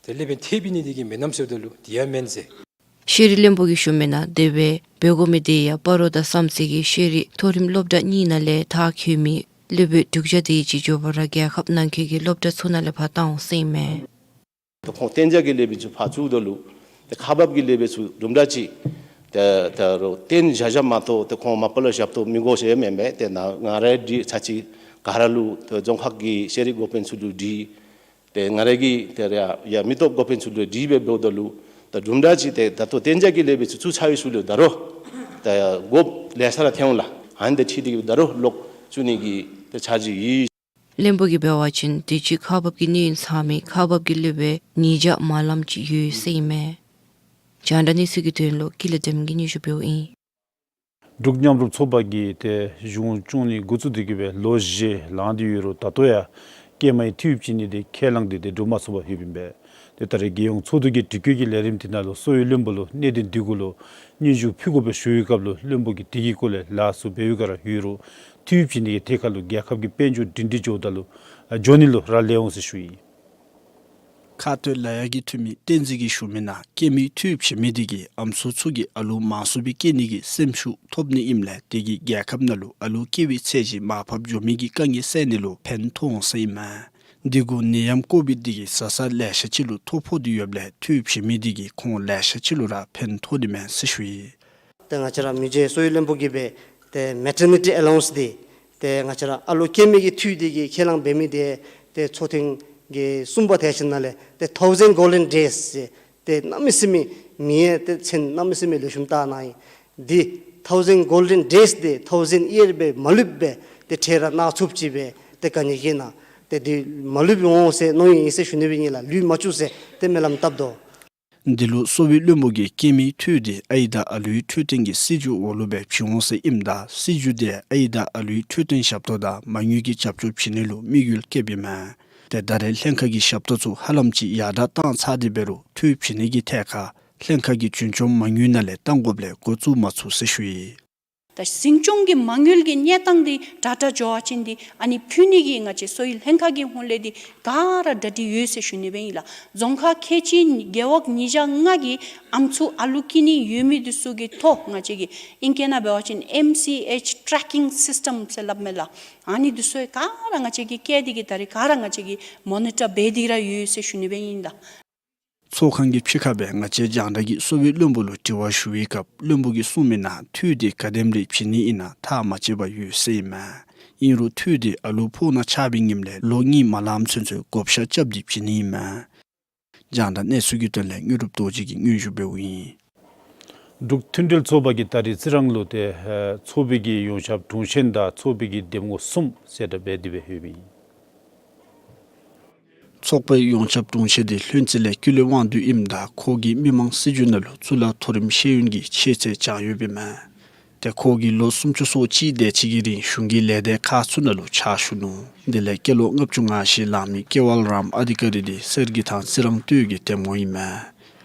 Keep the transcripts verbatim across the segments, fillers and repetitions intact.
དེ་ལས་འབདན་ཐེབས་ནི་དེ་གིས་མེན་ནམ་ཟེརཝ་ད་ལུ་དེ་ཡང་མེན་ཟེར། ཤེས་རིག་བློན་པོ་གིས་ཞུ་མི་ནང་དེ་སྦེ་འབད་དགོ་མི་དེ་ཡང་སྤ་རོ་དང་བསམ་རྩེ་གི་ཤེས་རིག་མཐོ་རིམ་སློབ་གྲྭ་གཉིས་ནང་ལས་མཐར་འཁྱོལ་མི་སློབ་དཔོན་དྲུག་བརྒྱ་དེ་ཅིག་འགྱོཝ་ར་རྒྱལ་ཁབ་ནང་འཁོད་ཀྱི་སློབ་གྲྭ་ཚུ་ནང་ལས་ཕར་བཏང་འོང་ཟེར་ཨིན་མས། ཏེ་ཁོང་གཏན་འཇགས་ཀྱི་ལེགས་པའི་ཚུ་ཕར་བཙུགས་ད་ལུ་ཏེ་ཁག་འབག་གི་ལེགས་པའི་ཚུ་དུམ་གྲ་ཅིག་ཏེ་ད་རུང་བཏོན་བཞག་བཞགཔ་མ་གཏོགས་ཏེ་ཁོང་མ་པ་ལས་ཞབས་ཏོག་མི་དགོ་ཟེར་མེན་པས། ཏེ་ནཱ་ང་རའི་འདི་ཚར་ཅིག་ག་ར་ལུ་ཏེ་རྫོང་ཁག་གི་ཤེས་རིག་འགོ་དཔོན་ཚུ་ལུ་དྲིས། ཏེ་ང་རའི་གི་ཏེ་ར་ཡ་མི་སྟོབས་འགོ་དཔོན་ཚུ་ལུ་དྲིས་སྦེ་འབདཝ་ད་ལུ་ཏེ་དུམ་གྲ་ཅིག་ཏེ་ད་ལྟོ་གཏན་འཇགས་ཀྱི་ལེགས་པའི་ཚུ་ཚུ་ཚར་བའི་ཚུ་ལུ་ད་རུང་ཏེ་དགོཔ་ལེ་ཤ་ར་ཐོན་འོང་ལགས། ཨ་ནི་དང་འཁྲིལ་ཏེ་གིས་ད་རུང་ལོག་བཙུགས་ནི་གི་ཏེ་འཆར་གཞི་ཡོད། བློན་པོ་གིས་འབད་བ་ཅིན་དུས་ཅི་ཁག་འབག་གི་གནས་ཡུན་ཚང་མི་ཁག་འབག་གི་སློབ་དཔོན་ཉིས་བརྒྱ་མ་ལངམ་ཅིག་ཡོད་ཟེར་ཨིན་མས། རྒྱང་བསྒྲགས་གནས་ཚུལ་གྱི་དོན་ལུ་ཀུན་ལེགས་བདེམ་གིས་སྙན་ཞུ་འབདཝ་ཨིན། འབྲུག་མཉམ་རུབ་ཚོགས་པ་གིས་ཏེ་གཞུང་སྐྱོང་ནི་འགོ་བཙུགས་ཏེ་གིས་སྦེ་ལོ་བཞི་ལང་སྟེ་ཡོད་རུང་ད་ལྟོ་ཡང་སྐྱེས་མའི་འཐུས་བྱིན་ནི་དེ་ཁས་བླངས་ཏེ་ཏེ་འགྲུབ་མ་ཚུགས་པར་ཡོདཔ་ཨིན་པས། ཏེ་ད་རེས་རྒྱལ་ཡོངས་ཚོགས་འདུ་གི་དྲི་བཀོད་ཀྱི་ལས་རིམ་དེ་ནང་ལུ་གསོ་བའི་བློན་པོ་ལུ་གནད་དོན་དེ་གུ་ལུ་སྙན་ཞུ་ཕུལ་དགོ་པའི་ཞུ་བའི་སྐབས་ལུ་བློན་པོ་གིས་དེ་གི་སྐོར་ལས་ལཱ་ཚུ་འབད་བའི་སྒང་ར་ཡོད་རུང་འཐུས་བྱིན་ནི་གི་ཐད་ཁར་ལུ་རྒྱལ་ཁབ་ཀྱི་དཔལ་འབྱོར་སྒྲིང་སྒྲིང་འགྱོཝ་ད་ལུ་འགྱོ་ནི་ལུ་རག་ལས་འོང་ཟེར་ཞུ་ཡི། ཁ་སྟོད་ལ་ཡག་གི་འཐུས་མི་བསྟན་འཛིན་གྱིས་ཞུ་མི་ནང་སྐྱེས་མའི་འཐུས་བྱིན་མི་དེ་གིས་ཨམ་སྲུ་ཚུ་གིས་ཨ་ལུ་མང་སུ་སྦེ་སྐྱེ་ནི་གི་སེམས་ཤུགས་ཐོབ་ནི་ཨིནམ་ལས་དེ་གིས་རྒྱལ་ཁབ་ནང་ལུ་ཨ་ལུ་སྐྱེ་བའི་ཚད་གཞི་མར་ཕབ་འགྱོ་མི་གི་དཀའ་ངལ་སེལ་ནི་ལུ་ཕན་ཐོགས་འོང་ཟེར་ཨིན་མས། དེ་གུ་ནད་ཡམས་ཀོ་བིཌ་དེ་གིས་བཟའ་ཚང་ལེ་ཤ་ཅིག་ལུ་ཐོ་ཕོག་སྟེ་ཡོདཔ་ལས་འཐུས་བྱིན་མི་དེ་གིས་ཁོང་ལེ་ཤ་ཅིག་ལུ་ར་ཕན་ཐོགས་ཏེ་མས་ཟེར་ཞུ་ཡི། ཏེ་ང་བཅས་ར་མི་རྗེ་གསོ་བའི་བློན་པོ་གིས་སྦེ་ཏེ་མེ་ཊར་ནི་ཊི་ཨེ་ལའོ་ཝན་སི་འདི་ཏེ་ང་བཅས་ར་ཨ་ལོ་སྐྱེས་མའི་གི་འཐུས་དེ་གིས་ཁས་བླངས་འབད་མི་དེ་ཏེ་ཚོགས་ཐེངས་ཀྱི་གསུམ་པ་དེ་ཅིག་ནང་ལས་ཏེ་ཐའུ་ཟེན་གོལ་ཌེན་ཌེསི་ཟེར་ཏེ་གནམ་མེད་ས་མེད་མིང་ཡང་ཏེ་མཚན་གནམ་མེད་ས་མེད་ལེགས་ཤོམ་བཏགས་གནང་ཡི། འདི་ཐའུ་ཟེན་གོལ་ཌེན་ཌེསི་འདི་ཐའུ་ཟེན་ཡིར་སྦེ་མ་ལུསཔ་སྦེ་ཏེ་ཁྲལ་ར་གནང་ཚུགསཔ་ཅིག་སྦེ་ཏེ་ག་ནི་གི་ནང་ཏེ་འདི་མ་ལུསཔ་འོང་ཟེར་མནོ་ཡི་ཟེར་ཞུ་ནི་སྦེ་ཨིན་ལགས། ལུས་མ་བཅུག་ཟེར་ཏེ་སྨོན་ལམ་བཏབ་དོ། འདི་ལུ་གསོ་བའི་བློན་པོ་གིས་སྐྱེས་མའི་འཐུས་དེ་ཨའི་དང་ཨ་ལུའི་འཕྲོད་བསྟེན་གྱི་སྲིད་བྱུས་འོག་ལུ་སྦེ་བྱིན་འོང་ཟེར་ཨིནམ་ད་སྲིད་བྱུས་དེ་ཨའི་དང་ཨ་ལུའི་འཕྲོད་བསྟེན་ཞབས་ཏོག་དང་མ་དངུལ་གྱི་རྒྱབ་སྐྱོར་བྱིན་ནི་ལུ་དམིགས་ཡུལ་བསྐྱེདཔ་ཨིན་མས། ཏེ་ད་རེས་ལྷན་ཁག་གི་ཞབས་ཏོག་ཚུ་ཧ་ལམ་ཅིག་ཡར་དྲག་བཏང་ཚར་ཏེ་འབད་རུང་འཐུས་བྱིན་ནི་གི་ཐད་ཁར་ལྷན་ཁག་གིས་བྱིན་ཆོག་མ་དངུལ་ནང་ལས་བཏང་དགོཔ་ལས་འགོ་བཙུགས་མ་ཚུགས་ཟེར་ཞུ་ཡི། ད་འཛིན་སྐྱོང་གི་མ་དངུལ་གྱི་གནས་སྟངས་འདི་དྲག་དྲག་འགྱོ་བ་ཅིན་འདི་ཨ་ནི་ཕུལ་ནི་གི་ང་བཅས་གསོ་བའི་ལྷན་ཁག་གི་ཧོངས་ལས་འདི་ག་ར་གྲ་སྒྲིག་ཡོད་ཟེར་ཞུ་ནི་སྦེ་ཨིན་ལགས། རྫོང་ཁག་ཁལ་གཅིག་རྒེད་འོག་ཉིས་བརྒྱ་ལྔ་གི་ཨམ་སྲུ་ཨ་ལུ་སྐྱེ་ནི་ཡོད་མི་འདི་ཚུ་གི་ཐོ་ང་བཅས་ཀྱི་ཨིང་སྐད་ནང་འབད་བ་ཅིན་ཨེམ་སི་ཨེཆ་ཊེ་རེ་ཀིང་སིསི་ཊམ་ཟེར་སླབ་མས་ལགས། ཨ་ནི་འདི་ཚུ་ག་ར་ང་བཅས་ཀྱིས་བཀལ་ཏེ་གིས་ད་རེས་ག་ར་ང་བཅས་ཀྱིས་མོ་ནི་ཊར་འབད་དེ་ར་ཡོད་ཟེར་ཞུ་ནི་སྦེ་ཨིན་ལགས། ཚོགས་ཁང་གི་ཕྱི་ཁར་སྦེ་ང་བཅས་རྒྱང་བསྒྲགས་ཀྱིས་གསོ་བའི་བློན་པོ་ལུ་དྲི་བ་ཞུ་བའི་སྐབས་བློན་པོ་གིས་གསུངས་མི་ནང་འཐུས་དེ་ག་དེམ་རེ་བྱིན་ནི་ཨིན་ན་ཐག་མ་བཅད་པར་ཡོད་ཟེར་ཨིན་མས། ཨིན་རུང་འཐུས་དེ་ཨ་ལུ་ཕོཝ་ནང་ཆགས་པའི་ཉིནམ་ལས་ལོ་གཉིས་མ་ལངམ་ཚུན་ཚོད་བགོ་བཤའ་རྐྱབ་སྟེ་བྱིན་ནི་ཨིན་མས། རྒྱང་བསྒྲགས་གནས་ཚུལ་གྱི་དོན་ལས་དངོས་གྲུབ་རྡོ་རྗེ་གིས་སྙན་ཞུ་འབདཝ་ཨིན། འབྲུག་མཐུན་འབྲེལ་ཚོགས་པ་གིས་ད་རེས་རྩི་རང་ལུ་ཏེ་ཚོགས་པའི་གི་ཡོངས་ཁྱབ་དྲུང་ཆེན་དང་ཚོགས་པའི་གི་འདེམས་ངོ་གསུམ་གསལ་བསྒྲགས་འབད་དེ་སྦེ་ཡོདཔ་ཨིན། ཚོགས་པའི་ཡོངས་ཁྱབ་དྲུང་ཆེན་འདི་ལྷུན་རྩེ་ལས་ཀུན་ལེགས་དབང་འདུས་ཨིནམ་ད་ཁོ་གིས་མི་དམངས་སྲིད་བྱུས་ནང་ལུ་གཙུག་ལག་མཐོ་རིམ་ཤེས་ཡོན་གྱི་ཤེས་ཚད་སྦྱངས་ཡོདཔ་ཨིན་མས། ཏེ་ཁོ་གིས་ལོ་སུམ་ཅུ་སོ་གཅིག་དེ་ཅིག་གི་རིང་གཞུང་གི་ལས་སྡེ་ཁག་ཚུ་ནང་ལུ་ཕྱག་ཞུ་ནུག། དེ་ལས་སྐྱེས་ལོ་ལྔ་བཅུ་ང་བཞི་ལང་མི་ཀེ་ཝལ་རམ་ཨ་དྷི་ཀ་རི་འདི་གསེར་གྱི་ཐང་རྩི་རང་སྟོད་ཀྱི་འདེམས་ངོ་ཨིན་མས།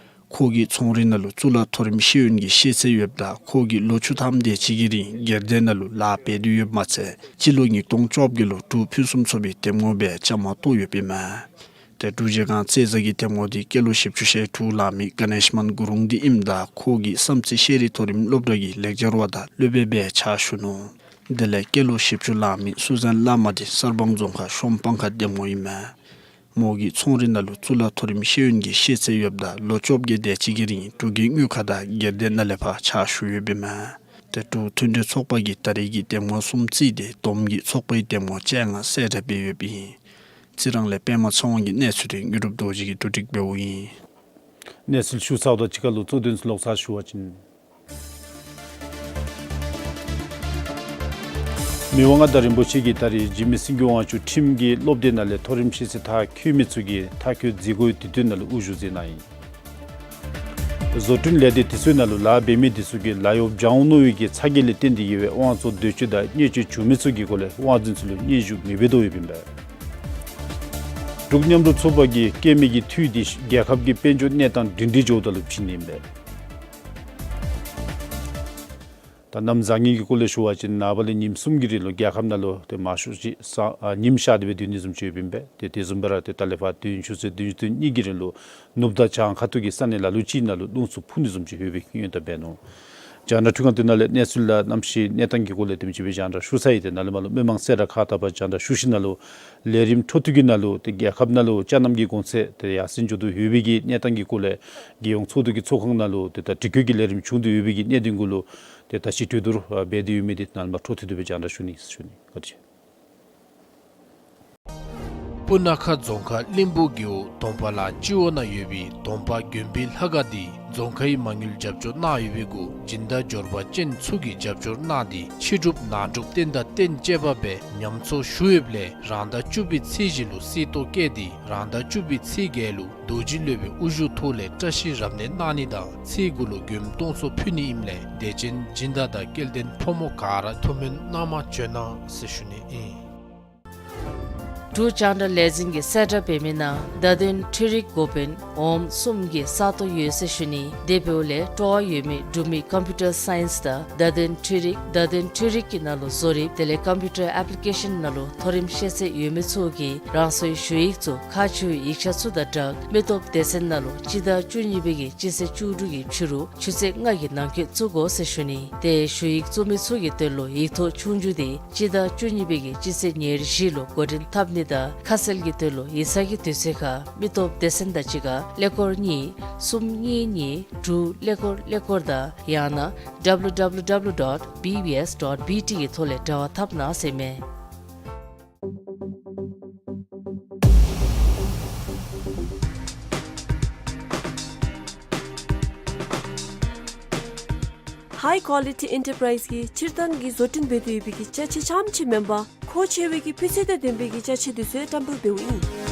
ཁོ་གིས་ཚོང་རའི་ནང་ལུ་གཙུག་ལག་མཐོ་རིམ་ཤེས་ཡོན་གྱི་ཤེས་ཚད་ཡོདཔ་ད་ཁོ་གིས་ལོ་བཅུ་ཐམ་དེ་ཅིག་གི་རིང་སྒེར་སྡེ་ནང་ལུ་ལཱ་འབད་དེ་ཡོདཔ་མ་ཚད་སྤྱི་ལོ་ཉིས་སྟོང་བཅོ་བརྒྱད་ལུ་འབྲུག་ཕུན་སུམ་ཚོགས་པའི་འདེམས་ངོ་སྦེ་བཅའ་མར་གཏོགས་ཡོདཔ་ཨིན་མས། ཏེ་འབྲུག་རྗེས་སྒང་རྩེ་བཟའ་གི་འདེམས་ངོ་འདི་སྐྱེས་ལོ་བཞི་བཅུ་ཞེ་དྲུག་ལང་མི་ག་ནེཤ་མཱན་གུ་རུང་འདི་ཨིནམ་ད་ཁོ་གིས་བསམ་རྩེ་ཤེས་རིག་མཐོ་རིམ་སློབ་གྲྭ་གི་ལེགས་སྦྱར་བ་དང་སློབ་དཔོན་སྦེ་ཕྱག་ཞུ་ནུག། དེ་ལས་སྐྱེས་ལོ་བཞི་བཅུ་ལང་མི་སུ་ཛན་བླ་མ་འདི་གསར་སྤང་རྫོང་ཁག་ཤོམ་སྤང་ཁ་འདེམས་ངོ་ཨིན་མས། མོ་གིས་ཚོང་རའི་ནང་ལུ་གཙུག་ལག་མཐོ་རིམ་ཤེས་ཡོན་གྱི་ཤེས་ཚད་ཡོདཔ་ད་ལོ་བཅོ་བརྒྱད་དེ་ཅིག་གི་རིང་འབྲུག་གི་དངུལ་ཁང་དང་སྒེར་སྡེ་ནང་ལས་ཕར་ཕྱག་ཞུ་ཡོདཔ་ཨིན་མས། ཏེ་འབྲུག་མཐུན་འབྲེལ་ཚོགས་པ་གིས་ད་རེས་ཀྱི་འདེམས་ངོ་གསུམ་བརྩིས་ཏེ་བསྡོམས་ཀྱིས་ཚོགས་པའི་འདེམས་ངོ་བཅོ་ལྔ་གསལ་བསྒྲགས་འབད་ཡོདཔ་ཨིན། རྩི་རང་ལས་པདྨ་ཚེ་དབང་གི་གནས་ཚུལ་དེ་དངོས་གྲུབ་རྡོ་རྗེ་གིས་བསྡུ་སྒྲིག་འབདཝ་ཨིན། གནས་ཚུལ་ཞུ་ཚརཝ་དང་གཅིག་ཁར་ལུ་གཙོ་དོན་ཚུ་ལོག་ཚར་ཞུ་བ་ཅིན། མི་དབང་མངའ་བདག་རིན་པོ་ཆེ་གིས་ད་རེས་འཇིགས་མེད་སེང་གེ་དབང་ཕྱུག་ཁྲིམས་ཀྱི་སློབ་སྡེ་ནང་ལས་མཐོ་རིམ་ཤེས་ཚད་མཐར་འཁྱོལ་མི་ཚུ་གི་མཐར་འཁྱོལ་མཛད་སྒོའི་དུས་སྟོན་ནང་ལུ་དབུ་བཞུགས་མཛད་གནང་ཡི། བཟོ་སྐྲུན་ལས་སྡེ་དེ་ཚུའི་ནང་ལུ་ལཱ་འབད་མི་དེ་ཚུ་གིས་ལཱ་གཡོག་སྦྱང་འོང་མནོ་བའི་གི་ཚ་གྱང་ལས་བརྟེན་ཏེ་གིས་སྦེ་དབང་གཙོ་འདོད་སྤྱོད་དང་བརྙས་བཅོས་བྱུང་མི་ཚུ་གི་སྐོར་ལས་དབང་འཛིན་ཚུ་ལུ་སྙན་ཞུ་མི་འབད་དོ་ཡོདཔ་ཨིན་པས། འབྲུག་མཉམ་རུབ་ཚོགས་པ་གིས་སྐྱེས་མའི་གི་འཐུས་དེ་རྒྱལ་ཁབ་ཀྱི་དཔལ་འབྱོར་གནས་སྟངས་སྒྲིང་སྒྲིང་འགྱོཝ་ད་ལུ་བྱིན་ནི་ཨིན་པས། ད་གནམ་བཟང་ངན་གྱི་སྐོར་ལས་ཞུ་བ་ཅིན་ནངས་པ་ལས་ཉིནམ་གསུམ་གྱི་རིང་ལུ་རྒྱལ་ཁབ་ནང་ལུ་ཏེ་མང་ཤོས་ཅིག་ས་ཨ་ཉིམ་ཤར་ཏེ་སྦེ་སྡོད་ནི་བཟུམ་ཅིག་ཡོདཔ་ཨིན་པས། ཏེ་དེ་བཟུམ་སྦེ་ར་ཏེ་ད་ལས་ཕར་དུས་ཡུན་ཆུ་ཚོད་བདུན་ཅུ་དོན་གཉིས་ཀྱི་རིང་ལུ་ནུབ་དང་བྱང་ཁ་ཐུག་གི་ས་གནས་ལ་ལུ་ཅིག་ནང་ལུ་རླུང་འཚུབ་འཕུ་ནི་བཟུམ་ཅིག་ཡོད་པའི་ཉེན་བརྡ་འབད་ནུག། རྒྱང་བསྒྲགས་འཕྲུལ་ཁང་འདི་ནང་ལས་གནས་ཚུལ་དང་གནམ་གཤིས་གནས་སྟངས་ཀྱི་སྐོར་ལས་དེམ་ཅིག་སྦེ་རྒྱང་བསྒྲགས་ཞུ་ཚར་ཡི། ཏེ་ནཱ་ལས་མར་ལུ་མི་མང་གསལ་བསྒྲགས་ཁག་དང་པ་རྒྱང་བསྒྲགས་ཞུ་ཞིནམ་ལས་ལས་རིམ་འཕྲོ་མཐུད་ཀྱི་ནང་ལུ་ཏེ་རྒྱལ་ཁབ་ནང་ལུ་ཅ་ལྔ་གི་གོང་ཚད་དེ་ཡར་སེང་འགྱོ་དོ་ཡོད་པའི་གི་གནས་སྟངས་ཀྱི་སྐོར་ལས་རྒྱལ་ཡོངས་ཚོགས་འདུ་གི་ཚོགས་ཁང་ནང་ལུ་ཏེ་ད་དྲི་བཀོད་ཀྱི་ལས་རིམ་བྱུང་དོ་ཡོད་པའི་གི་གནད་དོན་གུ་ལུ་ཏེ་ད་ཅི་གྲོས་བསྡུར་ཨ་འབད་དེ་ཡོད་མི་འདི་ནཱ་ལས་མར་འཕྲོ་མཐུད་དེ་སྦེ་རྒྱང་བསྒྲགས་ཞུ་ནི་ཟེར་ཞུ་ནི། བཀའ་དྲིན་ཆེ། སྤུ་ན་ཁ་རྫོང་ཁག་གླིང་བུ་རྒེད་འོག་དོམ་པ་ལ་སྤྱི་འོག་ནང་ཡོད་པའི་དོམ་པ་དགོན་པའི་ལྷ་ཁང་འདི་རྫོང་ཁའི་མ་དངུལ་རྒྱབ་སྐྱོར་གནང་ཡོད་པའི་གུ་སྦྱིན་བདག་འབྱོར་པ་ཅན་ཚུ་གིས་རྒྱབ་སྐྱོར་གནང་སྟེ་ཕྱི་སྒྲུབ་ནང་སྒྲུབ་རྟེན་དང་རྟེན་བཅས་པ་སྦེ་ཉམས་གསོ་ཞུ་ཡོདཔ་ལས་རང་ཟླ་བཅུ་པའི་ཚེས་བཞི་ལུ་གསེར་ཏོག་བཀལ་ཏེ་རང་ཟླ་བཅུ་པའི་ཚེས་བརྒྱད་ལུ་རྡོ་རྗེ་སློབ་དཔོན་དབུ་བཞུགས་ཐོག་ལས་བཀྲ་ཤིས་རབ་གནས་གནང་ནི་དང་ཚེས་དགུ་ལུ་མགྱོནམ་སྟོང་ཚོ་ཕུལ་ནི་ཨིནམ་ལས་དད་ཅན་སྦྱིན་བདག་དང་སྐལ་ལྡན་ཕོ་མོ་ག་ར་ཐུགས་སྨོན་གནང་མ་བྱོན་གནང་ཟེར་ཞུ་ནི་ཨིན། འབྲུག་རྒྱང་བསྒྲགས་ལས་འཛིན་གྱིས་གསལ་བསྒྲགས་འབད་མི་ནང་བརྡ་དོན་འཕྲུལ་རིག་འགོ་དཔོན་འོགམ་གསུམ་གྱི་ས་སྟོང་ཡོད་ཟེར་ཞུ་ནི། དེ་འབདཝ་ལས་སྤྲོ་བ་ཡོད་མི་འབྲུག་མི་ཀམ་པིའུ་ཊར་སའིནསི་དང་བརྡ་དོན་འཕྲུལ་རིག་བརྡ་དོན་འཕྲུལ་རིག་གི་ནང་ལུ་བཟོ་རིག་དེ་ལས་ཀམ་པིའུ་ཊར་ཨེཔ་ལི་ཀེ་ཤཱན་ནང་ལུ་མཐོ་རིམ་ཤེས་ཚད་ཡོད་མི་ཚུ་གིས་རང་སོའི་ཞུ་ཡིག་ཚུ་ཁག་ཆེ་བའི་ཡིག་ཆ་ཚུ་དང་སྦྲགས་མི་སྟོབས་སྡེ་ཚན་ནང་ལུ་སྤྱི་ཟླ་བཅུ་གཉིས་པའི་གི་སྤྱི་ཚེས་བཅུ་དྲུག་གི་ཕྱི་རུ་ཆུ་ཚོད་ལྔ་གི་ནང་འཁོད་བཙུགས་དགོ་ཟེར་ཞུ་ནི། ཏེ་ཞུ་ཡིག་བཙུགས་མི་ཚུ་གི་དོན་ལུ་ཡིག་ཐོག་ཆོས་རྒྱུགས་དེ་སྤྱི་ཟླ་བཅུ་གཉིས་པའི་གི་སྤྱི་ཚེས་ཉེར་བཞི་ལུ་འགོ་འདྲེན་འཐབ་ནི་དང་ཁ་གསལ་གྱི་དོན་ལུ་ཡིག་ཚང་གི་དུས་ཚོད་ཁར་མི་སྟོབས་སྡེ་ཚན་དང་གཅིག་ཁར་ཀླད་ཀོར་གཉིས་གསུམ་གཉིས་གཉིས་དྲུག་ཀླད་ཀོར་ཀླད་ཀོར་དང་ཡང་ན་W W W dot B B S dot B T གི་ཐོག་ལས་འབྲེལ་བ་འཐབ་གནང་ཟེར་མས། High Quality Enterprise གིས་སྤྱིར་བཏང་གི་བཟོ་སྐྲུན་འབད་དེ་ཡོད་པའི་གི་ཅ་ཆས་རྐྱངམ་ཅིག་མེན་པར་མཁོ་ཆེ་བའི་གི་སྤུས་ཚད་དང་ལྡན་པའི་གི་ཅ་ཆས་འདི་ཚུ་ཡང་བཀྲམ་སྤེལ་འབདཝ་ཨིན།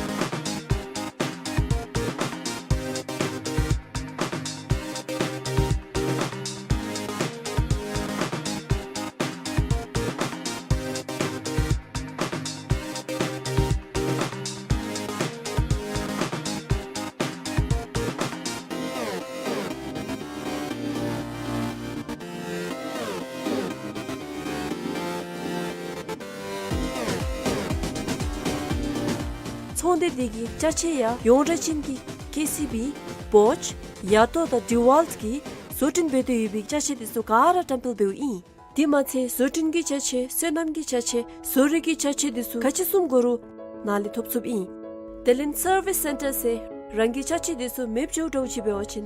ཚོང་སྡེ་འདི་གི་ཅ་ཆས་ཡང་ཡོངས་གྲགས་ཅན་གྱི་ཀེ་སི་བི་བོཆ་ཡ་ཏོ་དང་ཌི་ཝཱལཊ་གིས་བཟོ་སྐྲུན་འབད་དེ་ཡོད་པའི་ཅ་ཆས་འདི་ཚུ་ག་ར་བཀྲམ་སྤེལ་འབདཝ་ཨིན། དེ་མ་ཚད་བཟོ་སྐྲུན་གྱི་ཅ་ཆས་སོ་ནམ་གྱི་ཅ་ཆས་བཟོ་རིག་གི་ཅ་ཆས་འདི་ཚུ་ག་ཅི་བཙུགས་དགོ་རུང་ནཱ་ལས་ཐོབ་ཚུགསཔ་ཨིན། དེ་ལས་སར་བིསི་སེན་ཊར་ཟེར་རང་གི་ཅ་ཆས་འདི་ཚུ་མེདཔ་འགྱོཝ་འདྲཝ་ཅིག་འབད་བ་ཅིན་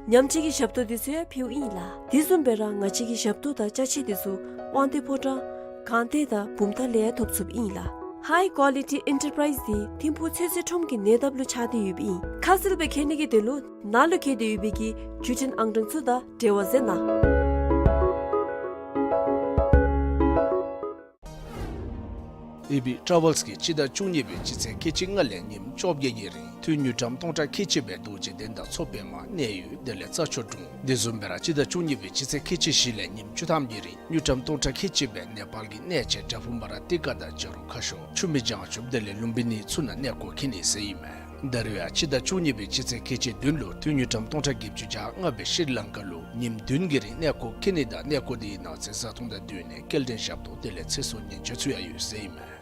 ཉམས་བཅོས་ཀྱི་ཞབས་ཏོག་འདི་ཚུ་ཡང་ཕུལཝ་ཨིན་ལགས། དེ་བཟུམ་སྦེ་ར་ང་བཅས་ཀྱི་ཞབས་ཏོག་དང་ཅ་ཆས་འདི་ཚུ་དབང་འདུས་ཕོ་བྲང་སྒང་སྟེང་དང་བུམ་ཐང་ལས་ཡང་ཐོབ་ཚུགསཔ་ཨིན་ལགས། High Quality Enterprise འདི་ཐིམ་ཕུག་ཚོད་བསྲེ་ཁྲོམ་གྱི་ཉེ་འདབས་ལུ་ཆགས་ཏེ་ཡོདཔ་ཨིན། ཁ་གསལ་སྦེ་མཁྱེན་ནི་གི་དོན་ལུ་ནཱ་ལུ་གི་དེ་ཡོད་པའི་གི་བརྒྱུད་འཕྲིན་ཨང་གྲངས་ཚུ་དང་འབྲེལ་བ་མཛད་གནང་། ཨེ་བི་ཊ་ཝེལསི་གིས་སྤྱི་ཟླ་བཅུ་གཉིས་པའི་སྤྱི་ཚེས་ཁལ་གཅིག་ལྔ་ལས་ཉིནམ་བཅོ་བརྒྱད་ཀྱི་རིང་ཐུན་དངུལ་ཀྲམ་སྟོང་ཕྲག་ཁལ་གཅིག་སྦེ་རྡོ་རྗེ་གདན་དང་མཚོ་པདྨ་གནས་ཡུལ་དེ་ལས་རྩྭ་མཆོག་གྲོང་དེ་བཟུམ་སྦེ་ར་སྤྱི་ཟླ་བཅུ་གཉིས་པའི་སྤྱི་ཚེས་ཁལ་གཅིག་བཞི་ལས་ཉིནམ་བཅུ་ཐམ་གྱི་རིང་དངུལ་ཀྲམ་སྟོང་ཕྲག་ཁལ་གཅིག་སྦེ་ནེ་པཱལ་གྱི་གནས་ཆེན་བྲག་ཕུག་མ་ར་ཏི་ཀ་དང་བྱ་རུང་ཁ་ཤོར་ཆུ་སྨད་བྱང་ཆུབ་དེ་ལས་ལུམྦི་ནི་ཚུ་ནང་གནས་སྐོར་འཁྱིད་ནི་ཟེར་ཨིན་མས། ད་རེས་ཡང་སྤྱི་ཟླ་བཅུ་གཉིས་པའི་སྤྱི་ཚེས་ཁལ་གཅིག་བདུན་ལུ་ཐུན་དངུལ་ཀྲམ་སྟོང་ཕྲག་བརྒྱད་ཅུ་གྱ་ལྔ་སྦེ་ཤྲི་ལང་ཀ་ལུ་ཉིནམ་བདུན་གྱི་རིང་གནས་སྐོར་འཁྱིད་ནི་དང་གནས་སྐོར་དེའི་ནང་ཚན་བཟའ་འཐུང་དང་བསྟུན་ནས་སྐྱེལ་འདྲེན་ཞབས་ཏོག་དེ་ལས་ཚེ་སྲོག་ཉེན་བཅོལ་ཚུ་ཡང་ཡོད་ཟེར་ཨིན་མས།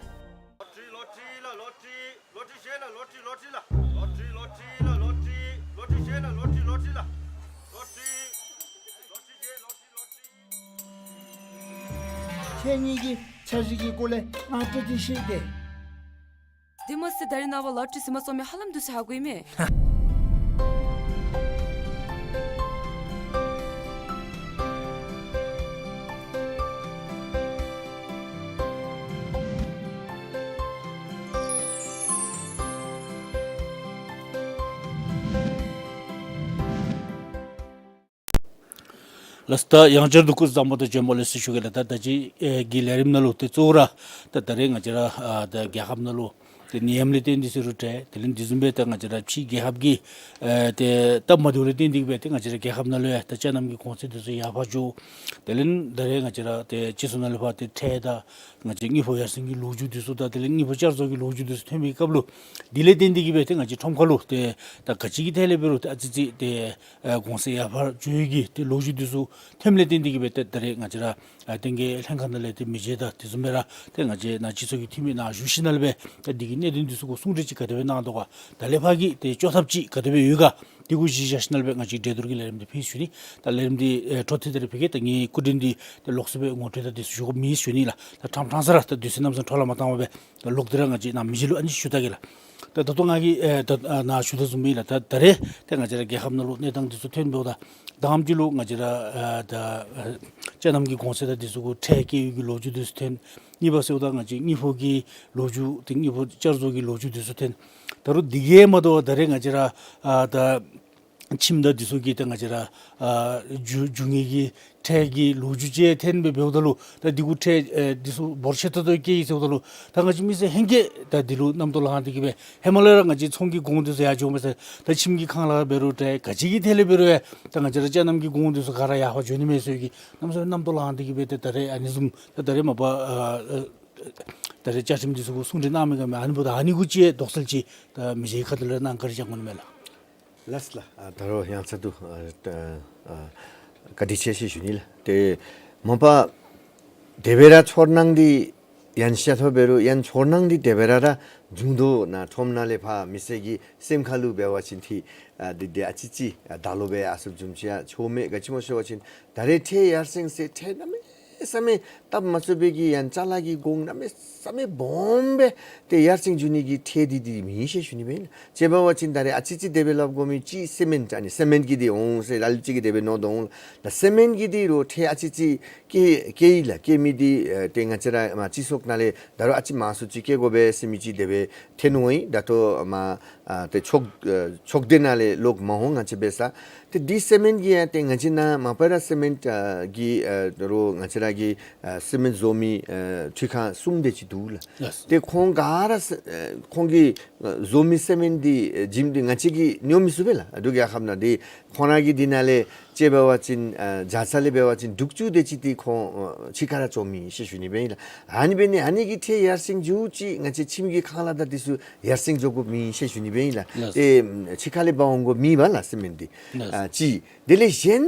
ཁྱེད་གཉིས་ཀྱིས་འཆར་གཞི་གི་སྐོར་ལས་ང་བཀྲ་ཤིས་ཤིག་སྟེ། དེ་མ་ཚད་ད་རེས་ནངས་པ་ལོ་ཊ་རི་ཟིན་མ་ཚོགས་མི་ཧ་ལམ་འདུས་ས་ཧ་གོ་ཡི་མས། ལགས་སོ། ད་ཡང་བསྐྱར་དུ་སྐུ་གཟུགས་བཟང་པོ་དང་བྱོན་པ་ལེགས་སོ་ཞུ་གེ་ལགས། ད་ད་ཅི་ཨེ་གི་ལས་རིམ་ནང་ལུ་ཏེ་གཙོ་བོ་ར་ད་ད་རེས་ང་བཅས་ར་ཨ་ད་རྒྱལ་ཁབ་ནང་ལུ་ ཏེ་ནད་ཡམས་ལས་བརྟེན་ཏེ་ཟེར་རུང་ཏེ་དེ་ལས་འདི་བཟུམ་སྦེ་ད་ང་བཅས་ར་ཕྱིའི་རྒྱལ་ཁབ་ཀྱི་ཨེ་ཏེ་སྟབས་མ་བདེཝ་ལས་བརྟེན་ཏེ་གི་སྦེ་ཏེ་ང་བཅས་ར་རྒྱལ་ཁབ་ནང་ལུ་ཡང་ད་ཅ་རྣམ་གྱི་གོང་ཚད་འདི་ཚུ་ཡར་འཕར་འགྱོ། དེ་ལས་ད་རེས་ང་བཅས་ར་ཏེ་སྤྱི་ཚོགས་ནང་ལས་ཕར་ཏེ་ཁྲལ་དང་ང་བཅས་དངུལ་ཕོགས་ཡར་སེང་གི་ལོ་རྒྱུས་འདི་ཚུ་དང་དེ་ལས་དངུལ་ཕོགས་བསྐྱར་བཟོ་གི་ལོ་རྒྱུས་འདི་ཚུ་ཐོན་པའི་སྐབས་ལུ་དེ་ལས་བརྟེན་ཏེ་གི་སྦེ་ཏེ་ང་བཅས་ཁྲོམ་ཁ་ལུ་ཏེ་ད་ག་ཅི་གི་ཐད་ལས་འབད་རུང་ཏེ་ཨ་ཙི་ཙི་ཏེ་ཨེ་གོང་ཚད་ཡར་འཕར་འགྱོ་ཡི་གི་ཏེ་ལོ་རྒྱུས་འདི་ཚུ་ཐོནམ་ལས་བརྟེན་ཏེ་གི་སྦེ་ཏེ་ད་རེས་ང་བཅས་ར་ཨ་བསྟན་རྒྱས་ལྷན་ཁག་ནང་ལས་ཏེ་མི་རྗེ་དང་དེ་བཟུམ་སྦེ་ར་ཏེ་ང་བཅས་ནཱ་སྤྱི་ཚོགས་ཀྱི་འཐུས་མི་ནཱ་བཞུགས་ཞིནམ་ལས་སྦེ་ད་འདི་གི་གནད་དོན་འདི་ཚུ་གུ་གསུང་གྲོས་ཅིག་ག་དེ་སྦེ་གནང་དོ་ག། ད་ལས་ཕར་གྱི་ཏེ་བཅོས་ཐབས་ཅིག་ག་དེ་སྦེ་ཡོད་ག། འདི་གུ་གཞི་བཞག་ཞིནམ་ལས་སྦེ་ང་བཅས་གྲོས་བསྡུར་གྱི་ལས་རིམ་འདི་ཕུལ་ཞུ་ནི། ད་ལས་རིམ་འདི་ཨེ་འཕྲོ་མཐུད་དེ་ར་ཕུལ་གེ། ད་ངེའི་སྐུ་མགྲོན་འདི་ཏེ་ལོགས་སུ་སྦེ་ངོ་སྤྲོད་ད་འདི་ཚུ་ཞུ་དགོཔ་མེད་ཞུ་ནི་ལགས། ད་ཕྲང་ཕྲང་ས་ར་ད་དུས་ཚོད་གནམ་མེད་ས་མེད་འཕྲོ་བརླག་མ་བཏང་བར་སྦེ་ད་ལོག་སྟེ་ར་ང་བཅས་ནཱ་མི་རྗེ་ལུ་ཨ་ནི་ཞུ་ད་གེ་ལགས། ད་ད་ལྟོ་ང་གིས་ཨེ་ད་ཨ་ནཱ་ཞུ་དོ་བཟུམ་སྦེ་ལགས། ད་ད་རེས་ཏེ་ང་བཅས་ར་རྒྱལ་ཁབ་ནང་ལུ་གནས་སྟངས་འདི་ཚུ་ཐོན་དོ། ད་དང་པ་ཅིག་ལུ་ང་བཅས་ར་ཨ་ད་ཨ་ཅ་རྣམ་གྱི་གོང་ཚད་དང་འདི་ཚུ་གུ་ཁྲལ་བཀལ་ཡོད་ཀྱི་ལོ་རྒྱུས་འདི་ཚུ་ཐོན། གཉིས་པ་ཟེརཝ་ད་ང་བཅས་དངུལ་ཕོགས་ཀྱི་ལོ་རྒྱུས་ཏེ་དངུལ་ཕོགས་བསྐྱར་བཟོ་གི་ལོ་རྒྱུས་འདི་ཚུ་ཐོན། ད་རུང་འདི་གིས་མ་དོ་བར་ད་རེས་ང་བཅས་ར་ཨ་ད་ཁྱིམ་དང་འདི་ཚུ་གི་ཏེ་ང་བཅས་ར་ཨ་རྒྱུ་རྒྱུ་དངོས་ཀྱི་ཁྲལ་གྱི་ལོ་རྒྱུས་ཅིག་ཐོན་སྦེ་འབདཝ་ད་ལུ་ད་འདི་གུ་ཁྲལ་ཨེ་འདི་ཚུ་འབོར་ཆེ་ཏོག་ཏོ་བཀལ་ཡི་ཟེརཝ་ད་ལུ་ད་ང་བཅས་མི་སེར་ཧེང་སྐལ་ད་འདི་ལུ་རྣམ་རྟོག་ལངས་ཏེ་གི་སྦེ་ཧེ་མ་ལས་ར་ང་བཅས་ཚོང་གི་གོང་འདི་ཚུ་ཡར་འགྱོཝ་མས་ཟེར། ད་ཁྱིམ་གྱི་ཁང་གླ་འབད་རུང་ཏེ་ག་ཅི་གི་ཐད་ལས་འབད་རུང་ཡང་ད་ང་བཅས་ར་ཅ་རྣམ་གྱི་གོང་འདི་ཚུ་ག་ར་ཡར་འཕར་འགྱོ་ནི་མས་ཟེར་གྱི་གནམ་མེད་ས་མེད་རྣམ་རྟོག་ལངས་ཏེ་གི་སྦེ་ཏེ་ད་རེས་ཨ་ནི་བཟུམ་ད་ད་རེས་མ་པ་ཨ་ཨ་ད་རེས་བཅའ་ཁྲིམས་འདི་ཚུ་གུ་གསུང་གྲོས་གནང་མི་ག་མི་ཨ་ནི་འབདཝ་ད་ཨ་ནི་གུ་ཅིག་དོགས་སེལ་ཅིག་ད་མི་རྗེ་ཁ་ཐུག་ལས་གནང་བཀའ་དྲིན་བསྐྱང་གནང་མས་ལགས། ལགས་ལགས། ཨ་ད་རུང་ཡང་ཚ་ཏོ་ཨ་ཨ་བཀའ་དྲིན་ཆེ་ཞུ་ཞུ་ནི་ལགས། ཏེ་མ་པ་དེ་སྦེ་ར་ཚོར་སྣང་འདི་ཡང་ཤེས་ཐོབ་འབད་རུང་ཡང་ཚོར་སྣང་འདི་དེ་སྦེ་ར་ར་བྱུང་དོ། ནཱ་ཁྲོམ་ནང་ལས་ཕར་མི་སེར་གྱི་སེམས་ཁ་ལུ་འབད་བ་ཅིན་ཏེ་ཨ་འདི་འདི་ཨ་ཙི་ཙི་ཨ་ད་ལོག་སྦེ་ཨ་སོབ་བཟུམ་ཅིག་ཡང་ཆོག་མས། ག་ཅི་སྨོ་ཟེར་བ་ཅིན་ད་རེས་ཁྲལ་ཡར་སེང་ཟེར་ཁྲལ་གནམ་མེད་ས་མེད་སྟབས་མ་བཙུགས་པའི་གི་ཡང་ཅ་ལ་གི་གོང་གནམ་མེད་ས་མེད་སྦོམ་སྦེ་ཏེ་ཡར་སེང་འགྱོ་ནི་གི་ཁྲལ་འདི་འདི་མེད་ཟེར་ཞུ་ནི་སྦེ་ཨིན། ཅིག་འབད་བ་ཅིན་ད་རེས་ཨ་ཙི་ཙི་དེ་སྦེ་སླབ་དགོ་མི་ཅིག་སི་མེནཊ་ཨ་ནི་སི་མེནཊ་གི་འདི་འོང་ཟེར་ལ་ལུ་ཅིག་གིས་དེ་སྦེ་མནོ་དོ་འོང་ལགས། ད་སི་མེནཊ་གི་འདི་རུང་ཁྲལ་ཨ་ཙི་ཙི་བཀལ་བཀལ་ཡི་ལགས། བཀལ་མི་འདི་ཨེ་ཏེ་ང་བཅས་ར་མ་སྤྱི་ཚོགས་ནང་ལས་ད་རུང་ཨ་ཙི་མང་སུ་ཅིག་བཀལ་དགོ་པས་ཟེར་མི་ཅིག་དེ་སྦེ་ཐོན་འོང་ཡི། ད་ལྟོ་མ་ཨ་ཏེ་ཚོགས་ཨེ་ཚོགས་སྡེ་ནང་ལས་ལོག་མ་འོང་ང་བཅས་འབད་ས། ཏེ་འདི་སི་མེནཊ་གི་ཡང་ཏེ་ང་བཅས་ནཱ་མ་པ་ར་སི་མེནཊ་ཨ་གི་ཨ་རོགས་ང་བཅས་ར་གི་ཨ་སི་མེནཊ་བཟོ་མི་ཨ་ཚུ་ཁར་གསུམ་དེ་ཅིག་འདུག་ལགས། ལགས། ཏེ་ཁོང་ག་ར་ས་ཨ་ཁོང་གི་ཨ་བཟོ་མི་སི་མེནཊ་འདི་ཨ་བྱིནམ་འདི་ང་བཅས་ཀྱིས་ཉོ་མི་ཚུགས་པས་ལགས། འབྲུག་རྒྱལ་ཁབ་ནང་འདི་ཁོང་ར་གི་འདི་ནང་ལས་ཅིག་འབད་བ་ཅིན་ཨ་བརྒྱ་ཆ་ལས་འབད་བ་ཅིན་དྲུག་ཅུ་དེ་ཅིག་འདི་ཁོང་ཨ་ཕྱི་ཁ་ར་བཙོང་མི་ཨིན་ཟེར་ཞུ་ནི་སྦེ་ཨིན་ལགས། ཨ་ནི་འབད་ནི་ཨ་ནི་གིས་ཁྲལ་ཡར་སེང་འགྱོ་ཅི་ང་བཅས་ཁྱིམ་གྱི་ཁང་གླ་དང་འདི་ཚུ་ཡར་སེང་འགྱོ་དགོཔ་མེད་ཟེར་ཞུ་ནི་སྦེ་ཨིན་ལགས། ལགས། ཏེ་ཕྱི་ཁ་ལས་འབག་འོང་དགོཔ་མེད་པས་ལགས་སི་མེནཊ་འདི། ལགས། ཨ་ཅིག་དེ་ལས་གཞན་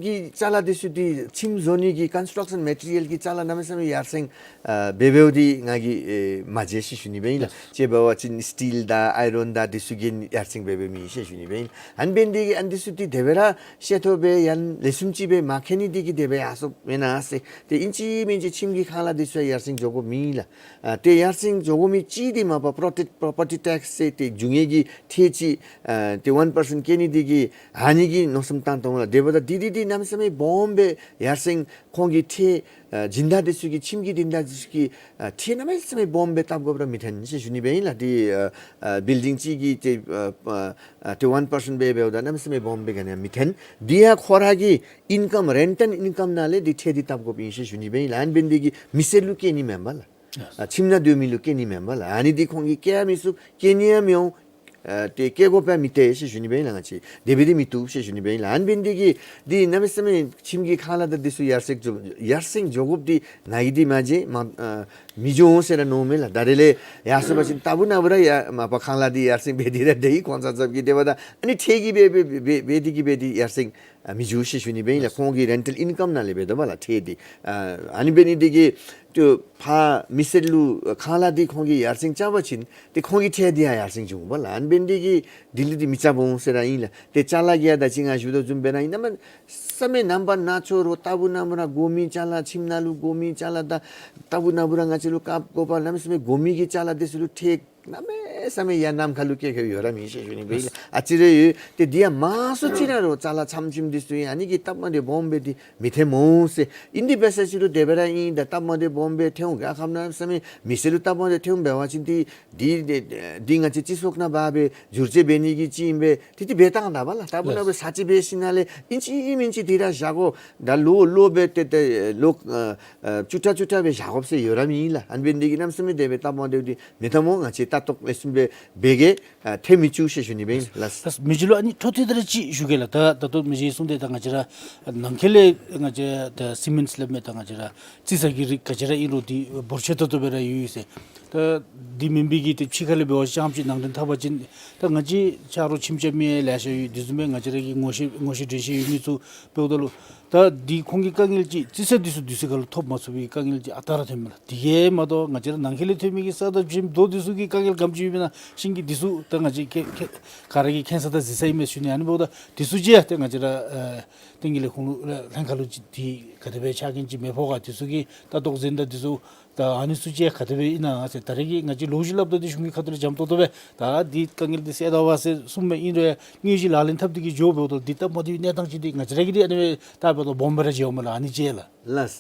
གྱི་ཅ་ལ་འདི་ཚུ་འདི་ཁྱིམ་བཟོ་ནི་གི་ཀོན་སི་ཊརག་ཤཱན་མེ་ཊི་རི་ཡལ་གྱི་ཅ་ལ་གནམ་མེད་ས་མེད་ཡར་སེང་ཨ་འབད་འབདཝ་འདི་ང་གིས་ཨེ་མ་མཇལ་ཟེར་ཞུ་ནི་སྦེ་ཨིན་ལགས། ལགས། ཅིག་འབད་བ་ཅིན་སི་ཊིལ་དང་ཨའི་རོན་དང་འདི་ཚུ་གི་ཡར་སེང་འབད་འབདཝ་མེད་ཟེར་ཞུ་ནི་སྦེ་ཨིན། ཨ་ནི་འབད་ནི་འདི་གིས་ཨ་ནི་འདི་ཚུ་འདི་དེ་སྦེ་ར་ཤེས་ཐོབ་སྦེ་ཡང་ལེགས་ཤོམ་ཅིག་སྦེ་མ་མཁྱེན་ནི་འདི་གིས་དེ་སྦེ་ཡར་སོངམ་མེན་ན་ཟེར་ཏེ་ཨིན་ཅི་མིན་ཅི་ཁྱིམ་གྱི་ཁང་གླ་འདི་ཚུ་ཡར་སེང་འགྱོ་དགོཔ་མེད་ལགས། ཨ་ཏེ་ཡར་སེང་འགྱོ་དགོ་མི་ཅིག་འདི་མ་པ་པོརོ་ཊེཀཊ་པོརོ་པར་ཊི་ཊེགསི་ཟེར་ཏེ་རྒྱུ་དངོས་ཀྱི་ཁྲལ་ཅིག་ཨ་ཏེ་ཝན་པར་སེནཊ་བཀལ་ནི་འདི་གིས་ཨ་ནི་གི་མནོ་བསམ་བཏང་དོ་འོང་ལགས། དེ་འབདཝ་ད་འདི་འདི་འདི་གནམ་མེད་ས་མེད་སྦོམ་སྦེ་ཡར་སེང་ཁོང་གི་ཁྲལ་ཨ་སྦྱིན་བདག་འདི་ཚུ་གི་ཁྱིམ་གྱི་སྦྱིན་བདག་འདི་ཚུ་གི་ཨ་ཁྲལ་གནམ་མེད་ས་མེད་སྦོམ་སྦེ་བཏབ་དགོཔ་ར་མི་འཐོན་ཟེར་ཞུ་ནི་སྦེ་ཨིན་ལགས། འདི་ཨ་ཨ་བིལ་ཌིང་ཅིག་གི་ཏེ་ཨ་ཨ་ཨ་ཏེ་ཝན་པར་སེནཊ་སྦེ་འབདཝ་ད་གནམ་མེད་ས་མེད་སྦོམ་སྦེ་ག་ནི་ཡང་མི་འཐོན། འདི་ཡང་ཁོ་ར་གི་ཨིན་ཀམ་རེན་ཊལ་ཨིན་ཀམ་ནང་ལས་འདི་ཁྲལ་འདི་བཏབ་དགོཔ་ཨིན་ཟེར་ཞུ་ནི་སྦེ་ཨིན་ལགས། ཨ་ནི་འབད་ནི་འདི་གིས་མི་སེར་ལུ་བཀལ་ནི་མེན་པས་ལགས། ཨ་ཁྱིམ་ནང་སྡོད་མི་ལུ་བཀལ་ནི་མེན་པས་ལགས། ཨ་ནི་འདི་ཁོང་གིས་བཀལ་ཡང་མི་ཚུགས་བཀལ་ནི་ཡང་མི་འོང་། ཨ་ཏེ་བཀལ་དགོཔ་ཡང་མི་སྟེར་ཟེར་ཞུ་ནི་སྦེ་ཨིན་ལགས། ང་བཅས་དེ་སྦེ་འདི་མི་བཏུབ་ཟེར་ཞུ་ནི་སྦེ་ཨིན་ལགས། ཨ་ནི་འབད་ནི་འདི་གིས་འདི་གནམ་མེད་ས་མེད་ཁྱིམ་གྱི་ཁང་གླ་དང་འདི་ཚུ་ཡར་སེང་འགྱོ་ཡར་སེང་འགྱོ་དགོཔ་འདི་ང་གིས་འདི་མ་མཇལ་མ་ཨ་མི་འགྱོ་འོང་ཟེར་ར་མནོཝ་མས་ལགས། ད་རེས་ལས་ཡར་སོང་པ་ཅིན་རྟག་བུ་ནམ་བུ་ར་ཡ་མ་པ་ཁང་གླ་འདི་ཡར་སེང་འབད་དེ་ར་སྡོད་ཡི་གོང་ས་མཆོག་གིས། དེ་འབདཝ་ད་ཨ་ནི་ཁྲལ་གྱིས་འབད་འབད་འབད་འབད་དེ་གིས་འབད་དེ་ཡར་སེང་ཨ་མི་འགྱོ་ཟེར་ཞུ་ནི་སྦེ་ཨིན་ལགས། ཁོང་གི་རེན་ཊལ་ཨིན་ཀམ་ནང་ལས་འབད་དོ་བ་ལགས་ཁྲལ་འདི། ཨ་ཨ་ནི་འབད་ནི་འདི་གིས་ཏེ་ཕར་མི་སེར་ལུ་ཁང་གླ་འདི་ཁོང་གིས་ཡར་སེང་རྐྱབ་པ་ཅིན་ཏེ་ཁོང་གི་ཁྲལ་འདི་ཡང་ཡར་སེང་འགྱོ་འོང་བ་ལགས། ཨ་ནི་འབད་ནི་འདི་གིས་དེ་ལས་འདི་མི་རྐྱབ་འོང་ཟེར་ར་ཨིན་ལགས། ཏེ་ཅ་ལ་གི་ཡང་ད་ཅི་ང་ཞུ་དོ་བཟུམ་སྦེ་ར་ཨིན། གནམ་མེད་ས་མེད་རྣམ་པ་སྣ་ཚོགས་རོགས་རྟག་བུ་ནམ་བུ་ར་དགོ་མི་ཅ་ལ་ཁྱིམ་ནང་ལུ་དགོ་མི་ཅ་ལ་དང་རྟག་བུ་ནམ་བུ་ར་ང་བཅས་ལུ་བཀབ་དགོ་པ་གནམ་མེད་ས་མེད་དགོ་མི་གི་ཅ་ལ་འདི་ཚུ་ལུ་ཁྲལ་གནམ་མེད་ས་མེད་ཡར་ནམ་མཁའ་ལུ་བཀལ་བཀལཝ་ཡོད་ར་མེད་ཟེར་ཞུ་ནི་སྦེ་ཨིན་ལགས། ཨ་ཙི་རེ་ཡོད། ཏེ་འདི་ཡང་མང་སུ་ཅིག་ར་རོགས་ཅ་ལ་ཚམ་ཚིམ་འདི་ཚུ་ཡང་ཨ་ནི་གི་སྟབས་མ་བདེཝ་སྦོམ་སྦེ་འདི་མི་འཐོན་སྨོ་ཟེར། ཨིན་དེ་འབད་ས་ཅིག་རུང་དེ་སྦེ་ར་ཨིན། ད་སྟབས་མ་བདེཝ་སྦོམ་སྦེ་འཐོན་འོང་ག་ཁམས་ནང་ས་མེད་མི་སེར་ལུ་སྟབས་མ་བདེཝ་འཐོན་འབད་བ་ཅིན་འདི་འདི་འདི་འདི་ང་བཅས་སྤྱི་ཚོགས་ནང་འབག་སྦེ་བསྒྱུར་བཅོས་འབད་ནི་གི་ཅིག་ཨིན་པས། ཏེ་འདི་འབད་བཏང་ད་བ་ལགས། སྟབས་མ་བདེཝ་སྦེ་ས་ཅིག་འབད་ཞིནམ་ལས་ཨིན་ཅི་ཨིན་མིན་ཅི་འདི་ར་བཞག་དགོ། ད་ལོ་ལོ་སྦེ་ཏེ་ཏེ་ལོ་ཨ་ཨ་བཅུ་ཕྲག་བཅུ་ཕྲག་སྦེ་བཞག་དགོཔ་ཟེར་ཡོད་ར་མེད་ལགས། ཨ་ནི་འབད་ནི་འདི་གིས་གནམ་མེད་ས་མེད་དེ་སྦེ་སྟབས་མ་བདེཝ་འདི་མི་འཐོན་སྨོ། ང་བཅས་ ལྟ་རྟོག་ལེགས་ཤོམ་སྦེ་འབད་གེ་ཨ་ཐལ་མི་བཅུག་ཟེར་ཞུ་ནི་སྦེ་ཨིན་ལགས། ལགས། མི་རྗེ་ལུ་ཨ་ནི་འཕྲོ་མཐུད་དེ་ར་ཅིག་ཞུ་གེ་ལགས། ད་ད་ལྟོ་མི་རྗེ་གིས་གསུངས་ཏེ་ད་ང་བཅས་ར་ནང་འཁོད་ལས་ང་བཅས་ད་སི་མེནཊ་སླབ་མི་ད་ང་བཅས་ར་རྩི་ས་གི་རིགས་ག་ཅི་ར་ཨིན་རུང་འདི་འབོར་ཆེ་ཏོག་ཏོ་སྦེ་ར་ཡོད་ཡོད་ཟེར། ད་འདི་མེན་པའི་གི་ཏེ་ཕྱི་ཁ་ལས་འབད་བ་ཅིན་ཅིག་ནང་འདྲེན་འཐབ་པ་ཅིན་ད་ང་བཅས་ཆ་རོགས་ཁྱིམ་རྐྱབ་མི་ལེ་ཤ་ཡོད། དེ་བཟུམ་སྦེ་ང་བཅས་ར་གི་ངོ་ཤེས་ངོ་ཤེས་འདྲེན་ཤེས་ཡོད་མི་ཚུ་འབདཝ་ད་ལུ་ད་འདི་ཁོང་གི་དཀའ་ངལ་ཅིག་རྩི་ས་འདི་ཚུ་དུས་ཚོད་ཁར་ལུ་ཐོབ་མ་ཚུགས་པའི་དཀའ་ངལ་ཅིག་ཨ་རྟག་ར་ཐོནམ་མས་ལགས། དེ་གིས་མ་གཏོགས་ང་བཅས་ར་ནང་འཁོད་ལས་ཐོན་མི་གི་ས་དང་ཞིང་རྡོ་འདི་ཚུ་གི་དཀའ་ངལ་ག་དེམ་ཅིག་ཡོདཔ་ཨིན་ན་ཤིང་གི་འདི་ཚུ་ད་ང་བཅས་ཁེ་ཁེ་ག་ར་གིས་མཁྱེན་ས་དང་གཟིགས་ས་ཨིན་མས་ཞུ་ནི། ཨ་ནི་འབདཝ་ད་འདི་ཚུ་ཅིག་ཡང་ཏེ་ང་བཅས་ར་ཨ་བསྟན་རྒྱས་ལས་ཁུངས་ལུ་ལྷན་ཁག་ལུ་ཅིག་འདི་ག་དེ་སྦེ་ཆ་རྐྱེན་ཅིག་མེད་པོ་ག་འདི་ཚུ་གི་ལྟ་རྟོག་འཛིན་གྲྭ་འདི་ཚུ་ད་ཨ་ནི་ཚུ་ཅིག་ག་དེ་སྦེ་ཨིན་ན་ཟེར་ད་རེས་ཀྱི་ང་བཅས་ལོ་རྒྱུས་སླབ་ད་འདི་གཞུང་གི་ཁ་ཐུག་ལས་འཇམ་ཏོག་ཏོ་སྦེ་ད་འདི་དཀའ་ངལ་འདི་སེལ་ད་པ་ཟེར་གསུངམ་མས། ཨིན་རུང་ཡང་དངོས་གཞི་ལག་ལེན་འཐབ་སྟེ་གི་འགྱོ་འབདཝ་ད་འདི་སྟབས་མ་བདེ་བའི་གནས་སྟངས་ཅིག་འདི་ང་བཅས་ར་གིས་འདི་ཨ་ནི་སྦེ་ད་འབདཝ་ད་སྦོམ་སྦེ་ར་མཇལཝ་མས་ལགས། ཨ་ནི་ཅིག་ལགས། ལགས།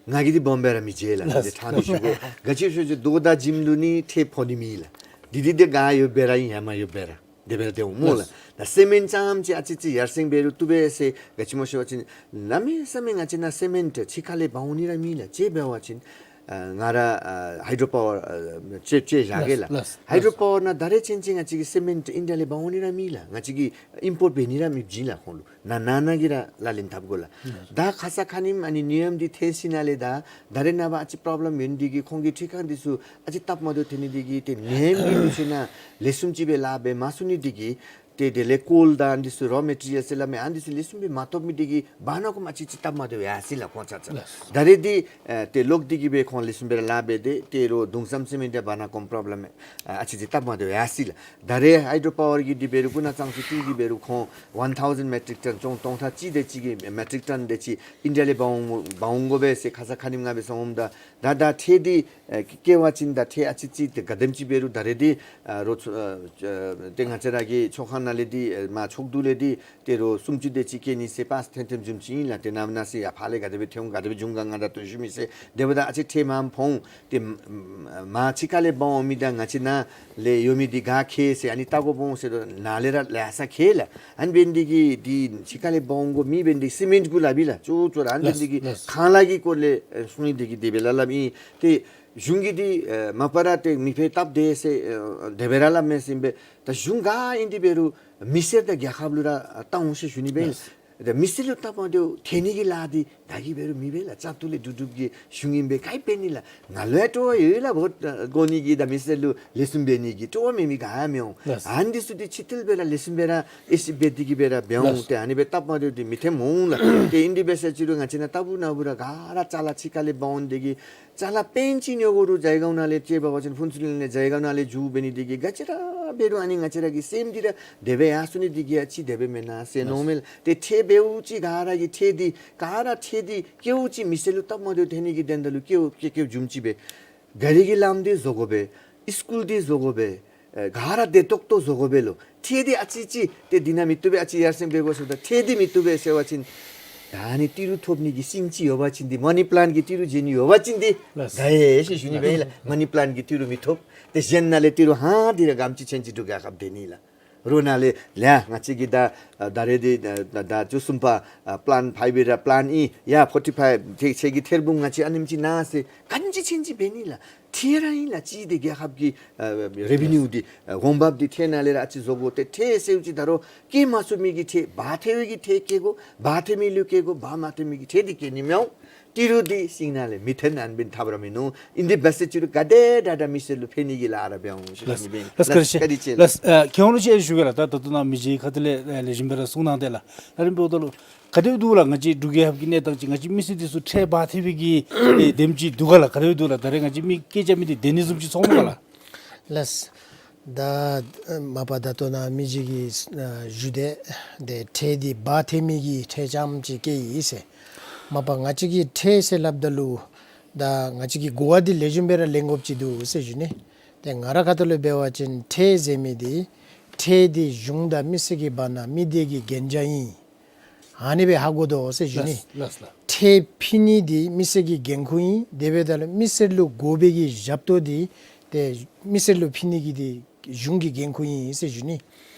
ང་གིས་འདི་སྦོམ་སྦེ་ར་མི་མཇལ་ལགས། ལགས། འདི་ཕྲང་སྟེ་ཞུ་དགོ། ག་ཅི་ཞུ་ཅི་རྡོ་དང་ཞིང་ལུ་ནི་ཁྲལ་ཕོག་ནི་མེད་ལགས། འདི་འདི་འདི་ག་ཡོདཔ་སྦེ་ར་ཨིན། ཡང་མ་ཡོདཔ་སྦེ་ར་དེ་སྦེ་ར་སྡོདཔ་འོང་སྨོ་ལགས། ལགས། ད་སི་མེནཊ་ཙམ་ཅིག་ཨ་ཙི་ཙི་ཡར་སེང་འབད་རུང་བཏུབ་པས་ཟེར། ག་ཅི་སྨོ་ཞུ་བ་ཅིན་གནམ་མེད་ས་མེད་ང་བཅས་ནཱ་སི་མེནཊ་ཕྱི་ཁ་ལས་འབག་འོང་ནི་ར་མེད་ལགས། ཅིག་འབད་བ་ཅིན་ཨ་ང་ར་ཨ་ཧའི་ཌྲོ་པ་ཝར་ཨ་ཅིག་ཅིག་བཞག་གེ་ལགས། ལགས། ལགས། ཧའི་ཌྲོ་པ་ཝར་ནང་ད་རེས་ཚུན་ཚོད་ང་བཅས་ཀྱིས་སི་མེནཊ་ཨིན་ཌི་ཡ་ལས་འབག་འོང་ནི་ར་མེད་ལགས། ང་བཅས་ཀྱིས་ཨིམ་པོརཊ་འབད་ནི་ར་མེདཔ་ཅིག་ལགས། ཁོང་ལུ་ནཱ་ནཱ་ནཱ་གིས་ར་ལག་ལེན་འཐབ་དགོ་ལགས། ལགས། ད་ཁ་ས་ཁ་ཉིནམ་ཨ་ནི་གནས་ཡམ་འདི་ཐོན་ཞིནམ་ལས་ད་ད་རེས་ནངས་པ་ཨ་ཙི་པོརོབ་ལེམ་ཡོད་ནི་འདི་གིས་ཁོང་གི་འཕྲུལ་ཁང་འདི་ཚུ་ཨ་ཙི་སྟབས་མ་བདེཝ་ཐོན་ནི་འདི་གིས་ཏེ་གནས་ཡམ་འདི་ལུ་ཚུ་ནང་ལེགས་ཤོམ་ཅིག་སྦེ་ལཱ་འབད་མ་ཚུགས་ནི་འདི་གིས་ཏེ་དེ་ལས་ཀོལ་དང་འདི་ཚུ་རོ་མེ་ཊི་རི་ཡལ་ཟེར་སླབ་མི་ཨ་འདི་ཚུ་ལེགས་ཤོམ་སྦེ་མ་ཐོབ་མི་འདི་གིས་བར་ན་ཁོམ་ཨ་ཙི་ཙི་སྟབས་མ་བདེཝ་ཡར་སོ་ཡི་ལགས། ཁོང་ཆ་ཁྱབ། ལགས། ད་རེས་འདི་ཨེ་ཏེ་ལོག་སྟེ་གི་སྦེ་ཁོང་ལེགས་ཤོམ་སྦེ་ར་ལཱ་འབད་དེ་ཏེ་རོགས་གདུང་བསམ་སི་མེནཊ་ཡང་བར་ན་ཁོམ་པོརོབ་ལེམ་ཨ་ཨ་ཙི་ཙི་སྟབས་མ་བདེཝ་ཡར་སོ་ཡི་ལགས། ད་རེས་ཧའི་ཌྲོ་པ་ཝར་གྱི་འདི་འབད་རུང་སྤུ་ན་གཙང་ཆུ་ཏི་གི་འབད་རུང་ཁོང་ཝན་ཐའུ་ཟེན་མེ་ཊིག་ཊོན་ཅོང་སྟོང་ཕྲག་གཅིག་དེ་ཅིག་གི་མེ་ཊིག་ཊོན་དེ་ཅིག་ཨིན་ཌི་ཡ་ལས་འབག་འོང་འབག་འོང་དགོ་པས་ཟེར་ཁ་ས་ཁ་ཉིནམ་ང་སྦེ་གསུངམ་ད་ད་ད་ཁྲལ་འདི་ཨེ་བཀལ་བ་ཅིན་ད་ཁྲལ་ཨ་ཙི་ཙི་ཏེ་ག་དེམ་ཅིག་འབད་རུང་ད་རེས་འདི་ཨ་རོགས་ཚུ་ཨ་ཨ་ཏེ་ང་བཅས་ར་གི་ཚོགས་ཁང་ནང་ལས་འདི་ཨེ་མར་ཕྱོགས་བསྡུ་ལས་འདི་ཏེ་རོགས་སུམ་ཅུ་དེ་ཅིག་བཀལ་ནི་ཟེར་པཱས་ཐོན་ཐོནམ་བཟུམ་ཅིག་ཨིན་ལགས། ཏེ་ནངས་པ་གནངས་ཚེ་ཡར་ཕར་ལས་ག་དེ་སྦེ་ཐོན་ག་དེ་སྦེ་འབྱུང་ག་ང་ར་ཐོན་ཞུ་མི་ཟེར། དེ་འབདཝ་ད་ཨ་ཙི་ཁྲལ་མངམ་ཕོག་འོང་། ཏེ་མར་ཕྱི་ཁ་ལས་འབག་འོང་མི་དང་ང་བཅས་ནཱ་ལས་ཡོད་མི་འདི་ག་ཁེ་ཟེར་ཨ་ནི་བལྟ་དགོཔ་འོང་ཟེར་དོ། ནཱ་ལས་ར་ལེ་ཤ་ཁེ་ལགས། ཨ་ནི་འབད་ནི་འདི་གིས་འདི་ཕྱི་ཁ་ལས་འབག་འོང་དགོ་མི་འབད་ནི་འདི་སི་མེནཊ་གུ་སླབ་ཨིན་ལགས། ཅོག་ཅོག་ར་ཨ་ནི་འབད་ནི་འདི་གིས་ལགས། ལགས། ཁང་གླ་གི་སྐོར་ལས་ཨེ་གསུང་ནི་འདི་གིས་དེ་སྦེ་སླབ་སླབ་ཨིན། ཏེ་གཞུང་གིས་འདི་ཨེ་མ་པ་ར་ཏེ་མི་ཕར་སྟབས་བདེ་ཟེར་ཨེ་དེ་སྦེ་ར་སླབ་མས་ཟེར་ཨིན་པས། ད་གཞུང་ག་ཨིན་འདི་འབད་རུང་མི་སེར་དང་རྒྱལ་ཁབ་ལུ་ར་ཨེ་བལྟ་འོང་ཟེར་ཞུ་ནི་སྦེ་ཨིན། ལགས། ད་མི་སེར་ལུ་སྟབས་མ་བདེཝ་ཐོན་ནི་གི་ལཱ་འདི་བདག་གིས་འབད་རུང་མི་འབད་ལགས། ལྕགས་ཐུག་ལས་གྲུབ་གྲུབ་ཀྱི་གཞུང་ཨིན་པས། ག་ཡང་འབད་ནི་ལགས། ང་ལུ་ཡང་སྤྲོ་བ་ཡོད་ལགས། བོཊ་ཨེ་དགོ་ནི་གི་དང་མི་སེར་ལུ་ལེགས་ཤོམ་འབད་ནི་གི་སྤྲོ་བ་མེད་མི་ག་ཡང་མི་འོང་། ལགས། ཨ་ནི་འདི་ཚུ་འདི་ཕྱི་ཐིལ་སྦེ་ར་ལེགས་ཤོམ་སྦེ་ར་ཨེ་ཤེས་འབད་དེ་གི་སྦེ་ར་འབད་འོང་། ལགས། ཏེ་ཨ་ནི་སྦེ་སྟབས་མ་བདེཝ་འདི་མི་ཐོནམ་འོང་ལགས། ཏེ་ཨིན་འདི་འབད་ཟེར་ཅི་རུང་ང་བཅས་ནཱ་ལྟ་བུ་ན་བུ་ར་ག་ར་ཅ་ལ་ཕྱི་ཁ་ལས་འབག་འོང་སྟེ་གི་ཅ་ལ་པེན་ཅིག་ཉོ་དགོ་རུང་རྒྱལ་ཁབ་ནང་ལས་ཅིག་འབད་བ་ཅིན་ཕུན་ཚོགས་གླིང་ལས་རྒྱལ་ཁབ་ནང་ལས་འགྱོ་འབད་ནི་འདི་གིས་ག་ཅི་ར་འབད་རུང་ཨ་ནི་ང་བཅས་ར་གི་སེམས་འདི་ར་དེ་སྦེ་ཡར་སོ་ནི་འདི་གིས་ཨ་ཙི་དེ་སྦེ་མེན་ན་ཟེར་མནོཝ་མས་ལགས། ཏེ་ཁྲལ་འབདཝ་ཅིག་ག་ར་གིས་ཁྲལ་འདི་ག་ར་ཁྲལ་འདི་བཀལཝ་ཅིག་མི་སེར་ལུ་སྟབས་མ་བདེཝ་ཐོན་ནི་གི་དོན་དག་ལུ་བཀལཝ་བཀལ་བཀལཝ་བཟུམ་ཅིག་སྦེ་ག་རི་གི་ལམ་འདི་བཟོ་དགོ་པས། ཨིས་ཀུལ་འདི་བཟོ་དགོ་པས། ཨེ་ག་ར་བདེ་ཏོག་ཏོ་བཟོ་དགོ་པས་ལོ། ཁྲལ་འདི་ཨ་ཙི་ཅིག་ཏེ་འདི་ནང་མི་བཏུབ་པས། ཨ་ཙི་ཡར་སེང་འབད་དགོ་ཟེརཝ་ད་ཁྲལ་འདི་མི་བཏུབ་པས་ཟེར་བ་ཅིན་ད་ཨ་ནི་ཏི་རུ་ཐོབ་ནི་གི་ཤིང་ཅིག་ཡོད་པ་ཅིན་འདི་མ་ནི་པ་ལཱནཊ་གི་ཏི་རུ་བྱིན་ནི་ཡོད་པ་ཅིན་འདི་ལགས། དགའ་ཡི་ཟེར་ཞུ་ནི་སྦེ་ཨིན་ལགས། མ་ནི་པ་ལཱནཊ་གི་ཏི་རུ་མི་ཐོབ། ཏེ་གཞན་ནང་ལས་ཏི་རུ་ཧང་འདི་ར་ག་དེམ་ཅིག་ཆེན་ཅིག་འབྲུག་རྒྱལ་ཁབ་འདི་ནི་ལགས། རོགས་ནང་ལས་ལགས་ང་བཅས་ཀྱིས་ད་ཨ་ད་རེས་འདི་ཨ་ད་ད་བཅུ་གསུམ་པ་ཨ་པ་ལཱནཊ་ཕའིབ་འདི་ར་པ་ལཱནཊ་ཨིན། ཡ་ཕོར་ཊི་ཕའིབ་ཏེ་ཁྱེད་ཀྱི་ཐེར་འབུམ་ང་བཅས་ཨ་ནེམ་ཅིག་གནང་ཟེར་ག་དེམ་ཅིག་ཆེན་ཅིག་འབད་ནི་ལགས། ཁྲལ་ར་ཨིན་ལགས། ཅིག་འདི་རྒྱལ་ཁབ་ཀྱི་ཨ་རེ་བི་ནིའུ་འདི་ཨ་འོང་འབབ་འདི་ཁྲལ་ནང་ལས་ར་ཨ་ཙི་བཟོ་དགོ། ཏེ་ཁྲལ་ཟེརཝ་ཅིག་ད་རུང་བཀལ་མ་ཚུགས་མི་གི་ཁྲལ་འབག་ཐལ་བའི་གི་ཁྲལ་བཀལ་དགོ། འབག་ཐལ་མི་ལུ་བཀལ་དགོ། འབག་མ་ཐལ་མི་གི་ཁྲལ་འདི་བཀལ་ནི་མི་འོང་། ཏི་རུ་འདི་ཤིང་ནང་ལས་མི་ཐོན། ཨ་ནི་འབདན་ཐབས་ར་མིན་ནུག། ཨིན་འདི་འབད་ཟེར་ཅི་རུང་ག་དེ་དྲག་དྲག་མི་སེར་ལུ་ཕན་ནི་གི་ལཱ་ར་འབད་འོང་ཟེར་ཞུ་ནི་སྦེ་ཨིན། ལགས། བཀའ་དྲིན་ཆེ། ལགས། ཨ་ཁྱེད་ར་ལུ་ཅིག་ཞུ་གེ་ལགས། ད་ད་ལྟོ་ནཱ་མི་རྗེ་ཁ་ཐུག་ལས་ཨ་ལེགས་ཤོམ་སྦེ་ར་གསུངས་གནང་སྟེ་ལགས། ད་རིམ་པ་འོང་ད་ལུ་ག་དེ་སྦེ་འདུག་ལགས། ང་བཅས་འབྲུག་རྒྱལ་ཁབ་ཀྱི་གནས་སྟངས་ཅིག་ང་བཅས་མི་སེར་འདི་ཚུ་ཁྲལ་འབག་ཐལ་བའི་གི་ཨེ་དེམ་ཅིག་འདུག་ག་ལགས། ག་དེ་སྦེ་འདུག་ལགས། ད་རེས་ང་བཅས་མི་སྐད་རྐྱབ་མི་འདི་བདེ་ནི་བཟུམ་ཅིག་ཚོརཝ་མས་ག་ལགས། ལགས། ད་མ་པ་ད་ལྟོ་ནཱ་མི་རྗེ་གིས་ཨ་ཞུ་སྟེ་ཏེ་ཁྲལ་འདི་འབག་ཐལ་མི་གི་ཁྲལ་རྐྱངམ་ཅིག་བཀལ་ཡི་ཟེར། མ་པ་ང་བཅས་ཀྱིས་ཁྲལ་ཟེར་སླབ་ད་ལུ་ད་ང་བཅས་ཀྱིས་གོ་བ་འདི་ལེགས་ཤོམ་སྦེ་ར་ལེན་དགོཔ་ཅིག་འདུག་ཟེར་ཞུ་ནི། ཏེ་ང་ར་ཁ་ཐུག་ལས་འབད་བ་ཅིན་ཁྲལ་ཟེར་མི་འདི་ཁྲལ་འདི་གཞུང་དང་མི་སེར་གྱི་བར་ན་མི་སྡེ་གི་གན་རྒྱ་ཨིན། ཨ་ནི་སྦེ་ཧ་གོ་དོ་ཟེར་ཞུ་ནི། ལགས་ལགས་ལགས། ཁྲལ་ཕུལ་ནི་འདི་མི་སེར་གྱི་འགན་ཁུར་ཨིན། དེ་འབདཝ་ད་ལུ་མི་སེར་ལུ་དགོ་པའི་གི་ཞབས་ཏོག་འདི་ཏེ་མི་སེར་ལུ་ཕུལ་ནི་གི་འདི་གཞུང་གི་འགན་ཁུར་ཨིན་ཟེར་ཞུ་ནི།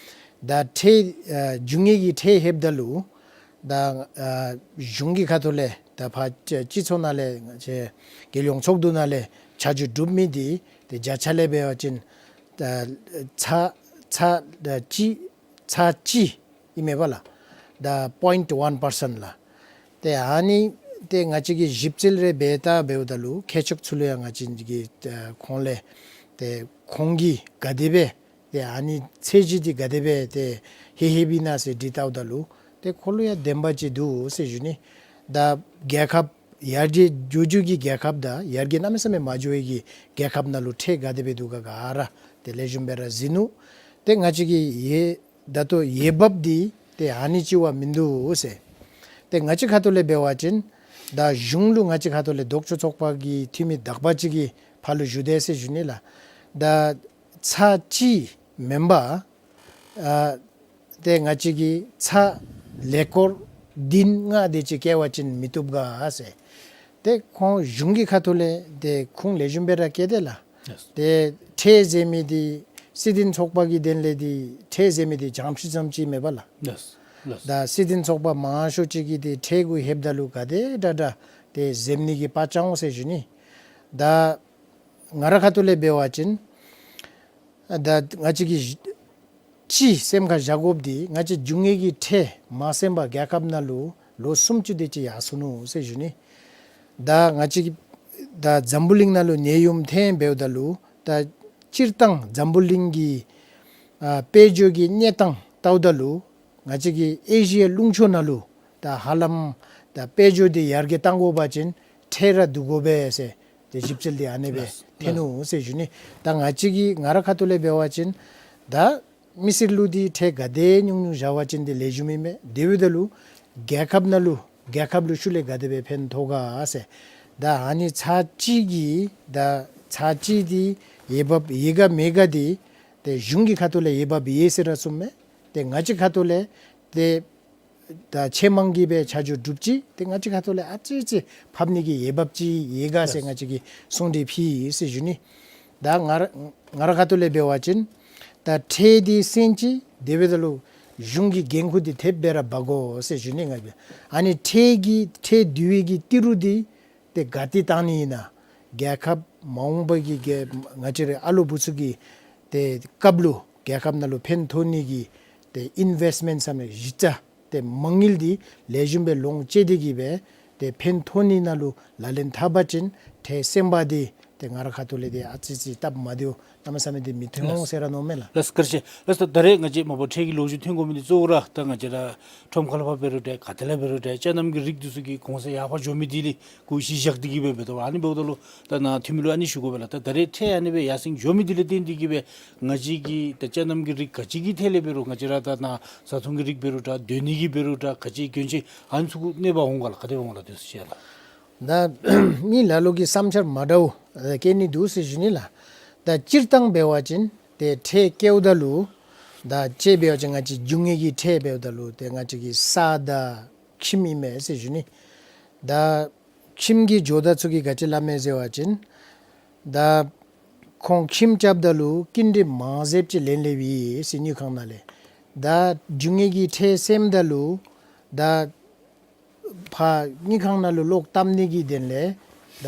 ད་ཁྲལ་ཨ་རྒྱུ་དངོས་ཀྱི་ཁྲལ་ལྷོདཔ་ད་ལུ་ད་ཨ་གཞུང་གི་ཁ་ཐུག་ལས་ད་ཕར་སྤྱི་ཚོགས་ནང་ལས་ང་བཅས་རྒྱལ་ཡོངས་ཚོགས་འདུ་ནང་ལས་ཆ་འཇོག་གྲུབ་མི་འདི་ཏེ་བརྒྱ་ཆ་ལས་འབད་བ་ཅིན་ ད་ཚ་ཚ་ད་གཅིག་ཚ་གཅིག་ཨིན་མས་པ་ལགས། ད་པོའིནཊ་ཝན་པར་སེནཊ་ལགས། ཏེ་ཨ་ནི་ཏེ་ང་བཅས་ཀྱིས་ཞིབ་འཚོལ་རེ་འབད་ད་འབདཝ་ད་ལུ་མཁས་མཆོག་ཚུ་ལུ་ཡང་ང་བཅས་ཀྱིས་ཨ་ཁོང་ལས་ཏེ་ཁོང་གིས་ག་དེ་སྦེ་ཏེ་ཨ་ནི་ཚད་གཞི་འདི་ག་དེ་སྦེ་ཏེ་ཧེ་ཧེ་སྦེ་ཨིན་ན་ཟེར་དྲི་བལྟཝ་ད་ལུ་ཏེ་ཁོ་ལུ་ཡང་བདེན་པ་ཅིག་འདུག་ཟེར་ཞུ་ནི། ད་རྒྱལ་ཁབ་ཡར་རྒྱས་འགྱོ་འགྱོ་གི་རྒྱལ་ཁབ་དང་ཡར་རྒྱས་གནམ་མེད་ས་མེད་མ་འགྱོ་བའི་གི་རྒྱལ་ཁབ་ནང་ལུ་ཁྲལ་ག་དེ་སྦེ་འདུག་ག་ག་ར་ཏེ་ལེགས་ཤོམ་སྦེ་ར་གཟིགས་ནུག། ཏེ་ང་བཅས་ཀྱི་ཡེ་ད་ལྟོ་འོས་འབབ་འདི་ཏེ་ཨ་ནི་ཅིག་བ་མིན་འདུག་ཟེར། ཏེ་ང་བཅས་ཁ་ཐུག་ལས་འབད་བ་ཅིན་ད་གཞུང་ལུ་ང་བཅས་ཁ་ཐུག་ལས་ལྡོག་ཕྱོགས་ཚོགས་པ་གི་འཐུས་མི་དག་པ་ཅིག་གི་ཕར་ལུ་ཞུ་དེས་ཟེར་ཞུ་ནི་ལགས། ད་ཚ་གཅིག་མེན་པར་ཨ་ཏེ་ང་བཅས་ཀྱི་ཚ་ལེབ་སྐོར་བདུན་ལྔ་དེ་ཅིག་བཀལ་བ་ཅིན་མི་བཏུབ་ག་ཟེར། ཏེ་ཁོང་གཞུང་གི་ཁ་ཐུག་ལས་ཏེ་ཁུངས་ལེགས་ཤོམ་སྦེ་ར་བཀལ་དེས་ལགས། ཡེས། ཏེ་ཁྲལ་ཟེར་མི་འདི་སྲིད་དོན་ཚོགས་པ་གི་དོན་ལས་འདི་ཁྲལ་ཟེར་མི་འདི་གྱང་ཤིང་ཙམ་ཅིག་མེན་པ་ལགས། ཡེས། ཡེས། ད་སྲིད་དོན་ཚོགས་པ་མང་ཤོས་ཅིག་གིས་ཏེ་ཁྲལ་གུ་ལྷོདཔ་ད་ལུ་ག་དེ་དྲག་དྲག་ཏེ་འཛེམ་ནི་གི་དཔའ་རྐྱང་འོང་ཟེར་ཞུ་ནི། ད་ང་ར་ཁ་ཐུག་ལས་འབད་བ་ཅིན་ད་ང་བཅས་ཀྱིས་གཅིག་སེམས་ཁར་བཞག་དགོཔ་འདི་ང་བཅས་རྒྱུ་དངོས་ཀྱི་ཁྲལ་མ་སེང་པར་རྒྱལ་ཁབ་ནང་ལུ་ལོ་སུམ་ཅུ་དེ་ཅིག་ཡར་སོ་ནུག་ཟེར་ཞུ་ནི། ད་ང་བཅས་ཀྱི་ད་འཛམ་བུ་གླིང་ནང་ལུ་གནས་ཡུམ་ཐེངས་འབདཝ་ད་ལུ་ད་སྤྱིར་བཏང་འཛམ་བུ་གླིང་གི་ཨ་དཔལ་འབྱོར་གྱི་གནས་སྟངས་བལྟཝ་ད་ལུ་ང་བཅས་ཀྱི་ཨེ་ཤི་ཡ་ལུང་ཕྱོགས་ནང་ལུ་ད་ཧ་ལམ་ད་དཔལ་འབྱོར་འདི་ཡར་རྒྱས་གཏང་དགོ་པ་ཅིན་ཁྲལ་ར་བསྡུ་དགོ་པས་ཟེར་ཏེ་ཞིབ་འཚོལ་འདི་ཨ་ནེ་སྦེ་ལགས། ཐོན་ནུག་ཟེར་ཞུ་ནི། ད་ང་བཅས་ཀྱི་ང་ར་ཁ་ཐུག་ལས་འབད་བ་ཅིན་ད་མི་སེར་ལུ་འདི་ཁྲལ་ག་དེ་ཉུང་ཉུང་བཞག་པ་ཅིན་འདི་ལེགས་ཤོམ་ཨིན་མས། དེ་འབདཝ་ད་ལུ་རྒྱལ་ཁབ་ནང་ལུ་རྒྱལ་ཁབ་ལུ་ཤུལ་ལས་ག་དེ་སྦེ་ཕན་ཐོགས་ག་ཟེར། ད་ཨ་ནི་ཚ་གཅིག་གི་ད་ཚ་གཅིག་འདི་འོས་འབབ་ཡོད་ག་མེད་ག་འདི་ཏེ་གཞུང་གི་ཁ་ཐུག་ལས་འོས་འབབ་ཡོད་ཟེར་ར་གསུངམ་མས། ཏེ་ང་བཅས་ཁ་ཐུག་ལས་ཏེ་ད་ཆེས་མང་གིས་སྦེ་ཆ་འཇོག་གྲུབ་ཅི། ཏེ་ང་བཅས་ཁ་ཐུག་ལས་ཨ་ཙི་ཙི་ཕབ་ནི་གི་འོས་འབབ་ཅིག་ཡོད་ག་ཟེར་ཡེས། ང་བཅས་ཀྱིས་གསུང་གྲོས་ཕུལ་ཡི་ཟེར་ཞུ་ནི། ད་ང་ར་ང་ར་ཁ་ཐུག་ལས་འབད་བ་ཅིན་ད་ཁྲལ་འདི་སེང་ཅི། དེ་འབདཝ་ད་ལུ་གཞུང་གི་འགན་ཁུར་འདི་དེ་སྦེ་ར་འབག་དགོ་ཟེར་ཞུ་ནི། ང་གིས་ཨ་ནི་ཁྲལ་གྱི་ཁྲལ་བསྡུ་བའི་གི་ཏི་རུ་འདི་ཏེ་ག་ཏེ་བཏང་ནི་ཨིན་ན། རྒྱལ་ཁབ་མ་འོངས་པ་གི་གི་ང་བཅས་རའི་ཨ་ལོ་བུ་ཚུ་གི་ཏེ་སྐབས་ལུ་རྒྱལ་ཁབ་ནང་ལུ་ཕན་ཐོགས་ནི་གི་ཏེ་ཨིན་ཝེསཊ་མེནཊ་ཟེར་མི་གཞི་རྩ་ཏེ་མ་དངུལ་འདི་ལེགས་ཤོམ་སྦེ་ལོངས་སྤྱོད་དེ་གི་སྦེ་ཏེ་ཕན་ཐོགས་ནི་ནང་ལུ་ལག་ལེན་འཐབ་པ་ཅིན་ཁྲལ་སེང་བ་འདི་ཏེ་ང་ར་ཁ་ཐུག་ལས་འདི་ཨ་ཙི་ཙི་སྟབས་མ་བདེཝ་གནམ་མེད་ས་མེད་འདི་མི་ཐོན་འོང་ཟེར་ར་མནོཝ་མས་ལགས། ལགས་བཀའ་དྲིན་ཆེ། ལགས་ད་ད་རེས་ང་བཅས་མ་པ་ཁྲལ་གྱི་ལོ་རྒྱུས་ཐོན་དགོ་མི་འདི་གཙོ་བོ་ར་ད་ང་བཅས་ར་ཁྲོམ་ཁ་ལས་ཕར་འབད་རུང་འདྲ་ག་ཏེ་ལས་འབད་རུང་འདྲ་སྤྱོད་ལམ་གྱི་རིགས་འདི་ཚུ་གི་གོང་ཚད་ཡར་ཕར་འགྱོ་མི་འདི་ལས་གུ་གཞི་བཞག་སྟེ་གི་སྦེ་འབདཝ་ད་ཨ་ནི་འབདཝ་ད་ལུ་ད་ནཱ་འཐུས་མི་ལུ་ཨ་ནི་ཞུ་དགོ་པས་ལགས། ད་ད་རེས་ཁྲལ་ཨ་ནི་སྦེ་ཡར་སེང་འགྱོ་མི་འདི་ལས་བརྟེན་ཏེ་གི་སྦེ་ང་བཅས་ཀྱི་ད་སྤྱོད་ལམ་གྱི་རིགས་ག་ཅི་གི་ཐད་ལས་འབད་རུང་ང་བཅས་ར་ད་ནཱ་བཟའ་འཐུང་གི་རིགས་འབད་རུང་འདྲ་སྡོད་ནི་གི་འབད་རུང་འདྲ་ག་ཅི་གྱོན་ཆས་ཨ་ནི་ཚུ་གུ་གནོད་པ་འོང་ག་ལགས། ག་དེ་འོང་ག་ལགས་དེ་ཚུ་ཞུ་ཡ་ལགས། ད་མི་ལ་ལུ་གི་བསམ་འཆར་མ་འདྲཝ་ཨེ་བཀལ་ནི་འདུག་ཟེར་ཞུ་ནི་ལགས། ད་སྤྱིར་བཏང་འབད་བ་ཅིན་ཏེ་ཁྲལ་བཀལཝ་ད་ལུ་ད་ཅིག་འབད་བ་ཅིན་ང་བཅས་རྒྱུ་དངོས་ཀྱི་ཁྲལ་འབདཝ་ད་ལུ་ཏེ་ང་བཅས་ཀྱི་ས་དང་ཁྱིམ་ཨིན་མས་ཟེར་ཞུ་ནི། ད་ཁྱིམ་གྱི་ཇོ་བདག་ཚུ་གིས་ག་ཅི་སླབ་མས་ཟེར་བ་ཅིན་ད་ཁོང་ཁྱིམ་རྐྱབ་ད་ལུ་སྐྱིན་འགྲུལ་མང་ཟད་ཅིག་ལེན་ལེནམ་ཨིན་ཟེར་དངུལ་ཁང་ནང་ལས། ད་རྒྱུ་དངོས་ཀྱི་ཁྲལ་སེངམ་ད་ལུ་ད་ཕར་དངུལ་ཁང་ནང་ལུ་ལོག་བཏབ་ནི་གི་དོན་ལས་ད་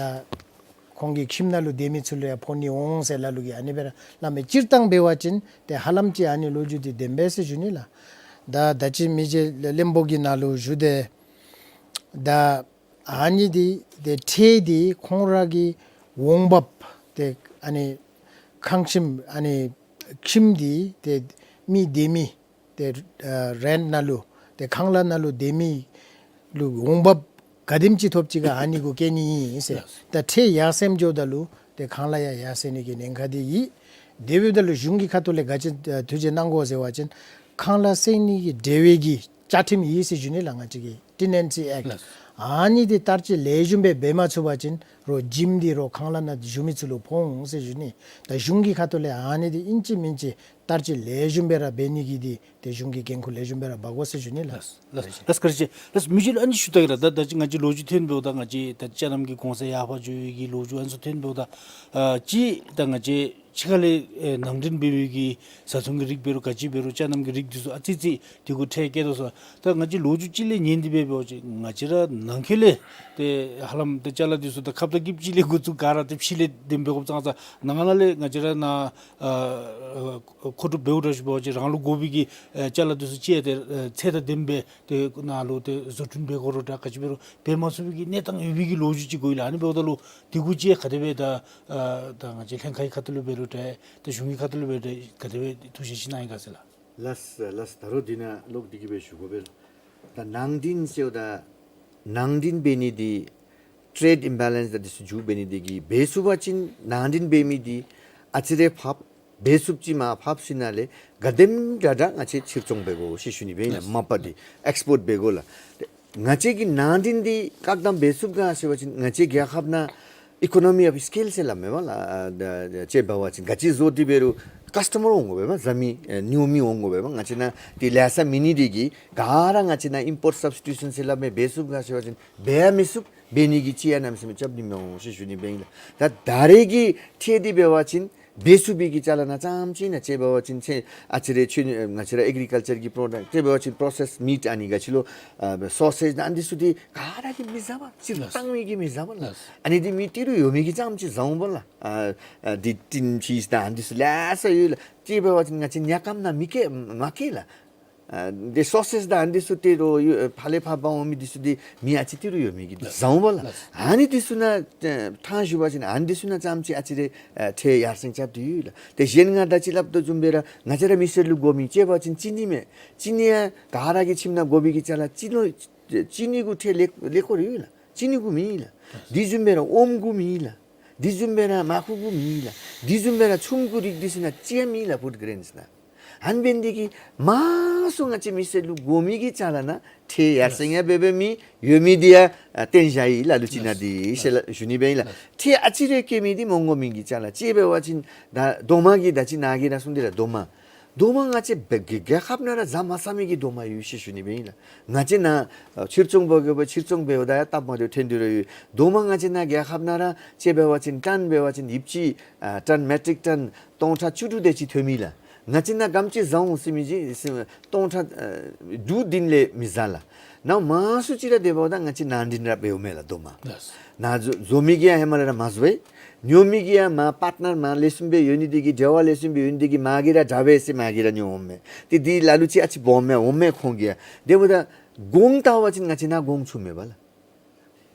ཁོང་གི་ཁྱིམ་ནང་ལུ་སྡོད་མི་ཚུ་ལུ་ཡང་ཕོག་ནི་འོང་ཟེར་ལ་ལུ་གིས་ཨ་ནི་སྦེ་ར་སླབ་མས། སྤྱིར་བཏང་འབད་བ་ཅིན་ཏེ་ཧ་ལམ་ཅིག་ཨ་ནི་ལོ་རྒྱུས་འདི་བདེན་པས་ཟེར་ཞུ་ནི་ལགས། ད་ད་ཅི་མི་རྗེ་བློན་པོ་གིས་ནཱ་ལུ་ཞུ་དེས། ད་ཨ་ནི་འདི་ཏེ་ཁྲལ་འདི་ཁོང་ར་གི་འོང་འབབ་ཏེ་ཨ་ནི་ཁང་ཁྱིམ་ཨ་ནི་ཁྱིམ་འདི་ཏེ་མི་སྡོད་མི་ཏེ་ཨ་རེནཊ་ནང་ལུ་ཏེ་ཁང་གླ་ནང་ལུ་སྡོད་མི་ལུ་འོང་འབབ་ག་དེམ་ཅིག་ཐོབ་ཅི་ག་ཨ་ནི་གུ་བཀལ་ནི་ཨིན་ཟེར། ཡེས། ད་ཁྲལ་ཡར་སེངམ་འགྱོཝ་ད་ལུ་ཏེ་ཁང་གླ་ཡང་ཡར་སེང་ནི་གི་ཉེན་ཁ་འདི་ཡོད། དེ་འབདཝ་ད་ལུ་གཞུང་གི་ཁ་ཐུག་ལས་ག་ཅི་ཨ་ཐུགས་རྗེ་གནང་དགོ་ཟེར་བ་ཅིན་ཁང་གླ་སེང་ནི་གི་འབྲེལ་བའི་གི་བཅའ་ཁྲིམས་ཡོད་ཟེར་ཞུ་ནི་ལགས། ང་བཅས་ཀྱི་ཊེ་ནེན་སི་ཨེཀཊ། ལགས། ཨ་ནི་འདི་བསྟར་སྤྱོད་ལེགས་ཤོམ་སྦེ་འབད་མ་ཚུགས་པ་ཅིན་རོགས་ཁྱིམ་འདི་རོགས་ཁང་གླ་ནང་བཞུགས་མི་ཚུ་ལུ་ཕོག་འོང་ཟེར་ཞུ་ནི། ད་གཞུང་གི་ཁ་ཐུག་ལས་ཨ་ནི་འདི་ཨིན་ཅི་མིན་ཅི་ བསྟར་སྤྱོད་ལེགས་ཤོམ་སྦེ་ར་འབད་ནི་གི་འདི་ཏེ་གཞུང་གི་འགན་ཁུར་ལེགས་ཤོམ་སྦེ་ར་འབག་དགོ་ཟེར་ཞུ་ནི་ལགས། ལགས་ལགས་ལགས། བཀའ་དྲིན་ཆེ་ལགས། མི་རྗེ་ལུ་ཨ་ནི་ཞུ་ད་གེ་ལགས། ད་ད་ཅི་ང་བཅས་ལོ་རྒྱུས་ཐོན་འབདཝ་ད་ང་བཅས་ད་ཅ་ལམ་གྱི་གོང་ཚད་ཡར་འཕར་འགྱོ་བའི་གི་ལོ་རྒྱུས་ཨ་ནི་ཚུ་ཐོན་འབདཝ་ད་ཨ་ཅི་ད་ང་བཅས་ཕྱི་ཁ་ལས་ཨེ་ནང་འདྲེན་འབད་བའི་གི་བཟའ་འཐུང་གི་རིགས་འབད་རུང་ག་ཅི་འབད་རུང་ཅ་ལམ་གྱི་རིགས་འདི་ཚུ་ཨ་ཙི་ཙི་དེ་གུ་ཁྲལ་བཀལ་དོ་ཟེར། ད་ང་བཅས་ལོ་རྒྱུས་ཅིག་ལས་ཉན་ཏེ་འབད་འབད་བ་ཅིན་ང་བཅས་ར་ནང་འཁོད་ལས་ཏེ་ཧ་ལམ་ཏེ་ཅ་ལ་འདི་ཚུ་ད་ཁབ་དང་ཀིབ་ཅིག་ལས་འགོ་བཙུགས་ག་ར་ཏེ་ཕྱི་ལས་འདེམས་འབད་དགོཔ་ཙང་ཙང་ནང་ན་ལས་ང་བཅས་ར་ནཱ་ཨ་མཁོ་སྒྲུབ་འབདཝ་འདྲ་ཞུ་བ་ཅིན་རང་ལུ་དགོ་པའི་གི་ཨེ་ཅ་ལ་འདི་ཚུ་ཅིག་ཏེ་ཨེ་ཚད་དང་ལྡནམ་སྦེ་ཏེ་ནཱ་ལུ་ཏེ་བཟོ་སྐྲུན་འབད་དགོ་རུང་འདྲ་ག་ཅི་འབད་རུང་འབད་མ་ཚུགས་པའི་གི་གནས་སྟངས་ཡོད་པའི་གི་ལོ་རྒྱུས་ཅིག་གོ་ཡི་ལགས། ཨ་ནི་འབདཝ་ད་ལུ་དེ་གུ་ཅིག་ག་དེ་སྦེ་ད་ཨ་ད་ང་བཅས་ལྷན་ཁག་གི་ཁ་ཐུག་ལུ་འབད་རུང་འདྲ་ད་གཞུང་གི་ཁ་ཐུག་ལུ་འབད་རུང་འདྲ་ག་དེ་སྦེ་ཐུགས་བཞེད་ཅིག་གནང་ཡི་ག་ཟེར་ལགས། ལགས་ལགས། ད་རུང་འདི་ནང་ལོག་འདི་གིས་སྦེ་ཞུ་དགོ་པས་ལགས། ད་ནང་འདྲེན་ཟེརཝ་ད་ནང་འདྲེན་འབད་ནི་འདི་ཊེརེཌ་ཨིམ་བེ་ལེནསི་ད་འདི་ཚུ་འགྱོ་འབད་ནི་འདི་གིས་འབད་ཚུགས་པ་ཅིན་ནང་འདྲེན་འབད་མི་འདི་ཨ་ཙི་རེ་ཕབ། འབད་ཚུགསཔ་ཅིག་མར་ཕབ་ཞིནམ་ལས་ག་དེམ་དྲག་དྲག་ང་བཅས་ཕྱིར་ཚོང་འབད་དགོ་ཟེར་ཞུ་ནི་སྦེ་ཨིན་ལགས། ལགས། མ་པ་འདི་ཨེགསི་པོརཊ་འབད་དགོ་ལགས། ཏེ་ང་བཅས་ཀྱིས་ནང་འདྲེན་འདི་བཀག་དམ་འབད་ཚུགས་ག་ཟེར་བ་ཅིན་ང་བཅས་རྒྱལ་ཁབ་ནང་ཨི་ཀོ་ནོ་མི་ཨོཕ་སི་ཀེལ་ཟེར་སླབ་མས་པ་ལགས། ཨ་ད་ད་ཅིག་འབད་བ་ཅིན་ག་ཅི་བཟོ་སྟེ་འབད་རུང་ཀསི་ཊ་མར་འོང་དགོ་པས་པ། བཟའ་མི་ཨེ་ཉོ་མི་འོང་དགོ་པས་པ། ང་བཅས་ནང་འདི་ལེ་ཤ་མེད་ནི་འདི་གིས་ག་ར་ང་བཅས་ནང་ཨིམ་པོརཊ་སབ་སི་ཊི་ཊུ་ཤཱན་ཟེར་སླབ་མས། འབད་ཚུགས་ག་ཟེར་བ་ཅིན་འབད་ཡང་མི་ཚུགས། འབད་ནི་གི་ཅིག་ཡང་གནམ་མེད་ས་མེད་རྐྱབ་ནི་མི་འོང་ཟེར་ཞུ་ནི་སྦེ་ཨིན་ལགས། ད་ད་རེས་ཀྱི་ཐད་འདི་འབད་བ་ཅིན་འབད་ཚུགས་པའི་གི་ཅ་ལ་ནང་ཙམ་ཅིག་ནང་ཅིག་འབད་བ་ཅིན་ཅིག་ཨ་ཙི་རེ་ཆུ་ང་བཅས་ར་ཨེག་རི་ཀལ་ཅར་གྱི་པྲོ་ཌཀཊ་ཅིག་འབད་བ་ཅིན་པྲོ་སེསཌ་མིཊ་ཨ་ནི་ག་ཅི་ལོ་ཨ་སོ་སེཇ་ཨ་ནི་འདི་ཚུ་འདི་ག་ར་གིས་མི་བཟའ་བས། སྤྱིར་བཏང་མི་གིས་མི་བཟའ་བས་ལགས། ཨ་ནི་འདི་མི་ཏི་རུ་ཡོད་མི་གིས་རྐྱངམ་ཅིག་བཟའ་འོང་པ་ལགས། ཨ་ཨ་འདི་ཊིན་ཕིསི་དང་ཨ་ནི་འདི་ཚུ་ལེ་ཤ་ཡོད་ལགས། ཅིག་འབད་བ་ཅིན་ང་བཅས་ཉ་སྐམ་ནང་མི་བཀལ་མ་བཀལ་ལགས། ཨ་འདི་སོ་སེཇ་དང་ཨ་ནི་འདི་ཚུ་ཏི་རུ་ཡོད་ཕར་ལས་ཕར་འབག་འོང་མི་འདི་ཚུ་འདི་མི་ཨ་ཙི་ཏི་རུ་ཡོད་མི་གིས་བཟའ་འོང་པ་ལགས། ཨ་ནི་འདི་ཚུ་ནང་ཐང་ཞུ་བ་ཅིན་ཨ་ནི་འདི་ཚུ་ནང་ཙམ་ཅིག་ཨ་ཙི་རེ་ཨ་ཁྲལ་ཡར་སེང་རྐྱབ་སྟེ་ཡོད་ལགས། ཏེ་གཞན་ང་ད་ཅི་སླབ་དོ་བཟུམ་སྦེ་ར་ང་བཅས་ར་མི་སེར་ལུ་དགོ་མི་ཅིག་འབད་བ་ཅིན་ཅི་ནི་མས། ཅི་ནི་ཡང་ག་ར་གི་ཁྱིམ་ནང་དགོ་པའི་གི་ཅ་ལ་ཅི་ནོ་ཅི་ནི་གུ་ཁྲལ་ལེགས་ལེགས་ཁོ་རེ་ཡོད་ལགས། ཅི་ནི་གུ་མེད་ལགས། འདི་བཟུམ་སྦེ་ར་ཨོམ་གུ་མེད་ལགས། འདི་བཟུམ་སྦེ་ར་མར་ཁུ་གུ་མེད་ལགས། འདི་བཟུམ་སྦེ་ར་ཆུམ་གུ་རིགས་འདི་ཚུ་ནང་ཅི་ཡང་མེད་ལགས། ཕུཌ་གྲེནསི་ནང་། ཨ་ནི་འབད་ནི་འདི་གིས་མང་སུ་ང་བཅས་མི་སེར་ལུ་དགོ་མི་གི་ཅ་ལ་ནང་ཁྲལ་ཡར་སེང་ཡང་འབད་འབད་མི་ཡོད་མི་འདི་ཡང་ཨ་བརྟན་བཞག་ཡི་ལགས། ལུ་ཅིག་ནང་འདི་ཤེས་ལགས་ཞུ་ནི་སྦེ་ཨིན་ལགས། ཁྲལ་ཨ་ཙི་རེ་བཀལ་མི་འདི་མ་དགོ་མི་གི་ཅ་ལ་ཅིག་འབད་བ་ཅིན་ད་རྡོག་མ་གི་ད་ཅི་ནཱ་གིས་ར་གསུངས་ཏེ་ར་རྡོག་མ། རྡོག་མ་ང་བཅས་རྒྱལ་རྒྱལ་ཁབ་ནང་ར་བཟའ་མ་ཚང་མི་གི་རྡོག་མ་ཡོད་ཟེར་ཞུ་ནི་སྦེ་ཨིན་ལགས། ང་བཅས་ནཱ་ཨ་ཕྱིར་ཚོང་འབད་དགོ་པས། ཕྱིར་ཚོང་འབདཝ་ད་ཡང་སྟབས་མ་བདེཝ་ཐོན་ཏེ་ར་ཡོད། རྡོག་མ་ང་བཅས་ནཱ་རྒྱལ་ཁབ་ནང་ར་ཅིག་འབད་བ་ཅིན་ཊོན་འབད་བ་ཅིན་ཡོདཔ་ཅིག་ཨ་ཊོན་མེ་ཊིག་ཊོན་སྟོང་ཕྲག་བཅུ་དྲུག་དེ་ཅིག་ཐོན་མི་ལགས། ང་བཅས་ནཱ་ག་དེམ་ཅིག་བཟའ་འོང་ཟེར་མི་ཅིག་སྟོང་ཕྲག་ཨ་དྲུག་བདུན་ལས་མི་བཟའ་ལགས། ནཱ་མང་སུ་ཅིག་ར་དེ་འབདཝ་ད་ང་བཅས་ནང་འདྲེན་ར་འབདཝ་མས་ལགས་རྡོག་མ། ལགས། ནཱ་བཟོ་བཟོ་མི་གིས་ཡང་ཧེ་མ་ལས་ར་མ་བཟོ་བས། ཉོ་མི་གིས་ཡང་མར་པར་ཊི་ནར་མར་ལེགས་ཤོམ་སྦེ་ཡོད་ནི་འདི་གིས་འབྲེལ་བ་ལེགས་ཤོམ་སྦེ་ཡོད་ནི་འདི་གིས་མར་གྱི་ར་དྲག་པས་ཟེར་མར་གྱི་ར་ཉོ་འོང་མས། ཏེ་འདི་ལ་ལུ་ཅིག་ཨ་ཙི་སྦོམ་མས་འོང་མས་ཁོང་གིས་ཡང། དེ་འབདཝ་ད་གོང་བལྟ་བ་ཅིན་ང་བཅས་ནཱ་གོང་ཆུང་མས་པ་ལགས།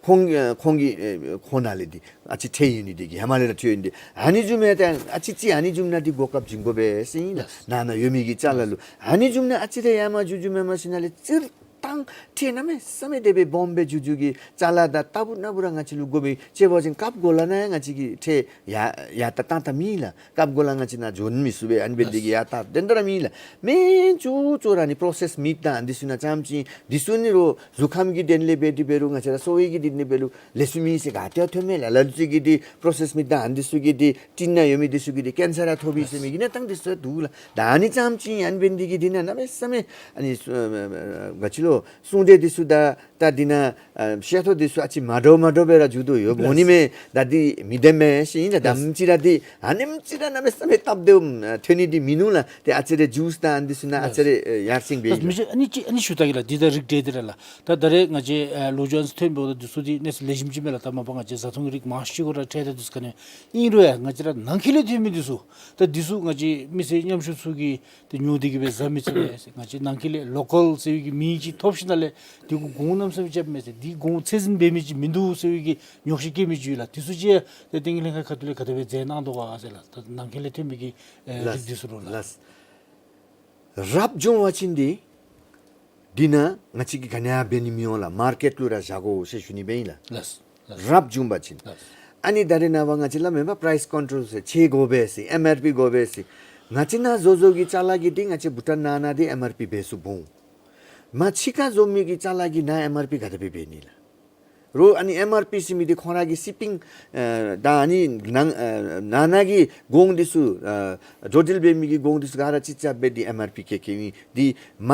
ཁོང་ཨེ་ཁོང་གི་ཨེ་ཁོང་ནང་ལས་འདི་ཨ་ཙི་ཁྲལ་ཡོད་ནི་འདི་གིས་ཧེ་མ་ལས་ར་ཁྲལ་ཡོད་ནི་འདི་ཨ་ནི་བཟུམ་མས། ཏེ་ཨ་ཙི་ཅིག་ཨ་ནི་བཟུམ་ནང་འདི་གོ་སྐབས་བྱིན་དགོ་པས་ཟེར་ཨིན་ལགས། ལགས། ནཱ་ནཱ་ཡོད་མི་གི་ཅ་ལ་ལུ་ཨ་ནི་བཟུམ་ནང་ཨ་ཙི་རེ་ཡར་མར་འགྱོ་འགྱོ་མར་མར་ཞིནམ་ལས་སྤྱིར་བཏང་ཁྲལ་གནམ་མེད་ས་མེད་དེ་སྦེ་སྦོམ་སྦེ་འགྱོ་འགྱོ་གི་ཅ་ལ་དང་རྟག་བུ་ན་བུ་ར་ང་བཅས་ལུ་དགོ་པས། ཅིག་འབད་བ་ཅིན་སྐབས་འགོ་ལས་ནཱ་ཡང་ང་བཅས་ཀྱིས་ཁྲལ་ཡར་ཡར་ད་བཏང་ད་མེད་ལགས། སྐབས་འགོ་ལས་ང་བཅས་ནཱ་འགྱོ་མི་ཚུགས་པས། ཨ་ནི་འབད་ནི་འདི་གིས་ཡར་ད་དེ་འདྲ་ར་མེད་ལགས། མེན་ཅོག་ཅོག་ར་ནི་པྲོ་སེསཌ་མིཊ་དང་འདི་ཚུ་ནང་ཙམ་ཅིག་འདི་ཚུ་ནི་རོགས་གཟུགས་ཁམས་ཀྱི་དོན་ལས་འབད་དེ་འབད་རུང་ང་བཅས་ར་གསོ་བའི་གི་དོན་ལས་འབད་རུང་ལེགས་ཤོམ་ཨིན་ཟེར་ག་ཏེ་ཡང་ཐོན་མས་ལགས། ལ་ལུ་ཅིག་གིས་འདི་པྲོ་སེསཌ་མིཊ་དང་འདི་ཚུ་གིས་འདི་ཊིན་ནང་ཡོད་མི་འདི་ཚུ་གིས་འདི་ཀེན་སར་ར་ཐོབ་པས་ཟེར་མི་གི་གནས་སྟངས་འདི་ཚུ་འདུག་ལགས། ད་ཨ་ནི་ཙམ་ཅིག་ཨ་ནི་འབད་ནི་འདི་གིས་འདི་ནང་གནམ་མེད་ས་མེད་ཨ་ནི་ག་ཅི་ལོ་གསུང་སྟེ་འདི་ཚུ་ད་ད་འདི་ནང་ཨ་བཤད་ཐོ་འདི་ཚུ་ཨ་ཙི་མ་འདྲཝ་མ་འདྲཝ་སྦེ་ར་འགྱོ་དོ་ཡོད། འོང་ནི་མས། ད་འདི་མི་བདེན་མས་ཟེར་ཨིན་ལགས། ད་ལགས། ཨམ་ཅིག་ར་འདི་ཨ་ནེམ་ཅིག་ར་གནམ་མེད་ས་མེད་སྟབས་བདེཝ་ཨ་ཐོན་ནི་འདི་མིན་ནུག་ལགས། ཏེ་ཨ་ཙི་རེ་ཇུས་དང་འདི་ཚུ་ནང་ཨ་ཙི་རེ་ཨེ་ཡར་སེང་འབད་ཡི་ལགས། མི་རྗེ་ཨ་ནི་ཅིག་ཨ་ནི་ཞུ་ད་གེ་ལགས། འདི་ད་རིགས་འགྲེ་འདི་ར་ལགས། ད་ད་རེས་ང་བཅས་ཨ་ལོ་རྒྱུས་ཨ་ནི་ཚུ་ཐོན་འབདཝ་ད་འདི་ཚུ་འདི་གནས་ཚུལ་ལེགས་ཤོམ་ཅིག་མས་ལགས། ད་མ་པ་ང་བཅས་བཟའ་འཐུང་གི་རིགས་མང་ཤོས་ཅིག་གུ་ར་ཁྲལ་དང་འདི་ཚུ་ག་ནི་ཨིན་རུང་ཡང་ང་བཅས་ར་ནང་འཁོད་ལས་ཐོན་མི་འདི་ཚུ་ད་འདི་ཚུ་ང་བཅས་མི་སེར་ཉམ་ཆུང་ཚུ་གིས་ཏེ་ཉོ་སྟེ་གི་སྦེ་བཟའ་མི་ཚུགས་པས། ང་བཅས་ནང་འཁོད་ལས་ལོ་ཀཱལ་ཟེར་བའི་གི་མིང་ཅིག་ཐོབ་ཞིནམ་ལས་འདི་གུ་གོང་གནམ་མེད་ས་མེད་རྐྱབ་མས་ཟེར། འདི་གོང་ཚད་ཟིན་འབད་མི་ཅིག་མིན་འདུག་ཟེར་བའི་གི་ཉོགས་བཤད་བཀོད་མི་ཅིག་ཡོད་ལགས། འདི་ཚུ་ཅིག་ཏེ་བརྟན་ལྷན་ཁག་ཁ་ཐུག་ལས་ག་དེ་སྦེ་མཛད་གནང་དོ་ག་ཟེར་ལགས། ད་ནང་འཁོད་ལས་ཐོན་མི་གི་ཨེ་རིགས་འདི་ཚུ་ལུ་ལགས། ལགས། རབ་བྱུང་བ་ཅིན་འདི་འདི་ནང་ང་བཅས་ཀྱིས་ག་ནི་ཡང་འབད་ནི་མི་འོང་ལགས། མར་ཀེཊ་ལུ་ར་བཞག་དགོ་ཟེར་ཞུ་ནི་སྦེ་ཨིན་ལགས། ལགས། ལགས། རབ་བྱུང་བ་ཅིན། ལགས། ཨ་ནི་ད་རེས་ནངས་པ་ང་བཅས་སླབ་མས་པ་པ་རའིསི་ཀོན་ཊོལ་ཟེར། ཁྱད་དགོ་པས་ཟེར། ཨེམ་ཨར་པི་དགོ་པས་ཟེར། ང་བཅས་ནཱ་བཟོ་བཟོ་གི་ཅ་ལ་གི་འདི་ང་བཅས་བྷུ་ཊཱན་ནང་ན་འདི་ཨེམ་ཨར་པི་འབད་ཚུགསཔ་འོང་། མར་ཕྱི་ཁར་བཟོ་མི་གི་ཅ་ལ་གི་ནང་ཨེམ་ཨར་པི་ག་དེ་སྦེ་འབད་ནི་ལགས། རོགས་ཨ་ནི་ཨེམ་ཨར་པི་ཟེར་མི་འདི་ཁོང་ར་གི་སི་པིང་ཨེ་ད་ཨ་ནི་ནང་ཨེ་ནང་ན་གི་གོང་འདི་ཚུ་ཨེ་འགྲོ་འགྲུལ་འབད་མི་གི་གོང་འདི་ཚུ་ག་ར་ཅིག་རྐྱབ་སྦེ་འདི་ཨེམ་ཨར་པི་བཀལ་བཀལཝ་ཨིན། འདི་མ་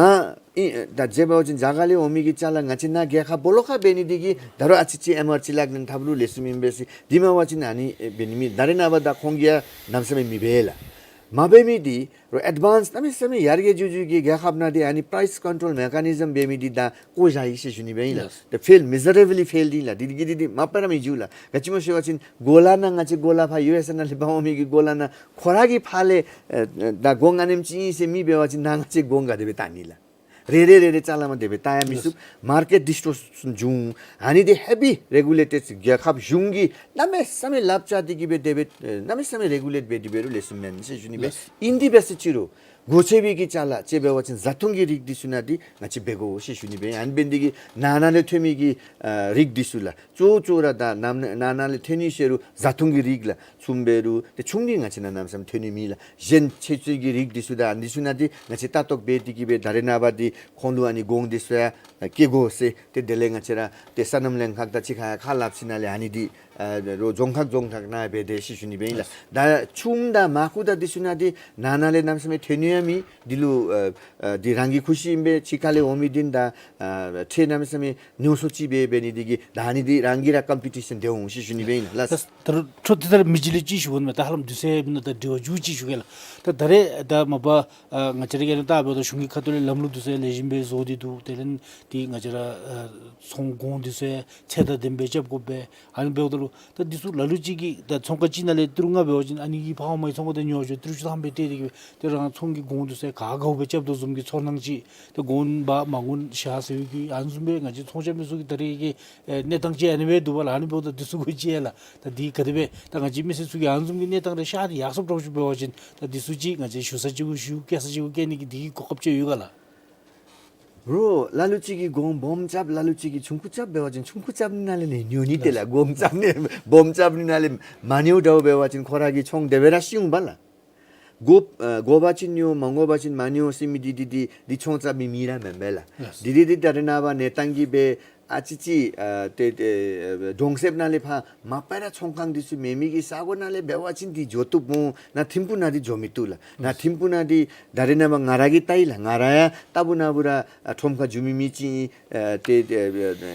ཨིན་ད་བྱས་པ་ཅིན་རྒྱ་གར་ལས་འོང་མི་གི་ཅ་ལ་ང་བཅས་ནཱ་རྒྱལ་ཁབ་སྦོ་ལོགས་ཁར་འབད་ནི་འདི་གིས་ད་རུང་ཨ་ཙི་ཅིག་ཨེམ་ཨར་ཅིག་ལག་ལེན་འཐབ་རུང་ལེགས་ཤོམ་ཨིན་པས་ཟེར། འདི་མ་པ་ཅིན་ཨ་ནི་འབད་ནི་མེད། ད་རེས་ནངས་པ་ད་ཁོང་གིས་ཡང་གནམ་མེད་ས་མེད་མི་འབད་ལགས། མ་འབད་མི་འདི་རོགས་ཨེཌ་ཝཱནསི་གནམ་མེད་ས་མེད་ཡར་རྒྱས་འགྱོ་འགྱོ་གི་རྒྱལ་ཁབ་ནང་འདི་ཨ་ནི་པ་རའིསི་ཀོན་ཊོལ་མེ་ཀ་ནི་ཛམ་འབད་མི་འདི་ད་བཀོ་བཞག་ཡི་ཟེར་ཞུ་ནི་སྦེ་ཨིན་ལགས། ཡེས། ད་ཕེལ་མི་ཛ་རེ་བི་ལི་ཕེལ་ཨིན་ལགས། འདི་འདི་གིས་འདི་འདི་མ་པ་ར་མི་འགྱོ་ལགས། ག་ཅི་སྨོ་ཟེར་བ་ཅིན་གོ་ལ་ནང་ང་བཅས་གོ་ལ་ཕར་ཡུ་ཨེསི་ཨེ་ནང་ལས་ཕར་འོང་མི་གི་གོ་ལ་ནང་ཁོ་ར་གི་ཕར་ལས་ཨེ་ད་གོང་ཨ་ནེམ་ཅིག་ཨིན་ཟེར་མི་འབད་བ་ཅིན་ནཱ་ང་བཅས་གོང་ག་དེ་སྦེ་བཏང་ནི་ལགས། རེ་རེ་རེ་རེ་ཅ་ལ་མ་དེ་སྦེ་བཏང་ཡང་མི་ཚུགས། མར་ཀེཊ་ཌིསི་ཊོར་ཤཱན་འབྱུང་། ཨ་ནི་འདི་ཧེ་བི་རེ་གུ་ལེ་ཊེཌ་རྒྱལ་ཁབ་གཞུང་གིས་གནམ་མེད་ས་མེད་ལགཔ་རྐྱབ་སྟེ་གིས་སྦེ་དེ་སྦེ་ཨེ་གནམ་མེད་ས་མེད་རེ་གུ་ལེཊ་འབད་དེ་འབད་རུང་ལེགས་ཤོམ་མེན་ཟེར་ཞུ་ནི་སྦེ། ལགས། ཨིན་དེ་འབད་ཟེར་ཅི་རུང་གོ་ཆེ་བའི་གི་ཅ་ལ་ཅིག་འབད་བ་ཅིན་བཟའ་འཐུང་གི་རིགས་འདི་ཚུ་ནང་འདི་ང་བཅས་འབད་དགོ་ཟེར་ཞུ་ནི་སྦེ། ཨ་ནི་འབད་ནི་འདི་གིས་ནང་ན་ལས་ཐོན་མི་གི་ཨ་རིགས་འདི་ཚུ་ལགས། གཙོ་བོ་གཙོ་བོ་ར་ད་ནང་ན་ནང་ན་ལས་ཐོན་ནི་ཟེར་རུང་བཟའ་འཐུང་གི་རིགས་ལགས། ཚུམོ་འབད་རུང་ཏེ་ཆུང་འདི་ང་བཅས་ནང་གནམ་མེད་ས་མེད་ཐོན་ནི་མེད་ལགས། གཞན་ཆེ་ཚུ་གི་རིགས་འདི་ཚུ་ད་འདི་ཚུ་ནང་འདི་ང་བཅས་ལྟ་རྟོག་འབད་དེ་གིས་སྦེ་ད་རེས་ནངས་པ་འདི་ཁོང་ལུ་ཨ་ནི་གོང་འདི་ཚུ་ཡང་བཀལ་དགོ་ཟེར། ཏེ་དེ་ལས་ང་བཅས་ར་ཏེ་སོ་ནམ་ལྷན་ཁག་དང་གཅིག་ཁར་ཁ་སླབ་ཞིནམ་ལས་ཨ་ནི་འདི་ཨ་རོགས་རྫོང་ཁག་རྫོང་ཁག་ནང་འབད་དེ་ཟེར་ཞུ་ནི་སྦེ་ཨིན་ལགས། ད་ཆུམོ་དང་མར་ཁུ་དང་འདི་ཚུ་ནང་འདི་ནང་ན་ལས་གནམ་མེད་ས་མེད་ཐོན་ནི་ཡང་མེད། འདི་ལུ་ཨ་ཨ་འདི་རང་གི་ཁུ་བྱུག་ཨིན་པས། ཕྱི་ཁ་ལས་འོང་མི་འདི་ད་ཨ་ཁྲལ་གནམ་མེད་ས་མེད་ཉུང་སུ་ཅིག་འབད་འབད་ནི་འདི་གིས་ད་ཨ་ནི་འདི་རང་གི་ར་ཀམ་པི་ཊི་ཤཱན་འདི་འོང་ཟེར་ཞུ་ནི་སྦེ་ཨིན་ལགས། ད་ད་རུང་འཕྲོ་འདི་ལྟར་མི་རྗེ་ལུ་ཅིག་ཞུ་དགོ་མས། ད་ཧ་ལམ་དུས་ཚོད་མིན་ན་ད་འདྲི་བ་མཇུག་ཅིག་ཞུ་གེ་ལགས། ད་ད་རེས་ད་མ་པ་ཨ་ང་བཅས་ར་ཡང་ན་ད་འབདཝ་ད་གཞུང་གི་ཁ་ཐུག་ལས་ལམ་ལུགས་འདི་ཚུ་ཡང་ལེགས་ཤོམ་སྦེ་བཟོ་སྟེ་འདུག། དེ་ལས་འདི་ང་བཅས་ར་ཨ་ཚོང་གོང་འདི་ཚུ་ཡང་ཚད་དང་ལྡནམ་སྦེ་རྐྱབ་དགོ་པས། ཨ་ནི་འབདཝ་ད་ལུ་ད་འདི་ཚུ་ལ་ལུ་ཅིག་གིས་ད་ཚོང་ཁང་ཅིག་ནང་ལས་ཏི་རུ་ལྔ་འབད་བ་ཅིན་ཨ་ནི་གི་ཕར་འོང་མི་ཚོང་ཁང་འདི་ཉོ་ཆོག་ཏི་རུ་བཅུ་ཐམ་སྦེ་སྟེར་ཏེ་གིས་སྦེ་ཏེ་རང་ཚོང་གི་གོང་འདི་ཚུ་ཡང་ག་ག་སྦེ་རྐྱབ་དོ་བཟུམ་གྱི་ཚོར་སྣང་ཅིག། ཏེ་གོང་འབག་མ་གོང་བཞག་ཟེར་བའི་གི་ཨ་ནི་བཟུམ་སྦེ་ང་བཅས་ཚོང་རྐྱབ་མི་ཚུ་གི་ད་རེས་ཀྱི་ཨེ་གནས་སྟངས་ཅིག་ཨ་ནི་སྦེ་འདུག་པ་ལགས། ཨ་ནི་འབདཝ་ད་འདི་ཚུ་གུ་ཅིག་ཡང་ལགས། ད་འདི་ག་དེ་སྦེ་ད་ང་བཅས་མི་སེར་ཚུ་གིས་ཨ་ནི་བཟུམ་གྱི་གནས་སྟངས་རེ་ཤར་ཏེ་ཡར་སོངམ་འདྲཝ་ཅིག་འབད་བ་ཅིན་ད་འདི་ཚུ་ཅིག་ང་བཅས་ཞུ་ས་ཅིག་གུ་ཞུ་བཀལ་ས་ཅིག་གུ་བཀལ་ནི་གི་འདི་གི་གོ་སྐབས་ཅིག་ཡོད་ག་ལགས། རོགས་ལ་ལུ་ཅིག་གིས་གོང་སྦོམ་རྐྱབ། ལ་ལུ་ཅིག་གིས་ཆུང་ཀུ་རྐྱབ་འབད་བ་ཅིན་ཆུང་ཀུ་རྐྱབ་ནི་ནང་ལས་ནི་ཉོ་ནི་ཏེ་ལགས། གོང་རྐྱབ་ནི་སྦོམ་རྐྱབ་ནི་ནང་ལས་མ་ཉོ་འདྲཝ་འབད་བ་ཅིན་ཁོ་ར་གི་ཚོང་དེ་སྦེ་ར་ཤི་འོང་པ་ལགས། དགོ་ཨ་དགོ་པ་ཅིན་ཉོ་མ་དགོ་པ་ཅིན་མ་ཉོ་ཟེར་མི་འདི་འདི་འདི་འདི་ཆོང་རྐྱབ་མི་མི་ར་མེན་པས་ལགས། ལགས། འདི་འདི་འདི་ད་རེས་ནངས་པ་གནས་སྟངས་ཀྱིས་སྦེ་ཨ་ཙི་ཅིག་ཨ་ཏེ་ཏེ་ཨ་གྲོང་གསེབ་ནང་ལས་ཕར་མ་པ་ར་ཚོང་ཁང་འདི་ཚུ་མེད་མི་གི་ས་གོ་ནང་ལས་འབད་བ་ཅིན་འདི་འགྱོ་བཏུབ་སྨོ། ནཱ་ཐིམ་ཕུག་ནང་འདི་འགྱོ་མི་བཏུབ་ལགས། ནཱ་ཐིམ་ཕུག་ནང་འདི་ད་རེས་ནངས་པ་ང་ར་གིས་བལྟ་ཡི་ལགས། ང་ར་ཡང་ལྟ་བུ་ན་བུ་ར་ཨ་ཁྲོམ་ཁར་འགྱོ་མི་མི་ཅིག་ཨིན། ཨ་ཏེ་ཏེ་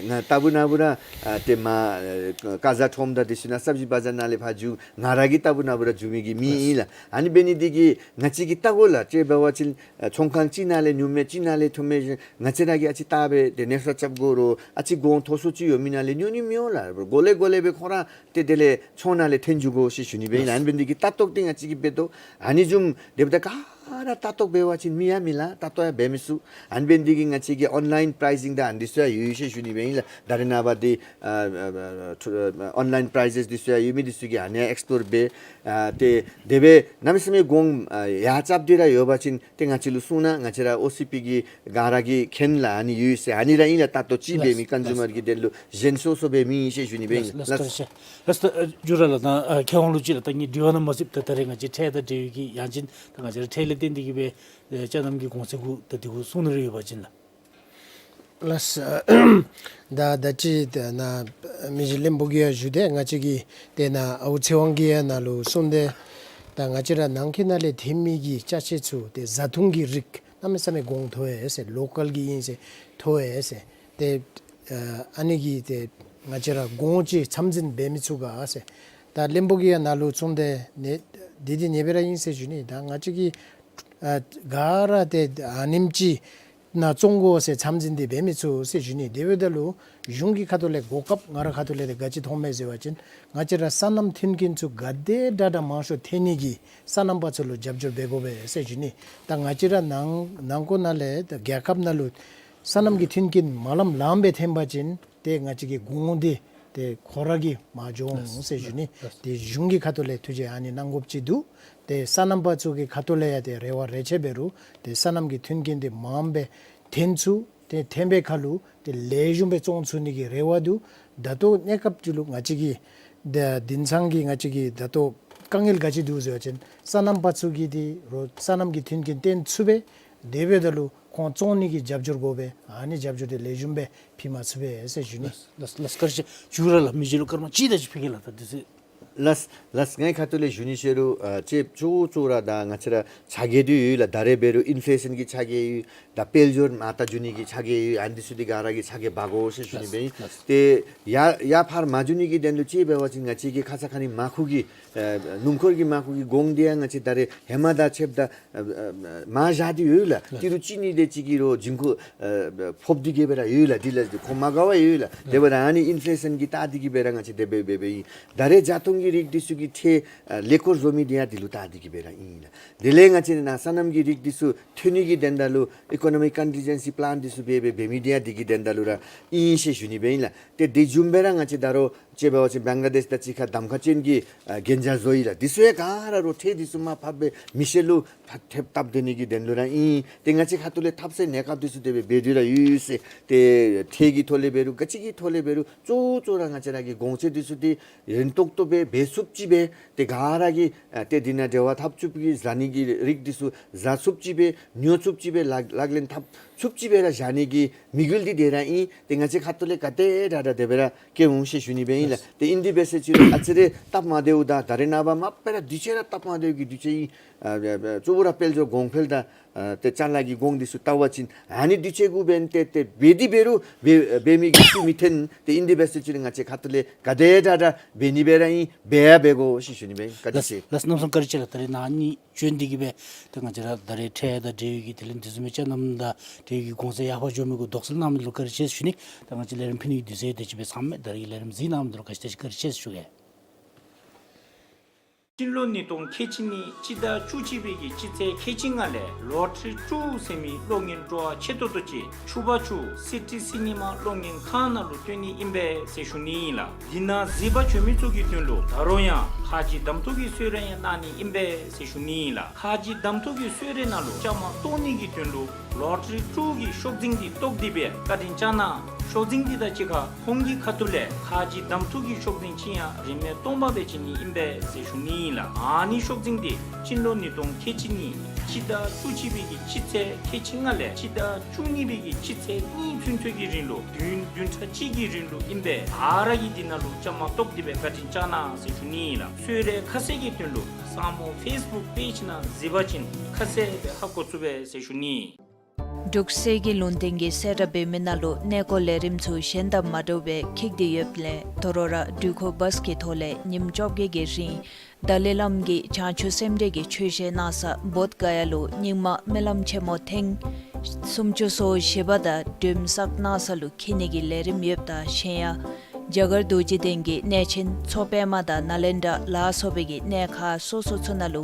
ང་ལྟ་བུ་ན་བུ་ར་ཨ་ཏེ་མར་ཨ་ཀ་ཟ་ཁྲོམ་དང་འདི་ཚུ་ནང་སབ་ཇི་བ་ཛར་ནང་ལས་ཕར་འགྱོ་ང་ར་གིས་ལྟ་བུ་ན་བུ་ར་འགྱོ་མི་གི་མི་ཨིན་ལགས། ཨ་ནི་འབད་ནི་འདི་གིས་ང་བཅས་ཀྱིས་བལྟ་དགོ་ལགས། ཅིག་འབད་བ་ཅིན་ཨ་ཚོང་ཁང་ཅིག་ནང་ལས་ཉོ་མི་ཅིག་ནང་ལས་ཐོན་མི་ང་བཅས་ར་གིས་ཨ་ཙི་བལྟ་སྦེ་ཏེ་གནས་ས་རྐྱབ་དགོ་རུང་ཨ་ཙི་གོང་མཐོ་སུ་ཅིག་ཡོད་མི་ནང་ལས་ཉོ་ནི་མི་འོང་ལགས། གོ་ལེ་གོ་ལེ་སྦེ་ཁོང་ར་ཏེ་དེ་ལས་ཚོང་ནང་ལས་ཐོན་འགྱོ་དགོ་ཟེར་ཞུ་ནི་སྦེ་ཨིན་ལགས། ཨ་ནི་འབད་ནི་འདི་གིས་ལྟ་རྟོག་འདི་ང་བཅས་ཀྱིས་འབད་དོ། ཨ་ནི་བཟུམ་དེ་འབདཝ་ད་ག་ར་ལྟ་རྟོག་འབད་བ་ཅིན་མི་ཡང་མི་ལགས། ལྟ་རྟོག་ཡང་འབད་མི་ཚུགས། ཨ་ནི་འབད་ནི་འདི་གིས་ང་བཅས་ཀྱིས་ཨོན་ལའིན་པ་རའི་ཟིང་དང་ཨ་ནི་འདི་ཚུ་ཡང་ཡོད་ཡོད་ཟེར་ཞུ་ནི་སྦེ་ཨིན་ལགས། ད་རེས་ནངས་པ་འདི་ཨ་ཨ་ཨ་ཨོན་ལའིན་པ་རའི་ཟེས་འདི་ཚུ་ཡང་ཡོད་མི་འདི་ཚུ་གིས་ཨ་ནི་ཡང་ཨེགསི་པོརཊ་འབད། ཨ་ཏེ་དེ་སྦེ་གནམ་མེད་ས་མེད་གོང་ཨ་ཡར་རྐྱབ་སྟེ་ར་ཡོད་པ་ཅིན་ཏེ་ང་བཅས་ལུ་གསུང་གནང་། ང་བཅས་ར་ཨོ་སི་པི་གི་ག་ར་གིས་མཁྱེན་ལགས། ཨ་ནི་ཡོད་ཟེར། ཨ་ནི་ར་ཨིན་ལགས། ད་ལྟོ་ཅིག་འབད་མི་ལགས། ཀོན་སུ་མར་གྱི་དོན་ལུ་གཞན་སོ་སོ་འབད་མི་ཨིན་ཟེར་ཞུ་ནི་སྦེ་ཨིན་ལགས། ལགས། ལགས། ལགས། ད་ཨ་འགྱུར་ར་ལགས། ད་ཨ་མཁས་དབང་ལུ་ཅིག་ལགས། ད་ངེའི་དྲི་བ་ནང་མ་ཚུདཔ་ད་ད་རེས་ང་བཅས་ཁྲལ་དང་འབྲེལ་བའི་གི་ཡང་ཅིན་ད་ང་བཅས་ར་ཁྲལ་ལས་བརྟེན་ཏེ་གིས་སྦེ་ཨེ་ཅ་ལ་གི་གོང་ཚད་གུ་ད་འདི་གུ་གསུང་ནི་རེ་ཡོད་པ་ཅིན་ལགས། ལགས། ད་ད་ཅི་ད་ནཱ་མི་རྗེ་བློན་པོ་གིས་ཡང་ཞུ་སྟེ་ང་བཅས་ཀྱི་ཏེ་ནཱ་ཨའུ་ཚེ་དབང་གིས་ཡང་ནཱ་ལུ་གསུངས་ཏེ་ད་ང་བཅས་ར་ནང་འཁོད་ནང་ལས་ཐོན་མི་གི་ཅ་ཆས་ཚུ་ཏེ་བཟའ་འཐུང་གི་རིགས་གནམ་མེད་ས་མེད་གོང་མཐོ་ཡི་ཟེར། ལོ་ཀཱལ་གྱི་ཨིན་ཟེར་མཐོ་ཡི་ཟེར། ཏེ་ཨ་ཨ་ནི་གིས་ཏེ་ང་བཅས་ར་གོང་ཅིག་ཚམ་འཛིན་འབད་མི་ཚུགས་ག་ཟེར། ད་བློན་པོ་གིས་ཡང་ནཱ་ལུ་གསུངས་ཏེ་ནི་འདི་འདི་ཉེས་པ་ར་ཨིན་ཟེར་ཞུ་ནི། ད་ང་བཅས་ཀྱིས་ཨ་ག་ར་ཏེ་ཨ་ནེམ་ཅིག་ནང་བཙོང་དགོ་ཟེར་ཚམ་འཛིན་འདི་འབད་མི་ཚུགས་ཟེར་ཞུ་ནི། དེ་འབདཝ་ད་ལུ་གཞུང་གི་ཁ་ཐུག་ལས་གོ་སྐབས་ང་ར་ཁ་ཐུག་ལས་ཏེ་ག་ཅི་མཐོངམ་མས་ཟེར་བ་ཅིན་ང་བཅས་ར་སོ་ནམ་མཐུན་རྐྱེན་ཚུ་ག་དེ་དྲག་དྲག་མང་ཤོས་ཐོན་ནི་གི་སོ་ནམ་པ་ཚུ་ལུ་རྒྱབ་སྐྱོར་འབད་དགོ་པས་ཟེར་ཞུ་ནི། ད་ང་བཅས་ར་ནང་ནང་འཁོད་ནང་ལས་ད་རྒྱལ་ཁབ་ནང་ལུ་སོ་ནམ་གྱི་མཐུན་རྐྱེན་མ་ལངམ་ལངམ་སྦེ་ཐོན་པ་ཅིན་ཏེ་ང་བཅས་ཀྱི་གོང་འདི་ཏེ་ཁོ་ར་གིས་མར་འགྱོ་འོང་ཟེར་ཞུ་ནི། ཏེ་གཞུང་གི་ཁ་ཐུག་ལས་ཐུགས་རྗེ་ཨ་ནི་གནང་དགོཔ་ཅིག་འདུག། ཏེ་སོ་ནམ་པ་ཚུ་གི་ཁ་ཐུག་ལས་ཡང་ཏེ་རེ་བ་རེ་ཆེ་འབད་རུང་ཏེ་སོ་ནམ་གྱི་མཐུན་རྐྱེན་འདི་མངམ་སྦེ་ཐོན་ཚུགས། ཏེ་ཐོན་པའི་ཁར་ལུ་ཏེ་ལེགས་ཤོམ་སྦེ་བཙོང་ཚུགས་ནི་གི་རེ་བ་འདུག། ད་ལྟོ་གནས་སྐབས་ཅིག་ལུ་ང་བཅས་ཀྱི་ད་དེང་སང་གི་ང་བཅས་ཀྱི་ད་ལྟོ་དཀའ་ངལ་ག་ཅི་འདུག་ཟེར་བ་ཅིན་སོ་ནམ་པ་ཚུ་གིས་ཏེ་རོགས་སོ་ནམ་གྱི་མཐུན་རྐྱེན་བཏོན་ཚུགས་པས། དེ་འབདཝ་ད་ལུ་ ཁོང་བཙོང་ནི་གི་རྒྱབ་སྐྱོར་དགོ་པས། ཨ་ནི་རྒྱབ་སྐྱོར་དེ་ལེགས་ཤོམ་སྦེ་ཕུལ་མ་ཚུགས་པས་ཟེར་ཞུ་ནི། ལགས་ལགས་ལགས། བཀའ་དྲིན་ཆེ། ཞུ་ར་ལགས། མི་རྗེ་ལུ་སྐར་མ་གཅིག་དེ་ཅིག་ཕུལ་གེ་ལགས། ད་དུས་ཚོད། ལགས་ལགས། ངེའི་ཁ་ཐུག་ལས་ཞུ་ནི་ཟེར་རུང་ཨ་ཅིག་གཙོ་བོ་གཙོ་བོ་ར་ད་ང་བཅས་ར་ཆ་རྐྱེན་འདི་ཡོད་ལགས། ད་རེས་འབད་རུང་ཨིན་ཕེ་ལེ་ཤཱན་གྱི་ཆ་རྐྱེན་ཡོད། ད་དཔལ་འབྱོར་མར་ལྟ་འགྱོ་ནི་གི་ཆ་རྐྱེན་ཡོད། ཨ་ནི་འདི་ཚུ་འདི་ག་ར་གིས་ཆ་རྐྱེན་འབག་དགོ་ཟེར་ཞུ་ནི་ལགས་སྦེ་ཨིན། ལགས། ཏེ་ཡར་ཡར་ཕར་མ་འགྱོ་ནི་གི་དོན་ལུ་ཅིག་འབད་བ་ཅིན་ང་བཅས་ཀྱི་ཁ་ཙ་ཁ་ཉིནམ་མར་ཁུ་གི་ཨ་སྣུམ་འཁོར་གྱི་མར་ཁུ་གི་གོང་འདི་ཡང་ང་བཅས་ད་རེས་ཧེ་མ་དང་ཕྱདཔ་ད་ཨ་ཨ་མར་བཞག་སྟེ་ཡོད་ལགས། ལགས། ཏི་རུ་གཅིག་གཉིས་དེ་ཅིག་གི་རོགས་འགྱིང་ཁུག་ཨ་ཕོག་སྟེ་གི་སྦེ་ར་ཡོད་ལགས། དེ་ལས་ཁོང་མ་དགའ་བར་ཡོད་ལགས། དེ་འབདཝ་ད་ཨ་ནི་ཨིན་ཕེ་ལེ་ཤཱན་གྱིས་བལྟ་སྟེ་གི་སྦེ་ར་ང་བཅས་དེ་སྦེ་འབད་འབདཝ་ཨིན། ད་རེས་བརྒྱ་སྟོང་གི་རིགས་འདི་ཚུ་གི་ཁྲལ་ཨ་ཀླད་ཀོར་བཟོ་མི་འདི་ཡང་འདི་ལུ་བལྟ་སྟེ་གི་སྦེ་ར་ཨིན་ལགས། དེ་ལས་ང་བཅས་ནཱ་སོ་ནམ་གྱི་རིགས་འདི་ཚུ་ཐོན་ནི་གི་དོན་དག་ལུ་ཨི་ཀོ་ནོ་མིག་ཀོན་ཊིན་ཇེན་སི་པི་ལཱན་འདི་ཚུ་འབད་འབད་འབད་མི་འདི་ཡང་འདི་གི་དོན་དག་ལུ་ར་ཨིན་ཟེར་ཞུ་ནི་སྦེ་ཨིན་ལགས། ཏེ་དེ་བཟུམ་སྦེ་ར་ང་བཅས་ད་རུང་ཅིག་འབད་བ་ཅིན་བང་ལ་དེཤ་དང་གཅིག་ཁར་གདམ་ཁ་ཅན་གྱི་ཨ་གན་རྒྱ་བཟོ་ཡི་ལགས། འདི་ཚུ་ཡང་ག་ར་རོགས་ཁྲལ་འདི་ཚུ་མར་ཕབ་སྦེ་མི་སེར་ལུ་ཕར་ཐེབས་བཏབ་སྡོད་ནི་གི་དོན་ལུ་ར་ཨིན། ཏེ་ང་བཅས་ཁ་ཐུག་ལས་ཐབས་ཟད་གནས་སྐབས་འདི་ཚུ་དེ་སྦེ་འབད་དེ་ར་ཡོད་ཟེར། ཏེ་ཁྲལ་གྱི་ཐོག་ལས་འབད་རུང་ག་ཅི་གི་ཐོག་ལས་འབད་རུང་གཙོ་བོ་གཙོ་བོ་ར་ང་བཅས་ར་གི་གོང་ཚད་འདི་ཚུ་འདི་རན་ཏོག་ཏོ་སྦེ་འབད་ཚུགསཔ་ཅིག་སྦེ་ཏེ་ག་ར་གིས་ཨ་ཏེ་འདི་ནང་འབྲེལ་བ་འཐབ་ཚུགསཔ་གི་བཟའ་ནི་གི་རིགས་འདི་ཚུ་བཟའ་ཚུགསཔ་ཅིག་སྦེ་ཉོ་ཚུགསཔ་ཅིག་སྦེ་ལག་ལག་ལེན་འཐབ་ཚུགསཔ་ཅིག་སྦེ་ར་བཞག་ནི་གི་དམིགས་ཡུལ་འདི་དེ་ར་ཨིན། ཏེ་ང་བཅས་ཁ་ཐུག་ལས་ག་དེ་དྲག་དྲག་དེ་སྦེ་ར་བསྐྱལ་འོང་ཟེར་ཞུ་ནི་སྦེ་ཨིན་ལགས། ཏེ་ཨིན་དེ་འབད་ཟེར་ཅི་རུང་ཨ་ཙི་རེ་སྟབས་མ་བདེཝ་དང་ད་རེས་ནངས་པ་མ་པ་ར་དུས་ཆེན་ར་སྟབས་མ་བདེཝ་གི་དུས་ཆེན་ཨིན། ཨ་གཙོ་བོ་ར་དཔལ་འབྱོར་གོང་འཕེལ་དང་ཨ་ཏེ་ཅ་ལ་གི་གོང་འདི་ཚུ་བལྟ་བ་ཅིན་ཨ་ནི་དུས་ཆེན་གུ་འབད་ནི་ཏེ་ཏེ་འབད་དེ་འབད་རུང་འབད་འབད་མི་གི་ཚུལ་མི་ཐོན། ཏེ་ཨིན་དེ་འབད་ཟེར་ཅི་རུང་ང་བཅས་ཁ་ཐུག་ལས་ག་དེ་དྲག་དྲག་འབད་ནི་སྦེ་ར་ཨིན། འབད་ཡང་འབད་དགོ་ཟེར་ཞུ་ནི་སྦེ་ཨིན། བཀའ་དྲིན་ཆེ། ལགས་ལགས། གནམ་མེད་ས་མེད་བཀའ་དྲིན་ཆེ་ལགས། ད་རེས་ནཱ་ནི་བྱོན་ཏེ་གི་སྦེ་ད་ང་བཅས་ར་ད་རེས་ཁྲལ་དང་འབྲེལ་བའི་གི་དེ་ལས་འདི་བཟུམ་མའི་ཅ་ལ་རྣམས་དང་འབྲེལ་བའི་གི་གོང་ཚད་ཡར་ཕར་འགྱོ་མི་གུ་དོགས་སེལ་གནང་མི་ལུ་བཀའ་དྲིན་ཆེ་ཞུ་ནི། ད་ང་བཅས་ལས་རིམ་ཕུལ་ནི་གི་དུས་ཚོད་དེ་ཅིག་སྦེ་ཚངམ་མས། ད་རེས་ཀྱི་ལས་རིམ་གཟིགས་གནང་མི་འདི་ལུ་ག་ཅི་དེ་ཅིག་བཀའ་དྲིན་ཆེ་ཞུ་གེ། སྤྱི་ལོ་ཉིས་སྟོང་ཁལ་གཅིག་གཉིས་སྤྱི་ཟླ་བཅུ་གཅིག་པའི་གི་སྤྱི་ཚེས་ཁལ་གཅིག་ལྔ་ལས་ལོ་ཊ་རི་ཊུ་ཟེར་མི་གློག་བརྙན་སྤྲོ་བ་ཆེ་ཏོག་ཏོ་ཅིག་ཕྱུ་པ་ཆུ་སི་ཊི་སི་ནི་མ་གློག་བརྙན་ཁང་ནང་ལུ་སྟོན་ནི་ཨིན་པས་ཟེར་ཞུ་ནི་ཨིན་ལགས། འདི་ནང་གཟིགས་པར་བྱོན་མི་ཚུ་གི་དོན་ལུ་ད་རུང་ཡང་ཁ་རྗེ་གདམ་འཐུ་གི་གསོལ་རས་ཡང་གནང་ནི་ཨིན་པས་ཟེར་ཞུ་ནི་ཨིན་ལགས། ཁ་རྗེ་གདམ་འཐུ་གི་གསོལ་རས་ནང་ལུ་བཅའ་མར་གཏོགས་ནི་གི་དོན་ལུ་ལོ་ཊ་རི་ཊུ་གི་ཤོག་འཛིན་འདི་བཏོག་སྟེ་སྦེ་བཀའ་དྲིན་བསྐྱང་གནང་། ཤོག་འཛིན་འདི་དང་གཅིག་ཁར་ཁོང་གི་ཁ་ཐུག་ལས་ཁ་རྗེ་གདམ་འཐུ་གི་ཤོག་འཛིན་ཅིག་ཡང་རིན་མེད་སྟོང་པ་སྦེ་བྱིན་ནི་ཨིན་པས་ཟེར་ཞུ་ནི་ཨིན་ལགས། ཨ་ནི་ཤོག་འཛིན་འདི་སྤྱི་ལོ་ཉིས་སྟོང་ཁལ་གཅིག་གཉིས་སྤྱི་ཟླ་བཅུ་གཅིག་པའི་གི་སྤྱི་ཚེས་ཁལ་གཅིག་ལྔ་ལས་སྤྱི་ཟླ་བཅུ་གཉིས་པའི་གི་སྤྱི་ཚེས་གཉིས་ཚུན་ཚོད་ཀྱི་རིང་ལུ་བདུན་བདུན་ཕྲག་གཅིག་གི་རིང་ལུ་ཨིན་པས། ཨ་ར་གིས་འདི་ནང་ལུ་བཅའ་མར་གཏོགས་ཏེ་སྦེ་བཀའ་དྲིན་བསྐྱང་གནང་ཟེར་ཞུ་ནི་ཨིན་ལགས། གསོལ་རས་ཁ་གསལ་གྱི་དོན་ལུ་ས་མོ་ཕེསི་བུཀ་པེཇ་ནང་གཟིགས་པ་ཅིན་ཁ་གསལ་སྦེ་ཧ་གོ་ཚུགས་པས་ཟེར་ཞུ་ནི། འབྲུག་གསེར་གྱི་ལུང་བསྟན་གྱིས་གསལ་བསྒྲགས་འབད་མི་ནང་ལུ་གནས་སྐོར་ལས་རིམ་ཚུ་གཞན་དང་མ་འདྲཝ་སྦེ་འཁྱིད་དེ་ཡོདཔ་ལས་དོ་རུང་ར་འགྲུལ་འཁོར་བཱསི་གི་ཐོག་ལས་ཉིནམ་བཅོ་བརྒྱད་ཀྱི་རིང་ཏཱ་ལའི་བླ་མ་གིས་བྱང་ཆུབ་སེམས་འགྲེལ་གྱི་ཆོས་བཤད་གནང་ས་བོདྷ་ག་ཡ་ལུ་རྙིང་མ་སྨོན་ལམ་ཆེན་མོ་ཐེངས་སུམ་ཅུ་སོ་བཞི་པ་དང་སྒྲོལམ་བསགས་གནང་ས་ལུ་འཁྱིད་ནི་གི་ལས་རིམ་ཡོདཔ་དང་གཞན་ཡང་རྒྱ་གར་རྡོ་རྗེ་གདན་གྱི་གནས་ཆེན་མཚོ་པདྨ་དང་ནཱ་ལེནྡྲ་ལ་སོགས་པའི་གི་གནས་ཁག་སོ་སོ་ཚུ་ནང་ལུ་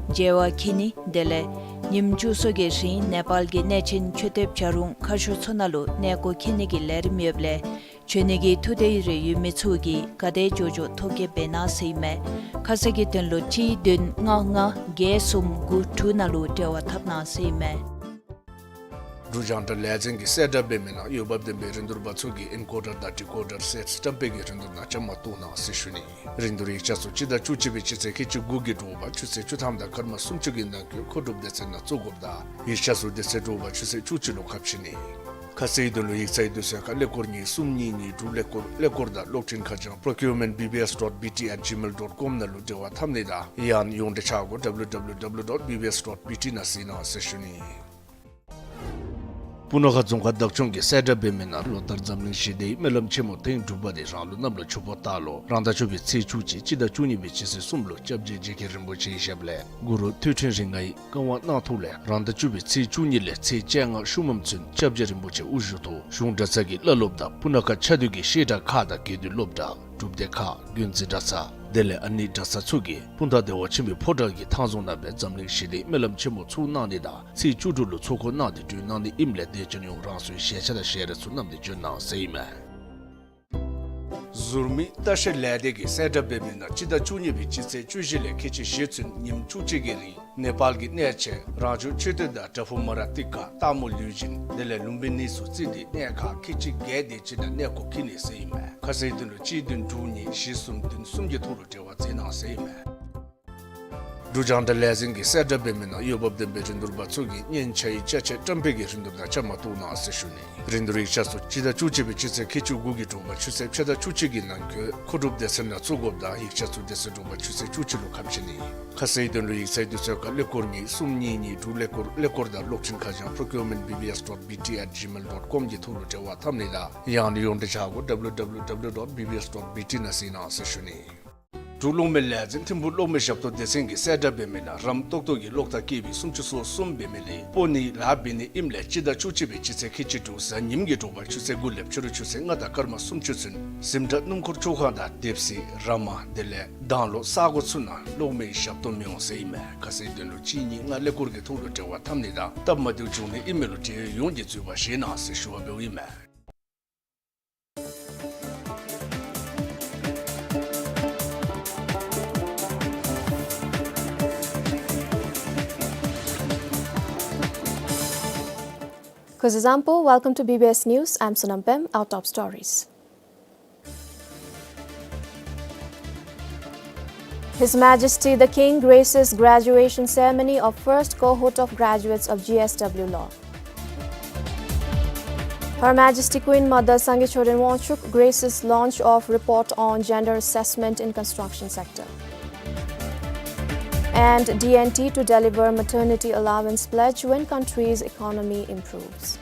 མཇལ་བར་འཁྱིད་ནི། དེ་ལས་ཉིནམ་བཅུ་གསུམ་གྱི་རིང་ནེ་པཱལ་གྱི་གནས་ཆེན་མཆོད་རྟེན་བྱ་རུང་མཁར་ཤུལ་ཚུ་ནང་ལུ་གནས་སྐོར་འཁྱིད་ནི་གི་ལས་རིམ་ཡོདཔ་ལས་བྱོན་ནི་གི་ཐུགས་འདོད་རེ་ཡོད་མི་ཚུ་གིས་ག་དེ་མགྱོགས་མགྱོགས་ཐོ་བཀོད་འབད་གནང་ཟེར་ཨིན་མས། ཁ་གསལ་གྱི་དོན་ལུ་གཅིག་བདུན་ལྔ་ལྔ་བརྒྱད་གསུམ་དགུ་དྲུག་ནང་ལུ་འབྲེལ་བ་འཐབ་གནང་ཟེར་ཨིན་མས། འབྲུག་རྒྱང་བསྒྲགས་ལས་འཛིན་གྱིས་གསལ་བསྒྲགས་འབད་མི་ནང་འོས་འབབ་ལྡན་པའི་རིན་བསྡུར་པ་ཚུ་གིས་ཨིན་ཀོ་ཌར་དང་ཌི་ཀོ་ཌར་སེཊ་བཀྲམ་སྤེལ་གྱི་རིན་བསྡུར་ནང་བཅའ་མར་གཏོགས་གནང་ཟེར་ཞུ་ནི། རིན་བསྡུར་ཡིག་ཆ་ཚུ་སྤྱི་ཟླ་བཅུ་གཅིག་པའི་སྤྱི་ཚེས་ཁལ་གཅིག་དགུ་གི་དྲོ་པ་ཆུ་ཚོད་བཅུ་ཐམ་དང་སྐར་མ་སུམ་ཅུ་གི་ནང་འཁོད་མཁོ་སྒྲུབ་སྡེ་ཚན་ནང་བཙུགས་དགོཔ་དང་ཡིག་ཆ་ཚུ་དེ་ཚེ་དྲོ་པ་ཆུ་ཚོད་བཅུ་གཅིག་ལུ་ཁ་ཕྱེ་ནི། ཁ་གསལ་གྱི་དོན་ལུ་ཡིག་ཚང་གི་དུས་ཚོད་ཁར་ཀླད་ཀོར་གཉིས་གསུམ་གཉིས་གཉིས་དྲུག་ཀླད་ཀོར་ཀླད་ཀོར་དང་གློག་འཕྲིན་ཁ་བྱང་procurement B B S dot B T at gmail dot com ནང་ལུ་འབྲེལ་བ་འཐབ་ནི་དང་ཡང་ན་ཡོངས་འབྲེལ་ཆ་སྒོ་W W W dot B B S dot B T ནང་གཟིགས་གནང་ཟེར་ཞུ་ནི། སྤུ་ན་ཁ་རྫོང་ཁག་བདག་སྐྱོང་གིས་གསལ་བསྒྲགས་འབད་མི་ནང་ལོ་ལྟར་འཛམ་གླིང་ཞི་བདེའི་སྨོན་ལམ་ཆེན་མོ་ཐེངས་དྲུག་པ་དེ་རང་ལུགས་གནམ་ལོ་ཆུ་ཕོ་སྟག་ལོ་རང་ཟླ་བཅུ་པའི་ཚེས་བཅུ་གཅིག་སྤྱི་ཟླ་བཅུ་གཉིས་པའི་སྤྱི་ཚེས་གསུམ་ལུ་སྐྱབས་རྗེ་རྗེ་མཁན་རིན་པོ་ཆེའི་ཞབས་ལས་གུ་རུ་ཐོད་ཕྲེང་རིགས་ལྔའི་བཀའ་དབང་གནང་ཐོག་ལས་རང་ཟླ་བཅུ་པའི་ཚེས་བཅུ་གཉིས་ལས་ཚེས་བཅོ་ལྔ་ཤུལ་མམ་ཚུན་སྐྱབས་རྗེ་རིན་པོ་ཆེ་དབུ་བཞུགས་ཐོག་གཞུང་གྲྭ་ཚང་གི་བླ་སློབ་དང་སྤུ་ན་ཁ་ཆ་འདུས་ཀྱི་བཤད་གྲྭ་ཁག་དང་དགེ་འདུན་སློབ་གྲྭ་སྒྲུབ་སྡེ་ཁག་དགོན་འཛིན་གྲྭ་ཚང་དེ་ལས་ཨ་ནི་གྲྭ་ཚང་ཚུ་གིས་སྤུངས་ཐང་བདེ་བ་ཆེན་པོའི་ཕོ་བྲང་གི་ཐང་རྫོང་ནང་སྦེ་འཛམ་གླིང་ཞི་བདེའི་སྨོན་ལམ་ཆེན་མོ་ཚུགས་གནང་ནི་དང་ཚེས་བཅུ་དྲུག་ལུ་ཚོགས་འཁོར་གནང་སྟེ་སྒྲུབ་གནང་ནི་ཨིནམ་ལས་དད་ཅན་ཡོངས་རང་སོའི་ཞལ་ཆས་དང་ཞལ་རས་ཚུ་བསྣམས་ཏེ་བྱོན་གནང་ཟེར་ཨིན་མས། ཟུར་མིག་ལྟ་བཤལ་ལས་སྡེ་གིས་གསལ་བསྒྲགས་འབད་མི་ནང་སྤྱི་ཟླ་བཅུ་གཉིས་པའི་སྤྱི་ཚེས་བཅུ་བཞི་ལས་ཁལ་གཅིག་བཞི་ཚུན་ཉིནམ་བཅུ་གཅིག་གི་རིང་ནེ་པཱལ་གྱི་གནས་ཆེན་རང་བྱུང་མཆོད་རྟེན་དང་བྲག་ཕུག་མ་ར་ཏི་ཀ་སྟག་མོ་ལུས་སྦྱིན་དེ་ལས་ལུམ་བི་ནི་ཚུ་བརྩིས་ཏེ་གནས་ཁག་ཁལ་གཅིག་བརྒྱད་དེ་ཅིག་ནང་གནས་སྐོར་འཁྱིད་ནི་ཟེར་ཨིན་མས། ཁ་གསལ་དོན་ལུ་གཅིག་བདུན་དྲུག་གཉིས་བཞི་གསུམ་བདུན་གསུམ་གྱི་ཐོག་ལུ་འབྲེལ་བ་མཛད་གནང་ཟེར་ཨིན་མས། འབྲུག་རྒྱང་བསྒྲགས་ལས་འཛིན་གྱིས་གསལ་བསྒྲགས་འབད་མི་ནང་འོས་འབབ་ལྡན་པའི་རིན་བསྡུར་པ་ཚུ་གིས་སྙན་ཆ་ཡི་ཅ་ཆས་བཀྲམ་སྤེལ་གྱི་རིན་བསྡུར་ནང་བཅའ་མར་གཏོགས་གནང་ཟེར་ཞུ་ནི། རིན་བསྡུར་ཡིག་ཆ་ཚུ་སྤྱི་ཟླ་བཅུ་གཅིག་པའི་སྤྱི་ཚེས་ཁལ་གཅིག་དགུ་གི་དྲོ་པ་ཆུ་ཚོད་ཕྱེད་དང་བཅུ་གཅིག་གི་ནང་འཁོད་མཁོ་སྒྲུབ་སྡེ་ཚན་ནང་བཙུགས་དགོཔ་དང་ཡིག་ཆ་ཚུ་དེ་ཚེ་དྲོ་པ་ཆུ་ཚོད་བཅུ་གཅིག་ལུ་ཁ་ཕྱེ་ནི། ཁ་གསལ་དོན་ལུ་ཡིག་ཚང་དུས་ཚོད་ཁར་ཀླད་ཀོར་གཉིས་གསུམ་གཉིས་གཉིས་དྲུག་ཀླད་ཀོར་ཀླད་ཀོར་དང་གློག་འཕྲིན་ཁ་བྱང་procurement B B S dot B T at gmail dot com གི་ཐོག་ལུ་འབྲེལ་བ་འཐབ་ནི་དང་ཡང་ན་ཡོངས་འབྲེལ་བྱ་སྒོ W W W dot B B S dot B T ནང་གཟིགས་གནང་ཟེར་ཞུ་ནི། འབྲུག་གློག་མེ་ལས་འཛིན་ཐིམ་ཕུག་གློག་མེ་ཞབས་ཏོག་སྡེ་ཚན་གྱིས་གསལ་བསྒྲགས་འབད་མི་ནང་རམ་ཏོག་ཏོ་གི་གློག་ཐག་བཀལ་བའི་སུམ་ཅུ་སོ་གསུམ་འབད་མི་ལས་སྤོ་ནི་ལཱ་འབད་ནི་ཨིནམ་ལས་སྤྱི་ཟླ་བཅུ་གཅིག་པའི་སྤྱི་ཚེས་ཁལ་གཅིག་དྲུག་གཟའ་ཉིམ་གྱི་དྲོ་པ་ཆུ་ཚོད་དགུ་ལས་ཕྱི་རུ་ཆུ་ཚོད་ལྔ་དང་སྐར་མ་སུམ་ཅུ་ཚུན་གཟིམ་འཁྲུག་སྣུམ་འཁོར་བཅོ་ཁང་དང་དེབ་གཟིགས་ར་མ་དེ་ལས་དྭང་ལོ་ས་གོ་ཚུ་ནང་གློག་མེའི་ཞབས་ཏོག་མི་འོང་ཟེར་ཨིན་མས། ཁ་གསལ་དོན་ལུ་གཅིག་གཉིས་ལྔ་ཀླད་ཀོར་གྱི་ཐོག་ལུ་འབྲེལ་བ་འཐབ་ནི་དང་སྟབས་མ་བདེཝ་བྱུང་ནི་ཨིན་མི་ལུ་འབྲེལ་ཡོད་ཡོངས་ཀྱིས་འཛུལ་བ་བཞེས་གནང་ཟེར་ཞུ་བ་འབདཝ་ཨིན་མས། Kuzuzangpo, welcome to B B S News. I'm Sonam Pem. Our top stories. His Majesty the King graces graduation ceremony of first cohort of graduates of G S W Law. Her Majesty Queen Mother Sangay Choden Wangchuck graces launch of report on gender assessment in construction sector. And D and T to deliver maternity allowance pledge when country's economy improves.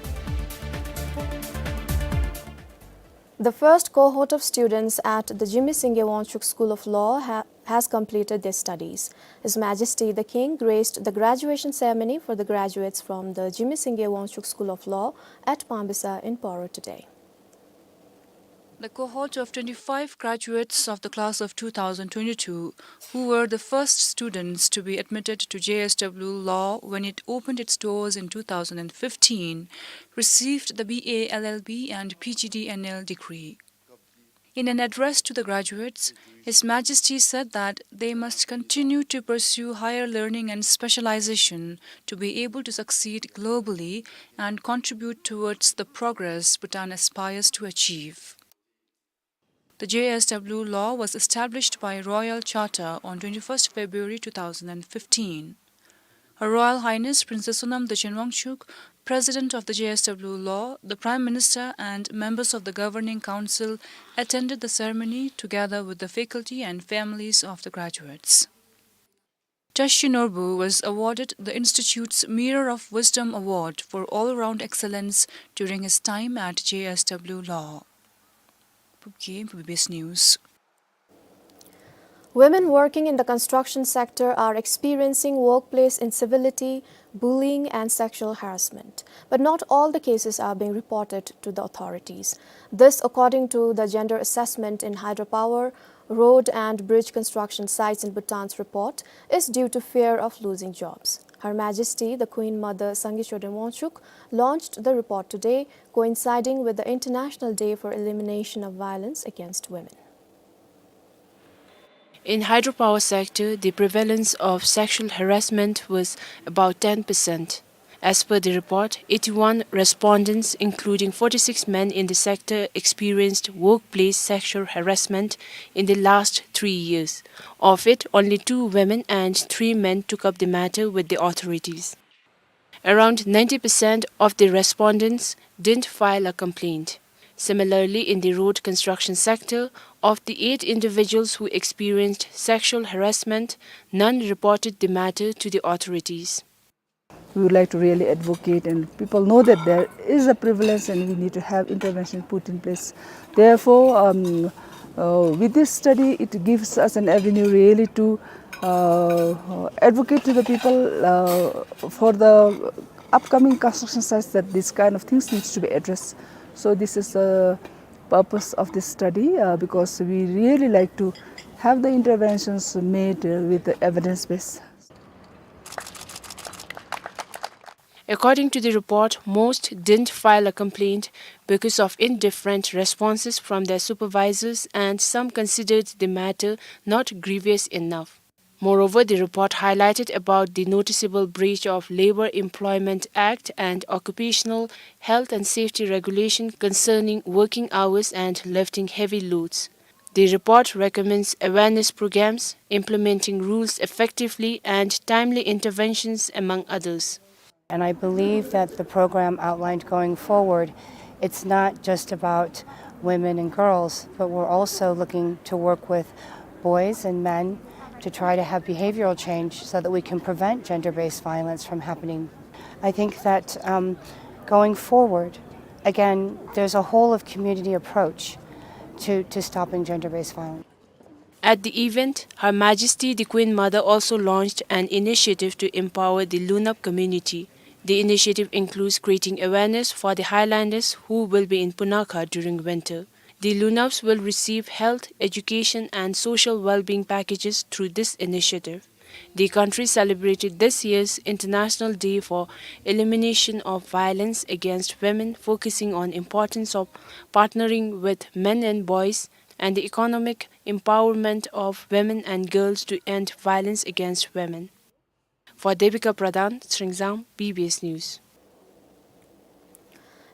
The first cohort of students at the Jigme Singye Wangchuck School of Law ha-, has completed their studies. His Majesty the King graced the graduation ceremony for the graduates from the Jigme Singye Wangchuck School of Law at Pambisa in Poro today. The cohort of twenty-five graduates of the class of two thousand twenty-two, who were the first students to be admitted to J S W Law when it opened its doors in two thousand fifteen, received the B A L L B and P G D N L degree. In an address to the graduates, His Majesty said that they must continue to pursue higher learning and specialization to be able to succeed globally and contribute towards the progress Bhutan aspires to achieve. The J S W Law was established by Royal Charter on twenty-first February two thousand fifteen. Her Royal Highness Princess Sonam Dechen Wangchuck, President of the J S W Law, the Prime Minister and members of the Governing Council attended the ceremony together with the faculty and families of the graduates. Tashi Norbu was awarded the Institute's Mirror of Wisdom Award for all-round excellence during his time at J S W Law. Pupki, B B S News. Women working in the construction sector are experiencing workplace incivility, bullying, and sexual harassment. But not all the cases are being reported to the authorities. This, according to the Gender Assessment in Hydropower, Road and Bridge Construction Sites in Bhutan's report, is due to fear of losing jobs. Her Majesty the Queen Mother Sangay Choden Wangchuck launched the report today, coinciding with the International Day for Elimination of Violence Against Women. In hydropower sector, the prevalence of sexual harassment was about ten percent. As per the report, eighty-one respondents, including forty-six men in the sector, experienced workplace sexual harassment in the last three years. Of it, only two women and three men took up the matter with the authorities. Around ninety percent of the respondents didn't file a complaint. Similarly, in the road construction sector, of the eight individuals who experienced sexual harassment, none reported the matter to the authorities. We would like to really advocate, and people know that there is a prevalence and we need to have intervention put in place. Therefore, um, uh, with this study, it gives us an avenue really to, uh, advocate to the people, uh, for the upcoming construction sites that this kind of things needs to be addressed. So this is the purpose of this study, uh, because we really like to have the interventions made, uh, with the evidence base. According to the report, most didn't file a complaint because of indifferent responses from their supervisors, and some considered the matter not grievous enough. Moreover, the report highlighted about the noticeable breach of Labour Employment Act and Occupational Health and Safety Regulation concerning working hours and lifting heavy loads. The report recommends awareness programs, implementing rules effectively, and timely interventions, among others. And I believe that the program outlined going forward, it's not just about women and girls, but we're also looking to work with boys and men to try to have behavioral change so that we can prevent gender-based violence from happening. I think that, um, going forward, again, there's a whole of community approach to, to stopping gender-based violence. At the event, Her Majesty the Queen Mother also launched an initiative to empower the Lunab community. The initiative includes creating awareness for the Highlanders who will be in Punakha during winter. The Lunabs will receive health, education, and social well-being packages through this initiative. The country celebrated this year's International Day for Elimination of Violence Against Women, focusing on importance of partnering with men and boys and the economic empowerment of women and girls to end violence against women. For Devika Pradhan, Sringzang, B B S News.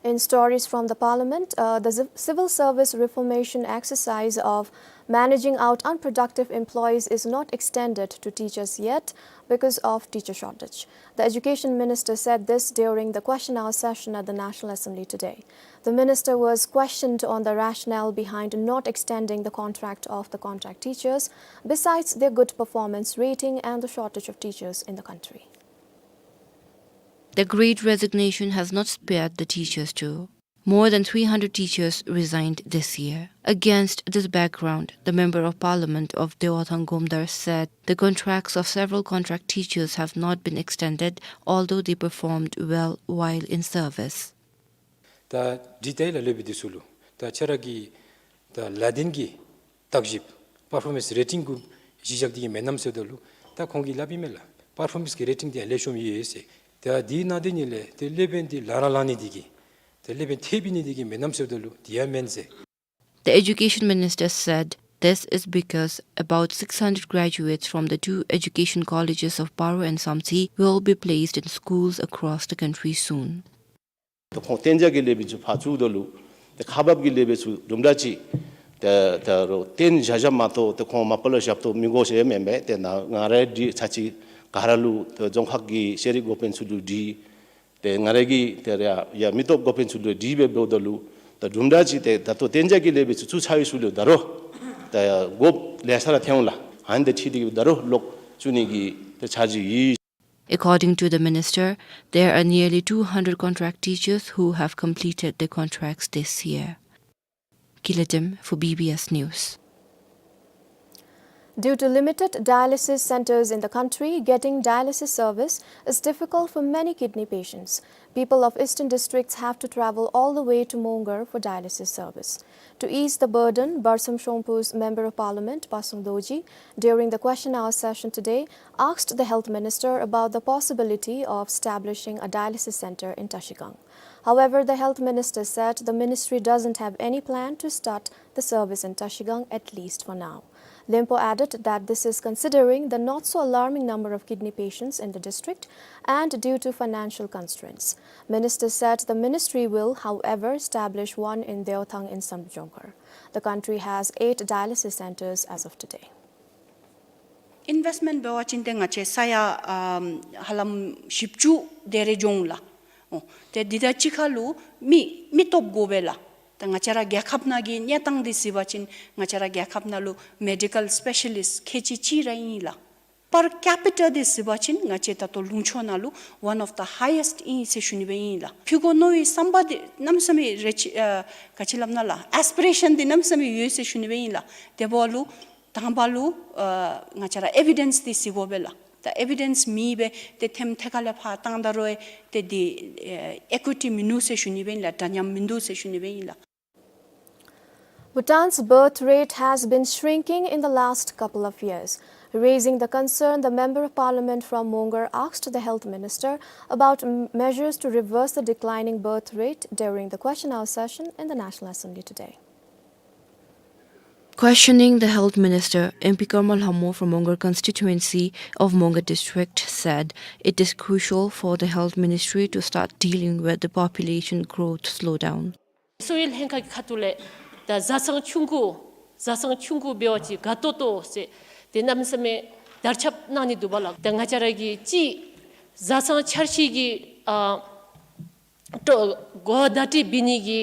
In stories from the Parliament, uh, the Civ-, Civil Service Reformation exercise of managing out unproductive employees is not extended to teachers yet because of teacher shortage. The Education Minister said this during the question hour session at the National Assembly today. The minister was questioned on the rationale behind not extending the contract of the contract teachers, besides their good performance rating and the shortage of teachers in the country. The great resignation has not spared the teachers too. More than three hundred teachers resigned this year. Against this background, the Member of Parliament of Dewathang Gomdar said the contracts of several contract teachers have not been extended, although they performed well while in service. ད་འདི་ལྟ་ལ་ལས་པའི་འདི་ཚུ་ལུ་ད་ཁྱེད་ར་གི་ད་ལ་དིན་གྱི་བརྟག་ཞིབ་པར་ཕོར་མེནསི་རེ་ཊིང་གུ་གཞི་བཞག་སྟེ་གི་མེན་ནམ་ཟེརཝ་ད་ལུ་ད་ཁོང་གིས་སླབ་ཨིན་མས་ལགས། པར་ཕོར་མེནསི་གི་རེ་ཊིང་འདི་ཡང་ལེགས་ཤོམ་ཡོད་ཟེར། ད་འདི་ནང་དེ་ཉིད་ལས་ཏེ་ལས་དཔོན་འདི་ལང་ར་ལང་ནི་འདི་གིས་ཏེ་ལས་དཔོན་ཐེབས་ནི་འདི་གིས་མེན་ནམ་ཟེརཝ་ད་ལུ་འདི་ཡང་མེན་ཟེར། The Education Minister said this is because about six hundred graduates from the two education colleges of Paro and Samtse will be placed in schools across the country soon. ད་ཁོང་གཏན་འཇགས་ཀྱི་ལས་དཔོན་ཚུ་ཕར་བཙུགསཔ་ད་ལུ་ད་ཁག་འབག་གི་ལས་དཔོན་ཚུ་དུམ་གྲ་ཅིག་ད་ད་རུང་གཏན་བཞག་བཞགཔ་མ་གཏོགས་ད་ཁོང་མ་པ་ལུ་ཞབས་ཏོག་མི་དགོ་ཟེར་མེན་པས། ཏེ་ནཱ་ང་རའི་འདི་ཚར་ཅིག་ག་ར་ལུ་ད་རྫོང་ཁག་གི་ཤེས་རིག་འགོ་དཔོན་ཚུ་ལུ་འདྲི་ཏེ་ང་རའི་གི་ཏེ་ར་ཡ་མི་སྟོབས་འགོ་དཔོན་ཚུ་ལུ་འདྲི་སྦེ་འབདཝ་ད་ལུ་ད་དུམ་གྲ་ཅིག་ཏེ་ད་ལྟོ་གཏན་འཇགས་ཀྱི་ལས་དཔོན་ཚུ་བཙུགས་ཚར་བའི་ཚུལ་ལུ་ད་རུང་ད་དགོཔ་ལེ་ཤ་ར་ཐོན་འོང་ལགས། ཨ་ནི་དང་འཁྲིལ་ཏེ་གི་ད་རུང་ལོག་བཙུགས་ནི་གི་ཏེ་འཆར་གཞི་ཡོད། According to the minister, there are nearly two hundred contract teachers who have completed their contracts this year. Kiladim for B B S News. Due to limited dialysis centers in the country, getting dialysis service is difficult for many kidney patients. People of eastern districts have to travel all the way to Mongar for dialysis service. To ease the burden, Barsam Shongpur's Member of Parliament, Pasung Dorji, during the question hour session today, asked the Health Minister about the possibility of establishing a dialysis center in Trashigang. However, the Health Minister said the ministry doesn't have any plan to start the service in Trashigang, at least for now. Lempo added that this is considering the not so alarming number of kidney patients in the district and due to financial constraints. Minister said the ministry will, however, establish one in Deothang in Samdrup Jongkhar. The country has eight dialysis centers as of today. ཨིན་ཝེསཊ་མེནཊ་འབད་བ་ཅིན་ཏེ་ང་བཅས་ས་ཡ་ཨམ་ཧ་ལམ་བཞི་བཅུ་དེ་རེ་འགྱོ་འོང་ལགས། འོ་ཏེ་འདི་དང་གཅིག་ཁར་ལུ་མི་མི་སྟོབས་དགོ་པས་ལགས། ཏེ་ང་བཅས་ར་རྒྱལ་ཁབ་ནང་གི་གནས་སྟངས་འདི་གཟིགས་པ་ཅིན་ང་བཅས་ར་རྒྱལ་ཁབ་ནང་ལུ་མེ་ཌི་ཀཱལ་སི་པེ་ཤ་ལིསཊ་ཁལ་གཅིག་གཅིག་ར་ཨིན་ལགས། པར་ཀེ་པི་ཊ་འདི་གཟིགས་པ་ཅིན་ང་བཅས་ད་ལྟོ་ལུང་ཕྱོགས་ནང་ལུ་ཝན་ཨོཕ་ཛ་ཧའི་ཡེསཊ་ཨིན་ཟེར་ཞུ་ནི་སྦེ་ཨིན་ལགས། ཕུལ་དགོ་མནོ་བའི་བསམ་པ་འདི་གནམ་མེད་ས་མེད་རེ་ཆི་ཨ་ག་ཅི་སླབ་ན་ལགས། ཨེསི་པི་རེ་ཤཱན་འདི་གནམ་མེད་ས་མེད་ཡོད་ཟེར་ཞུ་ནི་སྦེ་ཨིན་ལགས། དེ་འབདཝ་ལུ་དང་པ་ལུ་ཨ་ང་བཅས་ར་ཨེ་བི་ཌེནསི་འདི་གཟིགས་དགོ་པས་ལགས། ད་ཨེ་བི་ཌེནསི་མེད་པར་ཏེ་ཐེམ་ཐེ་ཁ་ལས་ཕར་བཏང་ད་རུང་ཏེ་འདི་ཨེ་ཨེ་ཀུ་ཊི་མིན་འདུག་ཟེར་ཞུ་ནི་སྦེ་ཨིན་ལགས། འདྲ་མཉམ་མིན་འདུག་ཟེར་ཞུ་ནི་སྦེ་ཨིན་ལགས། Bhutan's birth rate has been shrinking in the last couple of years, raising the concern. The Member of Parliament from Mongar asked the Health Minister about m-, measures to reverse the declining birth rate during the question hour session in the National Assembly today. Questioning the Health Minister, M P Karma Lhamo from Mongar constituency of Mongar district said it is crucial for the Health Ministry to start dealing with the population growth slowdown. གསོ་བའི་ལྷན་ཁག་གི་ཁ་ཐུག་ལས་ད་བཟའ་ཚང་ཆུང་ཀུ་ བཟའ་ཚང་ཆུང་ཀུ་འབད་བ་ཅིན་དགའ་ཏོག་ཏོ་ཟེར་ཏེ་གནམ་མེད་ས་མེད་དར་ཁྱབ་གནང་ནི་འདུག་པ་ལགས། ཏེ་ང་བཅས་ར་གིས་ཅིག་བཟའ་ཚང་འཆར་གཞི་གི་ཨ་གོ་བརྡ་སྤྲོད་འབད་ནི་གི་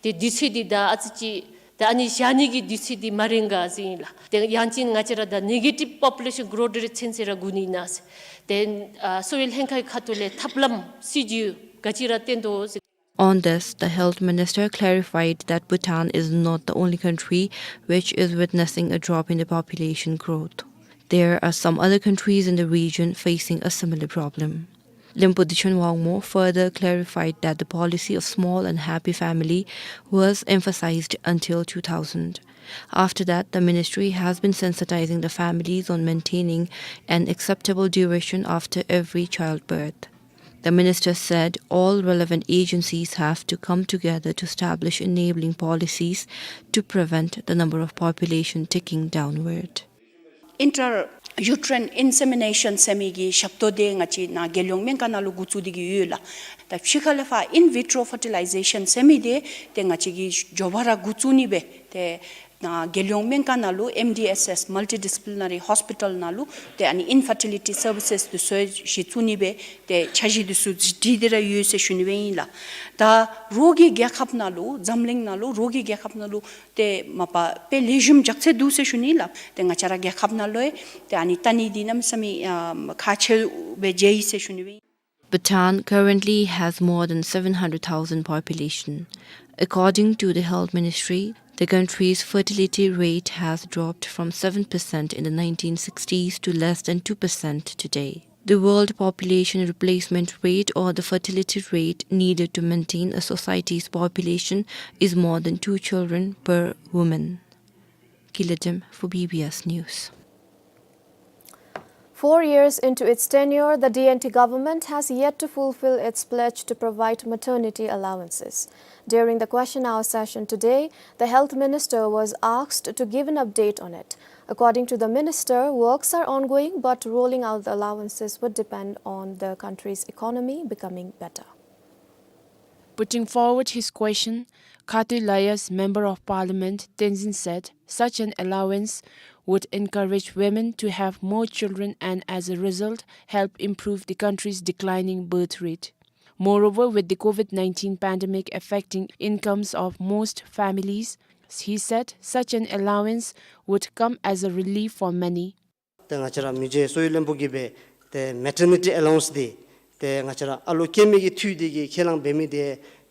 ཏེ་དུས་ཚོད་འདི་ད་ཨ་ཙི་ཅིག་ད་ཨ་ནི་བཞག་ནི་གི་དུས་ཚོད་འདི་མ་རན་ག་ཟེར་ཨིན་ལགས། ཏེ་ཡང་ཅིན་ང་བཅས་ར་ད་negative population growth rate ཚུན་ཚོད་ར་སྒུག་ནི་ཨིན་ན་ཟེར། ཏེ་ཨ་གསོ་བའི་ལྷན་ཁག་གི་ཁ་ཐུག་ལས་ཐབས་ལམ་སྲིད་བྱུས་ག་ཅི་ར་བཏོན་དོ་ཟེར། On this, the health minister clarified that Bhutan is not the only country which is witnessing a drop in the population growth. There are some other countries in the region facing a similar problem. Lempo Ditshuenwangmo further clarified that the policy of small and happy family was emphasized until two thousand. After that, the ministry has been sensitizing the families on maintaining an acceptable duration after every childbirth. The minister said all relevant agencies have to come together to establish enabling policies to prevent the number of population ticking downward. Intrauterine insemination ཟེར་མི་གི་ཞབས་ཏོག་འདི་ང་བཅས་ནཱ་རྒྱལ་ཡོངས་སྨན་ཁང་ནང་ལུ་འགོ་བཙུགས་ཏེ་གི་ཡོད་ལགས། ད་ཕྱི་ཁ་ལས་ཕར་in vitro fertilization ཟེར་མི་འདི་ཏེ་ང་བཅས་ཀྱིས་མགྱོགས་པ་ར་འགོ་བཙུགས་ནི་སྦེ་ཏེ་ནཱ་རྒྱལ་ཡོངས་སྨན་ཁང་ནང་ལུ་M D S S multidisciplinary hospital ནང་ལུ་ཏེ་ཨ་ནི་infertility services འདི་ཚུ་གཞི་བཙུགས་ནི་སྦེ་ཏེ་འཆར་གཞི་འདི་ཚུ་བྲིས་ཏེ་ར་ཡོད་ཟེར་ཞུ་ནི་སྦེ་ཨིན་ལགས། ད་རོགས་ཀྱི་རྒྱལ་ཁབ་ནང་ལུ་འཛམ་གླིང་ནང་ལུ་རོགས་ཀྱི་རྒྱལ་ཁབ་ནང་ལུ་ཏེ་མ་པ་དཔེ་ལེགས་ཤོམ་རྒྱགས་ཚད་འདུག་ཟེར་ཞུ་ནི་ལགས། ཏེ་ང་བཅས་ར་རྒྱལ་ཁབ་ནང་ལུ་ཡང་ཏེ་ཨ་ནི་ལྟ་ནི་འདི་གནམ་མེད་ས་མེད་ཨ་ཁག་ཆེ་སྦེ་མཇལ་ཡི་ཟེར་ཞུ་ནི་སྦེ་ཨིན། Bhutan currently has more than seven hundred thousand population. According to the Health Ministry, the country's fertility rate has dropped from seven percent in the nineteen sixties to less than two percent today. The world population replacement rate, or the fertility rate needed to maintain a society's population, is more than two children per woman. Kiladim for B B S News. Four years into its tenure, the D N T government has yet to fulfill its pledge to provide maternity allowances. During the question hour session today, the health minister was asked to give an update on it. According to the minister, works are ongoing, but rolling out the allowances would depend on the country's economy becoming better. Putting forward his question, Khatoy Layas Member of Parliament Tenzin said such an allowance would encourage women to have more children and, as a result, help improve the country's declining birth rate. Moreover, with the COVID nineteen pandemic affecting incomes of most families, he said such an allowance would come as a relief for many. ཏེ་ང་བཅས་ར་མི་རྗེ་གསོ་བའི་བློན་པོ་གིས་སྦེ་ཏེ་མེ་ཊར་ནི་ཊི་ཨེ་ལོ་ཝན་སི་འདི་ཏེ་ང་བཅས་ར་ཨ་ལོ་སྐྱེ་མི་གི་འཐུས་འདི་གི་ཁས་བླངས་འབད་མི་འདི་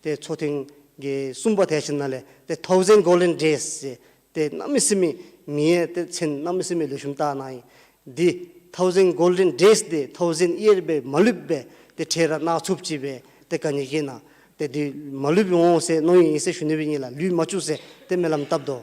ཏེ་ཚོགས་ཐེངས་ཀྱི་གསུམ་པ་དེ་ཅིག་ནང་ལས་ཏེ་thousand golden days ཟེར་ཏེ་གནམ་མེད་ས་མེད་མིང་ཡང་ཏེ་མཚན་གནམ་མེད་ས་མེད་ལེགས་ཤོམ་བཏགས་གནང་ཡི། འདི་thousand golden days འདི་thousand year སྦེ་མ་ལུསཔ་སྦེ་ཏེ་ཁྲལ་ར་གནང་ཚུགསཔ་ཅིག་སྦེ་ཏེ་ག་ནི་གི་ནང་ཏེ་འདི་མ་ལུསཔ་འོང་ཟེར་མནོ་ཡི་ཟེར་ཞུ་ནི་སྦེ་ཨིན་ལགས། ལུས་མ་བཅུག་ཟེར་ཏེ་སྨོན་ལམ་བཏབ་དོ།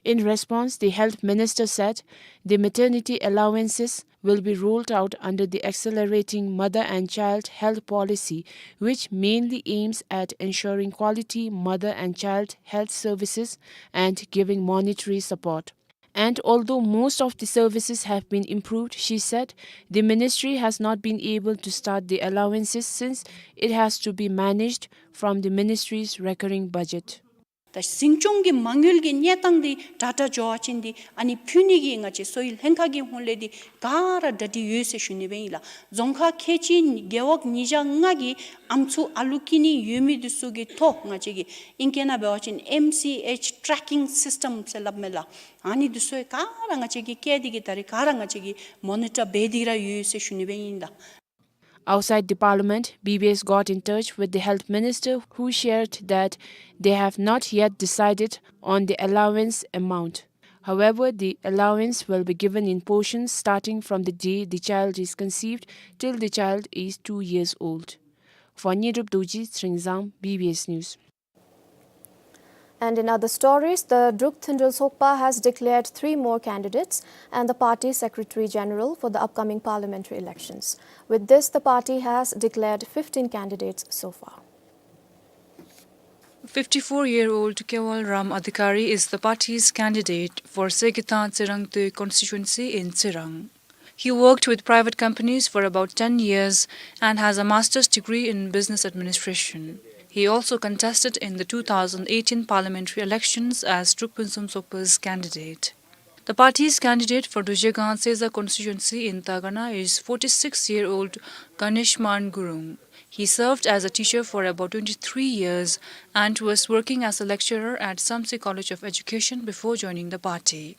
In response, the health minister said the maternity allowances will be rolled out under the Accelerating Mother and Child Health Policy, which mainly aims at ensuring quality mother and child health services and giving monetary support. And although most of the services have been improved, she said the ministry has not been able to start the allowances since it has to be managed from the ministry's recurring budget. ད་འཛིན་སྐྱོང་གི་མ་དངུལ་གྱི་གནས་སྟངས་འདི་དྲག་དྲག་འགྱོ་བ་ཅིན་འདི་ཨ་ནི་ཕུལ་ནི་གི་ང་བཅས་གསོ་བའི་ལྷན་ཁག་གི་ཧོངས་ལས་འདི་ག་ར་གྲ་སྒྲིག་ཡོད་ཟེར་ཞུ་ནི་སྦེ་ཨིན་ལགས། རྫོང་ཁག་ཁལ་གཅིག་རྒེད་འོག་ཉིས་བརྒྱ་ལྔ་གི་ཨམ་སྲུ་ཨ་ལུ་སྐྱེ་ནི་ཡོད་མི་འདི་ཚུ་གི་ཐོག་ང་བཅས་ཀྱི་ཨིང་སྐད་ནང་འབད་བ་ཅིན་M C H tracking system ཟེར་སླབ་མས་ལགས། ཨ་ནི་འདི་ཚུ་ག་ར་ང་བཅས་ཀྱིས་བཀལ་ཏེ་གི་ད་རེས་ག་ར་ང་བཅས་ཀྱིས་མོ་ནི་ཊར་འབད་དེ་ར་ཡོད་ཟེར་ཞུ་ནི་སྦེ་ཨིན་ལགས། Outside the parliament, B B S got in touch with the health minister, who shared that they have not yet decided on the allowance amount. However, the allowance will be given in portions starting from the day the child is conceived till the child is two years old. For Nyidup Dorji, Tsingrangzang, B B S News. And in other stories, the Druk Thyndrel Sokpa has declared three more candidates and the party secretary general for the upcoming parliamentary elections. With this, the party has declared fifteen candidates so far. Fifty-four-year-old Keval Ram Adhikari is the party's candidate for Sergeta Tserang Toik constituency in Tserang. He worked with private companies for about ten years and has a master's degree in business administration. He also contested in the two thousand eighteen parliamentary elections as Drukphun Sumsokpa's candidate. The party's candidate for Duijegang Seza constituency in Tagana is forty-six-year-old Ganeshman Gurung. He served as a teacher for about twenty-three years and was working as a lecturer at Samtse College of Education before joining the party.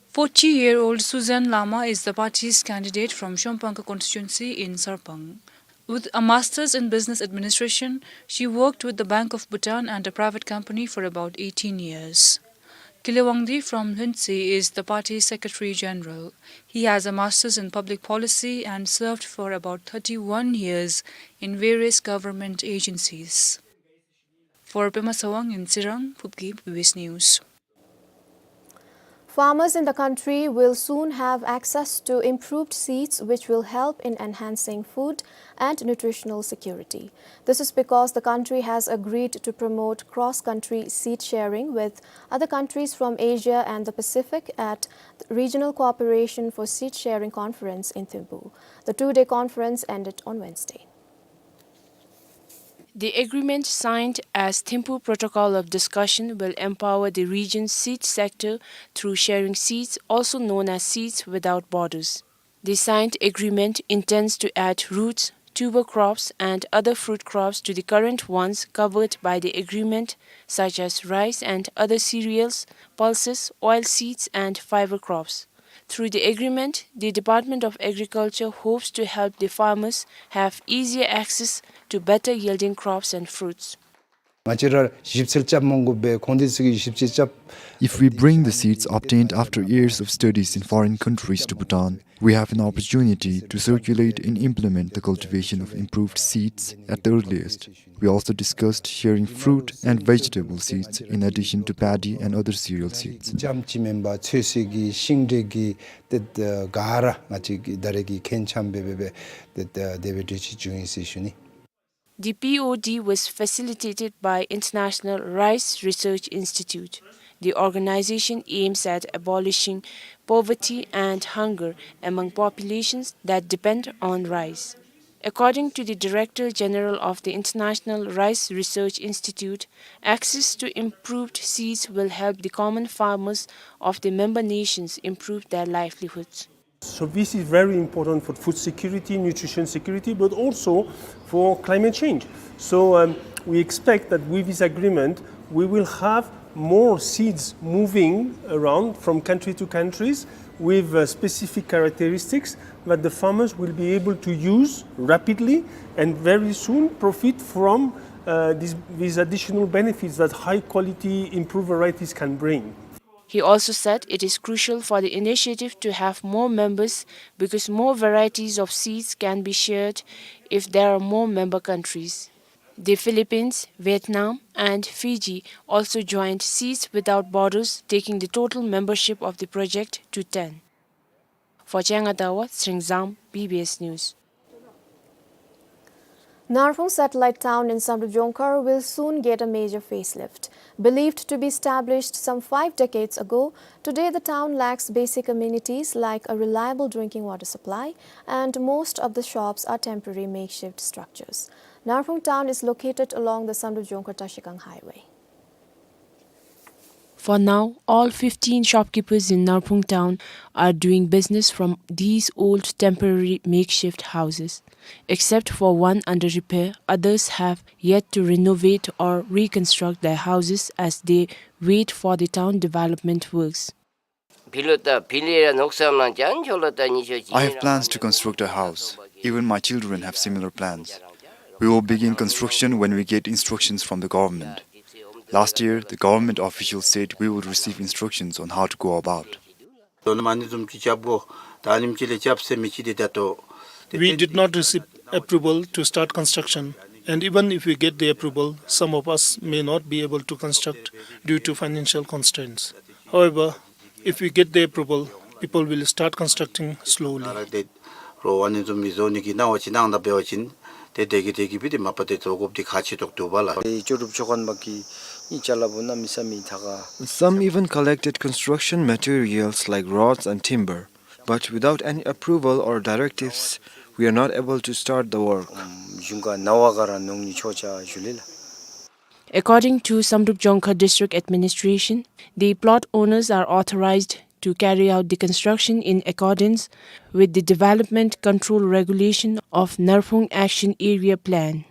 Forty-year-old Suzanne Lama is the party's candidate from Shomphangka constituency in Sarpang. With a master's in business administration, she worked with the Bank of Bhutan and a private company for about eighteen years. Kile Wangdi from Lhuentse is the party's secretary general. He has a master's in public policy and served for about thirty-one years in various government agencies. For Pema Sawang in Tsirang, Phubgi, B B S News. Farmers in the country will soon have access to improved seeds, which will help in enhancing food and nutritional security. This is because the country has agreed to promote cross-country seed sharing with other countries from Asia and the Pacific at the Regional Cooperation for Seed Sharing Conference in Thimphu. The two-day conference ended on Wednesday. The agreement, signed as Thimphu Protocol of Discussion, will empower the region's seed sector through sharing seeds, also known as Seeds Without Borders. The signed agreement intends to add roots, tuber crops, and other fruit crops to the current ones covered by the agreement, such as rice and other cereals, pulses, oil seeds, and fiber crops. Through the agreement, the Department of Agriculture hopes to help the farmers have easier access to better yielding crops and fruits. ང་བཅས་ར་ཞིབ་འཚོལ་རྐྱབ་མ་དགོ་པར་ཁོང་དེ་ཚུ་གིས་ཞིབ་འཚོལ་རྐྱབ། If we bring the seeds obtained after years of studies in foreign countries to Bhutan, we have an opportunity to circulate and implement the cultivation of improved seeds at the earliest. We also discussed sharing fruit and vegetable seeds in addition to paddy and other cereal seeds. འཇམ་ཅིག་མེན་པར་ཚོད་བསྲེ་གི་ཤིང་འབྲས་ཀྱི་ཏེ་ག་ར་ང་བཅས་ཀྱིས་ད་རེས་ཀྱི་ཁེངས་འཆམ་འབད་འབད་འབད་ཏེ་དེ་སྦེ་གྲོས་ཆོད་བྱུང་ཡི་ཟེར་ཞུ་ནི། The P O D was facilitated by International Rice Research Institute. The organization aims at abolishing poverty and hunger among populations that depend on rice. According to the Director General of the International Rice Research Institute, access to improved seeds will help the common farmers of the member nations improve their livelihoods. So this is very important for food security, nutrition security, but also for climate change. So, um, we expect that with this agreement, we will have more seeds moving around from country to countries with, uh, specific characteristics that the farmers will be able to use rapidly and very soon profit from, uh, these, these additional benefits that high quality improved varieties can bring. He also said it is crucial for the initiative to have more members because more varieties of seeds can be shared if there are more member countries. The Philippines, Vietnam, and Fiji also joined Seeds Without Borders, taking the total membership of the project to ten. For Chiang Adawa, Sringzam, B B S News. Narphung satellite town in Samdrup Jongkhar will soon get a major facelift. Believed to be established some five decades ago, today the town lacks basic amenities like a reliable drinking water supply, and most of the shops are temporary makeshift structures. Narphung town is located along the Samdrup Jongkhar Trashigang Highway. For now, all fifteen shopkeepers in Narphung town are doing business from these old temporary makeshift houses. Except for one under repair, others have yet to renovate or reconstruct their houses as they wait for the town development works. I have plans to construct a house. Even my children have similar plans. We will begin construction when we get instructions from the government. Last year, the government officials said we would receive instructions on how to go about. We did not receive approval to start construction, and even if we get the approval, some of us may not be able to construct due to financial constraints. However, if we get the approval, people will start constructing slowly. ཏེ་རོགས་ཨ་ནི་བཟུམ་མི་བཟོ་ནི་གི་གནང་བ་ཅིན་གནང་ད་འབད་བ་ཅིན་ཏེ་དེ་གིས་དེ་གིས་སྦེ་ཏེ་མ་པ་ཏེ་བཟོ་དགོཔ་འདི་ཁག་ཆེ་དོག་འདུག་པ་ལགས། ཏེ་ལྕོགས་གྲུབ་ཚོགས་ཁང་པ་གིས་ཨིན་ཅ་ལ་བུ་གནམ་མེད་ས་མེད་ད་ག། Some even collected construction materials like rods and timber, but without any approval or directives, we are not able to start the work. གཞུང་ག་ནང་བ་ག་ར་ནང་ནི་ཆོག་ཅ་ཞུ་ལེ་ལགས། According to Samdrup Jongkhar District Administration, the plot owners are authorized to carry out the construction in accordance with the Development Control Regulation of Narphung Action Area Plan.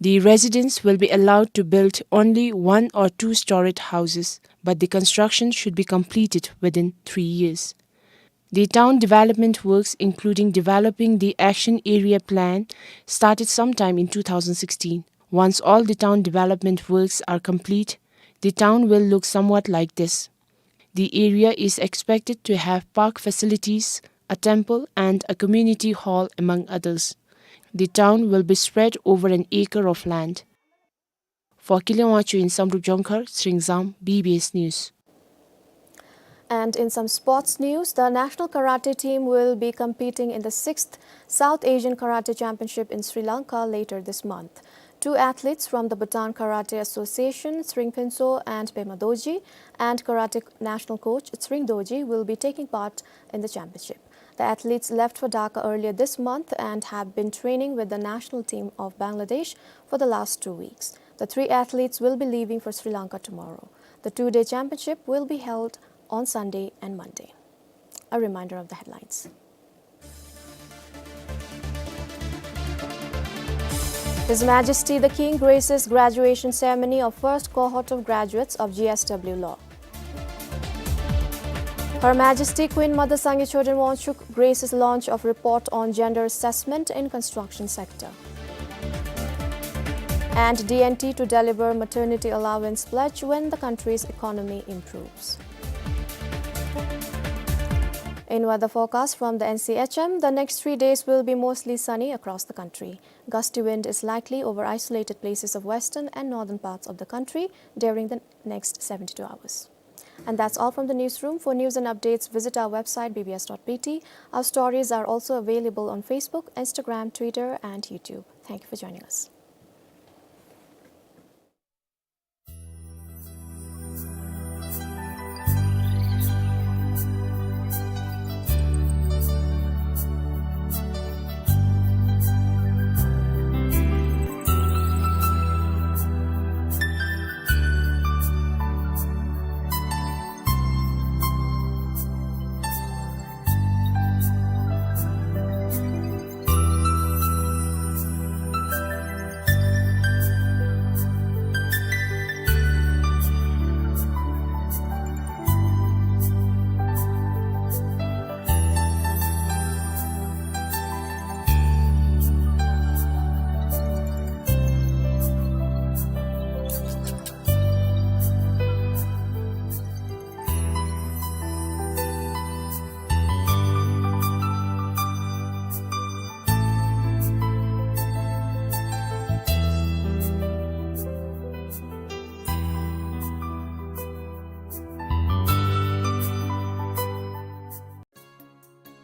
The residents will be allowed to build only one or two storage houses, but the construction should be completed within three years. The town development works, including developing the action area plan, started sometime in two thousand sixteen. Once all the town development works are complete, the town will look somewhat like this. The area is expected to have park facilities, a temple, and a community hall, among others. The town will be spread over an acre of land. For Kile Wangchuk in Samdrup Jongkhar, Sringzam, B B S News. And in some sports news, the national karate team will be competing in the sixth South Asian Karate Championship in Sri Lanka later this month. Two athletes from the Bhutan Karate Association, Sring Phuntsho and Pema Dorji, and karate national coach Sring Dorji will be taking part in the championship. The athletes left for Dhaka earlier this month and have been training with the national team of Bangladesh for the last two weeks. The three athletes will be leaving for Sri Lanka tomorrow. The two-day championship will be held on Sunday and Monday. A reminder of the headlines. His Majesty the King graces graduation ceremony of first cohort of graduates of G S W Law. Her Majesty Queen Mother Sangay Choden Wangchuck graces launch of report on gender assessment in construction sector. And D and T to deliver maternity allowance pledge when the country's economy improves. In weather forecast from the N C H M, the next three days will be mostly sunny across the country. Gusty wind is likely over isolated places of western and northern parts of the country during the next seventy-two hours. And that's all from the newsroom. For news and updates, visit our website B B S dot B T. Our stories are also available on Facebook, Instagram, Twitter, and YouTube. Thank you for joining us.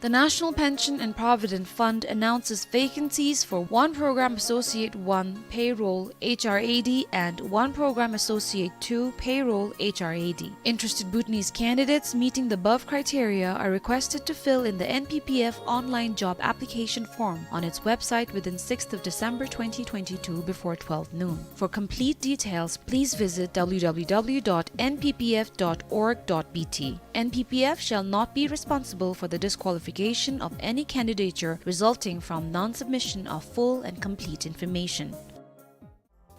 The National Pension and Provident Fund announces vacancies for one Program Associate one Payroll H R A D and one Program Associate two Payroll H R A D. Interested Bhutanese candidates meeting the above criteria are requested to fill in the N P P F online job application form on its website within sixth of December twenty twenty-two before twelve noon. For complete details, please visit W W W dot N P P F dot org dot B T. N P P F shall not be responsible for the disqualification of any candidature resulting from non-submission of full and complete information.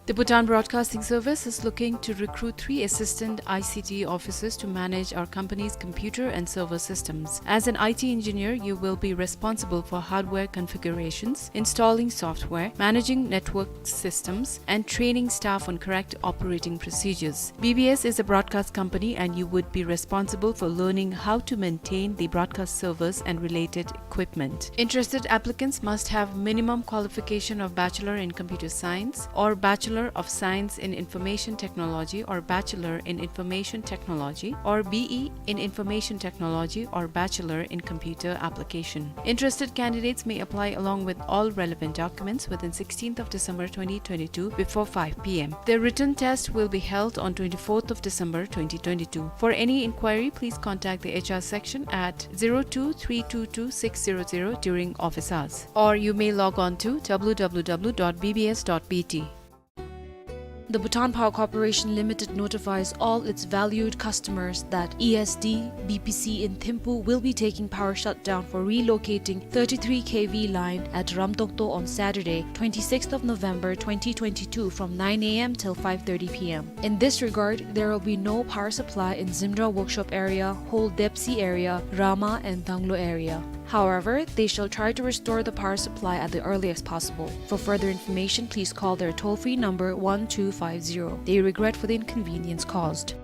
The Bhutan Broadcasting Service is looking to recruit three assistant I C T officers to manage our company's computer and server systems. As an I T engineer, you will be responsible for hardware configurations, installing software, managing network systems, and training staff on correct operating procedures. B B S is a broadcast company and you would be responsible for learning how to maintain the broadcast servers and related equipment. Interested applicants must have minimum qualification of Bachelor in Computer Science or Bachelor of Science in Information Technology or Bachelor in Information Technology or B E in Information Technology or Bachelor in Computer Application. Interested candidates may apply along with all relevant documents within sixteenth of December twenty twenty-two before five P M. The written test will be held on twenty-fourth of December twenty twenty-two. For any inquiry, please contact the H R section at zero two three two two six zero zero during office hours. Or you may log on to W W W dot B B S dot B T. The Bhutan Power Corporation Limited notifies all its valued customers that E S D B P C in Thimphu will be taking power shutdown for relocating thirty-three K V line at Ramtokto on Saturday, twenty-sixth of November twenty twenty-two, from nine a m till five thirty p m. In this regard, there will be no power supply in Zimra Workshop area, Whole Depsi area, Rama and Danglo area. However, they shall try to restore the power supply at the earliest possible. For further information, please call their toll-free number one two five zero. They regret for the inconvenience caused.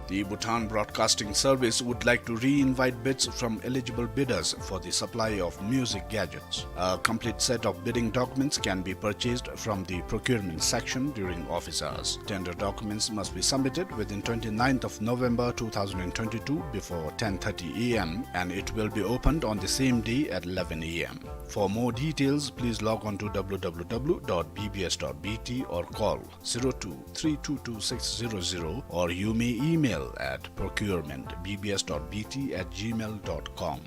The Bhutan Broadcasting Service would like to re-invite bids from eligible bidders for the supply of music gadgets. A complete set of bidding documents can be purchased from the procurement section during office hours. Tender documents must be submitted within twenty-ninth of November two thousand and twenty-two before ten thirty a m, and it will be opened on the same day at eleven a m. For more details, please log on to w w w dot b b s dot b t or call zero two three two two six zero zero, or you may email at procurement b b s dot b t at gmail dot com.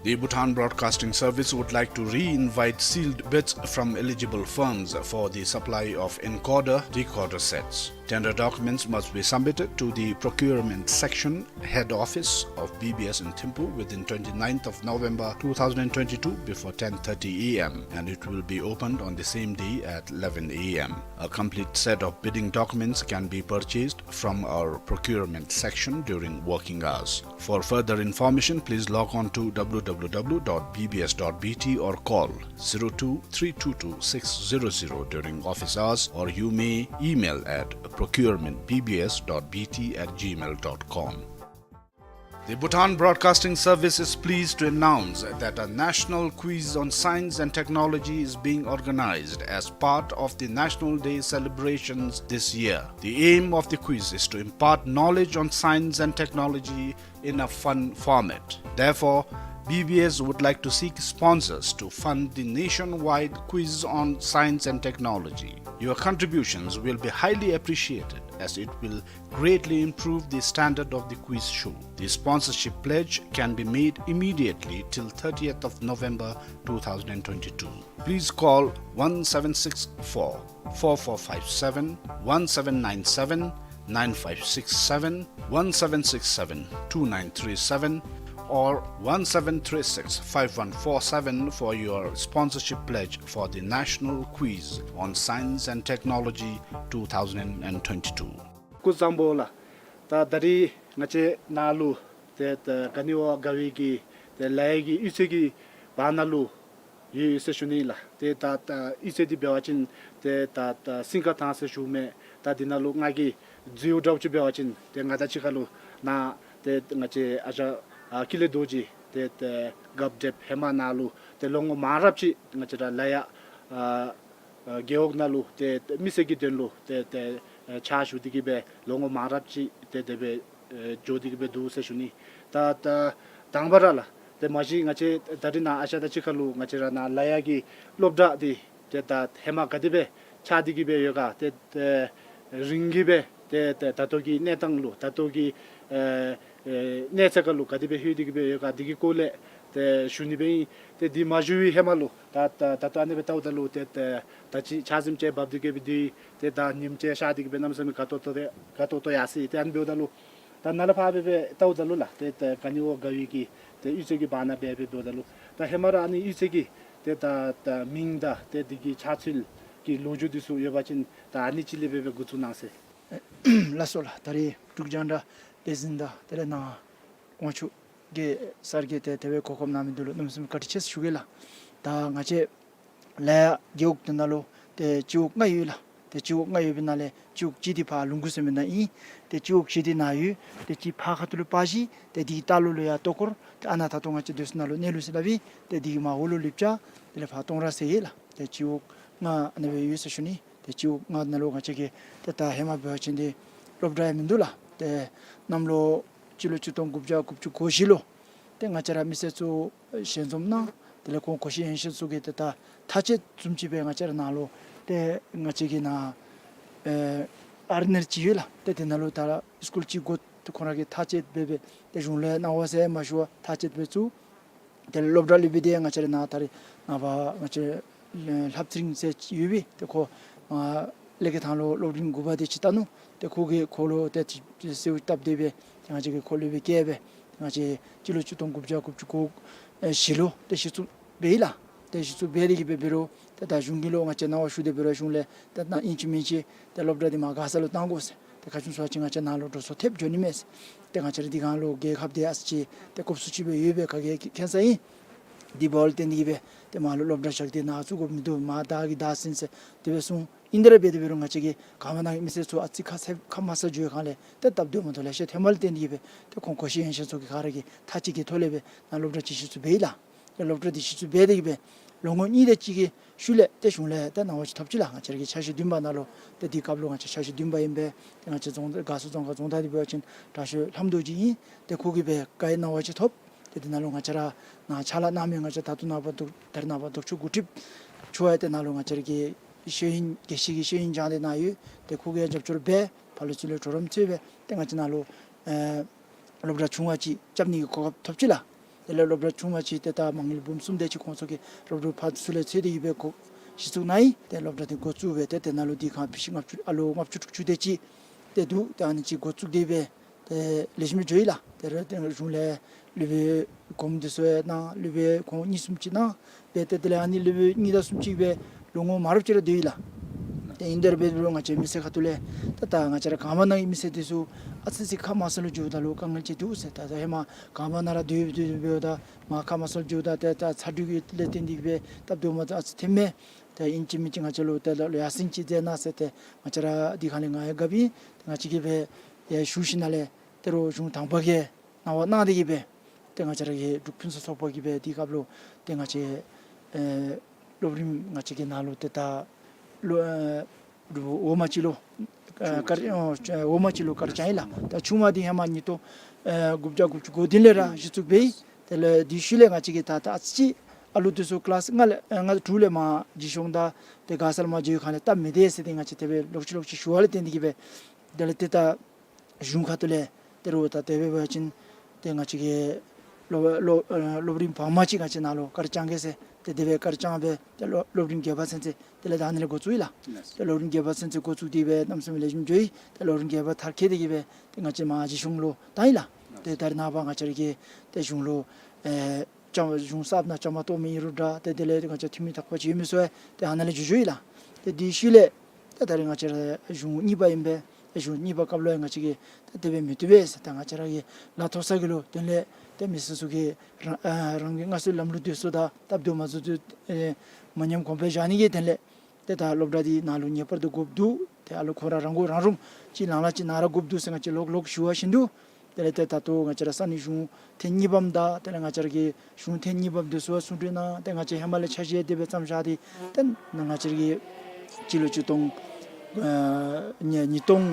The Bhutan Broadcasting Service would like to re-invite sealed bids from eligible firms for the supply of encoder decoder sets. Tender documents must be submitted to the procurement section, head office of B B S in Thimphu within twenty-ninth of November two thousand and twenty-two before ten thirty a m, and it will be opened on the same day at eleven a m. A complete set of bidding documents can be purchased from our procurement section during working hours. For further information, please log on to w w w dot b b s dot b t or call zero two three two two six zero zero during office hours, or you may email at procurement b b s dot b t at gmail dot com. The Bhutan Broadcasting Service is pleased to announce that a national quiz on science and technology is being organized as part of the National Day celebrations this year. The aim of the quiz is to impart knowledge on science and technology in a fun format. Therefore, B B S would like to seek sponsors to fund the nationwide quiz on science and technology. Your contributions will be highly appreciated, as it will greatly improve the standard of the quiz show. The sponsorship pledge can be made immediately till thirtieth of November two thousand and twenty-two. Please call one seven six four, four four five seven, one seven nine seven, nine five six seven, one seven six seven, two nine three seven, or one seven three six, five one four seven for your sponsorship pledge for the National Quiz on Science and Technology two thousand and twenty-two. སྐུ་གཟུགས་བཟང་པོ་ལགས། ད་ད་རིས་ང་བཅས་ནཱ་ལུ་ཏེ་ད་ག་ནི་བ་དགའ་བའི་གི་ཏེ་ལ་ཡ་གི་གཡུས་ཚན་གྱི་བར་ན་ལུ་ཡོད་ཡོད་ཟེར་ཞུ་ནི་ལགས། ཏེ་ད་ད་གཡུས་ཚན་འདི་འབད་བ་ཅིན་ཏེ་ད་ད་སིང་ག་ཐང་ཟེར་ཞུཝ་མས། ད་འདི་ནང་ལུ་ང་གིས་འཛུལཝ་འདྲཝ་ཅིག་འབད་བ་ཅིན་ཏེ་ང་དང་གཅིག་ཁར་ལུ་ནཱ་ཏེ་ང་བཅས་ཨ་ཞང་ཨ་ཀུན་ལེགས་རྡོ་རྗེ་ཏེ་ཏེ་རྒཔོ་འདྲེསཔ་ཧེ་མ་ནཱ་ལུ་ཏེ་ལོ་ངོ་མང་རབས་ཅིག་ང་བཅས་ར་ལ་ཡ་ཨ་ཨ་རྒེད་འོག་ནང་ལུ་ཏེ་ཏེ་མི་སེར་གྱི་དོན་ལུ་ཏེ་ཏེ་ཨ་ཕྱག་ཞུ་སྟེ་གི་སྦེ་ལོ་ངོ་མང་རབས་ཅིག་ཏེ་དེ་སྦེ་ཨེ་འགྱོ་སྟེ་གི་སྦེ་འདུག་ཟེར་ཞུ་ནི། ད་ད་དང་པ་ར་ལགས། ཏེ་མ་གཞི་ང་བཅས་ད་རིས་ནཱ་ཨ་ཞང་དང་གཅིག་ཁར་ལུ་ང་བཅས་ར་ནཱ་ལ་ཡ་གི་སློབ་གྲྭ་འདི་ཏེ་ད་ཧེ་མ་ག་དེ་སྦེ་ཆགས་ཏེ་གི་སྦེ་ཡོད་ག། ཏེ་ཏེ་རིང་གི་སྦེ་ཏེ་ཏེ་ད་ལྟོ་གི་གནས་སྟངས་ལུ་ད་ལྟོ་གི་ཨེ་ཨེ་གནས་ཚད་ཁར་ལུ་ག་དེ་སྦེ་ལྷོད་དེ་གི་སྦེ་ཡོད་ག། འདི་གི་སྐོར་ལས་ཏེ་ཞུ་ནི་སྦེ་ཨིན། ཏེ་འདི་མ་ཞུ་བའི་ཧེ་མ་ལུ་ད་ད་ད་ལྟོ་ཨ་ནི་སྦེ་བལྟཝ་ད་ལུ་ཏེ་ཏེ་ད་ཅི་ཆར་ཟིམ་ཅིག་འབབ་སྟེ་གི་སྦེ་འདུག། ཏེ་ད་ཉིམ་ཅིག་ཤར་ཏེ་གི་སྦེ་གནམ་མེད་ས་མེད་དགའ་ཏོག་ཏོ་རེ་དགའ་ཏོག་ཏོ་ཡར་སོ་ཡི། ཏེ་ཨ་ནི་འབདཝ་ད་ལུ་ད་ནཱ་ལས་ཕར་སྦེ་སྦེ་བལྟཝ་ད་ལུ་ལགས། ཏེ་ད་ག་ནི་བ་དགའ་བའི་གི་ཏེ་གཡུས་ཚན་གྱི་བར་ན་སྦེ་སྦེ་འབདཝ་ད་ལུ་ད་ཧེ་མ་ར་ཨ་ནི་གཡུས་ཚན་གྱི་ཏེ་ད་ད་མིང་དང་ཏེ་འདི་གི་ཆགས་ཚུལ་གྱི་ལོ་རྒྱུས་འདི་ཚུ་ཡོད་པ་ཅིན་ད་ཨ་ནི་ཅིག་ལས་སྦེ་སྦེ་འགོ་བཙུགས་གནང་ཟེར། ལགས་སོ་ལགས། ད་རིས་འབྲུག་རྒྱང་བསྒྲགས་ལས་འཛིན་དང་དེ་ལས་ནཱ་དབང་ཕྱུག་གི་སར་གྱིས་ཏེ་དེ་སྦེ་གོ་སྐབས་གནང་མི་འདི་ལུ་གནམ་མེད་ས་མེད་བཀའ་དྲིན་ཆེ་ཟེར་ཞུ་གེ་ལགས། ད་ང་བཅས་ལ་ཡ་རྒེད་འོག་འདི་ནང་ལུ་ཏེ་སྤྱི་འོག་ལྔ་ཡོད་ལགས། ཏེ་སྤྱི་འོག་ལྔ་ཡོད་པའི་ནང་ལས་སྤྱི་འོག་གཅིག་འདི་ཕར་ལུང་ཁུག་ཟེར་མི་ནང་ཨིན། ཏེ་སྤྱི་འོག་བཞི་འདི་ནཱ་ཡོད། ཏེ་གཅིག་ཕར་ཁ་ཐུག་ལུ་སྤ་གཞི། ཏེ་འདི་གི་ལྟག་ལུ་ལུ་ཡར་ལྟོ་འཁོར། ཏེ་ཨ་ནཱ་ད་ལྟོ་ང་བཅས་སྡོད་ས་ནང་ལུ་གནས་ལུགས་ཟེར་སླབ་ཨིན། ཏེ་འདི་གི་མར་འོག་ལུ་ལེབ་ཅ། དེ་ལས་ཕར་སྟོང་ར་ཟེར་ཡོད་ལགས། ཏེ་སྤྱི་འོག་ལྔ་ཨ་ནི་སྦེ་ཡོད་ཟེར་ཞུ་ནི། ཏེ་སྤྱི་འོག་ལྔ་ནང་ལུ་ང་བཅས་ཀྱི་ཏེ་ད་ཧེ་མ་འབད་བ་ཅིན་ཏེ་སློབ་གྲྭ་ཡང་མིན་འདུག་ལགས། ཏེ་གནམ་ལོ་སྤྱི་ལོ་ཆིག་སྟོང་དགུ་བརྒྱ་དགུ་བཅུ་གོ་བཞི་ལུ་ཏེ་ང་བཅས་ར་མི་སེར་ཚུ་ཞལ་འཛོམས་གནང་། དེ་ལས་ཁོང་གོ་ཤེས་ཡོན་ཤེས་ཚུ་གིས་ཏེ་ད་མཐའ་དཔྱད་བཟུམ་ཅིག་སྦེ་ང་བཅས་ར་ནཱ་ལུ་ཏེ་ང་བཅས་ཀྱི་ནཱ་ཨེ་ཨར་ནེལ་ཅིག་ཡོད་ལགས། ཏེ་དེ་ནང་ལུ་ད་སི་ཀུལ་ཅིག་དགོ། ཏེ་ཁོང་ར་གིས་མཐའ་དཔྱད་འབད་སྦེ་ཏེ་གཞུང་ལུ་གནང་བ་ཟེར་མ་ཞུ་བར་མཐའ་དཔྱད་འབད་བཅུག། དེ་ལས་སློབ་གྲྭ་ལས་སྦེ་ཏེ་ང་བཅས་ར་ནཱ་ད་རིས་ནངས་པ་ང་བཅས་ ལྷབ་ཚེ་རིང་ཟེར་ཡོད་པས། ཏེ་ཁོ་ཨ་ཀླད་ཀོར་ཐང་ལུ་སློབ་རིམ་དགུ་པ་དེ་ཅིག་བལྟ་ནུག། ཏེ་ཁོ་གིས་ཁོ་ལུ་ཏེ་ཅིག་གསོལཝ་བཏབ་སྟེ་སྦེ་ཏེ་ང་བཅས་ཀྱིས་ཁོ་སློབ་དཔོན་བསྐོས་སྦེ་ཏེ་ང་བཅས་སྤྱི་ལོ་ཆིག་སྟོང་དགུ་བརྒྱ་དགུ་བཅུ་གོ་བཞི་ལུ་ཏེ་གཞི་བཙུགས་འབད་ཡི་ལགས། ཏེ་གཞི་བཙུགས་འབད་དེ་གིས་སྦེ་འབད་རུང་ཏེ་ད་གཞུང་གི་ལུ་ང་བཅས་གནང་བ་ཞུ་སྟེ་འབད་རུང་གཞུང་ལས་ཏེ་ད་ཨིན་ཅི་མིན་ཅི་ཏེ་སློབ་གྲྭ་འདི་མར་མགར་ས་ལུ་གཏང་དགོ་ཟེར། ཏེ་ག་ཅི་སྨོ་ཟེར་བ་ཅིན་ང་བཅས་ནཱ་ལུ་འགྲོ་སོང་ཐེབས་འགྱོ་ནི་མས་ཟེར། ཏེ་ང་བཅས་ར་འདི་སྒང་ལུ་རྒྱལ་ཁབ་འདི་ཨ་ཙི་ཅིག་ཏེ་སྐབས་སུ་ཅིག་སྦེ་ཡོད་པའི་ག་གིས་མཁྱེན་ས་ཨིན། དེ་འབདཝ་ལས་བརྟེན་ཏེ་གིས་སྦེ་ཏེ་མར་ལུ་སློབ་གྲྭ་བཞག་སྟེ་ནཱ་བཙུགས་དགོཔ་མིན་འདུག། མར་བདའ་གི་བདའ་ཟིན་ཟེར་དེ་སྦེ་གསུངས། ཨིན་དེ་ར་འབད་དེ་འབད་རུང་ང་བཅས་ཀྱི་ག་བ་ནང་གི་མི་སེར་ཚུ་ཨ་ཙི་ཁ་ཚེ་ཁ་མ་སོ་འགྱོ་བའི་སྒང་ལས་ཏེ་སྟབས་བདེཝ་མ་ཐོབ། ལེ་ཤ་ཐོན་པ་ལས་བརྟེན་ཏེ་གིས་སྦེ་ཏེ་ཁོང་གོ་ཤེས་ཡོན་ཤེས་ཚུ་གིས་ག་ར་གིས་མཐའ་གཅིག་གི་ཐོག་ལས་སྦེ་ནཱ་སློབ་གྲྭ་ཅིག་གཞི་བཙུགས་འབད་ཡི་ལགས། ཏེ་སློབ་གྲྭ་འདི་གཞི་བཙུགས་འབད་དེ་གིས་སྦེ་ལོ་ངོ་གཉིས་དེ་ཅིག་གི་ཤུལ་ལས་ཏེ་གཞུང་ལས་ཏེ་གནང་བ་ཅིག་ཐོབ་ཅི་ལགས། ང་བཅས་ར་གི་འཆར་གཞི་བདུན་པ་ནང་ལུ་ཏེ་དེའི་སྐབས་ལུ་ང་བཅས་འཆར་གཞི་བདུན་པ་ཨིན་པས། ཏེ་ང་བཅས་རྫོང་དགའ་གསོ་རྫོང་ཁག་རྫོང་བདག་འདི་འབད་བ་ཅིན་དྲག་ཤོས་ལྷམ་རྡོ་རྗེ་ཨིན། ཏེ་ཁོ་གིས་སྦེ་བཀའ་གནང་བ་ཅིག་ཐོབ། ཏེ་དེ་ནང་ལུ་ང་བཅས་ར་ནཱ་ཕྱག་ལཱ་གནང་མི་ང་བཅས་ད་ལྟོ་ནངས་པ་ད་རེས་ནངས་པ་ལྡོག་ཕྱོགས་འགོ་ཁྲིདཔ་ཚུ་ཡང་ཏེ་ནཱ་ལུ་ང་བཅས་ར་གི་ཤེས་ཡོན་དགེ་བཤེས་ཀྱི་ཤེས་ཡོན་སྦྱངས་ཏེ་ནཱ་ཡོད། ཏེ་ཁོ་གིས་ཡང་རྒྱབ་སྐྱོར་འབད་ཕར་ལུ་ཚུར་ལུ་གྲོགས་རམ་འཚོལ་སྦེ་ཏེ་ང་བཅས་ནཱ་ལུ་ཨེ་སློབ་གྲྭ་ཆུང་བ་ཅིག་རྐྱབ་ནི་གི་གོ་སྐབས་ཐོབ་ཅི་ལགས། དེ་ལས་སློབ་གྲྭ་ཆུང་བ་ཅིག་ཏེ་ད་མ་དངུལ་འབུམ་གསུམ་དེ་ཅིག་ཁོང་ཚུ་གིས་སློབ་ཕྲུག་ཕར་ཚུར་ལས་འཚོལ་ཏེ་གིས་སྦེ་འགོ་གཞི་བཙུགས་གནང་ཡི། ཏེ་སློབ་གྲྭ་འདི་འགོ་བཙུགས་སྦེ་ཏེ་དེ་ནང་ལུ་དེ་སྒང་ཕི་ཤི་ལྔ་བཅུ་ཨ་ལོ་ལྔ་བཅུ་དྲུག་ཅུ་དེ་ཅིག་ཏེ་འདུག། ཏེ་ཨ་ནི་ཅིག་འགོ་བཙུགས་ཏེ་སྦེ་ཏེ་ལེགས་ཤོམ་འགྱོ་ཡི་ལགས། ཏེ་ར་ཏེ་གཞུང་ལས་སློབ་དཔོན་གོངམ་འདི་ཚུ་ཡང་གནང་། སློབ་དཔོན་ཁོང་གཉིས་གསུམ་ཅིག་གནང་སྦེ་ཏེ་དེ་ལས་ཨ་ནི་སློབ་དཔོན་གཉིས་དང་གསུམ་ཅིག་སྦེ་ལོ་ངོ་མང་རབས་ཅིག་ར་སྡོད་ཡི་ལགས། ཏེ་ཨིན་དེ་ར་འབད་རུང་ང་བཅས་མི་སེར་ཁ་ཐུག་ལས་ད་ད་ང་བཅས་ར་གངས་བར་ནང་གི་མི་སེར་འདི་ཚུ་ཨ་ཙི་ཅིག་ཁ་མ་སོ་ལུ་འགྱོཝ་ད་ལུ་དཀའ་ངལ་ཅིག་འདུག་ཟེར། ད་ད་ཧེ་མ་གངས་བར་ནང་ར་སྡོད་སྡོད་སྡོད་འབདཝ་ད་མར་ཁ་མ་སོ་ལུ་འགྱོཝ་ད་ཏེ་ད་ཚ་དྲོད་ཀྱི་ལས་བརྟེན་ཏེ་གིས་སྦེ་སྟབས་བདེཝ་མ་ཐོབ། ཨ་ཙི་ཐེམ་མེད། ཏེ་ཨིན་ཅི་མིན་ཅི་ང་བཅས་ལུ་ཏེ་ལ་ལུ་ཡར་སེང་ཅིག་མཛད་གནང་ཟེར་ཏེ་ང་བཅས་ར་དེ་སྒང་ལས་ང་ཡང་དགའ་བས། ཏེ་ང་བཅས་ཀྱིས་སྦེ་ཡར་ཞུ་ཞིནམ་ལས་ད་རུང་གཞུང་དང་པ་གིས་གནང་བ་གནང་སྟེ་གིས་སྦེ་ཏེ་ང་བཅས་ར་གི་འབྲུག་ཕུན་སུམ་ཚོགས་པ་གིས་སྦེ་དེའི་སྐབས་ལུ་ཏེ་ང་བཅས་ཨེ་སློབ་རིམ་ང་བཅས་ཀྱི་ནང་ལུ་ཏེ་ད་ལོ་ཨེ་འོག་མ་ཅིག་ལུ་ཨེ་ཆུང་བ་ཅིག་ལུ་ཨོ་འོག་མ་ཅིག་ལུ་ག་ར་བསྐྱངས་ཡི་ལགས། ད་ཆུང་བ་འདི་ཧེ་མ་ཉིས་སྟོང་ཨེ་དགུ་བརྒྱ་དགུ་བཅུ་གོ་བདུན་ལས་ར་གཞི་བཙུགས་འབད་ཡི། དེ་ལས་དེའི་ཤུལ་ལས་ང་བཅས་ཀྱིས་ད་ད་ཨ་ཙི་ཅིག་ཨ་ལུ་འདི་ཚུ་ཀི་ལཱསི་ལྔ་ལས་ཨེ་ལྔ་དྲུག་ལས་མར་རྗེས་ཤོང་དང་ཏེ་མགར་ས་ལས་མར་འགྱོ་བའི་སྒང་ལས་སྟབས་མི་བདེ་ཟེར་ཏེ་ང་བཅས་དེ་སྦེ་ལོག་ཅི་ལོག་ཅི་ཞུ་བ་ལས་བརྟེན་ཏེ་གིས་སྦེ་དེ་ལས་ཏེ་ད་གཞུང་ཁ་ཐུག་ལས་ད་རུང་ད་དེ་སྦེ་འབད་བ་ཅིན་ཏེ་ང་བཅས་ཀྱི་སློབ་སློབ་ཨེ་སློབ་རིམ་བར་མ་ཅིག་ང་བཅས་ནཱ་ལུ་ག་ར་བསྐྱང་གེ་ཟེར་ཏེ་དེ་སྦེ་ག་ར་བསྐྱངས་སྦེ་ཏེ་སློབ་སློབ་རིམ་བརྒྱད་པ་ཚུན་ཚོད་དེ་ལས་ད་ཨ་ནི་ལས་འགོ་བཙུགས་ཡི་ལགས། ཏེ་སློབ་རིམ་བརྒྱད་པ་ཚུན་ཚོད་འགོ་བཙུགས་ཏེ་སྦེ་གནམ་མེད་ས་མེད་ལེགས་ཤོམ་འགྱོ་ཡི། ཏེ་སློབ་རིམ་བརྒྱད་པ་མཐར་འཁྱོལ་ཏེ་གིས་སྦེ་ཏེ་ང་བཅས་མར་རྗེས་ཤོང་ལུ་བཏང་ཡི་ལགས། ཏེ་ད་རེས་ནངས་པ་ང་བཅས་ར་གི་ཏེ་གཞུང་ལུ་ཨེ་བཅའ་གཞུང་གསརཔ་ནང་བཅའ་མར་གཏོགས་མི་ཨིན་རུང་འདྲ་ཏེ་དེ་ལས་ང་བཅས་འཐུས་མི་དག་པ་ཅིག་ཡོད་མི་ཚུ་ཡང་ཏེ་ཨ་ནཱ་ལས་འགྱོ་འགྱོཝ་ཨིན་ལགས། ཏེ་དེའི་ཤུལ་ལས་ཏེ་ད་རེས་ང་བཅས་ར་གཞུང་གཉིས་པ་ཨིན་པས། ཏེ་གཞུང་གཉིས་པའི་སྐབས་ལུ་ཡང་ང་བཅས་ཀྱིས་ཏེ་དེ་སྦེ་མི་བཏུབ་པས་ཟེར་ཏེ་ང་བཅས་ར་གི་ལཱ་ཐོག་ས་གི་ལུ་དོན་ལས་ཏེ་མི་སེར་ཚུ་གིས་རང་ཨ་རང་གི་སྔར་སྲོལ་ལམ་ལུགས་འདི་ཚུ་དང་སྟབས་བདེཝ་མ་བཟོ་ཚུ་ཨེ་མ་ཉམས་གོང་འཕེལ་བཞག་ནི་གི་དོན་ལས་ཏེ་ད་སློབ་གྲྭ་འདི་ནཱ་ལུ་ངེས་པར་དུ་དགོཔ་འདུག། ཏེ་ཨ་ལུ་ཁོང་ར་རང་མགོ་རང་འདྲོངས་ཅིག་ལང་ལ་ཅིག་ནཱ་ར་དགོཔ་འདུག་ཟེར་ང་བཅས་ལོག་ལོག་ཞུ་བ་ཅིན་འདུག། དེ་ལས་ཏེ་ད་ལྟོ་ང་བཅས་ར་ས་གནས་གཞུང་ཐེངས་གཉིས་པམ་དང་དེ་ལས་ང་བཅས་ར་གི་གཞུང་ཐེངས་གཉིས་པམ་འདི་ཚུ་ཚོགས་འདུ་ནང་ཏེ་ང་བཅས་ཧེ་མ་ལས་འཆར་གཞི་དེ་སྦེ་བརྩམས་བཞག་སྟེ་ཏེ་ང་བཅས་ར་གི་སྤྱི་ལོ་ཆིག་སྟོང་ཨ་ཉིས་ཉིས་སྟོང་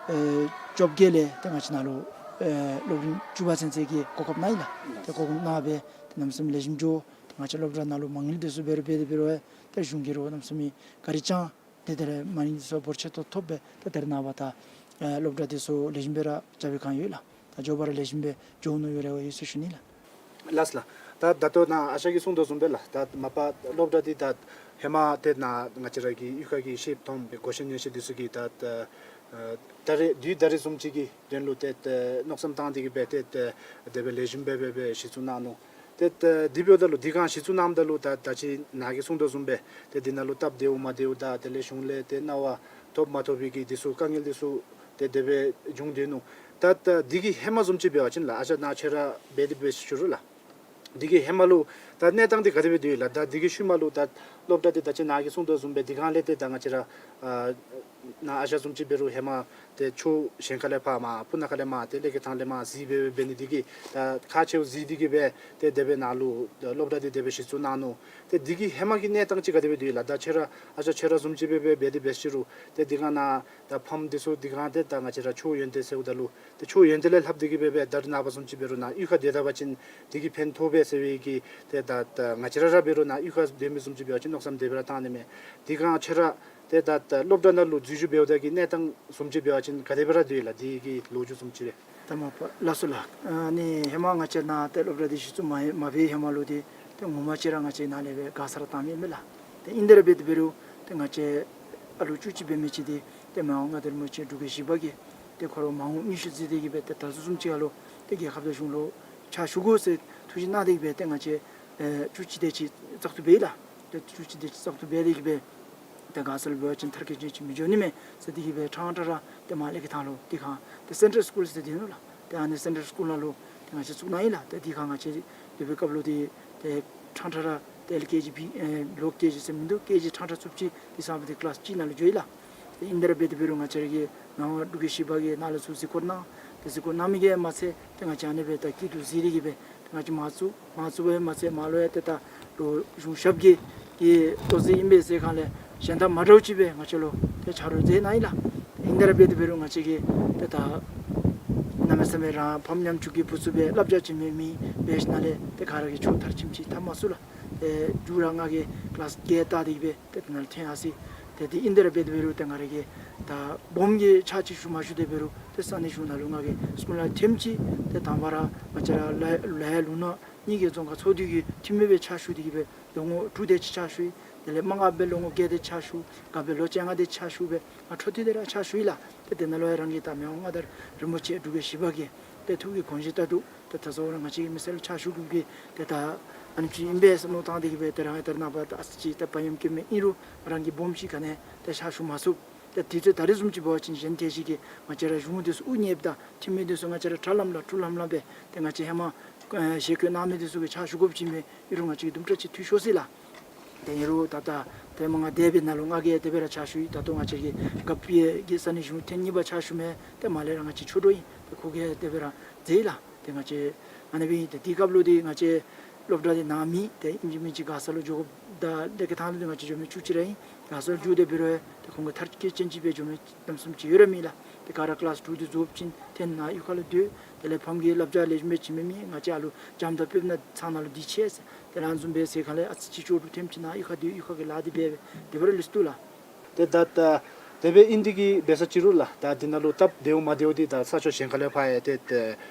ཨེ་བཅོ་བརྒྱད་ལས་ཏེ་ང་བཅས་ནཱ་ལུ་ཨེ་སློབ་རིམ་བཅུ་པ་ཚུན་ཚོད་ཀྱི་གོ་སྐབས་གནང་ཡི་ལགས། ཏེ་གོ་སྐབས་གནང་སྦེ་ཏེ་གནམ་མེད་ས་མེད་ལེགས་ཤོམ་འགྱོ། ཏེ་ང་བཅས་སློབ་གྲྭ་ནང་ལུ་མ་དངུལ་འདི་ཚུ་འབད་རུང་འབད་དེ་འབད་རུང་ཏེ་གཞུང་གིས་ར་གནམ་མེད་ས་མེད་ག་ར་བསྐྱངས། ཏེ་དེ་ལས་མ་དངུལ་འདི་ཚུ་འབོར་ཆེ་ཏོག་ཏོ་ཐོབ་སྦེ་ཏེ་ད་རེས་ནངས་པ་ད་ཨེ་སློབ་གྲྭ་འདི་ཚུ་ལེགས་ཤོམ་སྦེ་ར་རྐྱབ་པའི་བསྒང་ཡོད་ལགས། ད་མགྱོགས་པ་ར་ལེགས་ཤོམ་སྦེ་འགྱོ་ནི་ཡོད་རེ་བ་ཡོད་ཟེར་ཞུ་ནི་ལགས། ལགས་ལགས། ད་ད་ལྟོ་ནཱ་ཨ་ཞང་གིས་གསུངས་དོ་བཟུམ་སྦེ་ལགས། ད་མ་པ་སློབ་གྲྭ་འདི་ད་ཧེ་མ་ཏེ་ནཱ་ང་བཅས་ར་གི་གཡུས་ཁ་གི་ཤེསཔ་མཐོངམ་གོ་ཤེས་ཉན་ཤེས་འདི་ཚུ་གིས་ད་ཨ་ད་རེས་དུས་ད་རེས་བཟུམ་ཅིག་གི་དོན་ལུ་ཏེ་ཨེ་མནོ་བསམ་བཏང་སྟེ་གིས་སྦེ་ཏེ་ཨེ་དེ་སྦེ་ལེགས་ཤོམ་སྦེ་སྦེ་སྦེ་གཞི་བཙུགས་གནང་ནུག། ཏེ་ཨེ་དེ་འབདཝ་ད་ལུ་དེ་སྒང་གཞི་བཙུགས་གནངམ་ད་ལུ་ད་ད་ཅི་ནཱ་གིས་གསུངས་དོ་བཟུམ་སྦེ་ཏེ་དེ་ནང་ལུ་སྟབས་བདེཝ་མ་བདེཝ་དང་དེ་ལས་གཞུང་ལས་ཏེ་གནང་བ་ཐོབ་མ་ཐོབ་པའི་གི་འདི་ཚུ་དཀའ་ངལ་འདི་ཚུ་ཏེ་དེ་སྦེ་བྱུང་སྡོད་ནུག། ད་ད་འདི་གི་ཧེ་མ་བཟུམ་ཅིག་འབད་བ་ཅིན་ལགས་ཨ་ཞང་ནཱ་ཁྱོད་ར་འབད་དེ་འབད་ཞུ་རུང་ལགས། འདི་གི་ཧེ་མ་ལུ་ད་གནས་སྟངས་འདི་ག་དེ་སྦེ་སྡོད་ཡི་ལགས། ད་འདི་གི་ཤུལ་མ་ལུ་ད་སློབ་གྲྭ་འདི་ད་ཅི་ནཱ་གིས་གསུངས་དོ་བཟུམ་སྦེ་འདི་སྒང་ལས་ཏེ་ད་ང་བཅས་ར་ཨ་ནཱ་ཨ་ཞང་བཟུམ་ཅིག་འབད་རུང་ཧེ་མ་ཏེ་ཕྱོགས་གཞན་ཁ་ལས་ཕར་མར་སྤུ་ན་ཁ་ལས་མར་ཏེ་ཀླད་ཀོར་ཐང་ལས་མར་གཟིགས་སྦེ་འབད་ནི་འདི་གིས་ད་ཁག་ཆེཝ་གཟིགས་ཏེ་གིས་སྦེ་ཏེ་དེ་སྦེ་ནཱ་ལུ་སློབ་གྲྭ་འདི་དེ་སྦེ་གཞི་བཙུགས་གནང་ནུག། ཏེ་འདི་གི་ཧེ་མ་གི་གནས་སྟངས་ཅིག་ག་དེ་སྦེ་སྡོད་ཡི་ལགས། ད་ཁྱོད་ར་ཨ་ཞང་ཁྱོད་ར་བཟུམ་ཅིག་སྦེ་སྦེ་འབད་དེ་འབད་ཞུ་རུང་ཏེ་འདི་སྒང་ནཱ་ད་ཕམ་འདི་ཚུ་འདི་སྒང་ཏེ་ད་ང་བཅས་ར་ཕྱོགས་ཡོན་ཏན་ཟེརཝ་ད་ལུ་ཏེ་ཕྱོགས་ཡོན་ཏན་ལས་ལྷག་སྟེ་གིས་སྦེ་སྦེ་ད་རེས་ནངས་པ་བཟུམ་ཅིག་འབད་རུང་ནཱ་གཡུས་ཁར་སྡོད་ད་པ་ཅིན་འདི་གིས་ཕན་ཐོགས་པས་ཟེར་བའི་གི་ཏེ་ད་ད་ང་བཅས་ར་ར་འབད་རུང་ནཱ་གཡུས་ཁར་སྡོད་མི་བཟུམ་ཅིག་འབད་བ་ཅིན་མནོ་བསམ་དེ་སྦེ་ར་བཏང་ནི་མས། འདི་སྒང་ཁྱོད་ར་ཏེ་ད་ད་སློབ་གྲྭ་ནང་ལུ་འཛུལ་ཞུགས་འབདཝ་ད་གི་གནས་སྟངས་བཟུམ་ཅིག་འབད་བ་ཅིན་ག་དེ་སྦེ་ར་སྡོད་ཡི་ལགས། འདི་གི་ལོ་རྒྱུས་བཟུམ་ཅིག་རེ། ད་མ་པ་ལགས་སོ་ལགས། ཨ་ནི་ཧེ་མ་ང་བཅས་ནཱ་ཏེ་སློབ་གྲྭ་འདི་གཞི་བཙུགས་མ་མ་འབད་ཧེ་མ་ལུ་འདི་ཏེ་ངོ་མ་ཅིག་ར་ང་བཅས་ནཱ་ལས་སྦེ་མགར་ས་ར་བཏང་མི་ཨིན་མས་ལགས། ཨིན་དེ་ར་འབད་དེ་འབད་རུང་ཏེ་ང་བཅས་ཨ་ལུ་བཅུ་གཅིག་འབད་མི་ཅིག་འདི་ཏེ་མི་དབང་མངའ་བདག་རིན་པོ་ཆེ་འབྲུག་རྒྱལ་བཞི་པ་གིས་ཏེ་ཁོ་ར་མ་འོངས་མངོན་ཤེས་གཟིགས་ཏེ་གིས་སྦེ་ཏེ་ད་ལྟོ་བཟུམ་ཅིག་ཁར་ལུ་ཏེ་རྒྱལ་ཁབ་དང་གཞུང་ལུ་ཕྱག་ཞུ་དགོ་ཟེར་ཐུགས་བཞེད་གནང་སྟེ་གིས་སྦེ་ཏེ་ང་བཅས་ཨེ་བཅུ་གཅིག་དེ་ཅིག་བཙག་འཐུ་འབད་ཡི་ལགས། ཏེ་བཅུ་གཅིག་དེ་ཅིག་བཙག་འཐུ་འབད་དེ་གིས་སྦེ་ཏེ་མགར་ས་ལུ་འབད་བ་ཅིན་མཐར་འཁྱོལ་ཅིག་མི་འགྱོ་ནི་མས་ཟེར་དེ་གིས་སྦེ་ཕྲང་ཕྲང་ར་ཏེ་མར་ལས་ཀྱི་ཐང་ལུ་དེ་ཁར་ཏེ་སེན་ཊལ་སི་ཀུལ་ཟེར་དེ་ནུག་ལགས། ཏེ་ཨ་ནི་སེན་ཊལ་སི་ཀུལ་ནང་ལུ་ཏེ་ང་བཅས་བཙུགས་གནང་ཡི་ལགས། ཏེ་དེ་ཁར་ང་བཅས་ཡོད་པའི་སྐབས་ལུ་ཏེ་ཏེ་ཕྲང་ཕྲང་ར་ཏེ་ཨེལ་ཀེ་ཇི་བི་ཨེ་ལོ་ཀེ་ཇི་ཟེར་མིན་འདུག། ཀེ་ཇི་ཕྲང་ཕྲང་བཙུགས་ཅི། དེ་ཚུ་སྦེ་ཏེ་ཀི་ལཱསི་གཅིག་ནང་ལུ་འགྱོ་ཡི་ལགས། ཏེ་ཨིན་དེ་ར་འབད་དེ་འབད་རུང་ང་བཅས་ར་གི་མི་དབང་འབྲུག་རྒྱལ་བཞི་པ་གིས་ནཱ་ལུ་ཚུར་གཟིགས་སྐོར་གནང་། ཏེ་གཟིགས་སྐོར་གནང་མི་གིས་མ་ཚད་ཏེ་ང་བཅས་ཨ་ནི་སྦེ་ད་སྐྱིད་སྡུག་གཟིགས་ཏེ་གིས་སྦེ་ཏེ་ང་བཅས་མ་བཙུགས། མ་བཙུགས་པར་མ་ཚད་མར་ལུ་ཡང་ཏེ་ད་ལོག་གཞུང་ཞབས་ཀྱི་ཏེ་ལྟོ་ཟད་ཨིན་པས་ཟེར་གང་ལས་གཞན་དང་མ་འདྲཝ་ཅིག་སྦེ་ང་བཅས་ལུ་ཏེ་ཆ་རོགས་མཛད་གནང་ཡི་ལགས། ཨིན་དེ་ར་འབད་དེ་འབད་རུང་ང་བཅས་ཀྱིས་ཏེ་ད་གནམ་མེད་ས་མེད་རང་ཕམ་ཉམ་ཆུང་གི་བུ་ཚུ་སྦེ་བསླབ་བྱ་བྱིན་མི་མེད་པའི་ནང་ལས་ཏེ་ག་ར་གིས་ཆོག་མཐར་ཕྱིནམ་ཅིག་འཐབ་མ་ཚུགས་ལགས། ཏེ་མཇུག་ར་ང་གིས་ཀི་ལཱསི་བརྒྱད་བལྟ་སྟེ་གིས་སྦེ་ཏེ་དེ་ནང་ལུ་ཐོན་ཡར་སོ་ཡི། ཏེ་དེ་ཨིན་དེ་ར་འབད་དེ་འབད་རུང་ཏེ་ང་ར་གིས་ད་སྦོམ་གྱི་ཕྱག་ཅིག་ཞུ་མ་ཞུ་དེ་འབད་རུང་ཏེ་ས་གནས་གཞུང་ནང་ལུ་ང་གིས་སྐུ་ལས་ཐོནམ་ཅིག་ཏེ་དང་པ་ར་ང་བཅས་ར་ལ་ལ་ཡ་ལུང་ནག་གཉིས་ཀྱི་རྫོང་ཁག་ཚོགས་འདུ་གི་འཐུས་མི་སྦེ་ཕྱག་ཞུ་སྟེ་གིས་སྦེ་ལོ་ངོ་དྲུག་དེ་ཅིག་ཕྱག་ཞུ་ཡི། དེ་ལས་མ་དགའ་བའི་ལོ་ངོ་བརྒྱད་དེ་ཕྱག་ཞུ། དགའ་བའི་ལོ་བཅོ་ལྔ་དེ་ཕྱག་ཞུ་སྦེ་ང་འཕྲོ་མཐུད་དེ་ར་ཕྱག་ཞུ་ཡི་ལགས། ཏེ་དེ་ནང་ལུ་ཡང་རང་གི་ད་མི་དབང་མངའ་བདག་རིན་པོ་ཆེ་འབྲུག་རྒྱལ་བཞི་པ་གི་ཏེ་ཐུགས་ཀྱི་དགོངས་བཞེད་ལྟར་དུ་ཏེ་ད་གཟའ་ལྷག་པ་ར་ང་བཅས་ཀྱི་མི་སེར་ལུ་ཕྱག་ཞུ་དགོ་པའི་ཏེ་ད་ཨ་ནེམ་ཅིག་ཨིན་པས་ཟེར་མནོ་བཏང་སྟེ་གིས་སྦེ་ཏེ་རང་ཡང་ད་རེས་ནངས་པ་ད་ཨ་ཙི་ཅིག་ཏེ་བག་ཡངས་བསྐྱེད་མི་ཨིན་རུང་རང་གི་སྦོམ་ཅིག་ག་ནི་ཏེ་ཕྱག་ཞུ་མ་ཚུགས། ཏེ་དུས་ཚོད་ད་རེས་བཟུམ་ཅིག་འབད་བ་ཅིན་གཞན་ཏེ་ཅིག་གིས་ང་བཅས་ར་གཞུང་འདི་ཚུ་དབུ་བརྙེས་དང་འཐུས་མི་འདི་ཚུ་ང་བཅས་ར་དྲ་ལམ་ལ་དྲུག་ལྷམ་ལྷམ་སྦེ་ཏེ་ང་བཅས་ཧེ་མ་ཨེ་ཞལ་བཀོད་གནང་མི་འདི་ཚུ་གིས་ཕྱག་ཞུ་དགོཔ་ཅིག་མས། ཨིན་རུང་ང་བཅས་ཀྱིས་དུམ་གྲ་ཅིག་འཐུས་ཤོར་སོ་ཡི་ལགས། ཏེ་ཨིན་རུང་ད་ལྟོ་ཏེ་མ་ང་དེ་སྦེ་ནང་ལུ་ང་གིས་དེ་སྦེ་ར་ཕྱག་ཞུ་ཡི། ད་ལྟོ་ང་བཅས་ཀྱི་རྒཔོ་གི་ས་གནས་གཞུང་ཐེངས་གཉིས་པ་ཕྱག་ཞུ་མི་ཏེ་མར་ལས་ར་ང་བཅས་ཆོས་གྲོགས་ཨིན། ཏེ་ཁོ་གིས་དེ་སྦེ་ར་མཛད་ཡི་ལགས། ཏེ་ང་བཅས་ཨ་ནི་སྦེ་ཨིན། ཏེ་དེའི་སྐབས་ལུ་ཏེ་ང་བཅས་སློབ་གྲྭ་འདི་ནཱ་མེད། ཏེ་ཨིན་ཅི་མིན་ཅི་མགར་ས་ལུ་འགྱོ་དགོཔ་དང་ལས་ཀྱི་ཐང་ལུ་ཏེ་ང་བཅས་འགྱོ་མི་བཅུ་གཅིག་ར་ཨིན། མགར་ས་ལུ་འགྱོ་སྟེ་འབད་རུང་ཏེ་ཁོང་གིས་མཐར་འཁྱོལ་ཅན་ཅིག་སྦེ་འགྱོ་མི་གནམ་མེད་ས་མེད་ཅིག་ཡོད་ར་མེད་ལགས། ཏེ་ག་ར་ཀི་ལཱསི་དྲུག་འདི་རྫོགསཔ་ཅིག་ཏེ་ནཱ་གཡུས་ཁ་ལུ་སྡོད། དེ་ལས་ཕམ་གྱིས་བསླབ་བྱ་ལེགས་ཤོམ་སྦེ་བྱིན་མི་མེད། ང་བཅས་ཨ་ལུ་འཇམ་དང་དཔལ་ནཱ་ཚང་ནང་ལུ་སྡོད་ཆི་ཟེར། ཏེ་ཨ་ནི་བཟུམ་སྦེ་ཟེར་གང་ལས་ཨ་ཙི་ཅིག་ལྕོགས་གྲུབ་ཐོནམ་ཅིག་ནཱ་གཡུས་ཁར་སྡོད་གཡུས་ཁ་གི་ལཱ་འདི་འབད་འབད་དེ་སྦེ་ར་ལུས་སྡོད་ལགས། ཏེ་ད་ད་དེ་སྦེ་ཨིན་དེ་གིས་འབད་ས་ཅིག་རུང་ལགས། ད་འདི་ནང་ལུ་སྟབས་བདེཝ་མ་བདེཝ་འདི་ད་ས་ཕྱོགས་གཞན་ཁ་ལས་ཕར་ཡང་ཏེ་ཏེ་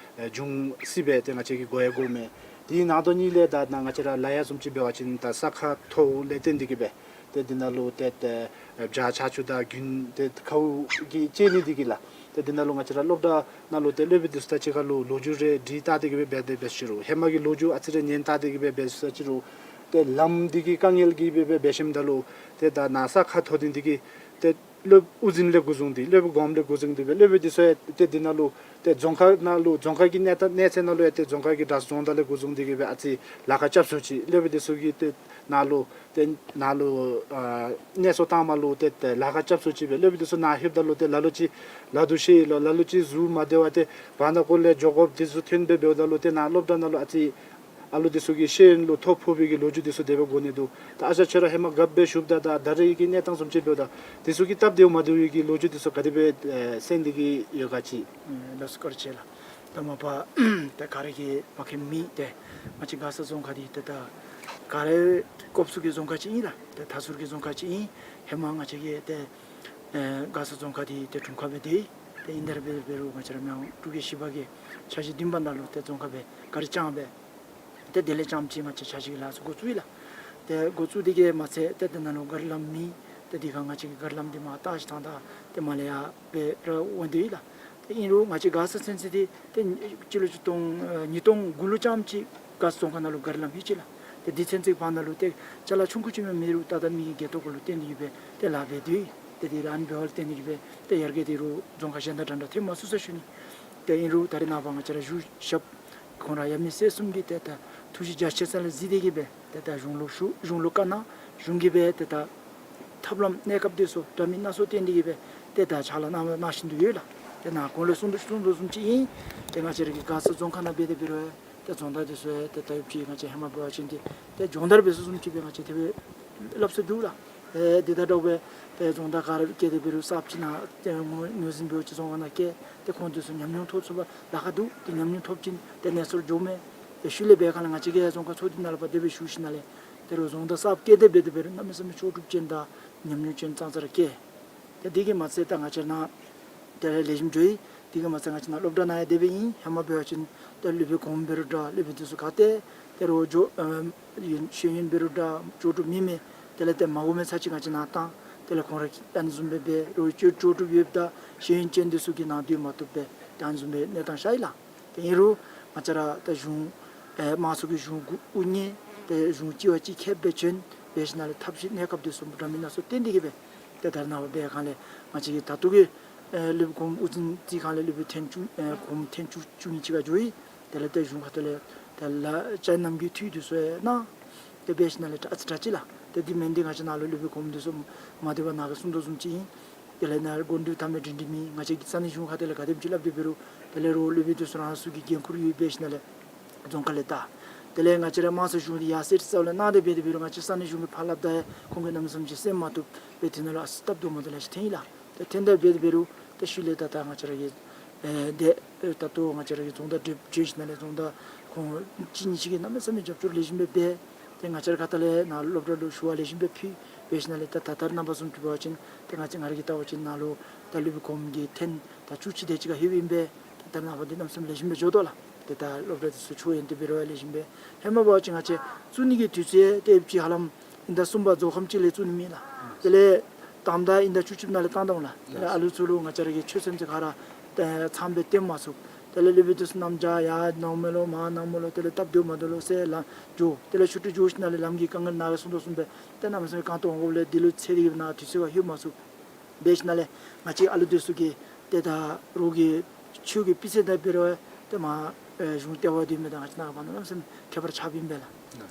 འབྱུང་སྲིད་པས། ཏེ་ང་བཅས་ཀྱིས་གོ་ཡང་གོཝ་མས། དེ་ནང་དོན་གཉིས་ལས་ད་ནཱ་ང་བཅས་ར་ལ་ཡ་བཟུམ་ཅིག་འབད་བ་ཅིན་ད་ས་ཁ་མཐོཝ་ལས་བརྟེན་ཏེ་གིས་སྦེ་ཏེ་འདི་ནང་ལུ་ཏེ་ཏེ་བྱག་ཆར་ཆུ་དང་དགུན་ཏེ་ཁཝ་གིས་བཅད་ནི་དེ་གིས་ལགས། ཏེ་འདི་ནང་ལུ་ང་བཅས་ར་སློབ་གྲྭ་ནང་ལུ་ཏེ་སློབ་དཔོན་འདི་ཚུ་དང་གཅིག་ཁར་ལུ་ལོ་རྒྱུས་རེ་འདྲི་བལྟ་སྟེ་གིས་སྦེ་འབད་དེ་འབད་ས་ཅིག་རུང་ཧེ་མ་གི་ལོ་རྒྱུས་ཨ་ཙི་རེ་ཉན་བལྟ་སྟེ་གིས་སྦེ་འབད་ས་ཅིག་རུང་ཏེ་ལམ་འདི་གི་དཀའ་ངལ་གྱིས་སྦེ་འབད་འབད་ཞིནམ་ད་ལུ་ཏེ་ད་ནཱ་ས་ཁ་མཐོ་ཏེ་འདི་གིས་ཏེ་སློབ་དབུ་འཛིན་ལས་འགོ་བཟུང་སྟེ་སློབ་དཔོན་སྒོམ་ལས་འགོ་བཟུང་སྟེ་སྦེ་སློབ་དཔོན་འདི་ཚུ་ཡང་ཏེ་འདི་ནང་ལུ་ཏེ་རྫོང་ཁག་ནང་ལུ་རྫོང་ཁག་གི་གནས་སྟངས་གནས་ཚད་ནང་ལུ་ཡང་ཏེ་རྫོང་ཁག་གི་གྲྭ་ཚང་རྫོང་བདག་ལས་འགོ་བཟུང་སྟེ་གིས་སྦེ་ཨ་ཙི་ལཱ་ཁག་རྐྱབ་ཚུགས་ཅི། སློབ་དཔོན་འདི་ཚུ་གིས་ཏེ་ནཱ་ལུ་ཏེ་ནཱ་ལུ་ཨ་གནས་ཚུལ་བཏང་མི་ལུ་ཏེ་ཏེ་ལཱ་ཁག་རྐྱབ་ཚུགས་ཅི་སྦེ། སློབ་དཔོན་འདི་ཚུ་ནཱ་ལྷོདཔ་ད་ལུ་ཏེ་ལ་ལུ་ཅིག་ལ་དུ་ཤེས་ལོ། ལ་ལུ་ཅིག་གཟུགས་མ་བདེ་བ་ཏེ་བར་ན་ཀོ་ལས་འགྱོ་དགོཔ་འདི་ཚུ་ཐོན་སྦེ་འབདཝ་ད་ལུ་ཏེ་ནཱ་སློབ་གྲྭ་ནང་ལུ་ཨ་ཙི་ཨ་ལུ་འདི་ཚུ་གི་ཤེས་ཡོན་ལུ་ཐོ་ཕོག་པའི་གི་ལོ་རྒྱུས་འདི་ཚུ་དེ་སྦེ་གོ་ནི་འདུག། ད་ཨ་ཞང་ཁྱོད་ར་ཧེ་མ་རྒཔོ་སྦེ་བཞུགསཔ་ད་ད་ད་རེས་ཀྱི་གནས་སྟངས་བཟུམ་ཅིག་འབདཝ་ད་འདི་ཚུ་གི་སྟབས་བདེཝ་མ་བདེཝ་གི་ལོ་རྒྱུས་འདི་ཚུ་ག་དེ་སྦེ་ཨེ་གསན་ཏེ་གིས་ཡོད་ག་ཅིག། ཨེ་ལགས་སོ་བཀའ་དྲིན་ཆེ་ལགས། ད་མ་པ་ད་ག་ར་གིས་མ་མཁྱེན་མི་ཏེ་ང་བཅས་མགར་ས་རྫོང་ཁག་འདི་ཏེ་ད་ག་ར་སྐོབ་ཚུ་གི་རྫོང་ཁག་ཅིག་ཨིན་ལགས། ཏེ་མཐའ་ཟུར་གྱི་རྫོང་ཁག་ཅིག་ཨིན། ཧེ་མ་ང་བཅས་ཀྱི་ཏེ་ཨེ་མགར་ས་རྫོང་ཁག་འདི་ཏེ་དྲུང་ཁག་སྦེ་སྡོད་ཡི། ཏེ་ཨིན་དེ་ར་འབད་འབད་རུང་ང་བཅས་ར་མི་དབང་འབྲུག་རྒྱལ་བཞི་པ་གིས་འཆར་གཞི་བདུན་པ་ནང་ལུ་ཏེ་རྫོང་ཁག་སྦེ་ག་ར་བསྐྱངས་སྦེ་ཏེ་དེ་ལས་རྐྱངམ་ཅིག་ང་བཅས་འཆར་གཞི་གི་ལཱ་ཚུ་འགོ་བཙུགས་ཡི་ལགས། ཏེ་འགོ་བཙུགས་དེ་གིས་མ་ཚད་ཏེ་དེ་ནང་ལུ་གཱ་རི་ལམ་མེད། ཏེ་དེ་ཁར་ང་བཅས་ཀྱིས་གཱ་རི་ལམ་འདི་མར་བཏགས་ཞིནམ་ད་ཏེ་མར་ལས་ཡར་སྦེ་ར་འོང་སྟེ་ཡོད་ལགས། ཏེ་ཨིན་རུང་ང་བཅས་མགར་ས་ཚུན་ཚོད་འདི་ཏེ་སྤྱི་ལོ་ཆིག་སྟོང་ཨེ་ཉིས་སྟོང་དགུ་ལུ་རྐྱངམ་ཅིག་མགར་ས་རྫོང་ཁག་ནང་ལུ་གཱ་རི་ལམ་ཡོད་ཅི་ལགས། ཏེ་དེ་ཚུན་ཚོད་བར་ན་ལུ་ཏེ་ཅ་ལ་ཆུང་ཀུ་ཅིག་མས། མེན་རུང་ད་ལྟོ་མི་གི་འགན་ཐོག་གུ་ལུ་བརྟེན་ཏེ་གིས་སྦེ་ཏེ་ལཱ་འབད་དེ་ཡོད། ཏེ་དེ་ར་ཨ་ནི་འབདཝ་ལུ་བརྟེན་ཏེ་གིས་སྦེ་ཏེ་ཡར་རྒྱས་འདི་རུང་རྫོང་ཁག་གཞན་དང་འདྲ་འདྲ་ཐོན་མ་ཚུགས་ཟེར་ཞུ་ནི། ཏེ་ཨིན་རུང་ད་རེས་ནངས་པ་ང་བཅས་ར་གཞུང་ཞབས་ཁོང་ར་ཡབ་མེས་སྲས་གསུམ་གྱིས་ཏེ་ད་ཐུགས་རྗེ་རྒྱ་ཆེ་ས་ལས་གཟིགས་ཏེ་གིས་སྦེ་ཏེ་ད་གཞུང་ལུ་ཞུ་གཞུང་ལུ་བཀའ་གནང་། གཞུང་གིས་སྦེ་ཏེ་ད་ཐབས་ལམ་གནས་སྐབས་འདི་ཚུ་འདྲ་མིན་སྣ་ཚོགས་བཏོན་ཏེ་གིས་སྦེ་ཏེ་ད་ཕྱག་ལཱ་གནང་གནང་བཞིན་དུ་ཡོད་ལགས། ཏེ་ནཱ་གོང་ལུ་གསུང་དོ་གསུང་དོ་བཟུམ་ཅིག་ཨིན། ཏེ་ང་བཅས་ར་གི་མགར་ས་རྫོང་ཁག་ནང་འབད་དེ་འབད་རུང་ཏེ་རྫོང་བདག་འདི་ཚུ་ཡང་ཏེ་ད་ཡོད་ཅིག་ང་བཅས་ཧེ་མ་འབད་བ་ཅིན་ཏེ་ཏེ་སྦྱོང་བརྡར་འབད་ས་བཟུམ་ཅིག་སྦེ་ང་བཅས་དེ་སྦེ་སླབ་ས་འདུག་ལགས། ཨེ་དེ་དང་འདྲཝ་སྦེ་ཏེ་རྫོང་བདག་ག་ར་བསྐྱལ་ཏེ་འབད་རུང་གསརཔ་ཅིག་ནཱ་ཏེ་ངོས་ངོས་འཛིན་འབད་བ་ཅིན་རྫོང་ཁག་ནང་བསྐྱལ་ཏེ་ཁོང་འདི་ཚུ་ཉམས་མྱོང་ཐོབ་ཚུགས་པར་ལཱ་ཁག་འདུག། ཏེ་ཉམས་མྱོང་ཐོབ་ཅིན་ཏེ་གནས་ཚུལ་འགྱོཝ་མས། ཏེ་ཤུལ་ལས་འབད་ག་ལས་ང་བཅས་ཀྱིས་རྫོང་ཁག་ཚོགས་འདུ་ནང་ལུ་ཕར་དེ་སྦེ་ཞུ་ཞིནམ་ལས་ཏེ་རུང་རྫོང་བདག་གསརཔ་བསྐྱལ་ཏེ་འབད་དེ་འབད་རུང་གནམ་མེད་ས་མེད་ལྕོགས་གྲུབ་ཅན་དང་ཉམས་མྱོང་ཅན་ཙང་ཙ་ར་བསྐྱལ། ཏེ་དེ་གིས་མ་ཚད་ད་ང་བཅས་ནཱ་ཏེ་ལེགས་ཤོམ་འགྱོ་ཡི། དེ་གིས་མ་ཚད་ང་བཅས་ནཱ་སློབ་གྲྭ་ནང་ཡང་དེ་སྦེ་ཨིན། ཧེ་མ་འབད་བ་ཅིན་ཏེ་སློབ་དཔོན་གོངམ་འབད་རུང་འདྲ་སློབ་དཔོན་འདི་ཚུ་ག་ཏེ་ཏེ་རུང་འགྱོ་ཨེམ་ཡོན་ཤེས་ཡོན་འབད་རུང་འདྲ་ལྕོགས་གྲུབ་མེད་མི་ དེ་ལས་ཏེ་མ་དགོ་མི་ཚར་ཅིག་ང་བཅས་ནཱ་བཏང་། དེ་ལས་ཁོང་ར་ཨ་ནི་བཟུམ་སྦེ་འབད་རུང་ཅོག་ཅོག་གྲུབ་ཡོདཔ་ད་ཤེས་ཡོན་ཅན་འདི་ཚུ་གིས་ནཱ་སྡོད་མ་བཏུབ་པས། ཏེ་ཨ་ནི་བཟུམ་སྦེ་གནས་སྟངས་ཤར་ཡི་ལགས། ཏེ་ཨིན་རུང་ང་བཅས་ར་ད་གཞུང་ཨེ་དམངས་གཙོ་གི་གཞུང་དབུ་བརྙེས། ཏེ་གཞུང་གཅིག་བ་གཅིག་ཁྱབ་སྦེ་བྱོན། འབད་ཞིནམ་ལས་ཐབས་ཤེས་གནས་སྐབས་འདི་ཚུ་འདྲ་མིན་སྣ་ཚོགས་བཏོན་ཏེ་གིས་སྦེ་ཏེ་ད་རེས་ནངས་པ་འབད་སྒང་ལས་ང་བཅས་ཀྱི་ད་ལྟོ་གི་ཨེ་སློབ་དཔོན་གོངམ་དབུ་འཛིན་རྩིས་ཁང་ལས་སློབ་དཔོན་ཐེངས་བཅུ་ཨེ་གོངམ་ཐེངས་བཅུ་བཅུ་གཉིས་ཅིག་ཁར་འགྱོ་ཡི། དེ་ལས་ཏེ་གཞུང་ཁ་ཐུག་ལས་ཏེ་ལ་བཅའ་ནམ་གྱི་འཐུས་འདི་ཚུ་ཡང་གནང་། ཏེ་འབད་ཞིནམ་ལས་ད་ཨ་ཙི་དྲག་ཅི་ལགས། ཏེ་འདི་མེན་འདི་ང་བཅས་ནཱ་ལུ་སློབ་དཔོན་གོངམ་འདི་ཚུ་མ་སྡོད་པར་ནཱ་གིས་གསུངས་དོ་བཟུམ་ཅིག་ཨིན། དེ་ལས་ནཱ་སྒོ་འདི་མཐའ་མེད་སྒྲིང་སྒྲིང་མེད། ང་བཅས་ཀྱིས་ས་གནས་གཞུང་ཁ་ཐུག་ལས་ག་དེམ་ཅིག་སླབ་སྟེ་འབད་རུང་དེ་ལས་རོགས་སློབ་དཔོན་འདི་ཚུ་རང་སོའི་གི་འགན་ཁུར་ཡོད། འབད་ཞིནམ་ལས་རྫོང་ཁ་ལས་ད་དེ་ལས་ང་བཅས་ར་དམངས་གཙོ་གཞུང་འདི་ཡར་སེང་རྩ་བ་ལས་གནང་སྟེ་འབད་དེ་འབད་རུང་ང་བཅས་ས་གནས་གཞུང་གིས་ཕར་སླབ་ད་ཡང་ཁོང་གིས་གནམ་མེད་ས་མེད་ཅིག་གསན་མ་བཏུབ་པས། དེ་ནང་ལུ་ཨ་ཙི་སྟབས་བདེཝ་མ་བདེཝ་ལེ་ཤ་ཐོན་ཡི་ལགས། ཏེ་ཐོནམ་ད་འབད་དེ་འབད་རུང་ཏེ་ཤུལ་ལས་ད་ད་ང་བཅས་ར་གི་ཨེ་དེ་ཨེ་ད་ལྟོ་ང་བཅས་ར་གི་རྫོང་བདག་འདྲེ་བྱོན་ཞིནམ་ལས་རྫོང་བདག་ཁོང་གཅིག་གཉིས་ཅིག་གིས་གནམ་མེད་ས་མེད་རྒྱབ་སྐྱོར་ལེགས་ཤོམ་སྦེ་འབད། ཏེ་ང་བཅས་ར་ཁ་ཐུག་ལས་ནཱ་སློབ་གྲྭ་ལུ་ཞུ་བ་ལེགས་ཤོམ་སྦེ་ཕུལ། འབད་ཞིནམ་ལས་ད་ད་ད་རེས་ནངས་པ་བཟུམ་ཅིག་འབད་བ་ཅིན་ཏེ་ང་བཅས་ང་ར་གིས་བལྟ་བ་ཅིན་ནཱ་ལུ་ད་སློབ་དཔོན་གོངམ་གིས་ཐེངས་ད་བཅུ་གཅིག་དེ་ཅིག་ཁར་ལྷོད་ཨིན་པས། ད་རེས་ནངས་པ་འདི་གནམ་མེད་ས་མེད་ལེགས་ཤོམ་སྦེ་འགྱོ་དོ་ལགས། ཏེ་ད་སློབ་གྲྭ་འདི་ཚུ་ཕྱོགས་ཡོན་ཏན་འབད་རུང་ཡང་ལེགས་ཤོམ་སྦེ། ཧེ་མ་འབད་བ་ཅིན་ང་བཅས་བཙུགས་ནི་གི་དུས་ཚོད་ཏེ་ཨེབ་ཅིག་ཧ་ལམ་དབྱིན་ཟླ་གསུམ་པ་རྫོགས་ཁམས་ཅིག་ལས་བཙུགས་ནི་མེད་ལགས། དེ་ལས་དང་པ་དབྱིན་ཟླ་བཅུ་གཅིག་ནང་ལས་བཏང་བཏངམ་ལགས། དེ་ལས་ཨ་ལུ་ཚུ་ལུ་ང་བཅས་ར་གི་ཆོས་ཚན་ཚུ་ག་ར་ཏེ་ཚངམ་སྦེ་སྟོན་མ་ཚུགས། དེ་ལས་སློབ་དཔོན་འདི་ཚུ་གནམ་བྱཱར་ཡར་ནོར་མས་ལོ་མར་ནོར་མས་ལོ། དེ་ལས་སྟབས་བདེཝ་མ་བདེཝ་ལོ་ཟེར་ལམ་འགྱོ། དེ་ལས་ཤུལ་ཏེ་འགྱོ་ཞིནམ་ལས་ལམ་གྱི་དཀའ་ངལ་ནཱ་གིས་གསུངས་དོ་བཟུམ་སྦེ་ཏེ་གནམ་མེད་ས་མེད་རྐང་སྟོང་འོང་དགོཔ་ལས་འདི་ལུ་འཚེར་ཏེ་གིས་ནཱ་དུས་ཚོད་ཁར་ལྷོད་མ་ཚུགས། འབད་ཞིནམ་ལས་ང་བཅས་ཨ་ལུ་འདི་ཚུ་གིས་ཏེ་ད་རོགས་ཀྱི་ཆོས་ཀྱི་སྤུས་ཚད་དང་འབད་རུང་ཏེ་མར་ཨེ་གཞུང་ལྟེ་བ་འདི་མེན་ད་ང་བཅས་ནཱ་ག་མ་ནང་གནམ་མེད་ས་མེད་ཁྱད་པར་ཆགསཔ་ཨིན་པས་ལགས།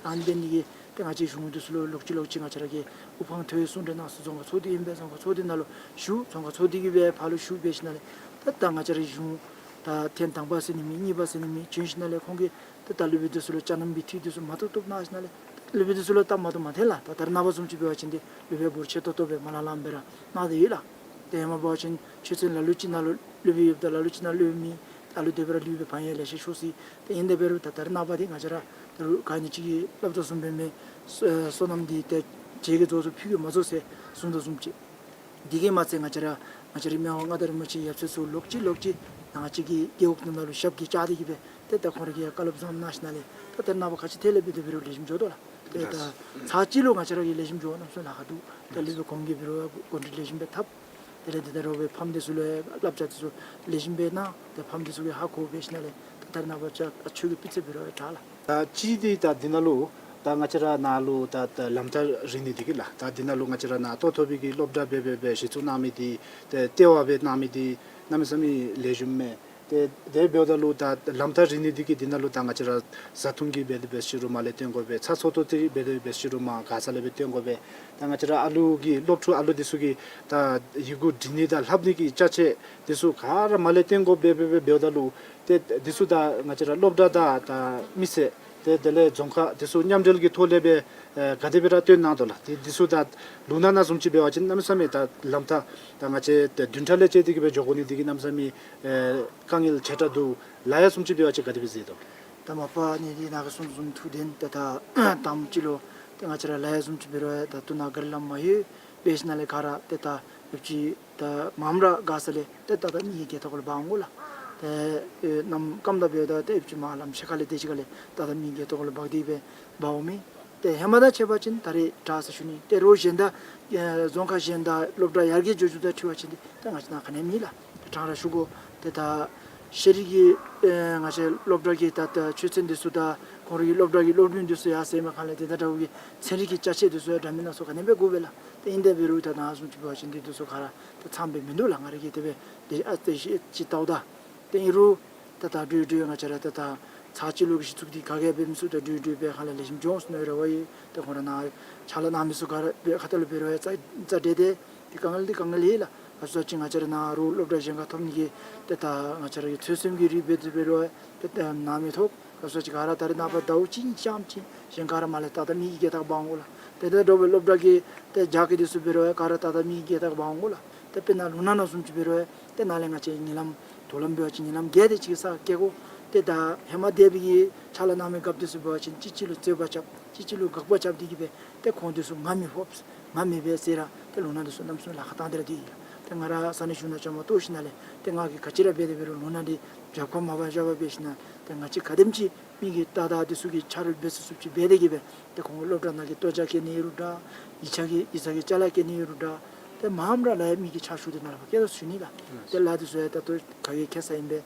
ཨ་ནི་འབད་ནི་དེ་གིས་ཏེ་ང་བཅས་གཞུང་འདི་ཚུ་ལུ་ལོག་ཅི་ལོག་ཅི་ང་བཅས་ར་གིས་དབུ་འཕང་མཐོ་བའི་གསུང་གྲོས་གནང་ས་རྫོང་ཁག་ཚོགས་སྡེ་ཨིན་པས། རྫོང་ཁག་ཚོགས་སྡེ་ནང་ལུ་ཞུ། རྫོང་ཁག་ཚོགས་སྡེ་གིས་སྦེ་ཕར་ལུ་ཞུ། འབད་ཞིནམ་ལས་ད་ད་ང་བཅས་ར་གཞུང་ད་ཐེངས་དང་པ་ཟེར་ནི་མེད། གཉིས་པ་ཟེར་ནི་མེད། བྱོན་ཞིནམ་ལས་ཁོང་གིས་ཏེ་ད་སློབ་དཔོན་འདི་ཚུ་ལུ་བཅའ་གནམ་གྱི་འཐུས་འདི་ཚུ་མ་ཐོབ་ཐོབ་གནང་ཞིནམ་ལས་ད་སློབ་དཔོན་འདི་ཚུ་ལུ་སྟབས་མ་བདེཝ་མ་ཐོན་ལགས། ད་ད་རེས་ནངས་པ་བཟུམ་ཅིག་འབད་བ་ཅིན་ཏེ་སློབ་དཔོན་འབོར་ཆེ་ཏོག་ཏོ་སྦེ་མ་ལང་ལངམ་སྦེ་ར་གནང་སྟེ་ཡོད་ལགས། ཏེ་ཧེ་མ་འབད་བ་ཅིན་ཆོས་ཚན་ལ་ལུ་ཅིག་ནང་ལུ་སློབ་དཔོན་ཡོདཔ་ད་ལ་ལུ་ཅིག་ནང་སློབ་དཔོན་མེད། ད་ལུ་དེ་སྦེ་ར་ལུས་པའི་བང་ཡང་ལེ་ཤ་ཤོར་སོ་ཡི། ཏེ་ཨིན་དེ་འབད་རུང་ད་ད་རེས་ནངས་པ་འདི་ང་བཅས་ར་ད་རུང་ག་ནི་ཅིག་གིས་སླབ་དོ་བཟུམ་སྦེ་མེན། སོ་ཨེ་སོ་ནམ་འདི་ཏེ་བྱེ་གིས་རྫོགས་སོ་ཕུད་ཀྱིས་མ་རྫོགས་ཟེར་གསུངས་དོ་བཟུམ་ཅིག། དེ་གིས་མ་ཚད་ང་བཅས་ར་ང་བཅས་རའི་མི་དབང་མངའ་བདག་རིན་པོ་ཆེ་ཡབ་སྲས་ཚུ་ལོག་ཅི་ལོག་ཅི་ང་བཅས་ཀྱི་རྒེད་འོག་ནང་ལུ་ཞབས་ཀྱིས་བཅགས་ཏེ་གིས་སྦེ་ཏེ་ད་ཁོང་ར་གིས་བཀའ་སློབ་བཟང་གནང་ཞིནམ་ལས་ད་ད་རེས་ནངས་པ་ག་ཅི་ཐད་ལས་འབད་དེ་འབད་རུང་ལེགས་ཤོམ་འགྱོ་དོ་ལགས། ཏེ་ད་ཚར་གཅིག་ལུ་ང་བཅས་ར་གིས་ལེགས་ཤོམ་འགྱོ་གནམ་མེད་ས་མེད་ལཱ་ཁག་འདུག། ད་སློབ་དཔོན་གོངམ་གིས་འབད་རུང་གོ་སྒྲིག་ལེགས་ཤོམ་སྦེ་འཐབ། དེ་ལས་ཏེ་ད་རོགས་པའི་ཕམ་འདི་ཚུ་ལུ་བསླབ་བྱ་འདི་ཚུ་ལེགས་ཤོམ་སྦེ་གནང་། ཏེ་ཕམ་འདི་ཚུ་གིས་ཧ་གོ། འབད་ཞིནམ་ལས་ད་ད་རེས་ནངས་པ་ཆོས་ཀྱི་སྤུས་ཚད་འབད་རུང་དྲག་ལགས། ད་གཅིག་འདི་ད་འདི་ནང་ལུ་ད་ང་བཅས་ར་ནཱ་ལུ་ད་ད་ལམ་ཐག་རིང་ནི་འདི་གིས་ལགས། ད་འདི་ནང་ལུ་ང་བཅས་ར་ནཱ་ལྟོ་ཐོབ་པའི་གི་སློབ་གྲྭ་འབད་འབད་འབད་གཞི་བཙུགས་གནང་མི་འདི་ཏེ་ལྟེ་བ་སྦེ་གནང་མི་འདི་གནམ་མེད་ས་མེད་ལེགས་ཤོམ་མས། ཏེ་དེ་འབདཝ་ད་ལུ་ད་ལམ་ཐག་རིང་ནི་འདི་གིས་འདི་ནང་ལུ་ད་ང་བཅས་ར་བཟའ་འཐུང་གི་འབད་དེ་འབད་ཞི་རུང་མར་ལས་བཏོན་དགོ་པས། ཚ་ཚོད་ཏོག་ཏོ་འབད་དེ་འབད་ཞི་རུང་མར་མགར་ས་ལས་སྦེ་བཏོན་དགོ་པས། ད་ང་བཅས་ར་ཨ་ལུ་གི་སློབ་ཕྲུག་ཨ་ལུ་འདི་ཚུ་གི་ད་ཡི་གུ་འབྲི་ནི་དང་ལྷབ་ནི་གི་ཅ་ཆས་འདི་ཚུ་ག་ར་མར་ལས་བཏོན་དགོ་པས། འབད་འབད་འབདཝ་ད་ལུ་ཏེ་འདི་ཚུ་ད་ང་བཅས་ར་སློབ་གྲྭ་དང་ད་མི་སེར་ཏེ་དེ་ལས་རྫོང་ཁག་འདི་ཚུ་མཉམ་འབྲེལ་གྱི་ཐོག་ལས་སྦེ་ཨེ་ག་དེ་སྦེ་ར་བཏོན་གནང་དོ་ལགས། ཏེ་འདི་ཚུ་ད་ལུང་ནག་ནང་བཟུམ་ཅིག་འབད་བ་ཅིན་གནམ་མེད་ས་མེད་ད་ལམ་ཐག་ད་ང་བཅས་ཏེ་བདུན་ཕྲག་ལས་བཅད་དེ་གིས་སྦེ་འགྱོ་དགོ་ནི་འདི་གིས་གནམ་མེད་ས་མེད་ཨེ་དཀའ་ངལ་ཆེ་དྲགས་འདུག། ལ་ཡ་བཟུམ་ཅིག་འབད་བ་ཅིན་ག་དེ་སྦེ་མཛད་དོ། ད་མ་པ་ནི་འདི་ནཱ་གིས་གསུངས་བཟུམ་ཐུགས་བདེན། ཏེ་ད་དང་པ་ཅིག་ལུ་ཏེ་ང་བཅས་ར་ལ་ཡ་བཟུམ་ཅིག་འབད་རུང་ད་ལྟོ་ནཱ་ག་ར་ལམ་མ་ཡོད། འབད་ཞིནམ་ལས་ག་ར་ཏེ་ད་ཡོདཔ་ཅིག་ད་མངམ་ར་མགར་ས་ལས་ཏེ་ད་ད་མི་གི་སྒལ་ཏོ་ཁར་ལུ་འབག་འོང་དགོ་ལགས། ཏེ་ཨེ་གནམ་སྐམ་དང་འབདཝ་ད་ཏེ་ཡོདཔ་ཅིག་མར་ལམ་ཤེལ་ཁ་ལས་དེ་ཅིག་ཁ་ལས་ད་ད་མི་གི་སྒལ་ཏོ་ཁར་ལུ་འབག་སྟེ་སྦེ་འབག་འོང་མི། ཏེ་ཧེ་མ་དང་ཕྱད་པ་ཅིན་ད་རེས་དྲག་ཟེར་ཞུ་ནི། ཏེ་རོགས་གཞན་དང་ཨེ་རྫོང་ཁག་གཞན་དང་སློབ་གྲྭ་ཡར་རྒྱས་འགྱོ་འགྱོཝ་དང་འཁྲིལ་བ་ཅིན་ཏེ་ད་ང་བཅས་ནཱ་ག་ནི་ཡང་མེད་ལགས། ཏེ་དྲང་ར་ཞུ་དགོ། ཏེ་ད་ཤེས་རིག་གི་ཨེ་ང་བཅས་སློབ་གྲྭ་གི་ད་ད་ཆོས་ཚན་འདི་ཚུ་དང་ཁོང་རའི་སློབ་གྲྭ་གི་སློབ་རིམ་འདི་ཚུ་ཡར་སེང་མི་ཁ་ལས་ཏེ་ད་འདྲཝ་གི་ཚན་རིག་གི་ཅ་ཆས་འདི་ཚུ་ཡང་འདྲ་མིན་སྣ་ཚོགས་ག་ནི་སྦེ་དགོ་པས་ལགས། ཏེ་ཨིན་དེ་འབད་རུང་ད་ནཱ་བཟུམ་ཅིག་འབད་བ་ཅིན་འདི་འདི་ཚུ་ག་ར་ཏེ་ཚངམ་སྦེ་མིན་འདུག་ལགས། ང་ར་གིས་དེ་སྦེ་ཏེ་ཨ་ཏེ་ཤེས་ཅིག་བལྟཝ་ད། ཏེ་ཨིན་རུང་ད་ད་འགྲོ་འགྲོ་ང་བཅས་ར་ད་ད་ཚར་གཅིག་ལུ་གི་གཞི་བཙུགས་འདི་ག་གིས་འབད་མི་ཚུགས། ད་འགྲོ་འགྲོ་འབད་ཁ་ལས་ལེགས་ཤོམ་འགྱོ་འོང་ཟེར་མནོ་བའི་རེ་བ་ཡོད། ཏེ་ཁོང་ར་ནཱ་ཕྱག་ལཱ་གནང་མི་ཚུ་ག་ར་འབད་ཁ་ཐུག་ལུ་འབད་རུང་ཡང་རྩ་རྩ་འགྲན་ཏེ་ཏེ་དཀའ་ངལ་འདི་དཀའ་ངལ་ཨིན་ལགས། ག་ཅི་ཟེར་བ་ཅིན་ང་བཅས་ར་ནཱ་རོགས་སློབ་གྲྭ་གཞན་ཁར་ཐོབ་ནི་གི་ཏེ་ད་ང་བཅས་ར་གི་ཚོད་བསྲེ་གི་རིགས་འབད་དེ་འབད་རུང་ཏེ་ད་ནཱ་མི་ཐོབ། ག་ཅི་ཟེར་བ་ཅིན་ག་ར་ད་རེས་ནངས་པ་ཟླཝ་གཅིག་གཉིས་ཙམ་ཅིག་གཞན་ག་ར་མར་ལས་ཏག་ཏག་མི་གི་སྒལ་ཏོ་ཁར་འབག་འོང་དགོ་ལགས། ཏེ་ད་འགྲོ་བའི་སློབ་གྲྭ་གི་ཏེ་རྒྱགས་ཁ་འདི་ཚུ་འབད་རུང་ག་ར་ཏག་ཏག་མི་གི་སྒལ་ཏོ་ཁར་འབག་འོང་དགོ་ལགས། ཏེ་དཔེར་ན་ལུང་ནག་ནང་བཟུམ་ཅིག་འབད་རུང་ཏེ་ནཱ་ལས་ང་བཅས་ཉིན་ལམ་དོ་ལམ་འབད་བ་ཅིན་ཉིན་ལམ་བརྒྱད་དེ་ཅིག་ས་སྐྱེལ་དགོ། ཏེ་ད་ཧེ་མ་དེ་སྦེ་གི་ཕྱག་ལཱ་གནང་མི་རྒཔོ་འདི་ཚུ་འབད་བ་ཅིན་གཅིག་གཅིག་ལུ་རྩོད་པ་རྐྱབ་གཅིག་གཅིག་ལུ་དགག་པ་རྐྱབ་སྟེ་གིས་སྦེ་ཏེ་ཁོང་འདི་ཚུ་ང་མི་ཕོགཔ་ང་མི་འབད་ཟེར་ར་ཏེ་ལུང་ནག་འདི་ཚུ་གནམ་མེད་ས་མེད་ལཱ་ཁག་བཏང་སྟེ་ར་སྡོད་ཡི་ལགས། ཏེ་ང་ར་ས་གནས་གཞུང་ནང་བཅའ་མར་གཏོགས་ཞིནམ་ལས་ཏེ་ང་གིས་ག་ཅི་ར་འབད་དེ་འབད་རུང་ལུང་ནག་འདི་རྒྱབ་ཁར་མ་འབག་བཞག་པར་འབད་ཞིནམ་ཏེ་ང་བཅས་ག་དེམ་ཅིག་ མི་གི་ཏག་ཏག་འདི་ཚུ་གི་ཆ་རོགས་འབད་ཚུགས་ཚུགསཔ་ཅིག་འབད་དེ་གིས་སྦེ་ཏེ་ཁོང་སློབ་གྲྭ་ནང་གི་ལྟོ་ཆས་གྱོན་ནི་ཨིན་རུང་འདྲ། ཡིག་ཆ་གི་ཡིག་ཚང་གི་ཅ་ལ་གྱོན་ནི་ཨིན་རུང་འདྲ། ཏེ་མངམ་ར་ལགས་ཡང་མི་གི་ཕྱག་ཞུ་སྟེ་ནཱ་ལས་ཕར་བསྐྱལ་དོ་ཟེར་ཞུ་ནི་ལགས། ཏེ་ལཱ་འདི་ཚུ་ཡང་ད་ལྟོ་ག་གིས་ཁེ་ས་ཨིན་པས།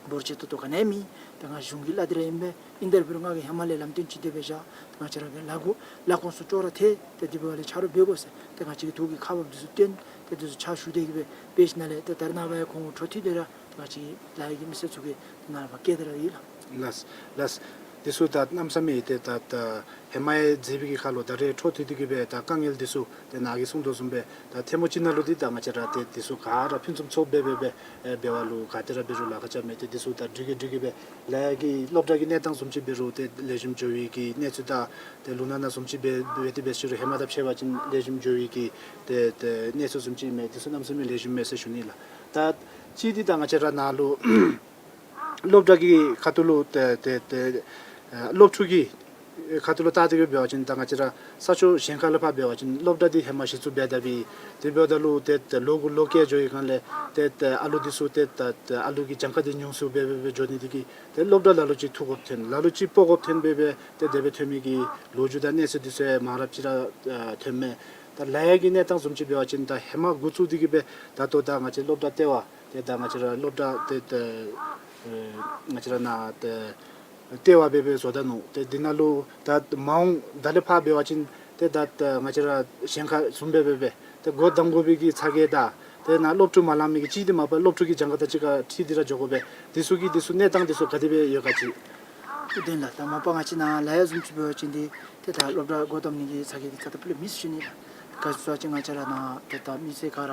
འབོར་ཆེ་ཏོག་ཏོ་ག་ནི་ཡང་མེད། ཏེ་ང་གཞུང་གི་ལཱ་འདི་ར་ཨིན་པས། ཨིན་ཏེ་ར་འབད་རུང་ང་གིས་ཧེ་མ་ལས་ལམ་སྟོན་ཅིག་དེ་སྦེ་བཞག། ཏེ་ང་བཅས་ར་གི་ལཱ་འགོ་ལཱ་ཁོངས་སུ་ཅོག་ར་ཐད། ཏེ་དེ་འབདཝ་ལས་ཆ་རོགས་འབད་དགོ་ཟེར་ཏེ་ང་བཅས་ཀྱིས་ཐུགས་ཀྱི་ཁ་འབབ་འདི་ཚུ་སྟོན། ཏེ་འདི་ཚུ་ཕྱག་ཞུ་སྟེ་གིས་སྦེ་འབད་ཞིནམ་ལས་ཏེ་ད་རེས་ནངས་པ་ཡང་ཁོང་འཕྲོ་མཐུད་དེ་ར་ཏེ་ང་བཅས་ཀྱི་ལཱ་གཡོག་གི་མི་སེར་ཚུ་གིས་ནཱ་ལས་ཕར་བསྐྱལ་ཏེ་ར་ཡོད་ལགས། ལགས་ལགས། འདི་ཚུ་ད་གནམ་མེད་ས་མེད་ཏེ་ད་ད་ཧེ་མ་ཡང་མཛད་པའི་གི་ཁར་ལུ་ད་རེས་འཕྲོ་མཐུད་དེ་གིས་སྦེ་ད་དཀའ་ངལ་འདི་ཚུ་ཏེ་ནཱ་གིས་གསུངས་དོ་བཟུམ་སྦེ་ད་ཐེངས་མ་གཅིག་ནང་ལུ་འདི་ད་ང་བཅས་ར་ཏེ་འདི་ཚུ་ག་ར་ཕུན་སུམ་ཚོགས་སྦེ་སྦེ་སྦེ་འབད་བ་ལུ་ག་ཏེ་ར་འབད་རུང་ལཱ་ཁག་རྐྱབ་མས། ཏེ་འདི་ཚུ་ད་འགྲིག་གི་འགྲིག་གི་སྦེ་ལཱ་གི་སློབ་གྲྭ་གི་གནས་སྟངས་བཟུམ་ཅིག་འབད་རུང་ཏེ་ལེགས་ཤོམ་འགྱོ་བའི་གི་གནས་ཚུལ་དང་ཏེ་ལུང་ནག་ནང་བཟུམ་ཅིག་འབད་འབད་དེ་འབད་ཞུ་རུང་ཧེ་མ་དང་ཕྱད་པ་ཅིན་ལེགས་ཤོམ་འགྱོ་བའི་གི་ཏེ་ཏེ་གནས་ཚུལ་བཟུམ་ཅིག་མས། འདི་ཚུ་གནམ་མེད་ས་མེད་ལེགས་ཤོམ་མས་ཟེར་ཞུ་ནི་ལགས། ད་གཅིག་འདི་ད་ང་བཅས་ར་ནཱ་ལུ་སློབ་གྲྭ་གི་ཁ་ཐུག་ལུ་ཏེ་ཏེ་ཏེ་ཨ་སློབ་ཕྲུག་གི་ཁ་ཐུག་ལུ་བལྟ་སྟེ་གིས་འབད་བ་ཅིན་ད་ང་བཅས་ར་ས་ཕྱོགས་གཞན་ཁ་ལས་ཕར་འབད་བ་ཅིན་སློབ་གྲྭ་འདི་ཧེ་མ་གཞི་བཙུགས་འབད་ད་པས། དེ་འབདཝ་ད་ལུ་ཏེ་ཏེ་ལོ་དགུ་ལོ་བརྒྱད་འགྱོ་བའི་སྒང་ལས་ཏེ་ཏེ་ཨ་ལུ་འདི་ཚུ་ཏེ་ད་ཏེ་ཨ་ལུ་གི་གྱངས་ཁ་འདི་ཉུང་སུ་སྦེ་སྦེ་སྦེ་འགྱོ་ནི་འདི་གིས་ཏེ་སློབ་གྲྭ་ལ་ལུ་ཅིག་ཐུག་དགོཔ་ཐོན་ལ་ལུ་ཅིག་སྤོ་དགོཔ་ཐོན་སྦེ་སྦེ་ཏེ་དེ་སྦེ་ཐོན་མི་གི་ལོ་རྒྱུས་དང་གནས་ཚུལ་འདི་ཚུ་ཡང་མང་རབས་ཅིག་ར་ཨ་ཐོནམ་མས། ད་ལཱ་གཡོག་གི་གནས་སྟངས་བཟུམ་ཅིག་འབད་བ་ཅིན་ད་ཧེ་མ་འགོ་བཙུགས་ཏེ་གིས་སྦེ་ད་ལྟོ་ད་ང་བཅས་སློབ་གྲྭ་ལྟེ་བ་ཏེ་ད་ང་བཅས་ར་སློབ་གྲྭ་ཏེ་ཏེ་ཨེ་ང་བཅས་ར་ནཱ་ཏེ་ལྟེ་བ་སྦེ་སྦེ་བཟོ་ད་ནུག། ཏེ་འདི་ནང་ལུ་ད་མ་འོངས་ད་ལས་ཕར་འབད་བ་ཅིན་ཏེ་ད་ད་ང་བཅས་ར་གཞན་ཁ་བཟུམ་སྦེ་སྦེ་སྦེ་ཏེ་སྒོ་བསྡམ་དགོ་པའི་གི་ཚ་གྱང་དང་ཏེ་ནཱ་སློབ་ཕྲུག་མ་ལང་མི་གི་གཅིག་འདི་མ་པ་སློབ་ཕྲུག་གི་གྱངས་ཁ་དང་གཅིག་ཁར་འཁྲིལ་ཏེ་ར་འགྱོ་དགོ་པས། འདི་ཚུ་གི་འདི་ཚུ་གནས་སྟངས་འདི་ཚུ་ག་དེ་སྦེ་ཡོད་ག་ཅིག། ཨིན་ལགས། ད་མ་པ་ང་བཅས་ནཱ་ལཱ་གཡོག་བཟུམ་ཅིག་འབད་བ་ཅིན་འདི་ཏེ་ད་སློབ་གྲྭ་སྒོ་བསྡམ་ནི་གི་ཚ་གྱང་འདི་རྩ་དང་སྤུ་ལས་མེད་ཟེར་ཞུ་ནི་ལགས། ག་ཅི་ཟེར་བ་ཅིན་ང་བཅས་ར་ནཱ་ཏེ་ད་མི་སེར་ག་ར་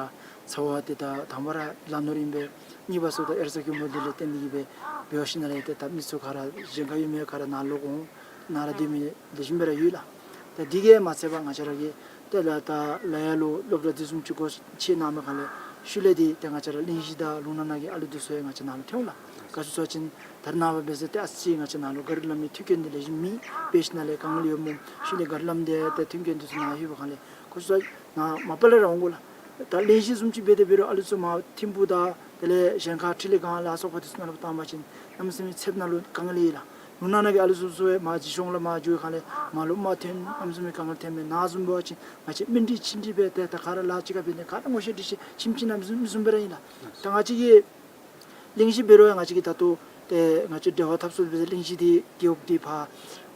ཚ་བ་ཏེ་ད་དང་པ་ར་ལ་ནོར་ཨིན་པས། གཉིས་པ་ཟེརཝ་ད་ཨེ་ར་ས་གོང་འཕེལ་འདི་ལས་བརྟེན་ཏེ་གིས་སྦེ་འབད་ཞིནམ་ལས་ཏེ་ད་མི་ཚུ་ག་ར་གཞན་ཁར་ཡོད་མི་ག་ར་ནཱ་ལོག་འོང་ནཱ་ར་སྡོད་མི་ལེགས་ཤོམ་སྦེ་ར་ཡོད་ལགས། ཏེ་འདི་གིས་མ་ཚད་པར་ང་བཅས་ར་གི་ཏེ་ལཱ་ད་ལཱ་གཡོག་ལུ་སློབ་གྲྭ་འདི་བཟུམ་ཅིག་སྒོ་ཕྱེ་གནང་མི་སྒང་ལས་ཤུལ་ལས་འདི་ཏེ་ང་བཅས་ར་གླིང་བཞི་དང་ལུང་ནག་ནང་གི་ཨ་ལུ་འདི་ཚུ་ཡང་ང་བཅས་ནཱ་ལུ་ཐོན་འོང་ལགས། ག་ཅི་ཟེར་བ་ཅིན་ད་རེས་ནངས་པ་འབད་ཟེར་ཏེ་ཨ་ཙི་ང་བཅས་ནཱ་ལུ་གཱ་རི་ལམ་གྱི་མཐུན་རྐྱེན་འདི་ལེགས་ཤོམ་མེད། འབད་ཞིནམ་ལས་དཀའ་ངལ་ཡོདཔ་སྨོ། ཤུལ་ལས་གཱ་རི་ལམ་འདི་ཏེ་མཐུན་རྐྱེན་འདི་ཚུ་ནཱ་ལྷོད་པའི་སྒང་ལས་ག་ཅི་ཟེར་ནཱ་མ་པ་ལས་ར་འོང་དགོ་ལགས། ད་གླིང་བཞི་བཟུམ་ཅིག་འབད་དེ་འབད་རུང་ཨ་ལུ་ཚུ་མར་ཐིམ་ཕུག་དང་དེ་ལས་གཞན་ཁར་འཕྲིན་ལས་སྒང་ལ་སོགས་པ་འདི་ཚུ་ནང་ལུ་བཏང་པ་ཅིན་གནམ་མེད་ས་མེད་ཚདཔ་ནང་ལུ་དཀའ་ངལ་ཡོད་ལགས། ལུང་ནག་ནང་གི་ཨ་ལུ་ཚུ་ཚུ་ཡང་མར་བྱིས་གཤོངས་ལུ་མར་འགྱོ་བའི་སྒང་ལས་མར་ལུ་དམག་ཐོན་གནམ་མེད་ས་མེད་དཀའ་ངལ་ཐོན་མས། ནཱ་བཟུམ་འབད་བ་ཅིན་ང་བཅས་མི་འདི་ཅིག་འདི་སྦེ་ཏེ་ད་ག་ར་ལཱ་གཅིག་ཁར་འབད་ནི་ག་ར་ངོ་ཤེས་འདྲིས་ཤེས་ཁྱིམ་གཅིག་ནང་བཟུམ་བཟུམ་སྦེ་ར་ཨིན་ལགས། ད་ང་བཅས་ཀྱི་གླིང་བཞི་འབད་རུང་ཡང་ང་བཅས་ཀྱིས་ད་ལྟོ་ཏེ་ང་བཅས་འབྲེལ་བ་འཐབ་ས་འབད་ཟེར་གླིང་བཞི་འདི་རྒེད་འོག་འདི་ཕར་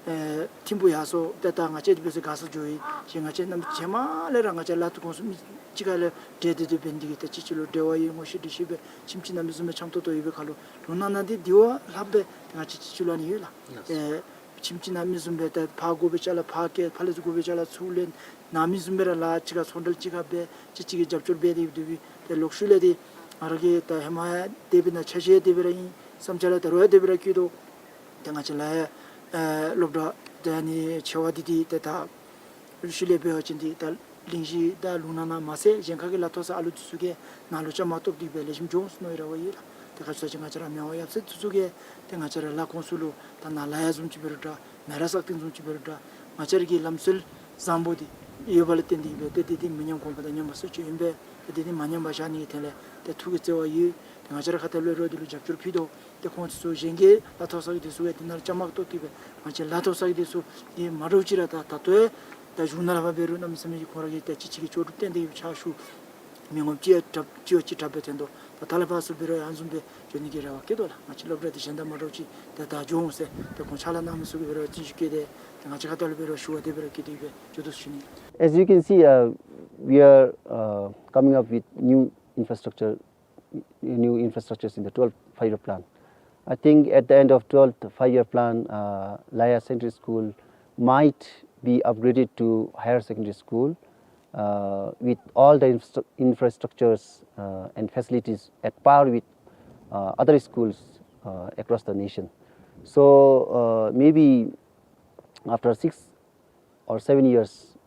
ཨེ་ཐིམ་ཕུག་ཡར་སོང་ཏེ་ད་ང་བཅས་འདི་འབད་ཟེར་མགར་ས་འགྱོ་ཡི། ཞིནམ་ང་བཅས་གནམ་རྗེས་མ་ལས་ར་ང་བཅས་ལཱ་འཐབ་ཁོངས་སུ་མི་གཅིག་ཁར་ལས་འབྲེལ་ཏེ་སྡོད་པའི་འདི་གིས་ཏེ་གཅིག་གཅིག་ལུ་འབྲེལ་བ་ཡོད། ངོ་ཤེས་འདྲིས་ཤེས་སྦེ་ཁྱིམ་གཅིག་ནང་བཟུམ་སྦེ་འཆམ་ཏོག་ཏོ་ཡོད་པའི་ཁར་ལུ་ལུང་ནག་ནང་འདི་འདི་བ་ལྷགཔ་སྦེ་ང་བཅས་གཅིག་གཅིག་ལུ་ཨ་ནི་ཡོད་ལགས། ཨེ་ཁྱིམ་གཅིག་ནང་མི་བཟུམ་སྦེ་ཏེ་ཕར་དགོ་པའི་ཅ་ལ་ཕར་བསྐྱལ། ཕར་ལས་ཚུར་དགོ་པའི་ཅ་ལ་ཚུར་ལེན། ནཱ་མི་བཟུམ་སྦེ་ར་ལཱ་གཅིག་ཁར་ཚོང་འབྲེལ་གཅིག་ཁར་འབད། གཅིག་གཅིག་གི་རྒྱབ་སྐྱོར་འབད་དེ་སྡོད་པའི་ཏེ་ལོག་ཤུལ་ལས་འདི་ང་ར་གིས་ད་ཧེ་མ་ཡང་དེ་སྦེ་ནཱ་ཆ་ཤས་དེ་སྦེ་ར་ཨིན། བསམ་འཆར་ལགས་ད་རུང་ཡང་དེ་སྦེ་ར་བཀོད་དོ། ཏེ་ང་བཅས་ལཱ་ཡང་ཨེ་སློབ་གྲྭ་ཏེ་ཨ་ནི་ཆེ་བ་འདི་འདི་ཏེ་ད་ཤུལ་ལས་འབད་བ་ཅིན་འདི་ད་གླིང་བཞི་དང་ལུང་ནག་ནང་མ་ཚད་གཞན་ཁ་གི་ལཱ་འཐབ་ས་ཨ་ལུ་འདི་ཚུ་གིས་ནཱ་ལུ་བཅའ་མར་གཏོགས་ཏེ་སྦེ་ལེགས་ཤོམ་འགྱོ་འོང་ཟེར་མནོ་ཡི་རེ་བ་ཡོད་ལགས། ཏེ་ག་ཅི་ཟེར་བ་ཅིན་ང་བཅས་ར་མི་དབང་ཡབ་སྲས་འདི་ཚུ་གིས་ཏེ་ང་བཅས་ར་ལཱ་ཁོངས་སུ་ལུ་ད་ནཱ་ལཱ་གཡོག་བཟུམ་ཅིག་འབད་རུང་འདྲ། མེ་རག་སག་སྟེང་བཟུམ་ཅིག་འབད་རུང་འདྲ། ང་བཅས་ར་གི་ལམ་སྲོལ་བཟང་པོ་འདི་ཡོད་པ་ལས་བརྟེན་ཏེ་སྦེ་ཏེ་འདི་འདི་མི་ཉམས་གོང་འཕེལ་དང་ཉམས་པ་སོར་ཆུད་ཨིན་པས། ཏེ་འདི་འདི་མ་ཉམས་པར་བཞག་ནི་གི་ཐད་ལས་ཏེ་ཐུགས་ཀྱི་བརྩེ་བ་ཡོད། ཏེ་ང་བཅས་ར་ཁ་ཐུག་ལས་རོགས་འདི་ལུ་རྒྱབ་སྐྱོར་ཕུལ་དོ། ཏེ་ཁོང་ཚུ་གཞན་གྱི་ལཱ་འཐབ་ས་གི་འདི་ཚུ་ཡང་འདི་ནང་ལུ་བཅའ་མར་གཏོགས་ཏེ་སྦེ་ང་བཅས་ལཱ་འཐབ་ས་གི་འདི་ཚུ་འདི་མ་འདྲཝ་ཅིག་ར་ད་ད་ལྟོ་ཡང་ད་གཞུང་ནང་ལས་ཕར་འབད་རུང་གནམ་མེད་ས་མེད་ཀྱི་ཁོང་ར་གིས་ཏེ་གཅིག་གཅིག་གི་ལྕོགས་གྲུབ་བསྟན་ཏེ་ཕྱག་ཞུ། མི་ངོམ་གཅིག་ཡང་དྲག་གཅིག་བ་གཅིག་དྲག་སྦེ་ཐོན་དོ། ད་ད་ལས་ཕར་ཚུར་འབད་རུང་ཡང་ཨ་ནི་བཟུམ་སྦེ་འགྱོ་ནི་གི་རེ་བ་བསྐྱེད་དོ་ལགས། ང་བཅས་སློབ་གྲྭ་འདི་གཞན་དང་མ་འདྲཝ་ཅིག་ཏེ་ད་འགྱོ་འོང་ཟེར་ཏེ་ཁོང་ཕྱག་ལཱ་གནང་མི་ཚུ་གིས་འབད་རུང་བརྩོན་ཤུགས་བསྐྱེད་དེ་ཏེ་ང་བཅས་ཁ་ཐུག་ལས་འབད་རུང་ཞུ་བ་དེ་སྦེ་ར་བསྐྱེད་དེ་སྦེ་འགྱོ་དོ་ཟེར་ཞུ་ནི། As you can see, uh, we are, uh, coming up with new infrastructure, new infrastructures in the twelfth five-year plan. I think at the end of twelfth five-year plan, uh, Laya Secondary School might be upgraded to higher secondary school, uh, with all the infra-, infrastructures, uh, and facilities at par with, uh, other schools, uh, across the nation. So, uh, maybe after six or seven years,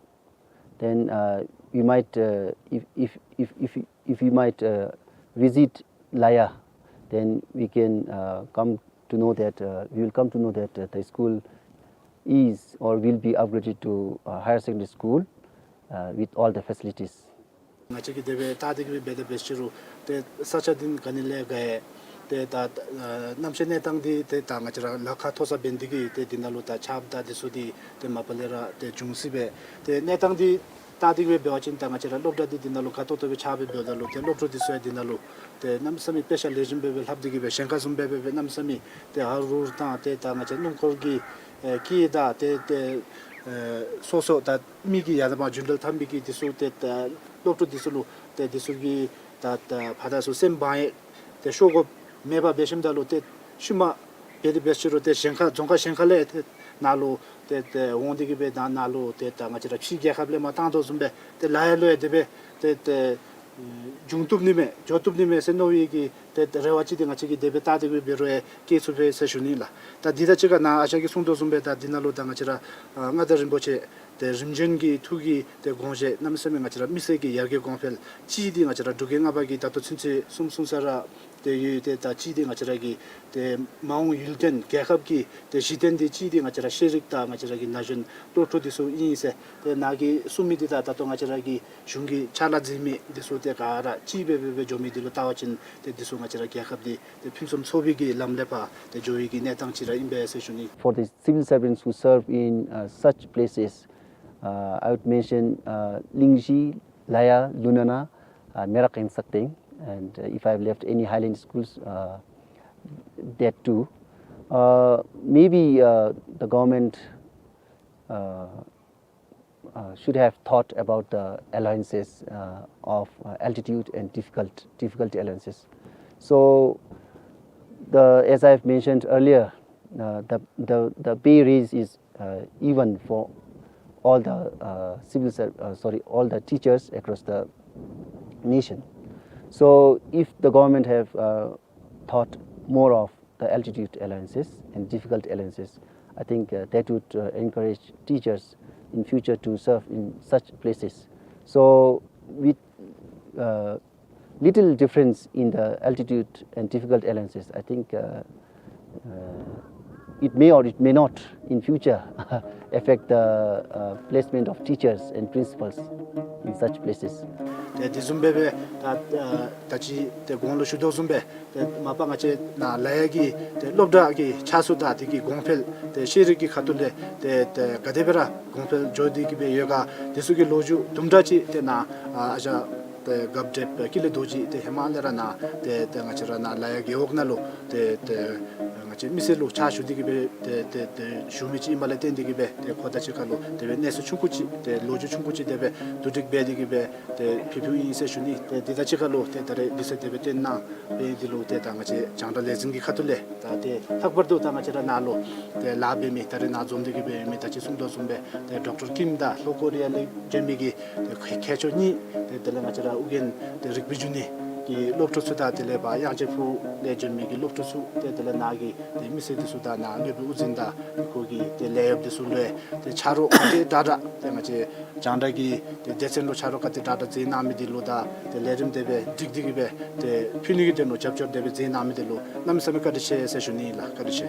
then, uh, we might, uh, if, if, if, if, if we might, uh, visit Laya, then we can, uh, come to know that, uh, we will come to know that, uh, the school is or will be upgraded to, uh, higher secondary school, uh, with all the facilities. ང་བཅས་ཀྱིས་དེ་སྦེ་བལྟ་སྟེ་གིས་འབད་དེ་འབད་ཞུ་རུང་ཏེ་ས་ཆ་འདི་ག་ནི་ལས་དགའ་ཡི། ཏེ་ད་ཨ་གནམ་གཤིས་གནས་སྟངས་འདི་ཏེ་ད་ང་བཅས་ར་ལ་ཁ་མཐོ་ས་འབད་ནི་དེ་གིས་ཏེ་འདི་ནང་ལུ་ད་ཆརཔ་དང་འདི་ཚུ་འདི་ཏེ་མ་པ་ལས་ར་ཏེ་འབྱུང་སྲིད་པས། ཏེ་གནས་སྟངས་འདི་བལྟ་སྟེ་གི་སྦེ་འབད་བ་ཅིན་ད་ང་བཅས་ར་སློབ་གྲྭ་འདི་འདི་ནང་ལུ་ཁ་ཐོབ་ཐོབ་སྦེ་ཆགས་སྦེ་འབདཝ་ད་ལུ་ཏེ་སློབ་ཕྲུག་འདི་ཚུ་ཡང་འདི་ནང་ལུ་ཏེ་གནམ་མེད་ས་མེད་དཔེ་ཆ་ལེགས་ཤོམ་སྦེ་སྦེ་ལྷབ་སྟེ་གི་སྦེ་ཞིང་ཁ་བཟུམ་སྦེ་སྦེ་སྦེ་གནམ་མེད་ས་མེད་ཏེ་ཧ་རུ་རུ་དང་ཏེ་ད་ང་བཅས་སྣུམ་འཁོར་གྱི་ཨེ་སྐད་དང་ཏེ་ཏེ་ཨེ་སོ་སོ་ད་མི་གི་ཡར་དང་མར་རྒྱུན་འགྲུལ་འཐབ་མི་གི་འདི་ཚུ་ཏེ་ད་སློབ་ཕྲུག་འདི་ཚུ་ལུ་ཏེ་འདི་ཚུ་གི་ད་ད་ཕར་དང་ཚུར་སེམས་བག་ཡངས་ཏེ་ཤོར་དགོཔ་མེད་པར་འབད་ཞིནམ་ད་ལུ་ཏེ་ཤུལ་མ་འབད་དེ་འབད་ཞུ་རུང་ཏེ་ཞིང་ཁ་རྫོང་ཁག་ཞིང་ཁ་ལས་ཏེ་ནཱ་ལུ་ཏེ་ཏེ་འོང་སྟེ་གི་སྦེ་ད་ནཱ་ལུ་ཏེ་ད་ང་བཅས་ར་ཕྱི་རྒྱལ་ཁབ་ལས་མར་བཏང་དོ་བཟུམ་སྦེ་ཏེ་ལ་ཡ་ལུ་ཡང་དེ་སྦེ་ཏེ་ཏེ་འབྱུང་བཏུབ་ནི་མས་འགྱོ་བཏུབ་ནི་མས་ཟེར་མནོ་བའི་གི་ཏེ་རེ་བ་ཅིག་འདི་ང་བཅས་ཀྱིས་དེ་སྦེ་བལྟ་སྟེ་གི་འབད་རུང་ཡང་བསྐྱེད་ཚུགས་པས་ཟེར་ཞུ་ནི་ལགས། ད་འདི་དང་གཅིག་ཁར་ནཱ་ཨ་ཞང་གིས་གསུངས་དོ་བཟུམ་སྦེ་ད་འདི་ནང་ལུ་ད་ང་བཅས་ར་ཨ་མངའ་བདག་རིན་པོ་ཆེ་ཏེ་རིམ་བྱོན་གྱི་ཐུགས་ཀྱི་ཏེ་དགོངས་བཞེད་གནམ་མེད་ས་མེད་ང་བཅས་ར་མི་སེར་གྱི་ཡར་རྒྱས་གོང་འཕེལ་ཅིག་འདི་ང་བཅས་ར་འབྲུག་རྒྱལ་ལྔ་པ་གིས་ད་ལྟོ་ཚུན་ཚོད་གསུངས་གསུངས་ས་ར་ཏེ་ཡོད། ཏེ་ད་ཅིག་འདི་ང་བཅས་ར་གི་ཏེ་མ་འོངས་ཡུན་བརྟན་རྒྱལ་ཁབ་ཀྱི་ཏེ་གཞི་རྟེན་འདི་ཅིག་འདི་ང་བཅས་ར་ཤེས་རིག་དང་ང་བཅས་ར་གི་ན་གཞོན་སློབ་ཕྲུག་འདི་ཚུ་ཨིན་ཟེར། ཏེ་ནཱ་གིས་གསུངས་མི་འདི་དང་ད་ལྟོ་ང་བཅས་ར་གི་གཞུང་གི་ཕྱག་ལཱ་མཛད་མི་འདི་ཚུ་ཏེ་ག་ར་གཅིག་སྦེ་སྦེ་སྦེ་འགྱོ་མི་འདི་ལུ་བལྟ་བ་ཅིན་ཏེ་འདི་ཚུ་ང་བཅས་ར་རྒྱལ་ཁབ་འདི་ཏེ་ཕུན་སུམ་ཚོགས་པའི་གི་ལམ་ལས་ཕར་ཏེ་འགྱོ་བའི་གི་གནས་སྟངས་ཅིག་ར་ཨིན་པས་ཟེར་ཞུ་ནི། For the civil servants who serve in uh, such places, uh, I would mention uh, Lingzhi, Laya, Lunana, uh, Merak and Sakteng. And uh, if I've left any highland schools, uh, that too. Uh, maybe uh, the government uh, uh, should have thought about the allowances uh, of uh, altitude and difficult, difficulty allowances. So, the, as I've mentioned earlier, uh, the, the, the pay raise is uh, even for all the uh, civil ser- uh, sorry, all the teachers across the nation. So if the government have uh, thought more of the altitude allowances and difficult allowances, I think uh, that would uh, encourage teachers in future to serve in such places. So with uh, little difference in the altitude and difficult allowances, I think uh, uh, it may or it may not in future affect the uh, placement of teachers and principals in such places. ཏེ་དེ་བཟུམ་སྦེ་སྦེ་ད་ད་ཅི་ཏེ་གོང་ལུ་ཞུ་དོ་བཟུམ་སྦེ་ཏེ་མ་པ་ང་བཅས་ནཱ་ལ་ཡ་གི་ཏེ་སློབ་གྲྭ་གི་ཆ་ཚུ་དང་དེ་གི་གོང་འཕེལ་ཏེ་ཤེས་རིག་གི་ཁ་ཐུག་ལས་ཏེ་ཏེ་ག་དེ་སྦེ་ར་གོང་འཕེལ་འགྱོ་སྟེ་གི་སྦེ་ཡོད་ག་དེ་ཚུ་གི་ལོ་རྒྱུས་དུམ་གྲ་ཅིག་ཏེ་ནཱ་ཨ་ཨ་ཞང་ཏེ་རྒཔོ་བགྲེསཔ་ཀུན་ལེགས་རྡོ་རྗེ་ཏེ་ཧེ་མ་ལས་ར་ནཱ་ཏེ་ཏེ་ང་བཅས་ར་ནཱ་ལ་ཡ་རྒེད་འོག་ནང་ལུ་ཏེ་ཏེ་ང་བཅས་མི་སེར་ལུ་ཕྱག་ཞུ་སྟེ་གི་སྦེ་ཏེ་ཏེ་ཏེ་བཞུགས་མི་ཅིག་ཨིནམ་ལས་བརྟེན་ཏེ་གི་སྦེ་ཏེ་ཁོ་དང་གཅིག་ཁར་ལུ་དེ་སྦེ་གནས་ཚུལ་ཆུང་ཀུ་ཅིག་ཏེ་ལོ་རྒྱུས་ཆུང་ཀུ་ཅིག་དེ་སྦེ་བསྡུ་སྒྲིག་འབད་དེ་གི་སྦེ་ཏེ་ཕུལ་ཕུལཝ་ཨིན་ཟེར་ཞུ་ནི། ཏེ་དེ་དང་གཅིག་ཁར་ལུ་ཏེ་ད་རེས་དུས་ཚོད་དེ་སྦེ་བཏོན་གནང་བའི་འདི་ལུ་ཏེ་ད་ང་བཅས་རྒྱང་བསྒྲགས་ལས་འཛིན་གྱི་ཁ་ཐུག་ལས་ད་ཏེ་ལྷག་པར་དུ་ད་ང་བཅས་ར་ནཱ་ལུ་ཏེ་ལཱ་འབད་མི་ད་རེས་ནཱ་འཛོམས་ཏེ་གི་སྦེ་ཡོད་མི་ད་ཅི་གསུངས་དོ་བཟུམ་སྦེ་ཏེ་ཌོག་ཊར་ཀིམ་དང་ལྷོ་ཀོ་རི་ཡ་ལས་བྱོན་མི་གི་ཏེ་མཁས་མཁས་མཆོག་གཉིས་ཏེ་དེ་ལས་ང་བཅས་ར་ཨོ་རྒྱན་ཏེ་རིག་པའི་འབྱུང་གནས་ཀྱི་སློབ་ཕྲུག་ཚུ་དང་དེ་ལས་ཕར་དབྱངས་ཅན་ཕུ་ལས་བྱོན་མི་གི་སློབ་ཕྲུག་ཚུ་ཏེ་དེ་ལས་ནཱ་གི་ཏེ་མི་སེར་འདི་ཚུ་དང་ནཱ་སློབ་དཔོན་དབུ་འཛིན་དང་ཁོ་གི་ཏེ་ལས་གཡོགཔ་འདི་ཚུ་ལུ་ཏེ་ཕྱག་རོགས་ག་དེ་དྲག་དྲག་ཏེ་ང་བཅས་རྒྱང་བསྒྲགས་ཀྱི་ཏེ་སྡེ་ཚན་ལུ་ཕྱག་རོགས་ག་དེ་དྲག་དྲག་མཛད་གནང་མི་འདི་ལུ་དང་ཏེ་ལས་རིམ་དེ་སྦེ་སྒྲིག་སྟེ་གི་སྦེ་ཏེ་ཕུལ་ནི་གི་དོན་ལུ་རྒྱབ་སྐྱོར་དེ་སྦེ་མཛད་གནང་མི་འདི་ལུ་གནམ་མེད་ས་མེད་བཀའ་དྲིན་ཆེ་ཟེར་ཞུ་ནི་ལགས། བཀའ་དྲིན་ཆེ།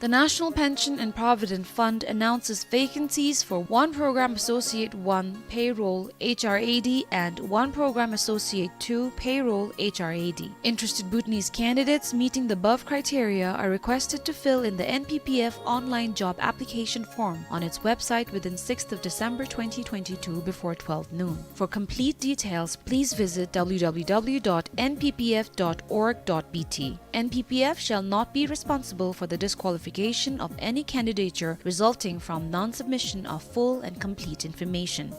The National Pension and Provident Fund announces vacancies for one Program Associate one Payroll H R A D and one Program Associate two Payroll H R A D. Interested Bhutanese candidates meeting the above criteria are requested to fill in the N P P F online job application form on its website within sixth of December twenty twenty-two before twelve noon. For complete details, please visit W W W dot N P P F dot org dot B T. N P P F shall not be responsible for the disqualification of any candidature resulting from non-submission of full and complete information.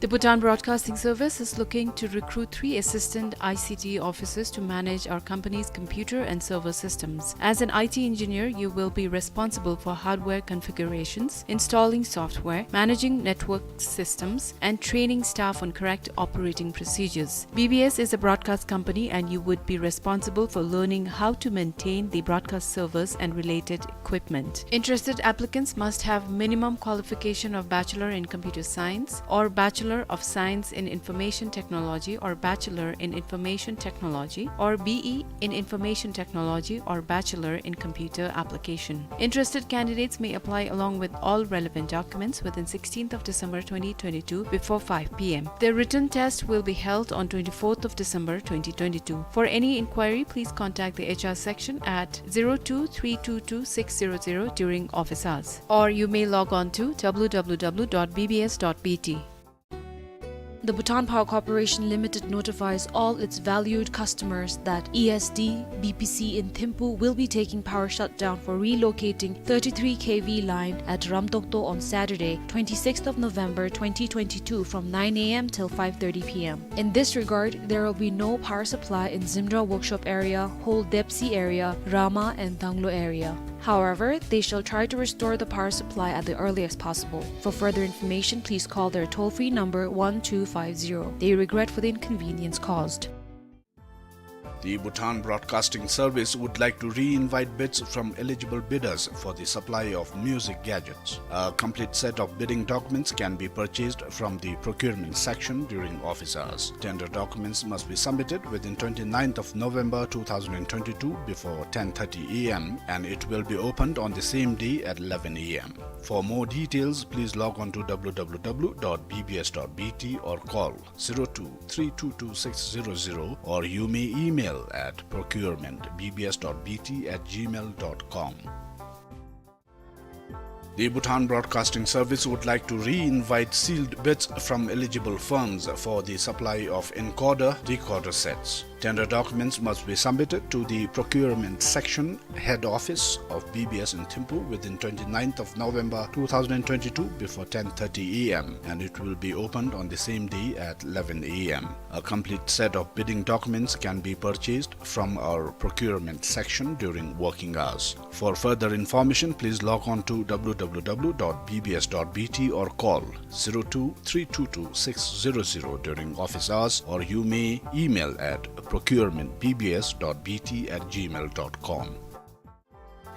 The Bhutan Broadcasting Service is looking to recruit three assistant I C T officers to manage our company's computer and server systems. As an I T engineer, you will be responsible for hardware configurations, installing software, managing network systems, and training staff on correct operating procedures. B B S is a broadcast company and you would be responsible for learning how to maintain the broadcast servers and related equipment. Interested applicants must have minimum qualification of Bachelor in Computer Science or Bachelor of Science in Information Technology or Bachelor in Information Technology or B E in Information Technology or Bachelor in Computer Application. Interested candidates may apply along with all relevant documents within sixteenth of December twenty twenty-two before five P M. The written test will be held on twenty-fourth of December twenty twenty-two. For any inquiry, please contact the H R section at zero two three two two six zero zero during office hours, or you may log on to W W W dot B B S dot B T. The Bhutan Power Corporation Limited notifies all its valued customers that E S D B P C in Thimphu will be taking power shutdown for relocating thirty-three K V line at Ramdokdo on Saturday, twenty-sixth of November twenty twenty-two, from nine A M till five thirty P M. In this regard, there will be no power supply in Zimra Workshop area, Hol Depsi area, Rama and Danglo area. However, they shall try to restore the power supply at the earliest possible. For further information, please call their toll-free number one two five zero. They regret for the inconvenience caused. The Bhutan Broadcasting Service would like to re-invite bids from eligible bidders for the supply of music gadgets. A complete set of bidding documents can be purchased from the procurement section during office hours. Tender documents must be submitted within twenty-ninth of November two thousand twenty-two before ten thirty A M, and it will be opened on the same day at eleven A M. For more details, please log on to W W W dot B B S dot B T or call zero two three two two six zero zero, or you may email at procurement B B S dot B T at gmail dot com. The Bhutan Broadcasting Service would like to re-invite sealed bids from eligible firms for the supply of encoder decoder sets. Tender documents must be submitted to the procurement section, head office of B B S in Thimphu within twenty-ninth of November two thousand twenty-two before ten thirty A M, and it will be opened on the same day at eleven A M. A complete set of bidding documents can be purchased from our procurement section during working hours. For further information, please log on to W W W dot B B S dot B T or call zero two three two two six zero zero during office hours, or you may email at procurement B B S dot B T at gmail dot com.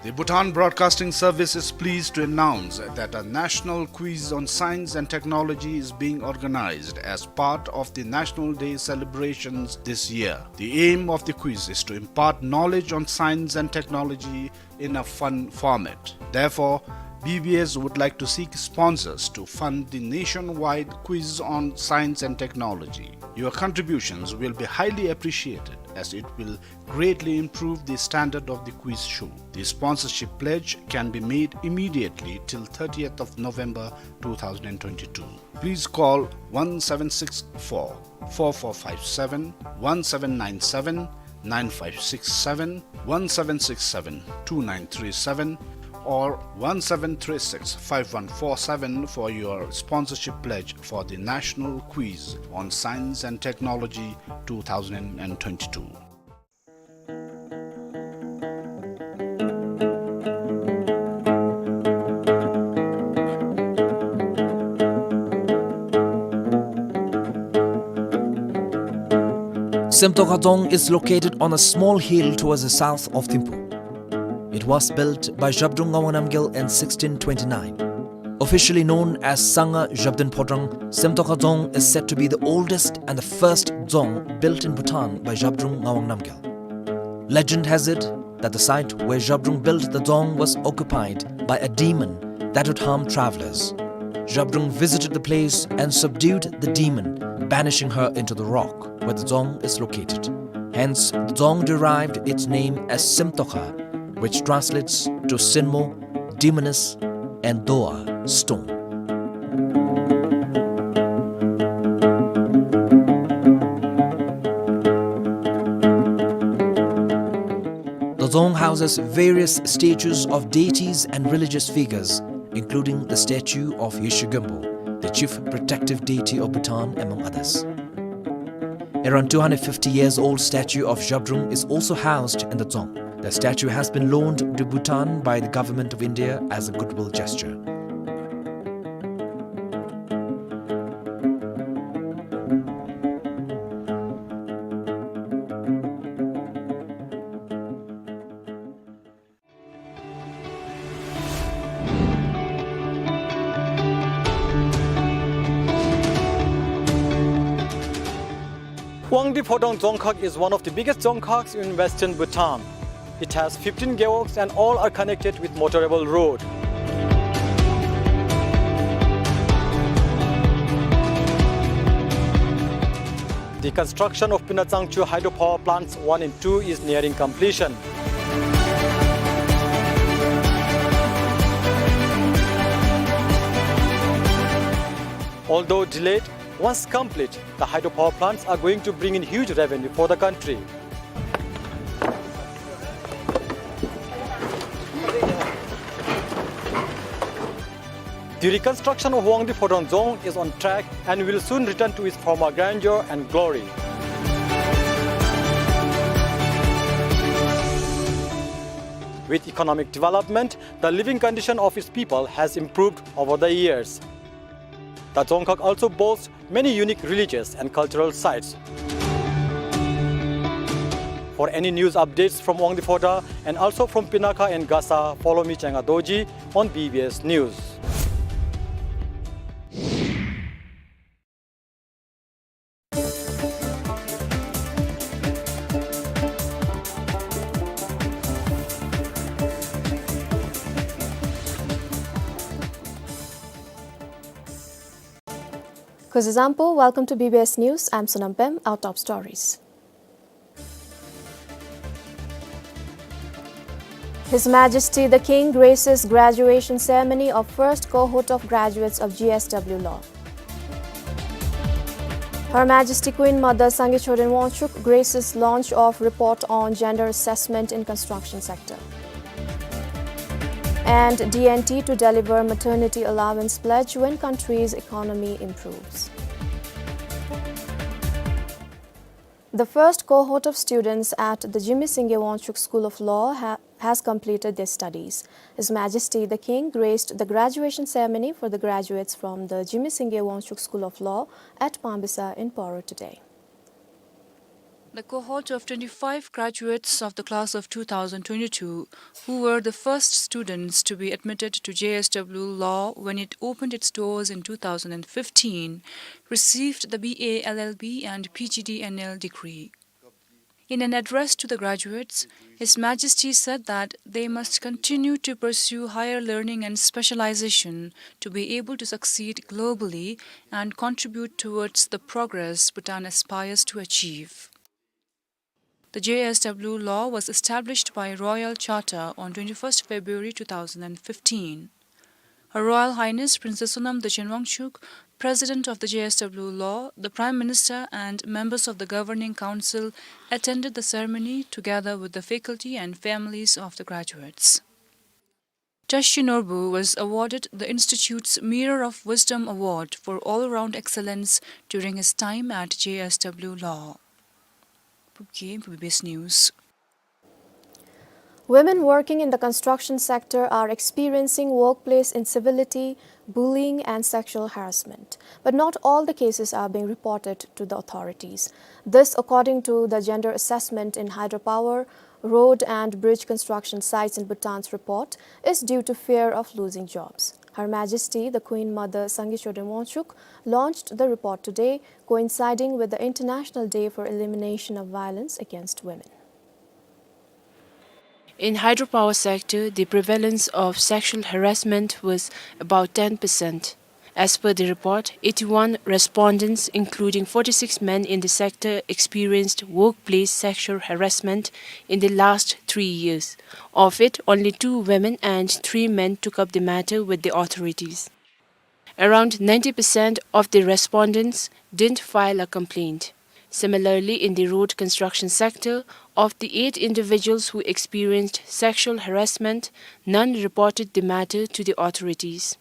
The Bhutan Broadcasting Service is pleased to announce that a national quiz on science and technology is being organized as part of the National Day celebrations this year. The aim of the quiz is to impart knowledge on science and technology in a fun format. Therefore, B B S would like to seek sponsors to fund the nationwide quiz on science and technology. Your contributions will be highly appreciated, as it will greatly improve the standard of the quiz show. The sponsorship pledge can be made immediately till thirtieth of November two thousand twenty-two. Please call one seven six four, four four five seven, one seven nine seven, nine five six seven, one seven six seven, two nine three seven, or one seven three six, five one four seven for your sponsorship pledge for the National Quiz on Science and Technology two thousand twenty-two. Semtoka Dzong is located on a small hill towards the south of Thimphu. It was built by Zhabdrung Ngawang Namgyal in sixteen twenty-nine. Officially known as Sanga Zhabdrung Phodrang, Semtoka Dzong is said to be the oldest and the first dzong built in Bhutan by Zhabdrung Ngawang Namgyal. Legend has it that the site where Zhabdrung built the dzong was occupied by a demon that would harm travelers. Zhabdrung visited the place and subdued the demon, banishing her into the rock where the dzong is located. Hence, the dzong derived its name as Semtoka, which translates to Senmo, demoness, and Doa, stone. The dzong houses various statues of deities and religious figures, including the statue of Yeshe Gumbo, the chief protective deity of Bhutan, among others. Around two hundred fifty years old statue of Zhabdrung is also housed in the dzong. The statue has been loaned to Bhutan by the Government of India as a goodwill gesture. Wangdue Phodrang Dzongkhag is one of the biggest dzongkhags in western Bhutan. It has fifteen gewogs and all are connected with motorable road. The construction of Pinatsangchu hydropower plants one and two is nearing completion. Although delayed, once complete, the hydropower plants are going to bring in huge revenue for the country. The reconstruction of Wangdue Phodrang Dzong is on track and will soon return to its former grandeur and glory. With economic development, the living condition of its people has improved over the years. The Dzongkhag also boasts many unique religious and cultural sites. For any news updates from Wangdue Phodrang and also from Pinakha and Gasa, follow me, Chenga Dorji, on B B S News. Kuzuzangpo, welcome to B B S News. I'm Sonam Pem. Our top stories. His Majesty the King graces graduation ceremony of first cohort of graduates of G S W Law. Her Majesty Queen Mother Sangay Choden Wangchuck graces launch of report on gender assessment in construction sector. And D and T to deliver maternity allowance pledge when country's economy improves. The first cohort of students at the Jigme Singye Wangchuck School of Law ha-, has completed their studies. His Majesty the King graced the graduation ceremony for the graduates from the Jigme Singye Wangchuck School of Law at Pambisa in Poro today. The cohort of twenty-five graduates of the class of two thousand twenty-two, who were the first students to be admitted to J S W Law when it opened its doors in two thousand fifteen, received the B A L L B and P G D N L degree. In an address to the graduates, His Majesty said that they must continue to pursue higher learning and specialization to be able to succeed globally and contribute towards the progress Bhutan aspires to achieve. The J S W Law was established by Royal Charter on twenty-first February two thousand fifteen. Her Royal Highness Princess Sonam Dorji Wangchuck, President of the J S W Law, the Prime Minister and members of the Governing Council attended the ceremony together with the faculty and families of the graduates. Tashi Norbu was awarded the Institute's Mirror of Wisdom Award for all-round excellence during his time at J S W Law. Pupke, B B S News. Women working in the construction sector are experiencing workplace incivility, bullying, and sexual harassment. But not all the cases are being reported to the authorities. This, according to the Gender Assessment in Hydropower, Road and Bridge Construction Sites in Bhutan's report, is due to fear of losing jobs. Her Majesty the Queen Mother Sangay Choden Wangchuck launched the report today, coinciding with the International Day for Elimination of Violence Against Women. In hydropower sector, the prevalence of sexual harassment was about ten percent. As per the report, eighty-one respondents, including forty-six men in the sector, experienced workplace sexual harassment in the last three years. Of it, only two women and three men took up the matter with the authorities. Around ninety percent of the respondents didn't file a complaint. Similarly, in the road construction sector, of the eight individuals who experienced sexual harassment, none reported the matter to the authorities.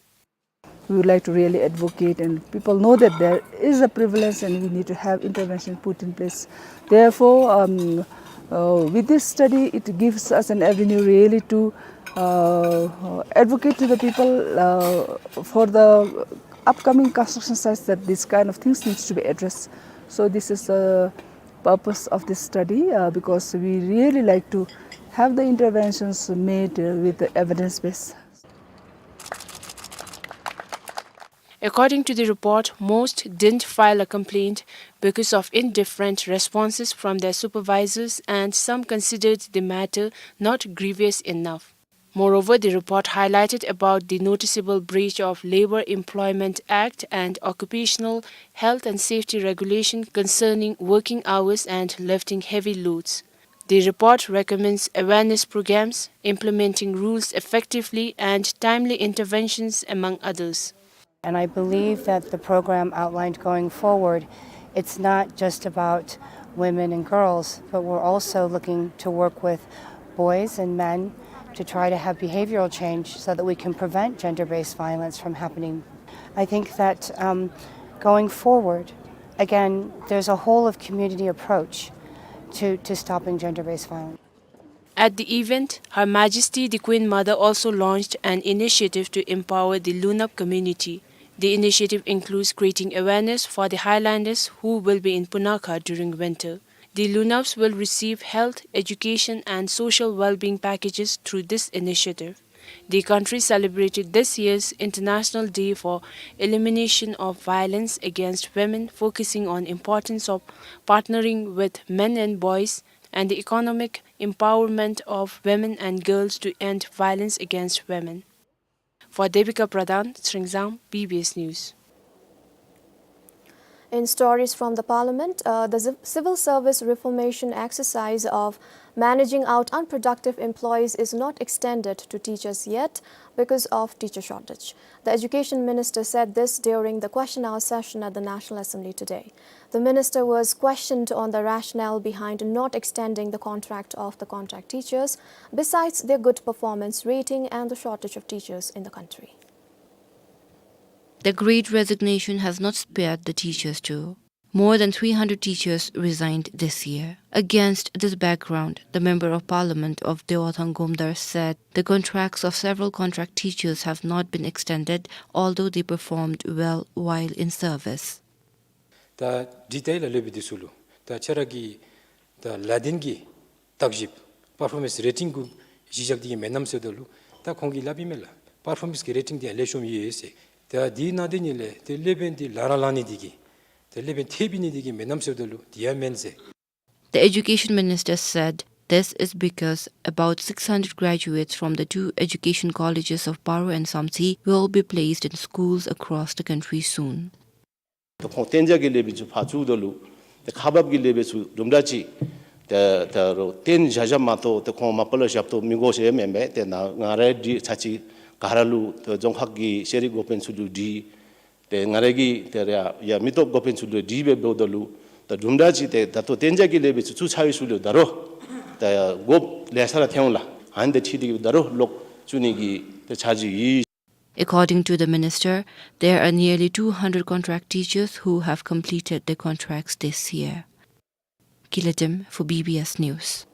We would like to really advocate, and people know that there is a prevalence and we need to have intervention put in place. Therefore, um, uh, with this study, it gives us an avenue really to uh, advocate to the people uh, for the upcoming construction sites that this kind of things needs to be addressed. So this is the purpose of this study, uh, because we really like to have the interventions made uh, with the evidence base. According to the report, most didn't file a complaint because of indifferent responses from their supervisors, and some considered the matter not grievous enough. Moreover, the report highlighted about the noticeable breach of Labour Employment Act and Occupational Health and Safety Regulation concerning working hours and lifting heavy loads. The report recommends awareness programs, implementing rules effectively, and timely interventions, among others. And I believe that the program outlined going forward, it's not just about women and girls, but we're also looking to work with boys and men to try to have behavioral change so that we can prevent gender-based violence from happening. I think that, um, going forward, again, there's a whole of community approach to, to stopping gender-based violence. At the event, Her Majesty the Queen Mother also launched an initiative to empower the Lunab community. The initiative includes creating awareness for the Highlanders who will be in Punakha during winter. The Lunabs will receive health, education, and social well-being packages through this initiative. The country celebrated this year's International Day for Elimination of Violence Against Women, focusing on importance of partnering with men and boys and the economic empowerment of women and girls to end violence against women. For Devika Pradhan, Sringzang, B B S News. In stories from the Parliament, uh, the Civ-, civil service reformation exercise of managing out unproductive employees is not extended to teachers yet because of teacher shortage. The Education Minister said this during the question hour session at the National Assembly today. The minister was questioned on the rationale behind not extending the contract of the contract teachers, besides their good performance rating and the shortage of teachers in the country. The Great Resignation has not spared the teachers too. More than three hundred teachers resigned this year. Against this background, the Member of Parliament of Dewathang Gomdar said the contracts of several contract teachers have not been extended, although they performed well while in service. ད་འདི་ལྟ་ལ་སླེབས་པའི་དུས་སུ་ལུ་ད་ཁྱེད་ར་གི་ད་ལ་དོན་གྱི་བརྟག་ཞིབ་པར་ཕོར་མེནསི་རེ་ཊིང་གུ་གཞི་བཞག་སྟེ་གི་མེན་ནམ་ཟེརཝ་ད་ལུ་ད་ཁོང་གིས་སླབ་ཨིན་མས་ལགས། པར་ཕོར་མེནསི་གི་རེ་ཊིང་འདི་ཡང་ལེགས་ཤོམ་ཡོད་ཟེར། ད་འདི་ནང་དེ་ཉིད་ལས་ཏེ་ལེ་བན་འདི་ལ་ར་ལང་ནི་དེ་གིས་ཏེ་ལེ་བན་ཐེབས་ནི་དེ་གིས་མེན་ནམ་ཟེརཝ་ད་ལུ་དེ་ཡང་མེན་ཟེར། The Education Minister said this is because about six hundred graduates from the two education colleges of Paro and Samtse will be placed in schools across the country soon. ད་ཁོང་གཏན་འཇགས་ཀྱི་ལས་འབད་ཚུ་ཕར་བཙུགས་ད་ལུ་ད་ཁག་འབག་གི་ལས་འབད་ཚུ་དུམ་གྲ་ཅིག་ད་ད་རུང་གཏན་འཇགས་འཇགས་མ་གཏོགས་ད་ཁོང་མ་པ་ལུ་བཞག་ཏོ་མི་དགོ་ཟེར་མེན་པས། ཏེ་ནཱ་ང་རའི་འདི་ཚར་ཅིག་ག་ར་ལུ་ད་རྫོང་ཁག་གི་ཤེས་རིག་འགོ་དཔོན་ཚུ་ལུ་འདྲི། ཏེ་ང་རའི་གི་ཏེ་ར་ཡ་མི་སྟོབས་འགོ་དཔོན་ཚུ་ལུ་འདྲི་སྦེ་འབདཝ་ད་ལུ་ད་དུམ་གྲ་ཅིག་ཏེ་ད་ལྟོ་གཏན་འཇགས་ཀྱི་ལས་འབད་ཚུ་བཙུགས་ཚར་བའི་ཚུ་ལུ་ད་རུང་ད་འགོ་ལས་ས་ར་ཐོན་འོང་ལགས། ཨ་ནི་དང་འཁྲིལ་ཏེ་གི་ད་རུང་ལོག་བཙུགས་ནི་གི་ཏེ་འཆར་གཞི་ཡོད། According to the minister, there are nearly two hundred contract teachers who have completed their contracts this year. Kila Tim for B B S News.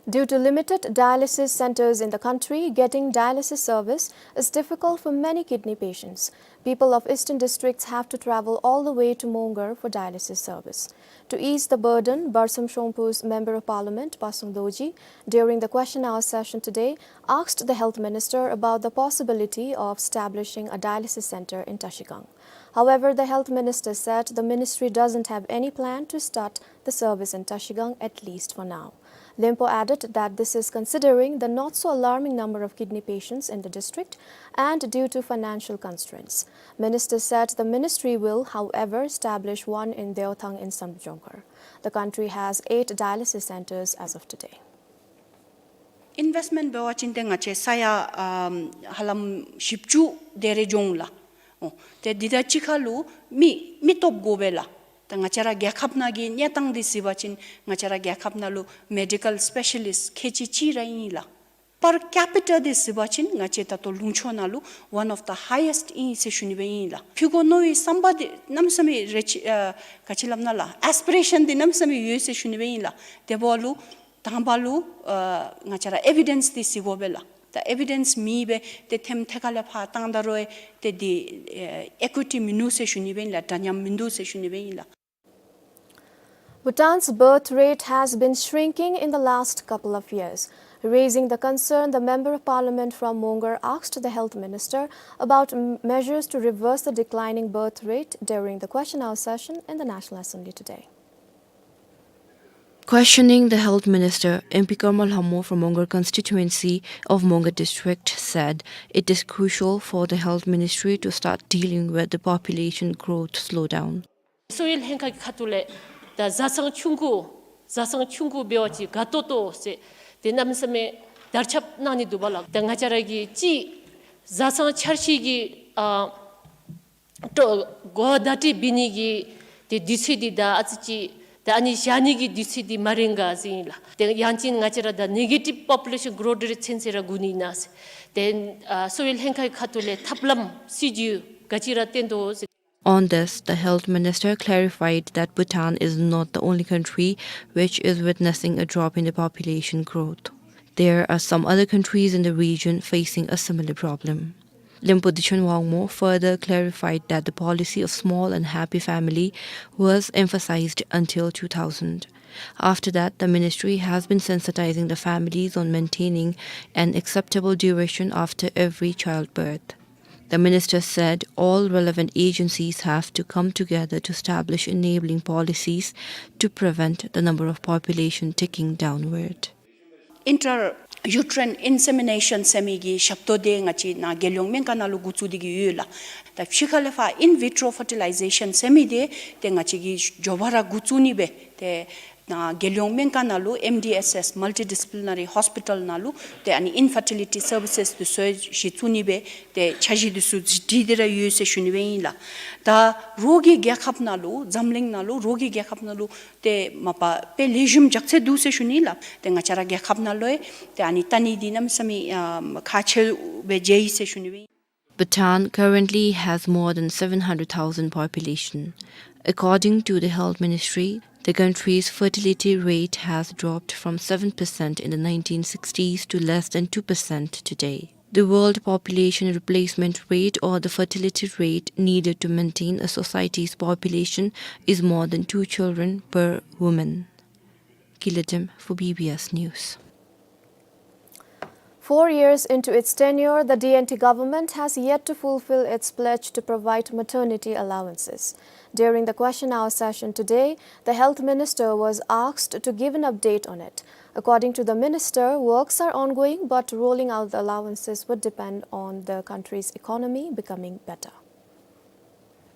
Due to limited dialysis centers in the country, getting dialysis service is difficult for many kidney patients. People of eastern districts have to travel all the way to Mongar for dialysis service. To ease the burden, Barsam Shongpur's Member of Parliament, Pasung Dorji, during the question hour session today, asked the Health Minister about the possibility of establishing a dialysis center in Trashigang. However, the Health Minister said the ministry doesn't have any plan to start the service in Trashigang, at least for now. Lempo added that this is considering the not so alarming number of kidney patients in the district and due to financial constraints. Minister said the ministry will, however, establish one in Deothang in Sambujongkhor. The country has eight dialysis centers as of today. ཨིན་ཝེསཊ་མེནཊ་འབད་བ་ཅིན་ཏེ་ང་བཅས་ས་ཡ་ཨམ་ཧ་ལམ་བཞི་བཅུ་དེ་རེ་འགྱོ་འོང་ལགས། འོ་ཏེ་འདི་དང་གཅིག་ཁར་ལུ་མི་མི་སྟོབས་དགོ་པས་ལགས། ད་ང་བཅས་ར་རྒྱལ་ཁབ་ནང་གི་གནས་སྟངས་འདི་གཟིགས་པ་ཅིན་ང་བཅས་ར་རྒྱལ་ཁབ་ནང་ལུ་མེ་ཌི་ཀཱལ་སི་པེ་ཤ་ལིསཊ་ཁལ་གཅིག་གཅིག་ར་ཨིན་ལགས། per capita འདི་གཟིགས་པ་ཅིན་ང་བཅས་ད་ལྟོ་ལུང་ཕྱོགས་ནང་ལུ་one of the highest ཨིན་ཟེར་ཞུ་ནི་སྦེ་ཨིན་ལགས། ཕུལ་དགོ་མནོ་བའི་བསམ་པ་འདི་གནམ་མེད་ས་མེད་རེ་ཆེ་ཨ་ག་ཅི་སླབ་ན་ལགས། aspiration འདི་གནམ་མེད་ས་མེད་ཡོད་ཟེར་ཞུ་ནི་སྦེ་ཨིན་ལགས། དེ་འབདཝ་ལུ་ཨ་ང་བཅས་ར་evidence འདི་གཟིགས་དགོ་པས་ལགས། ད་evidence མེད་པར་ཏེ་ཐེམ་ཐེ་ཁ་ལས་ཕར་བཏང་ད་རུང་ཏེ་འདི་ཨ་equity མིན་འདུག་ཟེར་ཞུ་ནི་སྦེ་ཨིན་ལགས། འདྲ་མཉམ་མིན་འདུག་ཟེར་ཞུ་ནི་སྦེ་ཨིན་ལགས། Bhutan's birth rate has been shrinking in the last couple of years, raising the concern. The Member of Parliament from Mongar asked the Health Minister about m- measures to reverse the declining birth rate during the question hour session in the National Assembly today. Questioning the Health Minister, M P Karma Lhamo from Mongar constituency of Mongar district said it is crucial for the Health Ministry to start dealing with the population growth slowdown. གསོ་བའི་ལྷན་ཁག་གི་ཁ་ཐུག་ལས་ད་བཟའ་ཚང་ཆུང་ཀུ་བཟའ་ཚང་ཆུང་ཀུ་འབད་བ་ཅིན་དགའ་ཏོག་ཏོ་ཟེར་ཏེ་གནམ་མེད་ས་མེད་དར་ཁྱབ་གནང་ནི་འདུག་པ་ལགས། ད་ང་བཅས་ར་གི་ཅིག་བཟའ་ཚང་འཆར་གཞི་གི་ཨ་ཏོ་སྒོ་བརྡ་སྤྲོད་འབད་ནི་གི་ཏེ་དུས་ཚོད་འདི་ད་ཨ་ཙི་ཅིག་ད་ཨ་ནི་བཞག་ནི་གི་དུས་ཚོད་འདི་མ་རན་ག་ཟེར་ཨིན་ལགས། ཏེ་ཡང་ཅིན་ང་བཅས་ར་ད་negative population growth rate ཚུན་ཚོད་ར་སྒུག་ནི་ཨིན་ན་ཟེར། ཏེ་ཨ་གསོ་བའི་ལྷན་ཁག་གི་ཁ་ཐུག་ལས་ཐབས་ལམ་སྲིད་བྱུས་ག་ཅི་ར་བཏོན་དོ་ཟེར། On this, the health minister clarified that Bhutan is not the only country which is witnessing a drop in the population growth. There are some other countries in the region facing a similar problem. Lempo Dichon Wangmo further clarified that the policy of small and happy family was emphasized until two thousand. After that, the ministry has been sensitizing the families on maintaining an acceptable duration after every childbirth. The minister said all relevant agencies have to come together to establish enabling policies to prevent the number of population ticking downward. Intrauterine insemination ཟེར་མི་གི་ཞབས་ཏོག་འདི་ང་བཅས་ནཱ་རྒྱལ་ཡོངས་སྨན་ཁང་ནང་ལུ་འགོ་བཙུགས་ཏེ་གི་ཡོད་ལགས། ད་ཕྱི་ཁ་ལས་ཕར་in vitro fertilization ཟེར་མི་འདི་ཏེ་ང་བཅས་ཀྱིས་མགྱོགས་པ་ར་འགོ་བཙུགས་ནི་སྦེ་ཏེ་ནཱ་རྒྱལ་ཡོངས་སྨན་ཁང་ནང་ལུ་M D S S multidisciplinary hospital ནང་ལུ་ཏེ་ཨ་ནི་infertility services འདི་ཚུ་གཞི་བཙུགས་ནི་སྦེ་ཏེ་འཆར་གཞི་འདི་ཚུ་བྲིས་ཏེ་ར་ཡོད་ཟེར་ཞུ་ནི་སྦེ་ཨིན་ལགས། ད་རོགས་ཀྱི་རྒྱལ་ཁབ་ནང་ལུ་འཛམ་གླིང་ནང་ལུ་རོགས་ཀྱི་རྒྱལ་ཁབ་ནང་ལུ་ཏེ་མ་པ་དཔེ་ལེགས་ཤོམ་རྒྱག་ཚད་འདུག་ཟེར་ཞུ་ནི་ལགས། ཏེ་ང་བཅས་ར་རྒྱལ་ཁབ་ནང་ལུ་ཡང་ཏེ་ཨ་ནི་ལྟ་ནི་འདི་གནམ་མེད་ས་མེད་ཨ་ཁག་ཆེ་སྦེ་མཇལ་ཡི་ཟེར་ཞུ་ནི་སྦེ། Bhutan currently has more than seven hundred thousand population. According to the Health Ministry, the country's fertility rate has dropped from seven percent in the nineteen sixties to less than two percent today. The world population replacement rate, or the fertility rate needed to maintain a society's population, is more than two children per woman. Kiladim for B B S News. Four years into its tenure, the D N T government has yet to fulfill its pledge to provide maternity allowances. During the question hour session today, the health minister was asked to give an update on it. According to the minister, works are ongoing, but rolling out the allowances would depend on the country's economy becoming better.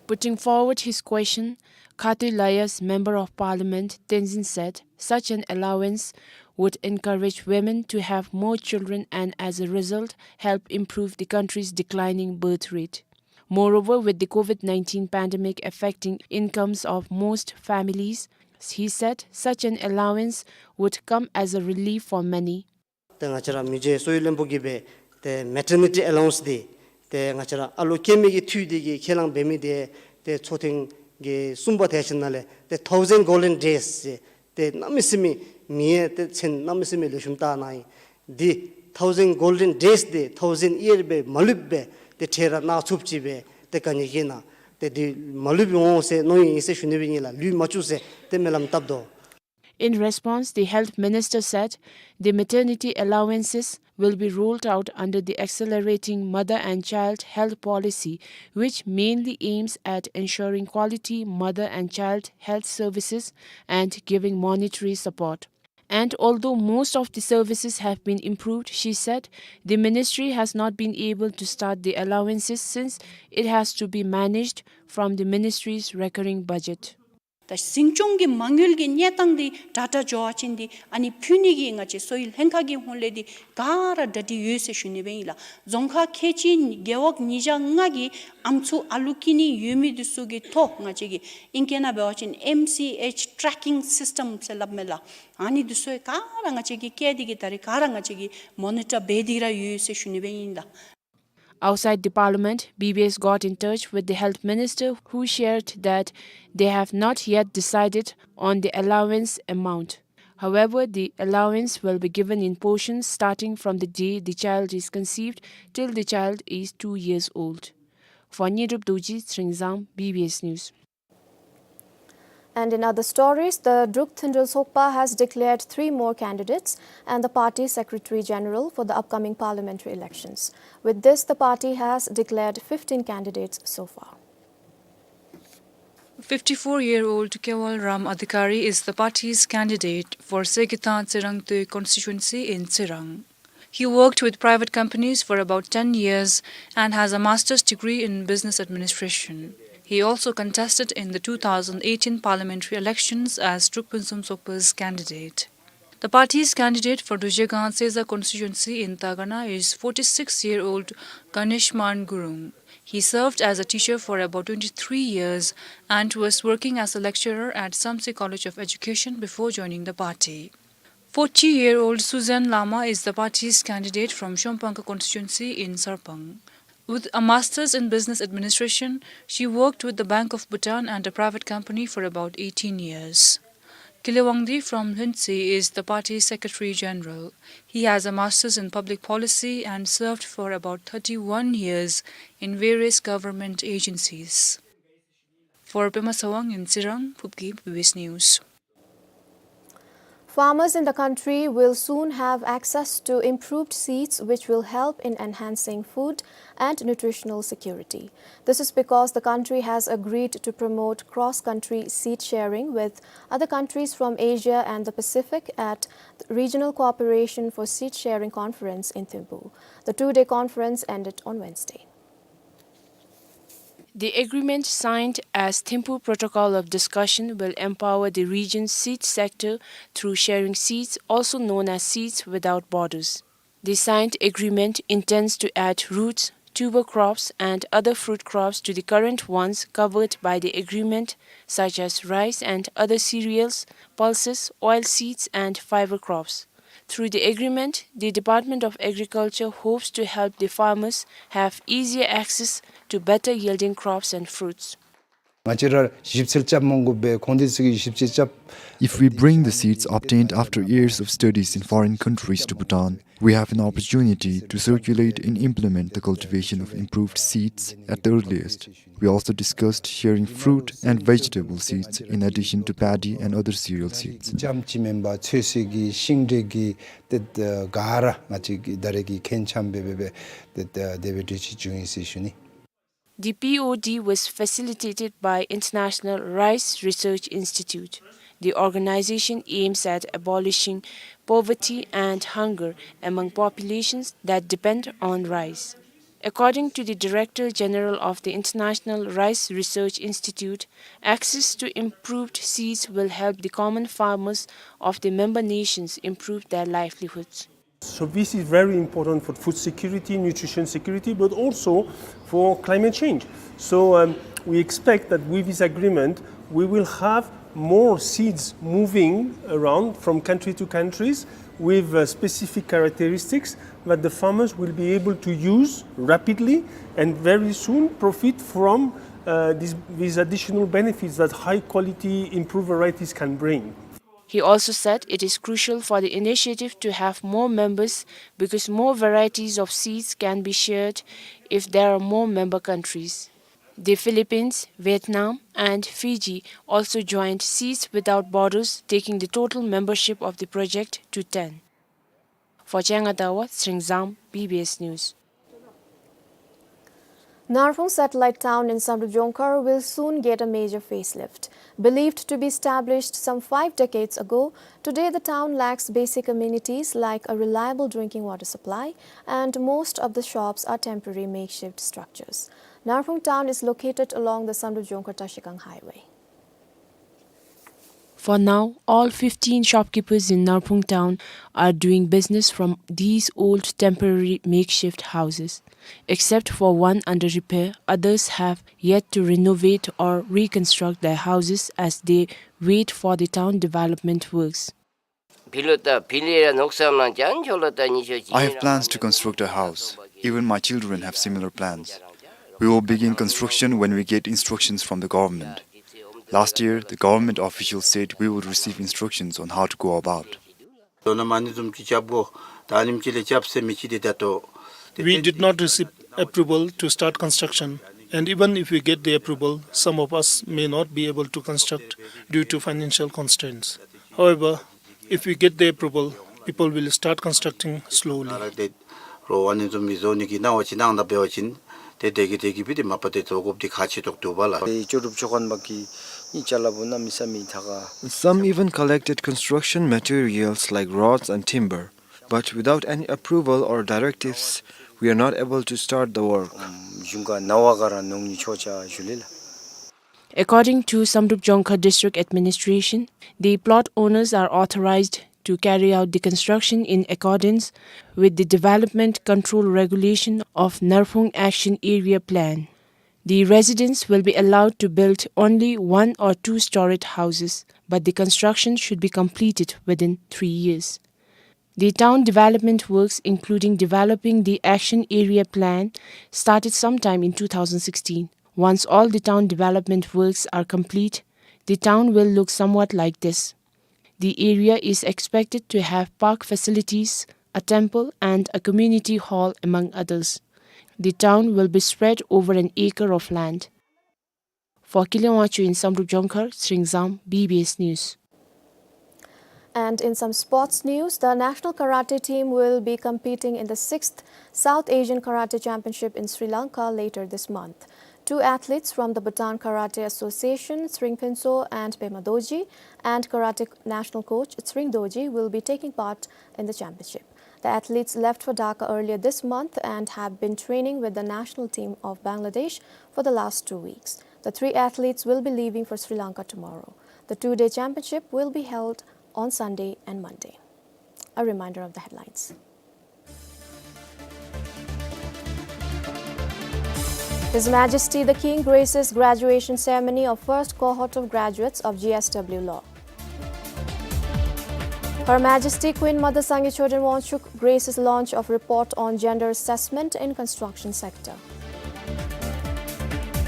Putting forward his question, Khatu Layas Member of Parliament Tenzin said such an allowance would encourage women to have more children and, as a result, help improve the country's declining birth rate. Moreover, with the COVID nineteen pandemic affecting incomes of most families, he said such an allowance would come as a relief for many. ཏེ་ང་བཅས་ར་མི་རྗེ་གསོ་བའི་བློན་པོ་གིས་སྦེ་ཏེ་མེ་ཊར་ནི་ཊི་ཨེ་ལོ་ཝན་སི་འདི་ཏེ་ང་བཅས་ར་ཨ་ལོ་སྐྱེ་མི་གི་འཐུས་འདི་གི་ཁས་བླངས་འབད་མི་འདི་ཏེ་ཚོགས་ཐེངས་གི་གསུམ་པ་དེ་ཅིག་ནང་ལས་ཏེ་ཐའུ་ཟེན་གོལ་ཌེན་ཌེསི་ཟེར་ཏེ་གནམ་མེད་ས་མེད་མིང་ཡང་ཏེ་མཚན་གནམ་མེད་ས་མེད་ལེགས་ཤོམ་བཏགས་གནང་ཡི། འདི་ཐའུ་ཟེན་གོལ་ཌེན་ཌེསི་འདི་ཐའུ་ཟེན་ཡིར་སྦེ་མ་ལུསཔ་སྦེ་ཏེ་ཁྲལ་ར་གནང་ཚུགསཔ་ཅིག་སྦེ་ཏེ་ག་ནི་གི་ནང་ཏེ་འདི་མ་ལུས་པའི་འོང་ཟེར་མནོ་ཡི་ཟེར་ཞུ་ནི་སྦེ་ཨིན་ལགས། ལུས་མ་བཅུག་ཟེར་ཏེ་སྨོན་ལམ་བཏབ་དོ། In response, the health minister said the maternity allowances will be rolled out under the Accelerating Mother and Child Health Policy, which mainly aims at ensuring quality mother and child health services and giving monetary support. And although most of the services have been improved, she said the ministry has not been able to start the allowances since it has to be managed from the ministry's recurring budget. ད་འཛིན་སྐྱོང་གི་མ་དངུལ་གྱི་གནས་སྟངས་འདི་དྲག་དྲག་འགྱོ་བ་ཅིན་འདི་ཨ་ནི་ཕུལ་ནི་གི་ང་བཅས་གསོ་བའི་ལྷན་ཁག་གི་ཧོངས་ལས་འདི་ག་ར་གྲ་སྒྲིག་ཡོད་ཟེར་ཞུ་ནི་སྦེ་ཨིན་ལགས། རྫོང་ཁག་ཁལ་གཅིག་རྒེད་འོག་ཉིས་བརྒྱ་ལྔ་གི་ཨམ་སྲུ་ཨ་ལུ་སྐྱེ་ནི་ཡོད་མི་འདི་ཚུ་གི་ཐོག་ང་བཅས་ཀྱིས་ཨིང་སྐད་ནང་འབད་བ་ཅིན་M C H tracking system ཟེར་སླབ་མས་ལགས། ཨ་ནི་འདི་ཚུ་ག་ར་ང་བཅས་ཀྱིས་བཀལ་ཏེ་གི་ད་རེས་ག་ར་ང་བཅས་ཀྱིས་མོ་ནི་ཊར་འབད་དེ་ར་ཡོད་ཟེར་ཞུ་ནི་སྦེ་ཨིན་ལགས། Outside the parliament, B B S got in touch with the health minister, who shared that they have not yet decided on the allowance amount. However, the allowance will be given in portions starting from the day the child is conceived till the child is two years old. For Nyidup Dorji, Tsering Zam, B B S News. And in other stories, the Druk Thenjol Sokpa has declared three more candidates, and the party secretary general for the upcoming parliamentary elections. With this, the party has declared fifteen candidates so far. Fifty-four-year-old Kewal Ram Adhikari is the party's candidate for Segitang Tsirang Toi constituency in Tsirang. He worked with private companies for about ten years and has a master's degree in business administration. He also contested in the two thousand eighteen parliamentary elections as Druk Phuntsum Sokpa's candidate. The party's candidate for Duzhegang Seza constituency in Tagana is forty-six-year-old Ganeshman Gurung. He served as a teacher for about twenty-three years and was working as a lecturer at Samtse College of Education before joining the party. Forty-year-old Susan Lama is the party's candidate from Shongpangkha constituency in Sarpang. With a master's in business administration, she worked with the Bank of Bhutan and a private company for about eighteen years. Kile Wangdi from Lhuentse is the party's secretary general. He has a master's in public policy and served for about thirty-one years in various government agencies. For Pema Sawang in Tsirang, Phubgim, B B S News. Farmers in the country will soon have access to improved seeds, which will help in enhancing food and nutritional security. This is because the country has agreed to promote cross-country seed sharing with other countries from Asia and the Pacific at the Regional Cooperation for Seed Sharing Conference in Thimphu. The two-day conference ended on Wednesday. The agreement signed as Thimphu Protocol of Discussion will empower the region's seed sector through sharing seeds, also known as Seeds Without Borders. The signed agreement intends to add roots, tuber crops, and other fruit crops to the current ones covered by the agreement, such as rice and other cereals, pulses, oil seeds, and fiber crops. Through the agreement, the Department of Agriculture hopes to help the farmers have easier access to better yielding crops and fruits. ང་བཅས་ར་ཞིབ་འཚོལ་རྐྱབ་མ་དགོ་པར་ཁོང་དེ་ཚུ་གིས་ཞིབ་འཚོལ་རྐྱབ། If we bring the seeds obtained after years of studies in foreign countries to Bhutan, we have an opportunity to circulate and implement the cultivation of improved seeds at the earliest. We also discussed sharing fruit and vegetable seeds in addition to paddy and other cereal seeds. ཙམ་ཅིག་མེན་པར་ཚོད་བསྲེ་གི་ཤིང་འབྲས་ཀྱི་ཏེ་ག་ར་ང་བཅས་ཀྱིས་ད་རེས་ཀྱི་ཁེངས་ཆགས་འབད་འབད་འབད་ཏེ་དེ་སྦེ་གྲོས་ཆོད་བྱུང་ཡི་ཟེར་ཞུ་ནི། The P O D was facilitated by International Rice Research Institute. The organization aims at abolishing poverty and hunger among populations that depend on rice. According to the Director General of the International Rice Research Institute, access to improved seeds will help the common farmers of the member nations improve their livelihoods. So this is very important for food security, nutrition security, but also for climate change. So, um, we expect that with this agreement, we will have more seeds moving around from country to countries with, uh, specific characteristics that the farmers will be able to use rapidly and very soon profit from, uh, these, these additional benefits that high quality improved varieties can bring. He also said it is crucial for the initiative to have more members because more varieties of seeds can be shared if there are more member countries. The Philippines, Vietnam, and Fiji also joined Seeds Without Borders, taking the total membership of the project to ten. For Changadawa, Tsering Zam, B B S News. Narphung satellite town in Samdrup Jongkhar will soon get a major facelift. Believed to be established some five decades ago, today the town lacks basic amenities like a reliable drinking water supply, and most of the shops are temporary makeshift structures. Narphung town is located along the Samdrup Jongkhar Trashigang Highway. For now, all fifteen shopkeepers in Narphung town are doing business from these old temporary makeshift houses. Except for one under repair, others have yet to renovate or reconstruct their houses as they wait for the town development works. ཕྱི་ལོགས་ད་ཕྱི་ལོགས་ར་ནོར་སོང་ན་ཅང་ཕྱི་ལོགས་ད་ཉི་ཤུ་ཅིག I have plans to construct a house. Even my children have similar plans. We will begin construction when we get instructions from the government. Last year, the government officials said we would receive instructions on how to go about. དོ་ན་མ་ནི་བཟུམ་ཅིག་རྐྱབ་དགོ། ད་ཨ་ནེམ་ཅིག་ལས་རྐྱབ་ཟེར་མི་ཅིག་འདི་ད་ལྟོ། We did not receive approval to start construction, and even if we get the approval, some of us may not be able to construct due to financial constraints. However, if we get the approval, people will start constructing slowly. ད་རུང་ཨ་ནི་བཟུམ་མི་བཟོ་ནི་གི་གནང་བ་ཅིན་གནང་ད་འབད་བ་ཅིན་ཏེ་དེ་གི་དེ་གི་སྦེ་ཏེ་མ་པ་ཏེ་བཟོ་དགོཔ་འདི་ཁག་ཆེ་ཏོག་ཏོ་འདུག་པ་ལགས། ཏེ་ལྕོགས་གྲུབ་མཆོག་མཁན་པ་གིས་ནི་ཅ་ལ་བུ་ན་མི་ས་མི་ཐ་ག། Some even collected construction materials like rods and timber, but without any approval or directives, we are not able to start the work. གཞུང་ག་ནང་བ་ག་ར་ནོར་ནི་ཆོག་ཅ་ཞུ་ལེ་ལགས། According to Samdrup Jongkhar District Administration, the plot owners are authorized to carry out the construction in accordance with the Development Control Regulation of Narphung Action Area Plan. The residents will be allowed to build only one or two storage houses, but the construction should be completed within three years. The town development works, including developing the action area plan, started sometime in two thousand sixteen. Once all the town development works are complete, the town will look somewhat like this. The area is expected to have park facilities, a temple, and a community hall, among others. The town will be spread over an acre of land. For Kile Wangchuk in Samdrup Jongkhar, Sringzam, B B S News. And in some sports news, the national karate team will be competing in the sixth South Asian Karate Championship in Sri Lanka later this month. Two athletes from the Bhutan Karate Association, Sring Phuntsho and Pema Dorji, and karate national coach Sring Dorji will be taking part in the championship. The athletes left for Dhaka earlier this month and have been training with the national team of Bangladesh for the last two weeks. The three athletes will be leaving for Sri Lanka tomorrow. The two-day championship will be held on Sunday and Monday. A reminder of the headlines. His Majesty the King graces graduation ceremony of first cohort of graduates of G S W Law. Her Majesty Queen Mother Sangay Choden Wangchuk graces launch of report on gender assessment in construction sector.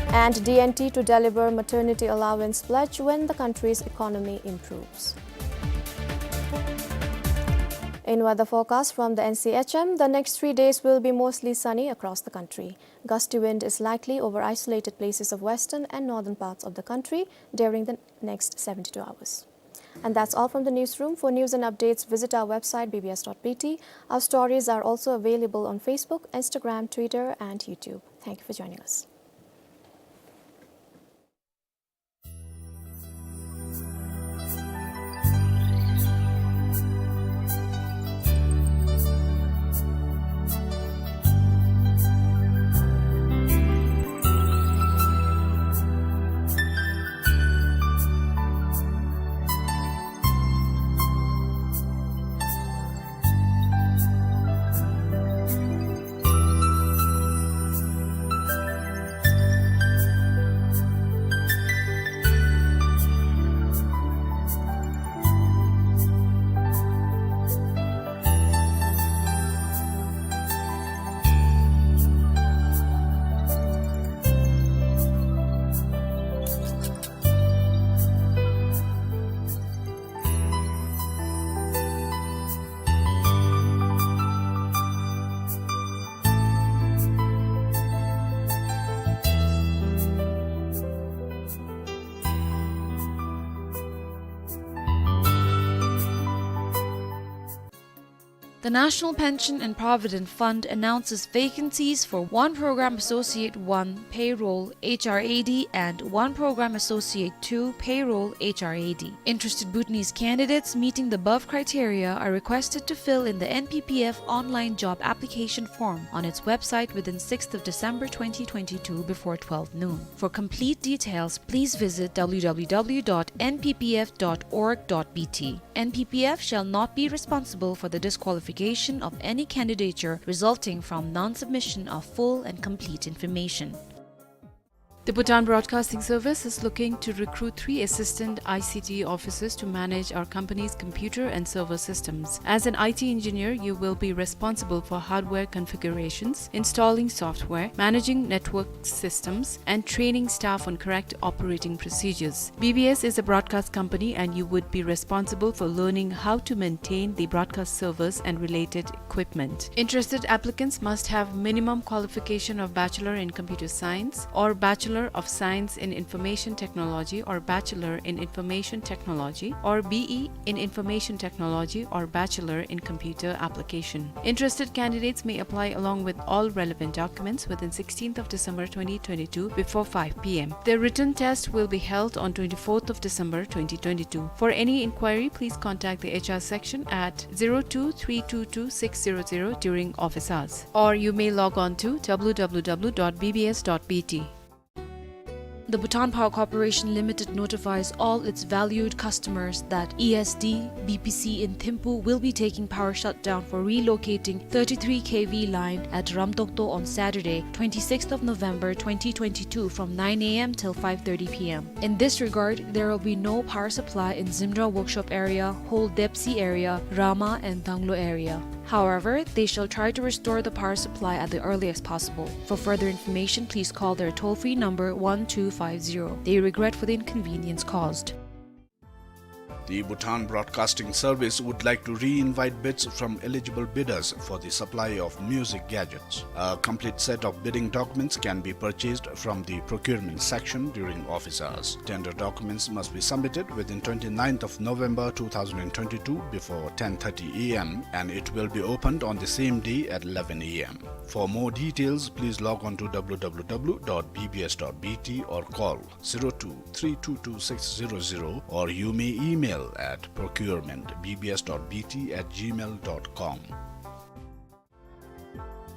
And D and T to deliver maternity allowance pledge when the country's economy improves. In weather forecast from the N C H M, the next three days will be mostly sunny across the country. Gusty wind is likely over isolated places of western and northern parts of the country during the next seventy-two hours. And that's all from the newsroom. For news and updates, visit our website B B S dot B T. Our stories are also available on Facebook, Instagram, Twitter, and YouTube. Thank you for joining us. The National Pension and Provident Fund announces vacancies for one Program Associate one Payroll H R A D and one Program Associate two Payroll H R A D. Interested Bhutanese candidates meeting the above criteria are requested to fill in the N P P F online job application form on its website within sixth of December twenty twenty-two before twelve noon. For complete details, please visit w w w dot n p p f dot org dot b t. N P P F shall not be responsible for the disqualification of any candidature resulting from non-submission of full and complete information. The Bhutan Broadcasting Service is looking to recruit three assistant I C T officers to manage our company's computer and server systems. As an I T engineer, you will be responsible for hardware configurations, installing software, managing network systems, and training staff on correct operating procedures. B B S is a broadcast company and you would be responsible for learning how to maintain the broadcast servers and related equipment. Interested applicants must have minimum qualification of Bachelor in Computer Science or Bachelor of Science in Information Technology or Bachelor in Information Technology or B E in Information Technology or Bachelor in Computer Application. Interested candidates may apply along with all relevant documents within sixteenth of December twenty twenty-two before five p m. The written test will be held on twenty-fourth of December twenty twenty-two. For any inquiry, please contact the H R section at zero two three two two six zero zero during office hours, or you may log on to w w w dot b b s dot b t. The Bhutan Power Corporation Limited notifies all its valued customers that E S D B P C in Thimphu will be taking power shutdown for relocating thirty-three K V line at Ramtokto on Saturday, twenty-sixth of November twenty twenty-two, from nine a m till five thirty p m. In this regard, there will be no power supply in Zimra Workshop area, Whole Depsi area, Rama and Danglo area. However, they shall try to restore the power supply at the earliest possible. For further information, please call their toll-free number one two five zero. They regret for the inconvenience caused. The Bhutan Broadcasting Service would like to re-invite bids from eligible bidders for the supply of music gadgets. A complete set of bidding documents can be purchased from the procurement section during office hours. Tender documents must be submitted within twenty-ninth of November two thousand and twenty-two before ten thirty a m, and it will be opened on the same day at eleven a m. For more details, please log on to w w w dot b b s dot b t or call zero two three two two six zero zero, or you may email at procurement b b s dot b t at gmail dot com.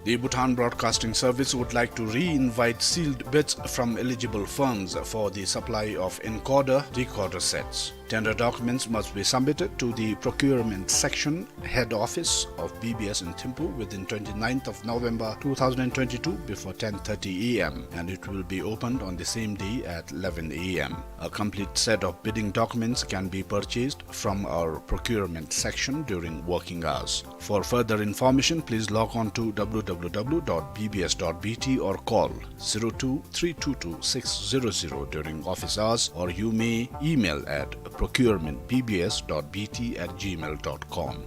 The Bhutan Broadcasting Service would like to re-invite sealed bids from eligible firms for the supply of encoder decoder sets. Tender documents must be submitted to the procurement section, head office of B B S in Thimphu within twenty-ninth of November two thousand and twenty-two before ten thirty a m, and it will be opened on the same day at eleven a m. A complete set of bidding documents can be purchased from our procurement section during working hours. For further information, please log on to w w w dot b b s dot b t or call zero two three two two six zero zero during office hours, or you may email at procurement b b s dot b t at gmail dot com.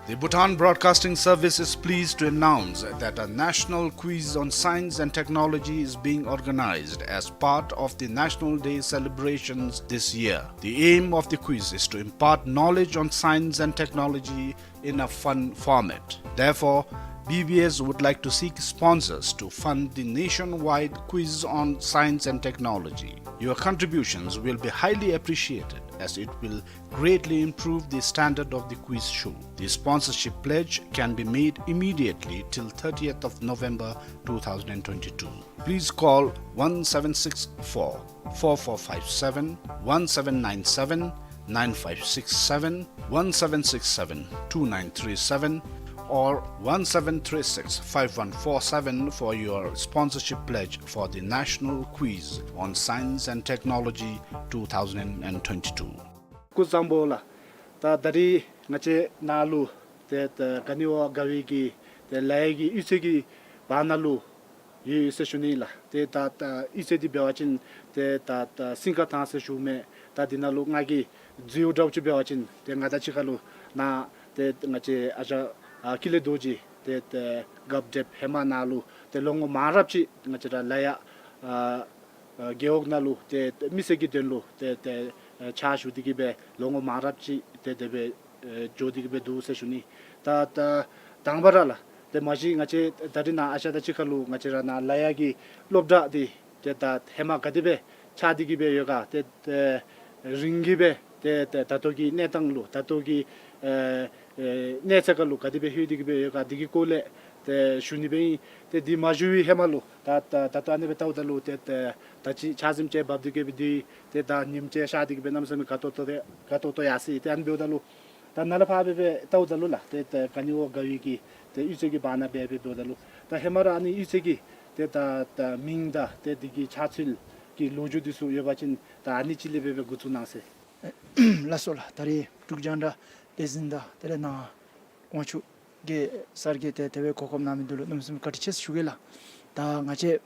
The Bhutan Broadcasting Service is pleased to announce that a national quiz on science and technology is being organized as part of the National Day celebrations this year. The aim of the quiz is to impart knowledge on science and technology in a fun format. Therefore, B B S would like to seek sponsors to fund the nationwide quiz on science and technology. Your contributions will be highly appreciated, as it will greatly improve the standard of the quiz show. The sponsorship pledge can be made immediately till thirtieth of November two thousand and twenty-two. Please call one seven six four, four four five seven, one seven nine seven, nine five six seven, one seven six seven, two nine three seven, or one seven three six, five one four seven for your sponsorship pledge for the National Quiz on Science and Technology two thousand and twenty-two. སྐུ་གཟུགས་བཟང་པོ་ལགས། ད་ད་རིས་ང་བཅས་ནཱ་ལུ་ཏེ་ད་ག་ནི་བ་དགའ་བའི་གི་ཏེ་ལཱ་གཡོག་གི་གཡུས་ཚན་གྱི་བར་ན་ལུ་ཡོད་ཡོད་ཟེར་ཞུ་ནི་ལགས། ཏེ་ད་ད་གཡུས་ཚན་འདི་འབད་བ་ཅིན་ཏེ་ད་ད་སིང་ག་ཐང་ཟེར་ཞུཝ་མས། ད་འདི་ནང་ལུ་ང་གིས་འཛུལཝ་འདྲཝ་ཅིག་འབད་བ་ཅིན་ཏེ་ང་དང་གཅིག་ཁར་ལུ་ནཱ་ཏེ་ང་བཅས་ཨ་ཞང་ཨ་ཀུན་ལེགས་རྡོ་རྗེ་ཏེ་ཏེ་རྒཔོ་འདྲེསཔ་ཧེ་མ་ནཱ་ལུ་ཏེ་ལོ་ངོ་མང་རབས་ཅིག་ང་བཅས་ར་ལཱ་གཡོག་ཨ་ཨ་རྒེད་འོག་ནང་ལུ་ཏེ་ཏེ་མི་སེར་གྱི་དོན་ལུ་ཏེ་ཏེ་ཨ་ཕྱག་ཞུ་སྟེ་གི་སྦེ་ལོ་ངོ་མང་རབས་ཅིག་ཏེ་དེ་སྦེ་ཨ་འགྱོ་སྟེ་གི་སྦེ་འདུག་ཟེར་ཞུ་ནི། ད་ད་དང་པ་ར་ལགས། ཏེ་མ་གཞི་ང་བཅས་ད་རིས་ནཱ་ཨ་ཤ་དང་གཅིག་ཁར་ལུ་ང་བཅས་ར་ནཱ་ལ་ཡ་གི་སློབ་གྲྭ་འདི་ཏེ་ད་ཧེ་མ་ག་དེ་སྦེ་ཆགས་ཏེ་གི་སྦེ་ཡོད་ག། ཏེ་ཏེ་རིང་གི་སྦེ་ཏེ་ཏེ་ད་ལྟོ་གི་གནས་སྟངས་ལུ་ད་ལྟོ་གི་ཨེ་ཨེ་གནས་ཚད་ཁར་ལུ་ག་དེ་སྦེ་ལྷོད་དེ་གི་སྦེ་ཡོད་ག། འདི་གི་སྐོར་ལས་ཏེ་ཞུ་ནི་སྦེ་ཨིན། ཏེ་འདི་མ་ཞུ་བའི་ཧེ་མ་ལུ་ད་ད་ད་ལྟོ་ཨ་ནི་སྦེ་བལྟཝ་ད་ལུ་ཏེ་ཏེ་ད་ཅི་ཆ་ཟིམ་ཅིག་འབབ་སྟེ་གི་སྦེ་འདུག། ཏེ་ད་ཉིམ་ཅིག་ཤར་ཏེ་གི་སྦེ་གནམ་མེད་ས་མེད་དགའ་ཏོག་ཏོ་ཏེ་དགའ་ཏོག་ཏོ་ཡར་སོང་ཡི། ཏེ་ཨ་ནི་འབདཝ་ད་ལུ་ད་ནཱ་ལས་ཕར་སྦེ་སྦེ་བལྟཝ་ད་ལུ་ལགས། ཏེ་ཏེ་ག་ནི་བ་དགའ་བའི་གི་ཏེ་གཡུས་ཚན་གྱི་བར་ན་སྦེ་སྦེ་འབདཝ་ད་ལུ་ད་ཧེ་མ་ར་ཨ་ནི་གཡུས་ཚན་གྱི་ཏེ་ད་ད་མིང་དང་ཏེ་འདི་གི་ཆགས་ཚུལ་གྱི་ལོ་རྒྱུས་འདི་ཚུ་ཡོད་པ་ཅིན་ད་ཨ་ནི་ཅིག་ལས་སྦེ་སྦེ་འགོ་བཙུགས་གནང་ཟེར། ལགས་སོ་ལགས། ད་རིས་འབྲུག་རྒྱང་བསྒྲགས་ལས་འཛིན་དང་དེ་ལས་ནཱ་དབང་ཕྱུག་གི་སར་གྱིས་ཏེ་དེ་སྦེ་གོ་སྐབས་གནང་མི་འདི་ལུ་གནམ་མེད་ས་མེད་བཀའ་དྲིན་ཆེ་ཟེར་ཞུ་གེ་ལགས། ད་ང་བཅས་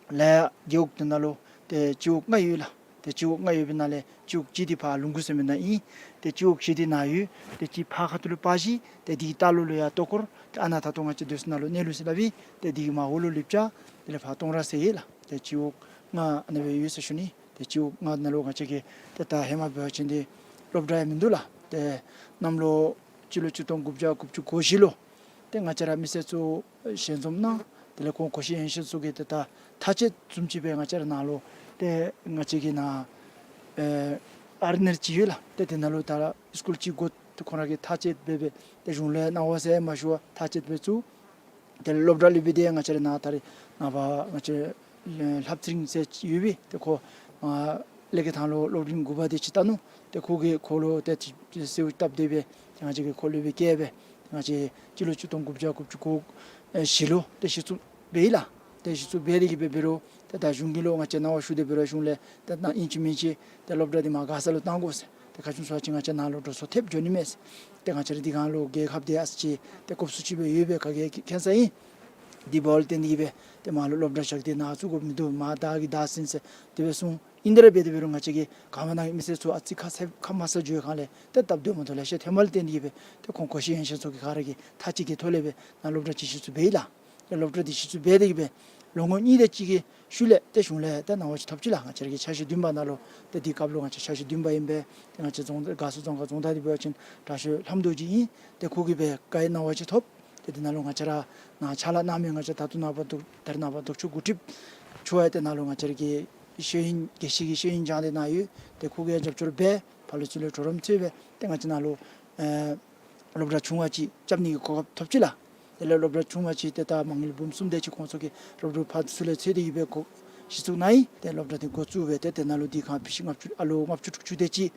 ལ་ཡ་རྒེད་འོག་འདི་ནང་ལུ་ཏེ་སྤྱི་འོག་ལྔ་ཡོད་ལགས། ཏེ་སྤྱི་འོག་ལྔ་ཡོད་པའི་ནང་ལས་སྤྱི་འོག་གཅིག་འདི་ཕར་ལུང་ཁུག་ཟེར་མི་ནང་ཨིན། ཏེ་སྤྱི་འོག་བཞི་འདི་ནཱ་ཡོད། ཏེ་གཅིག་ཕར་ཁ་ཐུག་ལུ་སྤ་གཞི། ཏེ་འདི་གི་ལྟག་ལུ་ལུ་ཡར་ལྟོ་འཁོར། ཏེ་ཨ་ནཱ་ད་ལྟོ་ང་བཅས་སྡོད་ས་ནང་ལུ་གནས་ལུ་ཟེར་སླབ་ཨིན། ཏེ་འདི་གི་མར་འོག་ལུ་ལེབ་ཅ། དེ་ལས་ཕར་སྟོང་ར་ཟེར་ཡོད་ལགས། ཏེ་སྤྱི་འོག་ལྔ་ཨ་ནི་སྦེ་ཡོད་ཟེར་ཞུ་ནི། ཏེ་སྤྱི་འོག་ལྔ་ནང་ལུ་ང་བཅས་ཀྱི་ཏེ་ད་ཧེ་མ་འབད་བ་ཅིན་འདི་སློབ་གྲྭ་ཡང་མིན་འདུག་ལགས། ཏེ་གནམ་ལོ་སྤྱི་ལོ་ཆིག་སྟོང་དགུ་བརྒྱ་དགུ་བཅུ་གོ་བཞི་ལུ་ཏེ་ང་བཅས་ར་མི་སེར་ཚུ་ཞལ་འཛོམས་གནང་། དེ་ལས་ཁོང་གོ་ཤྲི་ཡན་ཤིན་ཚུ་གིས་ཏེ་ད་མཐའ་དཔྱད་བཟུམ་ཅིག་སྦེ་ང་བཅས་ར་ནང་ལུ་ཏེ་ང་བཅས་ཀྱི་ནཱ་ཨེ་ཨར་ནེར་ཅིག་ཡོད་ལགས། ཏེ་དེ་ནང་ལུ་ད་སི་ཀུལ་ཅིག་དགོ། ཏེ་ཁོང་ར་གིས་མཐའ་དཔྱད་འབད་སྦེ་ཏེ་གཞུང་ལས་གནང་བ་ཟེར་མ་ཞུ་བར་མཐའ་དཔྱད་འབད་ཚུགས། དེ་ལས་སློབ་གྲྭ་ལས་སྦེ་ཏེ་ང་བཅས་ར་ནཱ་ད་རེས་ནངས་པ་ང་བཅས་ལྷ་བཙུན་ཟེར་ཡོད་པས། ཏེ་ཁོ་ཨ་ཀླད་ཀྱི་ཐང་ལུ་སློབ་རིམ་དགུ་པ་དེ་ཅིག་བལྟ་ནུག། ཏེ་ཁོ་གིས་ཁོ་ལུ་ཏེ་ཅིག་གསོལཝ་བཏབ་སྟེ་སྦེ་ཏེ་ང་བཅས་ཀྱིས་ཁོ་ལུ་སྦེ་བསྐྱལ་སྦེ་ཏེ་ང་བཅས་སྤྱི་ལོ་ཆིག་སྟོང་དགུ་བརྒྱ་དགུ་བཅུ་གོ་བཞི་ལུ་ཏེ་གཞི་བཙུགས་འབད་ཡི་ལགས། ཏེ་གཞི་བཙུགས་འབད་དེ་གི་སྦེ་འབད་རུང་ཏེ་ད་གཞུང་གིས་ལུ་ང་བཅས་གནང་བ་ཞུ་སྟེ་འབད་རུང་གཞུང་ལས་ཏེ་ད་ཨིན་ཅི་མིན་ཅི་ཏེ་སློབ་གྲྭ་འདི་མར་མགར་ས་ལུ་གཏང་དགོ་ཟེར། ཏེ་ག་ཅི་སྨོ་ཟེར་བ་ཅིན་ང་བཅས་ནཱ་ལུ་འགྲོ་སོང་ཐེབས་འགྱོ་ནི་མས་ཟེར། ཏེ་ང་བཅས་ར་འདི་སྒང་ལུ་རྒྱལ་ཁབ་འདི་ཨ་ཙི་ཅིག་ཏེ་གོབ་སུ་ཅིག་སྦེ་ཡོད་པའི་ག་གིས་མཁྱེན་ས་ཨིན། དེ་འབདཝ་ལས་བརྟེན་ཏེ་གི་སྦེ་ཏེ་མར་ལུ་སློབ་གྲྭ་བཞག་སྟེ་ནཱ་བཙུགས་དགོཔ་མིན་འདུག། མར་བདའ་གི་བདའ་ཟུན་ཟེར་དེ་སྦེ་གསུངས། ཨིན་དེ་ར་འབད་དེ་འབད་རུང་ང་བཅས་ཀྱི་ག་བ་ནང་གི་མི་སེར་ཚུ་ཨ་ཙི་ཁ་ས་ཁ་མ་གསལ་འགྱོ་བའི་སྒང་ལས་ཏེ་སྟབས་བདེཝ་མ་ཐོབ་ལེ་ཤ་ཐོནམ་ལས་བརྟེན་ཏེ་གི་སྦེ་ཏེ་ཁོང་གོ་ཤྲི་ཡན་ཤིན་ཚུ་གིས་ག་ར་གིས་མཐའ་དཔྱད་ཀྱི་ཐོག་ལས་སྦེ་ནཱ་སློབ་གྲྭ་ཅིག་གཞི་བཙུགས་འབད་ཡི་ལགས། ཏེ་སློབ་གྲྭ་འདི་གཞི་བཙུགས་འབད་དེ་གི་སྦེ་ལོ་ངོ་གཉིས་དེ་ཅིག་གི་ཤུལ་ལས་ཏེ་གཞུང་ལས་ཏེ་གནང་བ་ཅིག་ཐོབ་ཅི་ལགས། ང་བཅས་ར་གི་ཆ་ཤས་བདུན་པ་ནང་ལུ་ཏེ་དེ་སྐབས་ལུ་ང་བཅས་ཆ་ཤས་བདུན་པ་ཨིན་པས། ཏེ་ང་བཅས་རྫོང་དགའ་ཚོ་རྫོང་ཁག་རྫོང་བདག་འདི་འབད་བ་ཅིན་དྲག་ཤོས་ལྷམ་རྡོ་རྗེ་ཨིན། ཏེ་ཁོ་གིས་སྦེ་བཀའ་ཡིག་གནང་བ་ཅིག་ཐོབ། ཏེ་དེ་ནང་ལུ་ང་བཅས་ར་ནཱ་ཕྱག་ལཱ་གནང་མི་ང་བཅས་ད་ལྟོ་ནངས་པ་ད་རེས་ནངས་པ་ལྡོག་ཕྱོགས་འགོ་ཁྲིདཔ་ཚུ་ཡང་ཏེ་ནཱ་ལུ་ང་བཅས་ར་གི་ཤེས་ཡོན་དགེ་བཤེས་ཀྱི་ཤེས་ཡོན་སྦྱང་སྟེ་ནཱ་ཡོད། ཏེ་ཁོ་གིས་ཡང་རྒྱབ་སྐྱོར་འབད་ཕར་ལུ་ཚུར་ལུ་གྲོགས་རམ་འཚོལ་སྦེ་ཏེ་ང་བཅས་ནཱ་ལུ་ཨེ་སློབ་གྲྭ་ཆུང་བ་ཅིག་རྐྱབ་ནི་གི་གོ་སྐབས་ཐོབ་ཅི་ལགས། དེ་ལས་སློབ་གྲྭ་ཆུང་བ་ཅིག་ཏེ་ད་མ་དངུལ་འབུམ་གསུམ་དེ་ཅིག་ཁོང་ཚུ་གིས་རོགས་རོགས་ཕར་ཚུར་ལས་འཚོལ་ཏེ་གི་སྦེ་འགོ་གཞི་བཙུགས་གནང་ཡི། ཏེ་སློབ་གྲྭ་འདི་འགོ་བཙུགས་སྦེ་ཏེ་དེ་ནང་ལུ་དེ་སྒང་ཕི་ཤི་ལྔ་བཅུ་ཨ་ལོ་ལྔ་བཅུ་དྲུག་ཅུ་དེ་ཅིག་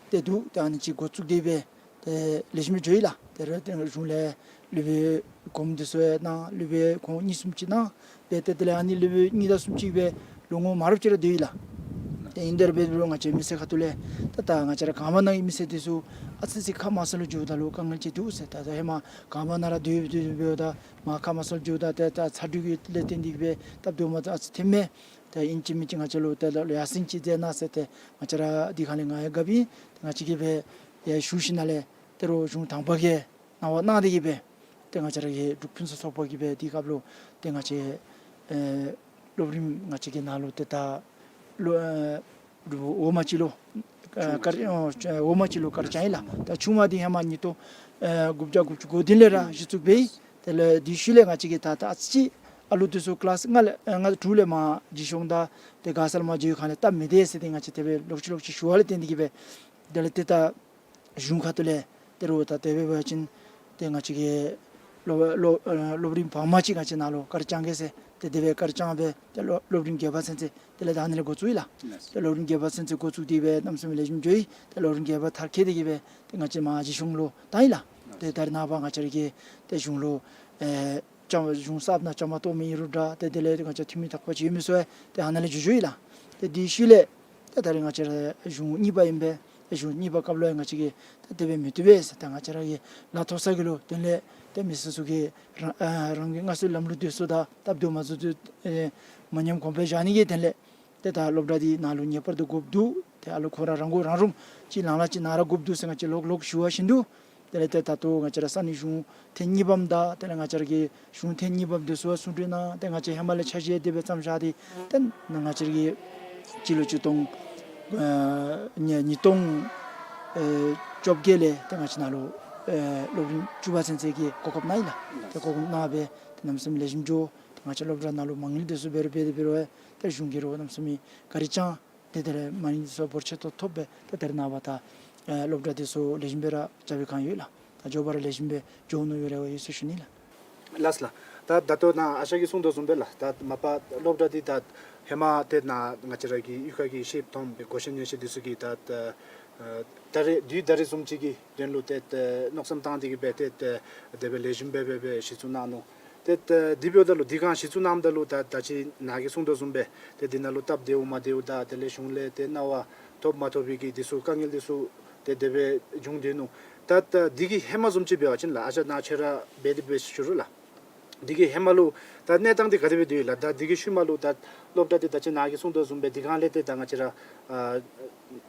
ཏེ་འདུག། ཏེ་ཨ་ནི་ཅིག་འགོ་བཙུགས་ཏེ་སྦེ་ཏེ་ལེགས་ཤོམ་འགྱོ་ཡི་ལགས། དེ་རུང་ཏེ་གཞུང་ལས་སློབ་དཔོན་གོངམ་འདི་ཚུ་ཡང་གནང་། སློབ་དཔོན་ཁོང་གཉིས་གསུམ་ཅིག་གནང་སྦེ་ཏེ་དེ་ལས་ཨ་ནི་སློབ་དཔོན་གཉིས་དང་གསུམ་ཅིག་སྦེ་ལོ་ངོ་མང་རབས་ཅིག་ར་སྡོད་ཡི་ལགས། ཏེ་ཨིན་དེ་ར་འབད་རུང་ང་བཅས་མི་སེར་ཁ་ཐུག་ལས་ཏེ་ད་ང་བཅས་ར་ག་བ་ནང་གི་མི་སེར་འདི་ཚུ་ཨ་ཙི་ཅིག་ཁ་མ་གསལ་ལུ་འགྱོཝ་ད་ལུ་དཀའ་ངལ་ཅིག་འདུག་ཟེར། ད་ད་ཧེ་མ་ག་བ་ནང་ར་སྡོད་སྡོད་སྡོདཔ་ད་མར་ཁ་མ་གསལ་འགྱོཝ་ད་ཏེ་ད་ཚ་དྲོད་ཀྱི་ལས་བརྟེན་ཏེ་གི་སྦེ་སྟབས་བདེཝ་མ་ཚུགས་ཨ་ཙི་ཐོནམ་མས། ཏེ་ཨིན་ཅི་མིན་ཅི་ང་བཅས་ལུ་ཏེ་ལ་ལུ་ཡར་སེང་ཅིག་མཛད་གནང་ཟེར་ཏེ་ང་བཅས་ར་འདི་ཁ་ལས་ང་ཡང་དགའ་བས། ཏེ་ང་བཅས་ཀྱིས་སྦེ་ཡར་ཞུ་ཞིནམ་ལས་ཏེ་རོགས་གཞུང་དང་པ་གིས་གནང་བ་གནང་སྟེ་གི་སྦེ་ཏེ་ང་བཅས་ར་གི་འབྲུག་ཕུན་སུམ་ཚོགས་པ་གིས་སྦེ་དེ་སྐབས་ལུ་ཏེ་ང་བཅས་ཨེ་སློབ་རིམ་ང་བཅས་ཀྱི་ནང་ལུ་ཏེ་ད་ལོ་ཨེ་འབྲུག་འོག་མ་གཅིག་ལུ་ཨེ་སྐར་ཨོ་འོག་མ་གཅིག་ལུ་སྐར་བཅངས་ཡི་ལགས། ད་ཆུང་མ་འདི་ཧེ་མ་ཉིས་སྟོང་ཨེ་དགུ་བརྒྱ་དགུ་བཅུ་གོ་བདུན་ལས་ར་གཞི་བཙུགས་འབད་ཡི། དེ་ལས་དེའི་ཤུལ་ལས་ང་བཅས་ཀྱིས་ད་ད་ཨ་ཙི་ཅིག་ཨ་ལུ་འདི་ཚུ་ཀི་ལཱསི་ལྔ་ལས་ཨེ་ལྔ་དྲུག་ལས་མར་བརྗེ་སོང་ད་ཏེ་མགར་ས་ལུ་མར་བརྗེ་བའི་སྒང་ལས་སྟབས་མི་བདེ་ཟེར་ཏེ་ང་བཅས་དེ་སྦེ་ལོག་ཅི་ལོག་ཅི་ཞུ་བ་ལས་བརྟེན་ཏེ་གི་སྦེ་དེ་ལས་ཏེ་ད་གཞུང་ཁ་ཐུག་ལས་ཏེ་རོགས་ད་དེ་སྦེ་འབད་བ་ཅིན་ཏེ་ང་བཅས་ཀྱིས་སློབ་སློབ་ཨ་སློབ་རིམ་བར་མ་ཅིག་ང་བཅས་ནཱ་ལུ་སྐར་བཅང་གེ་ཟེར་ཏེ་དེ་སྦེ་སྐར་བཅངས་སྦེ་ཏེ་སློབ་སློབ་རིམ་བརྒྱད་པ་ཚུན་ཚོད་དེ་ལས་ད་ཨ་ནི་ལས་འགོ་བཙུགས་ཡི་ལགས། ལགས། ཏེ་སློབ་རིམ་བརྒྱད་པ་ཚུན་ཚོད་འགོ་བཙུགས་ཏེ་སྦེ་གནམ་མེད་ས་མེད་ལེགས་ཤོམ་འགྱོ་ཡི། ཏེ་སློབ་རིམ་བརྒྱད་པ་མཐར་འཁྱོལ་ཏེ་གི་སྦེ་ཏེ་ང་བཅས་མར་བརྗེ་སོང་ལུ་བཏང་ཡི་ལགས། ཏེ་ད་རེས་ནངས་པ་ང་བཅས་ར་གིས་ཏེ་གཞུང་ལུ་ཨེ་བཅའ་མར་གཞུང་གསརཔ་ནང་བཅའ་མར་གཏོགས་མི་ཨིན་རུང་འདྲ་ཏེ་དེ་ལས་ང་བཅས་འཐུས་མི་དག་པ་ཅིག་ཡོད་མི་ཚུ་ཡང་ཏེ་ཨ་ནཱ་ལས་འགྱོ་འགྱོཝ་ཨིན་ལགས། ཏེ་དེའི་ཤུལ་ལས་ཏེ་ད་རེས་ང་བཅས་ར་གཞུང་གཉིས་པ་ཨིན་པས། ཏེ་གཞུང་གཉིས་པ་སྐབས་ལུ་ཡང་ང་བཅས་ཀྱིས་ཏེ་དེ་སྦེ་མི་བཏུབ་པས་ཟེར་ཏེ་ང་བཅས་ར་གི་ལཱ་ཐོབ་ས་གི་ལུ་དོན་ལས་ཏེ་མི་སེར་ཚུ་གིས་རང་ཨ་རང་གི་སྔར་སྲོལ་ལམ་ལུགས་འདི་ཚུ་དང་སྟབས་བདེཝ་མ་ཚུགས་དུས་ཨེ་མ་ཉམས་གོང་འཕེལ་བཞག་ནི་གི་དོན་ལས་ཏེ་ད་སློབ་གྲྭ་འདི་ནཱ་ལུ་ངེས་པར་དུ་དགོཔ་འདུག། ཏེ་ཨ་ལུ་ཁོང་ར་རང་མགོ་རང་རུམ་ཅིག་ལང་ལ་ཅིག་ནང་ར་དགོཔ་འདུག་ཟེར་ང་བཅས་ལོག་ལོག་ཞུ་བ་བཞིན་དུ་དེ་ལས་ཏེ་ད་ལྟོ་ང་བཅས་ར་ས་གནས་གཞུང་ཐེངས་གཉིས་པམ་དང་དེ་ལས་ང་བཅས་ར་གི་གཞུང་ཐེངས་གཉིས་པམ་འདི་ཚུ་གསུང་གྲོས་གནང་སྟེ་ང་བཅས་ཧེ་མ་ལས་འཆར་གཞི་དེ་སྦེ་བརྩམས་བཞག་སྟེ་ཏེ་ང་བཅས་ར་གི་སྤྱི་ལོ་ཆིག་སྟོང་ཨ་ཉིས་ཉིས་སྟོང་ཨེ་བཅོ་བརྒྱད་ལས་ཏེ་ང་བཅས་ནཱ་ལུ་ ཨེ་སློབ་རིམ་བཅུ་པ་ཚུན་ཚོད་ཀྱི་གོ་སྐབས་གནང་ཡི་ལགས། ཏེ་གོ་སྐབས་གནང་སྦེ་ཏེ་གནམ་མེད་ས་མེད་ལེགས་ཤོམ་འགྱོ། ཏེ་ང་བཅས་སློབ་གྲྭ་ནང་ལུ་མ་དངུལ་འདི་ཚུ་འབད་རུང་འབད་དེ་འབད་རུང་ཏེ་གཞུང་གིས་ར་གནམ་མེད་ས་མེད་བཀའ་དྲིན་བསྐྱང་སྟེ་ཏེ་ར་མ་དངུལ་འདི་ཚུ་འབོར་ཆེ་ཏོག་ཏོ་ཐོབ་སྦེ་ཏེ་ད་རེས་ནངས་པ་ད་ཨེ་སློབ་གྲྭ་འདི་ཚུ་ལེགས་ཤོམ་སྦེ་ར་རྐྱབ་པའི་བསྒང་ཡོད་ལགས། ད་མགྱོགས་པ་ར་ལེགས་ཤོམ་སྦེ་འགྱོ་ནི་ཡོད་རེ་བ་ཡོད་ཟེར་ཞུ་ནི་ལགས། ལགས་ལགས། ད་ད་ལྟོ་ནཱ་ཨ་ཞང་གིས་གསུངས་དོ་བཟུམ་སྦེ་ལགས། ད་མ་པ་སློབ་གྲྭ་འདི་ད་ཧེ་མ་ཏེ་ནཱ་ང་བཅས་ར་གི་གཡུས་ཁ་གི་ཤེསཔ་མཐོངམ་སྦེ་གོ་ཤེས་ཉན་ཤེས་འདི་ཚུ་གིས་ད་ད་ཨེ་ད་རེས་དུས་ད་རེས་བཟུམ་ཅིག་གི་དོན་ལུ་ཏེ་ཏེ་མནོ་བསམ་བཏང་སྟེ་གིས་སྦེ་ཏེ་ཏེ་དེ་སྦེ་ལེགས་ཤོམ་སྦེ་སྦེ་སྦེ་གཞི་བཙུགས་གནང་ནུག། ཏེ་ཏེ་དེ་འབདཝ་ད་ལུ་དེ་བསྒང་གཞི་བཙུགས་གནངམ་ད་ལུ་ད་ད་ཅི་ནཱ་གིས་གསུངས་དོ་བཟུམ་སྦེ་ཏེ་འདི་ནང་ལུ་སྟབས་བདེཝ་མ་བདེཝ་དང་དེ་ལས་གཞུང་ལས་ཏེ་གནང་བ་ཐོབ་མ་ཐོབ་པའི་གི་འདི་ཚུ་དཀའ་ངལ་འདི་ཚུ་ཏེ་དེ་སྦེ་འབྱུང་སྡོད་ནུག། ད་ད་འདི་གི་ཧེ་མ་བཟུམ་ཅིག་འབད་བ་ཅིན་ལགས། ཨ་ཞང་ནཱ་ཁྱོད་ར་འབད་དེ་འབད་ཞུ་རུང་ལགས། འདི་གི་ཧེ་མ་ལུ་ད་གནས་སྟངས་འདི་ག་དེ་སྦེ་སྡོད་ཡི་ལགས། ད་འདི་གི་ཤུལ་མ་ལུ་ད་སློབ་གྲྭ་འདི་ད་ཅི་ནཱ་གིས་གསུངས་དོ་བཟུམ་སྦེ་དེ་བསྒང་ལས་ཏེ་ད་ང་བཅས་ར་ཨ་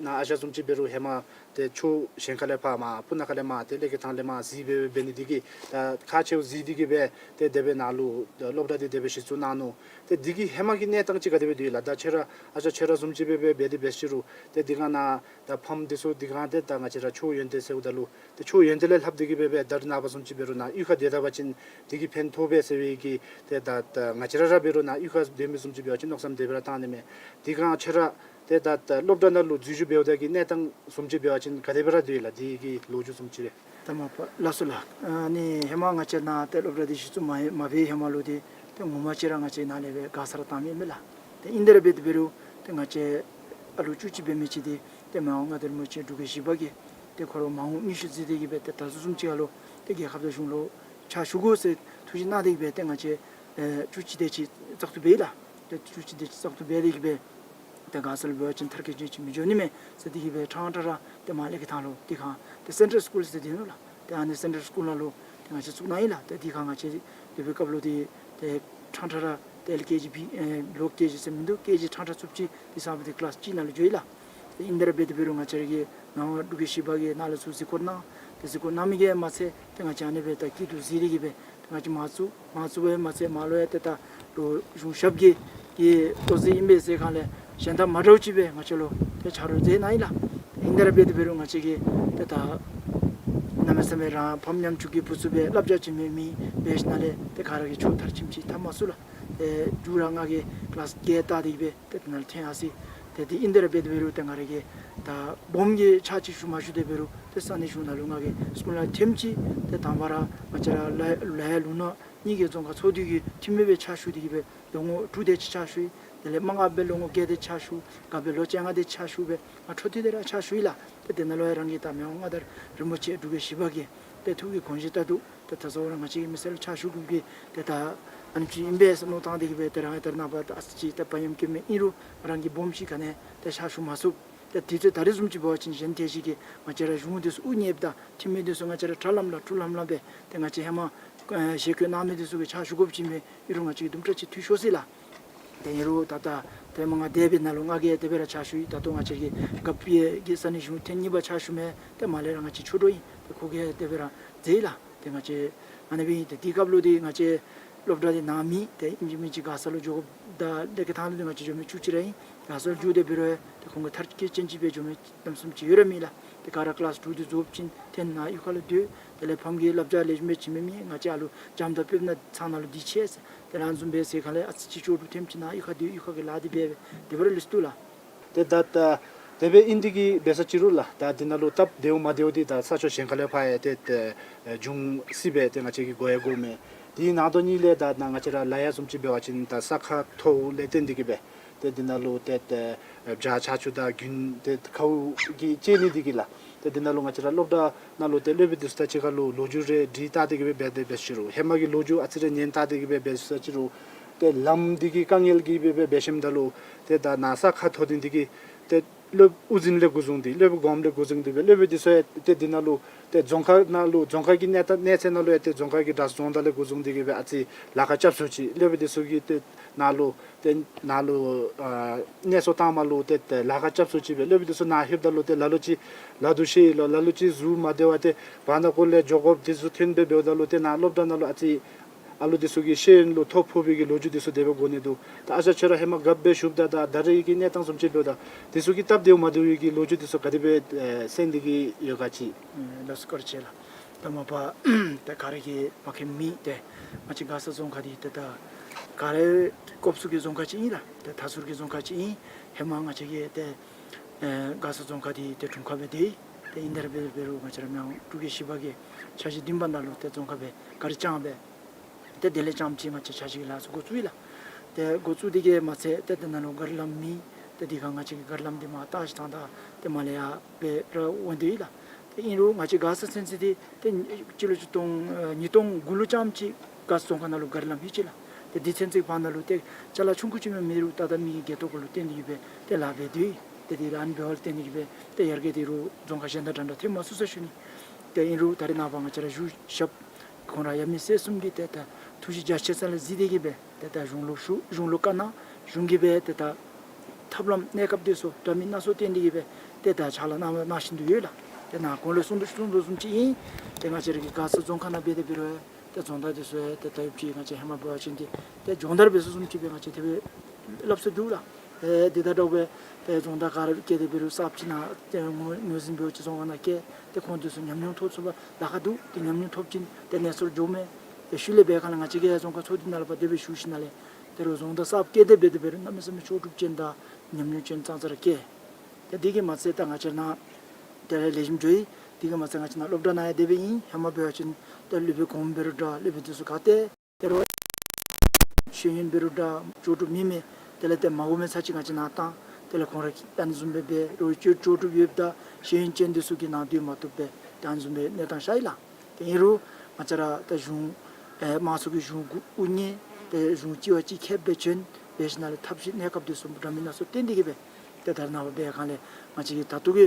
ནཱ་ཨ་ཞང་བཟུམ་ཅིག་འབད་རུང་ཧེ་མ་ཏེ་ཆོས་གཞན་ཁ་ལས་ཕར་མར་སྤུ་ན་ཁ་ལས་མར་ཏེ་ལེ་ཁེ་ཐང་ལས་མར་གཟིགས་སྦེ་འབད་ནི་འདི་གིས་ད་ཁག་ཆེཝ་གཟིགས་ཏེ་གིས་སྦེ་ཏེ་དེ་སྦེ་ནཱ་ལུ་སློབ་གྲྭ་འདི་དེ་སྦེ་གཞི་བཙུགས་གནང་ནུག། ཏེ་འདི་གི་ཧེ་མ་གི་གནས་སྟངས་ཅིག་ག་དེ་སྦེ་སྡོད་ཡི་ལགས། ད་ཁྱོད་ར་ཨ་ཞང་ཁྱོད་ར་བཟུམ་ཅིག་སྦེ་སྦེ་འབད་དེ་འབད་ཞུ་རུང་ཏེ་དེ་བསྒང་ནཱ་ད་ཕམ་འདི་ཚུ་དེ་བསྒང་ཏེ་ད་ང་བཅས་ར་ཆོས་ཡོན་ཏན་ཟེརཝ་ད་ལུ་ཏེ་ཆོས་ཡོན་ཏན་ལས་ལྷག་སྟེ་གིས་སྦེ་སྦེ་ད་རེས་ནངས་པ་བཟུམ་ཅིག་འབད་རུང་ནཱ་གཡུས་ཁར་སྡོད་ད་པ་ཅིན་འདི་གིས་ཕན་ཐོགས་པས་ཟེར་བའི་གི་ཏེ་ད་ད་ང་བཅས་ར་ར་འབད་རུང་ནཱ་གཡུས་ཁར་སྡོད་མི་བཟུམ་ཅིག་འབད་བ་ཅིན་མནོ་བསམ་དེ་སྦེ་ར་བཏང་ནི་མས། དེ་བསྒང་ཁྱོད་ར་ཏེ་ད་ད་སློབ་གྲྭ་ནང་ལུ་འཛུལ་ཞུགས་འབདཝ་ད་གི་གནས་སྟངས་བཟུམ་ཅིག་འབད་བ་ཅིན་ག་དེ་སྦེ་ར་སྡོད་ཡི་ལགས། འདི་གི་ལོ་རྒྱུས་བཟུམ་ཅིག་རེ། ད་མ་པ་ལགས་སོ་ལགས། ཨ་ནི་ཧེ་མ་ང་བཅས་ནཱ་ཏེ་སློབ་གྲྭ་འདི་གཞི་བཙུགས་མ་མ་འབད་ཧེ་མ་ལུ་འདི་ཏེ་ངོ་མ་ཅིག་ར་ང་བཅས་ནཱ་ལས་སྦེ་ག་ས་ར་བཏང་མི་མས་ལགས། ཏེ་ཨིན་དེ་ར་འབད་དེ་འབད་རུང་ཏེ་ང་བཅས་ཨ་ལུ་བཅུ་གཅིག་འབད་མི་ཅིག་འདི་ཏེ་མི་དབང་མངའ་བདག་རིན་པོ་ཆེ་འབྲུག་རྒྱལ་བཞི་པ་གིས་ཏེ་ཁོ་ར་མ་འོངས་དངོས་ཤུགས་བརྩིས་ཏེ་གིས་སྦེ་ཏེ་ད་ལྟོ་བཟུམ་ཅིག་ཁར་ལུ་ཏེ་རྒྱལ་ཁབ་དང་གཞུང་ལུ་ཕྱག་ཞུ་དགོ་ཟེར་ཐུགས་བཞེད་གནང་སྟེ་གིས་སྦེ་ཏེ་ང་བཅས་ཨེ་བཅུ་གཅིག་དེ་ཅིག་བཙག་འཐུ་འབད་ཡི་ལགས། ཏེ་བཅུ་གཅིག་དེ་ཅིག་བཙག་འཐུ་འབད་དེ་གིས་སྦེ་ཏེ་ག་ས་ལུ་འབད་བ་ཅིན་མཐར་འཁྱོལ་ཅན་ཅིག་མི་འགྱོ་ནི་མས་ཟེར་ཏེ་གིས་སྦེ་ཕྲང་ཕྲང་ར་ཏེ་མར་ལེ་ཁེ་ཐང་ལུ་དེ་བསྒང་ཏེ་སེན་ཊལ་སི་ཀུལ་ཟེར་སྡོད་ནུག་ལགས། ཏེ་ཨ་ནི་སེན་ཊལ་སི་ཀུལ་ནང་ལུ་ཏེ་ང་བཅས་བཙུགས་གནང་ཡི་ལགས། ཏེ་དེ་བསྒང་ང་བཅས་དེ་སྦེ་སྐབས་ལུ་ཏེ་ཏེ་ཕྲང་ཕྲང་ར་ཏེ་ཨེལ་ཀེ་ཇི་བི་ཨེ་ལོ་ཀེ་ཇི་ཟེར་མིན་འདུག། ཀེ་ཇི་ཕྲང་ཕྲང་བཙུགསཔ་ཅིག་དེ་ཚར་སྦེ་ཏེ་ཀི་ལཱསི་གཅིག་ནང་ལུ་འགྱོ་ཡི་ལགས། ཏེ་ཨིན་དེ་ར་འབད་དེ་འབད་རུང་ང་བཅས་ར་གི་མི་དབང་འབྲུག་རྒྱལ་བཞི་པ་གིས་ནཱ་ལས་ཚུར་གཟིགས་སྐོར་གནང་། ཏེ་གཟིགས་སྐོར་གནང་མི་གིས་མ་ཚད་ཏེ་ང་བཅས་ཨ་ནི་སྦེ་ད་སྐྱིད་སྡུག་གཟིགས་ཏེ་གིས་སྦེ་ཏེ་ང་བཅས་མར་བཙུགས། མར་བཙུགས་པའི་མ་ཚད་མར་ལུ་ཡང་ཏེ་ད་ལུ་གཞུང་ཞབས་ཀྱི་གི་ལྟོ་ཟད་ཨིན་པས་ཟེར་གང་ལས་གཞན་དང་མ་འདྲཝ་ཅིག་སྦེ་ང་བཅས་ལུ་ཏེ་ཆ་རོགས་མཛད་གནང་ཡི་ལགས། ཏེ་ཨིན་དེ་ར་འབད་དེ་འབད་རུང་ང་བཅས་ཀྱིས་ཏེ་ད་གནམ་མེད་ས་མེད་རང་ཕམ་ཉམ་ཆུང་གི་བུ་ཚུ་སྦེ་བསླབ་བྱ་བྱིན་མི་མི་འབད་ཞིནམ་ལས་ཏེ་ག་ར་གིས་ཆོས་མཐར་ཕྱིནམ་ཅིག་འཐབ་མ་ཚུགས་ལགས། ཏེ་མཇུག་ར་ང་གིས་ཀི་ལཱསི་བརྒྱད་བལྟ་སྟེ་གིས་སྦེ་ཏེ་དེ་ནང་ལུ་ཐོན་ཡར་སོ་ཡི། ཏེ་དེ་ཨིན་དེ་ར་འབད་དེ་འབད་རུང་ཏེ་ང་ར་གིས་ད་སྦོམ་གྱི་ཕྱག་ཅིག་ཞུ་མ་ཞུ་དེ་འབད་རུང་ཏེ་ས་གནས་གཞུང་ནང་ལུ་ང་གིས་སྐུ་ལས་ཐོནམ་ཅིག་ཏེ་དང་པ་ར་ང་བཅས་ར་ལ་ལ་ཡ་ལུང་ནག་གཉིས་ཀྱི་རྫོང་ཁག་ཚོགས་འདུ་གི་འཐུས་མི་སྦེ་ཕྱག་ཞུ་སྟེ་གིས་སྦེ་ལོ་ངོ་དྲུག་དེ་ཅིག་ཕྱག་ཞུ་ཡི། དེ་ལས་མ་དངུལ་སྦེ་ལོ་ངོ་བརྒྱད་དེ་ཕྱག་ཞུ། ག་སྦེ་ལོ་བཅོ་ལྔ་དེ་ཕྱག་ཞུ་སྦེ་ང་འཕྲོ་མཐུད་དེ་ར་ཕྱག་ཞུ་ཡི་ལགས། ཏེ་དེ་ནང་ལུ་ཡང་རང་གི་ད་མི་དབང་མངའ་བདག་རིན་པོ་ཆེ་འབྲུག་རྒྱལ་བཞི་པ་གི་ཏེ་ཐུགས་ཀྱི་དགོངས་བཞེད་ལྟར་དུ་ཏེ་ད་གཟའ་ལྷག་པ་ར་ང་བཅས་ཀྱི་མི་སེར་ལུ་ཕྱག་ཞུ་དགོ་པའི་ཏེ་ད་ཨ་ནི་ཅིག་ཨིན་པས་ཟེར་མནོ་བཏང་སྟེ་གིས་སྦེ་ཏེ་རང་ཡང་ད་རེས་ནངས་པ་ད་ཨ་ཙི་ཅིག་ཏེ་བག་ཡངས་ཀྱི་མི་ཨིན་རུང་རང་གི་སྦོམ་ཅིག་ག་ནི་ཏེ་ཕྱག་ཞུ་མ་ཚུགས། ཏེ་དུས་ཚོད་ད་རེས་བཟུམ་ཅིག་འབད་བ་ཅིན་གཞན་ཏེ་ཅིག་གིས་ང་བཅས་ར་གཞུང་འདི་ཚུ་དབུ་བརྙེས་ད་འཐུས་མི་འདི་ཚུ་ང་བཅས་ར་དྲག་ལམ་ལ་འཁྲུག་ལམ་ལ་སྦེ་ཏེ་ང་བཅས་ཧེ་མ་ཨེ་ཞལ་བཀོད་གནང་མི་འདི་ཚུ་གིས་ཕྱག་ཞུ་དགོཔ་ཅིག་མས། ཨིན་རུང་ང་བཅས་ཀྱིས་དུམ་གྲ་ཅིག་འཐུས་ཤོར་སོ་ཡི་ལགས། ཏེ་ཨིན་རུང་ད་ལྟོ་ཏེ་མ་ང་འདས་པའི་ནང་ལུ་ང་གིས་དེ་སྦེ་ར་ཕྱག་ཞུ་ཡི། ད་ལྟོ་ང་བཅས་ཀྱི་རྒཔོ་གི་ས་གནས་གཞུང་ཐེངས་གཉིས་པ་ཕྱག་ཞུ་མི་ཏེ་མར་ལས་ར་ང་བཅས་ཆོས་གྲོགས་ཨིན། ཏེ་ཁོ་གིས་དེ་སྦེ་ར་མཛད་ཡི་ལགས། ཏེ་ང་བཅས་ཨ་ནི་སྦེ་ཨིན། ཏེ་དེའི་སྐབས་ལུ་ཏེ་ང་བཅས་སློབ་གྲྭ་འདི་ནང་མེད། ཏེ་ཨིན་ཅི་མིན་ཅི་ག་ས་ལུ་འགྱོ་དགོཔ་ད་ལེ་ཁེ་ཐང་ལུ་ཏེ་ང་བཅས་འགྱོ་མི་བཅུ་གཅིག་ར་ཨིན། ག་ས་ལུ་འགྱོ་དེ་འབད་རུང་ཏེ་ཁོང་གི་མཐར་འཁྱོལ་ཅན་ཅིག་སྦེ་འགྱོ་མི་གནམ་མེད་ས་མེད་ཅིག་ཡོད་ར་མེད་ལགས། ཏེ་ག་ར་ཀི་ལཱསི་དྲུག་འདི་རྫོགསཔ་ཅིག་ཏེ་ནཱ་གཡུས་ཁ་ལུ་སྡོད། དེ་ལས་ཕམ་གྱིས་བསླབ་བྱ་ལེགས་ཤོམ་སྦེ་བྱིན་མི་མེད། ང་བཅས་ཨ་ལུ་འཇམ་དང་སྤེལ་ན་ཚང་ནང་ལུ་སྡོད་ཅི་ཟེར། དེ་ལས་བཟུམ་སྦེ་ཟེར་གང་ལས་ཨ་ཙི་ཅིག་ལྕོགས་གྲུབ་ཐོནམ་ཅིག་ནཱ་གཡུས་ཁ་སྡོད་གཡུས་ཁ་གི་ལཱ་འདི་འབད་འབད་དེ་སྦེ་ར་ལུས་སོ་ལགས། ཏེ་ད་ད་དེ་སྦེ་ཨིན་ཏེ་གིས་འབད་ས་ཅིག་རུང་ལགས། ད་འདི་ནང་ལུ་སྟབས་བདེཝ་མ་བདེཝ་འདི་ད་ས་ཕྱོགས་གཞན་ཁ་ལས་ཕར་ཡང་ཏེ་ཏེ་འབྱུང་སྲིད་པས། ཏེ་ང་བཅས་ཀྱིས་གོ་ཡང་གོཝ་མས། དེ་ནང་དོན་གཉིས་ལས་ད་ནཱ་ང་བཅས་ར་ལ་ཡ་བཟུམ་ཅིག་འབད་བ་ཅིན་ད་ས་ཁ་མཐོཝ་ལས་བརྟེན་ཏེ་གིས་སྦེ་ཏེ་འདི་ནང་ལུ་ཏེ་ཏེ་བྱཱ་ཆར་ཆུ་དང་དགུན་ཏེ་ཁཝ་གིས་བཅད་ནི་འདི་གིས་ལགས། ཏེ་འདི་ནང་ལུ་ང་བཅས་ར་སློབ་གྲྭ་ནང་ལུ་ཏེ་སློབ་དཔོན་འདི་ཚུ་དང་གཅིག་ཁར་ལུ་ལོ་རྒྱུས་རེ་དྲི་བལྟ་སྟེ་གིས་སྦེ་འབད་དེ་འབད་ས་ཅིག་རུང་ཧེ་མ་གི་ལོ་རྒྱུས་ཨ་ཙི་རེ་ཉན་བལྟ་སྟེ་གིས་སྦེ་འབད་ས་ཅིག་རུང་ཏེ་ལམ་འདི་གི་དཀའ་ངལ་གྱིས་སྦེ་སྦེ་འབད་ཞིནམ་ད་ལུ་ཏེ་ད་ནཱ་ས་ཁ་མཐོ་ཏེ་འདི་གིས་ཏེ་སློབ་དབུ་འཛིན་ལས་འགོ་བཟུང་སྟེ་སློབ་དབུ་གོངམ་ལས་འགོ་བཟུང་སྟེ་སྦེ་སློབ་དཔོན་འདི་ཚུ་ཡང་ཏེ་འདི་ནང་ལུ་ཏེ་རྫོང་ཁག་ནང་ལུ་རྫོང་ཁག་གི་གནས་སྟངས་གནས་ཚད་ནང་ལུ་ཡང་ཏེ་རྫོང་ཁག་གི་གྲྭ་ཚང་རྫོང་བདག་ལས་འགོ་བཟུང་སྟེ་གིས་སྦེ་ཨ་ཙི་ལཱ་ཁག་རྐྱབ་སུ་ཅིག་སློབ་དཔོན་འདི་ཚུ་གིས་ཏེ་ནཱ་ལུ་ཏེ་ནཱ་ལུ་ཨ་གནས་སོ་བཏངམ་ལུ་ཏེ་ཏེ་ལཱ་ཁག་རྐྱབ་སུ་ཅིག་སྦེ་སློབ་དཔོན་འདི་ཚུ་ནཱ་ལྷོདཔ་ད་ལུ་ཏེ་ལ་ལུ་ཅིག་ལ་དུ་ཤེས་ཡི་ལོ། ལ་ལུ་ཅིག་གཟུགས་མ་བདེ་བ་ཏེ་བར་ན་ཀོ་ལས་འགྱོ་དགོཔ་འདི་ཚུ་ཐོན་སྦེ་འབདཝ་ད་ལུ་ཏེ་ནཱ་སློབ་གྲྭ་ནང་ལུ་ཨ་ཙི་ཨ་ལུ་འདི་ཚུ་གི་ཤེས་ཡོན་ལུ་ཐོ་ཕོག་པའི་གི་ལོ་རྒྱུས་འདི་ཚུ་དེ་སྦེ་གོ་ནི་འདུག། ད་ཨ་ཞང་ཁྱོད་ར་ཧེ་མ་རྒཔོ་སྦེ་བཞུགསཔ་ད་ད་ད་རེས་ཀྱི་གནས་སྟངས་བཟུམ་ཅིག་འབདཝ་ད་འདི་ཚུ་གི་སྟབས་བདེཝ་མ་བདེཝ་གི་ལོ་རྒྱུས་འདི་ཚུ་ག་དེ་སྦེ་ཨེ་གསན་ཏེ་གིས་ཡོད་ག་ཅིག། ཨེ་ལགས་སོ་བཀའ་དྲིན་ཆེ་ལགས། ད་མ་པ་ད་ག་ར་གིས་མ་མཁྱེནམ་མེད། ཏེ་ང་བཅས་མགར་ས་རྫོང་ཁག་འདི་ཏེ་ད་ག་ར་སྐོར་ཚུ་གི་རྫོང་ཁག་ཅིག་ཨིན་ལགས། ཏེ་མཐའ་ཟུར་གྱི་རྫོང་ཁག་ཅིག་ཨིན། ཧེ་མ་ང་བཅས་ཀྱི་ཏེ་ཨེ་མགར་ས་རྫོང་ཁག་འདི་ཏེ་དྲུང་ཁག་སྦེ་སྡོད་ཡི། ཏེ་ཨིན་ཏེ་ར་འབད་འབད་རུང་ང་བཅས་ར་མི་དབང་འབྲུག་རྒྱལ་བཞི་པ་གིས་འཆར་གཞི་བདུན་པ་ནང་ལུ་ཏེ་རྫོང་ཁག་སྦེ་ག་ར་བསྐྱངས་སྦེ་ཏེ་དེ་ལས་རྐྱངམ་ཅིག་ང་བཅས་འཆར་གཞི་གི་ལཱ་ཚུ་འགོ་བཙུགས་ཡི་ལགས། ཏེ་འགོ་བཙུགས་དེ་གིས་མ་ཚད་ཏེ་དེ་ནང་ལུ་གར་ལམ་མེད། ཏེ་དེ་ཁར་ང་བཅས་ཀྱི་གར་ལམ་འདི་མར་བཏགས་ཞིནམ་ད་ཏེ་མར་ལས་ཡར་སྦེ་ར་འོང་སྡོད་ཡི་ལགས། ཏེ་ཨིན་རུང་ང་བཅས་མགར་ས་ཚུན་ཚོད་འདི་ཏེ་སྤྱི་ལོ་ཆིག་སྟོང་ཨེ་ཉིས་སྟོང་དགུ་ལུ་རྐྱངམ་ཅིག་མགར་ས་རྫོང་ཁག་ནང་ལུ་གར་ལམ་ཡོད་ཅི་ལགས། ཏེ་དེ་ཚུན་ཚོད་བར་ན་ལུ་ཏེ་ཅ་ལ་ཆུང་ཀུ་ཅིག་མ་མེད་རུང་ད་ལྟོ་མི་གི་འགལ་ཏོ་གུ་ལུ་བརྟེན་ཏེ་གིས་སྦེ་ཏེ་ལཱ་འབད་སྡོད་ཡི། ཏེ་དེ་ར་ཨ་ནི་འབདཝ་ལས་བརྟེན་ཏེ་གིས་སྦེ་ཏེ་ཡར་རྒྱས་འདི་རུང་རྫོང་ཁག་གཞན་དང་འདྲ་འདྲ་ཐོན་མ་ཚུགས་ཟེར་ཞུ་ནི། ཏེ་ཨིན་རུང་ད་རེས་ནངས་པ་ང་བཅས་ར་བཞུགས་ཞབས་ཁོང་ར་ཡབ་མེས་སྲས་གསུམ་གྱིས་ཏེ་ད་ཐུགས་རྗེ་རྒྱ་ཆེ་ས་ལས་གཟིགས་ཏེ་གིས་སྦེ་ཏེ་ད་གཞུང་ལུ་ཞུ་གཞུང་ལུ་བཀའ་གནང་། གཞུང་གིས་སྦེ་ཏེ་ད་ཐབས་ལམ་གནས་སྐབས་འདི་ཚུ་འདྲ་མིན་སྣ་ཚོགས་བཏོན་ཏེ་གིས་སྦེ་ཏེ་ད་ཕྱག་ལཱ་གནང་གནང་བཞིན་དུ་ཡོད་ལགས། ཏེ་ནཱ་གོང་ལུ་གསུང་དོ་གསུང་དོ་བཟུམ་ཅིག་ཨིན། ཏེ་ང་བཅས་ར་གི་མགར་ས་རྫོང་ཁག་ནང་འབད་དེ་འབད་རུང་ཏེ་རྫོང་བདག་འདི་ཚུ་ཡང་ཏེ་ད་ཡུདཔ་ཅིག་ང་བཅས་ཧེ་མ་འབད་བ་ཅིན་ཏེ་ཏེ་སྦྱོང་བརྡར་འབད་ས་བཟུམ་ཅིག་སྦེ་ང་བཅས་དེ་སྦེ་སླབ་སྲོལ་འདུག་ལགས། ཏེ་དེ་ད་དྲག་སྦེ་ཏེ་རྫོང་བདག་ག་ར་བསྐོས་ཏེ་འབད་རུང་གསརཔ་ཅིག་ནཱ་ཏེ་ངོས་ངོས་འཛིན་འབད་བ་ཅིན་རྫོང་ཁག་ནང་བསྐོས། ཏེ་ཁོང་འདི་ཚུ་ཉམས་མྱོང་ཐོབ་ཚུགས་པར་ལཱ་ཁག་འདུག། ཏེ་ཉམས་མྱོང་ཐོབ་ཅིན་ཏེ་གནས་ཚུལ་འགྱོཝ་མས། ཏེ་ཤུལ་ལས་འབད་སྒང་ལས་ང་བཅས་ཀྱི་རྫོང་ཁག་ཚོགས་སྡེ་ནང་ལུ་ཕར་དེ་སྦེ་ཞུ་ཞིནམ་ལས་ད་རུང་རྫོང་བདག་གསརཔ་བསྐོས་ཏེ་འབད་དེ་འབད་རུང་གནམ་མེད་ས་མེད་ལྕོགས་གྲུབ་ཅན་དང་ཉམས་མྱོང་ཅན་ཙང་ཙ་ར་བསྐོས། ཏེ་དེ་གིས་མ་ཚད་ད་ང་བཅས་ནཱ་དེ་ལས་ལེགས་ཤོམ་འགྱོ་ཡི། དེ་གིས་མ་ཚད་ང་བཅས་ནཱ་སློབ་གྲྭ་ནང་ཡང་དེ་སྦེ་ཨིན། ཧེ་མ་འབད་བ་ཅིན་ཏེ་སློབ་དཔོན་གོངམ་འབད་རུང་འདྲ་སློབ་དཔོན་འདི་ཚུ་ག་ཏེ་དེ་རུང་ཤེས་ཡོན་འབད་རུང་འདྲ་ལྕོགས་གྲུབ་མེད་མི་དེ་ལས་ཏེ་མ་གོ་མི་ཚར་ཅིག་ང་བཅས་ནཱ་བཏང་། དེ་ལས་ཁོང་ར་ཨ་ནི་བཟུམ་སྦེ་འབད་རུང་ལྕོགས་ལྕོགས་གྲུབ་ཡོདཔ་དང་ཤེས་ཡོན་ཅན་འདི་ཚུ་གིས་ནཱ་སྡོད་མ་བཏུབ་པས། ཏེ་ཨ་ནི་བཟུམ་སྦེ་གནས་སྟངས་ཤར་ཡི་ལགས། ཏེ་ཨིན་རུང་ང་བཅས་ར་ད་གཞུང་ཨེ་དམངས་གཙོ་གི་གཞུང་གུ་དབུ་བརྙེས། ཏེ་གཞུང་གཅིག་བ་གཅིག་ཁྱབ་སྦེ་བྱོན་འབད་ཞིནམ་ལས་ཐབས་ཤེས་གནས་སྐབས་འདི་ཚུ་འདྲ་མིན་སྣ་ཚོགས་བཏོན་ཏེ་གིས་སྦེ་ཏེ་ད་རེས་ནངས་པ་འབད་སྒང་ལས་ང་བཅས་ཀྱི་ད་ལྟོ་གི་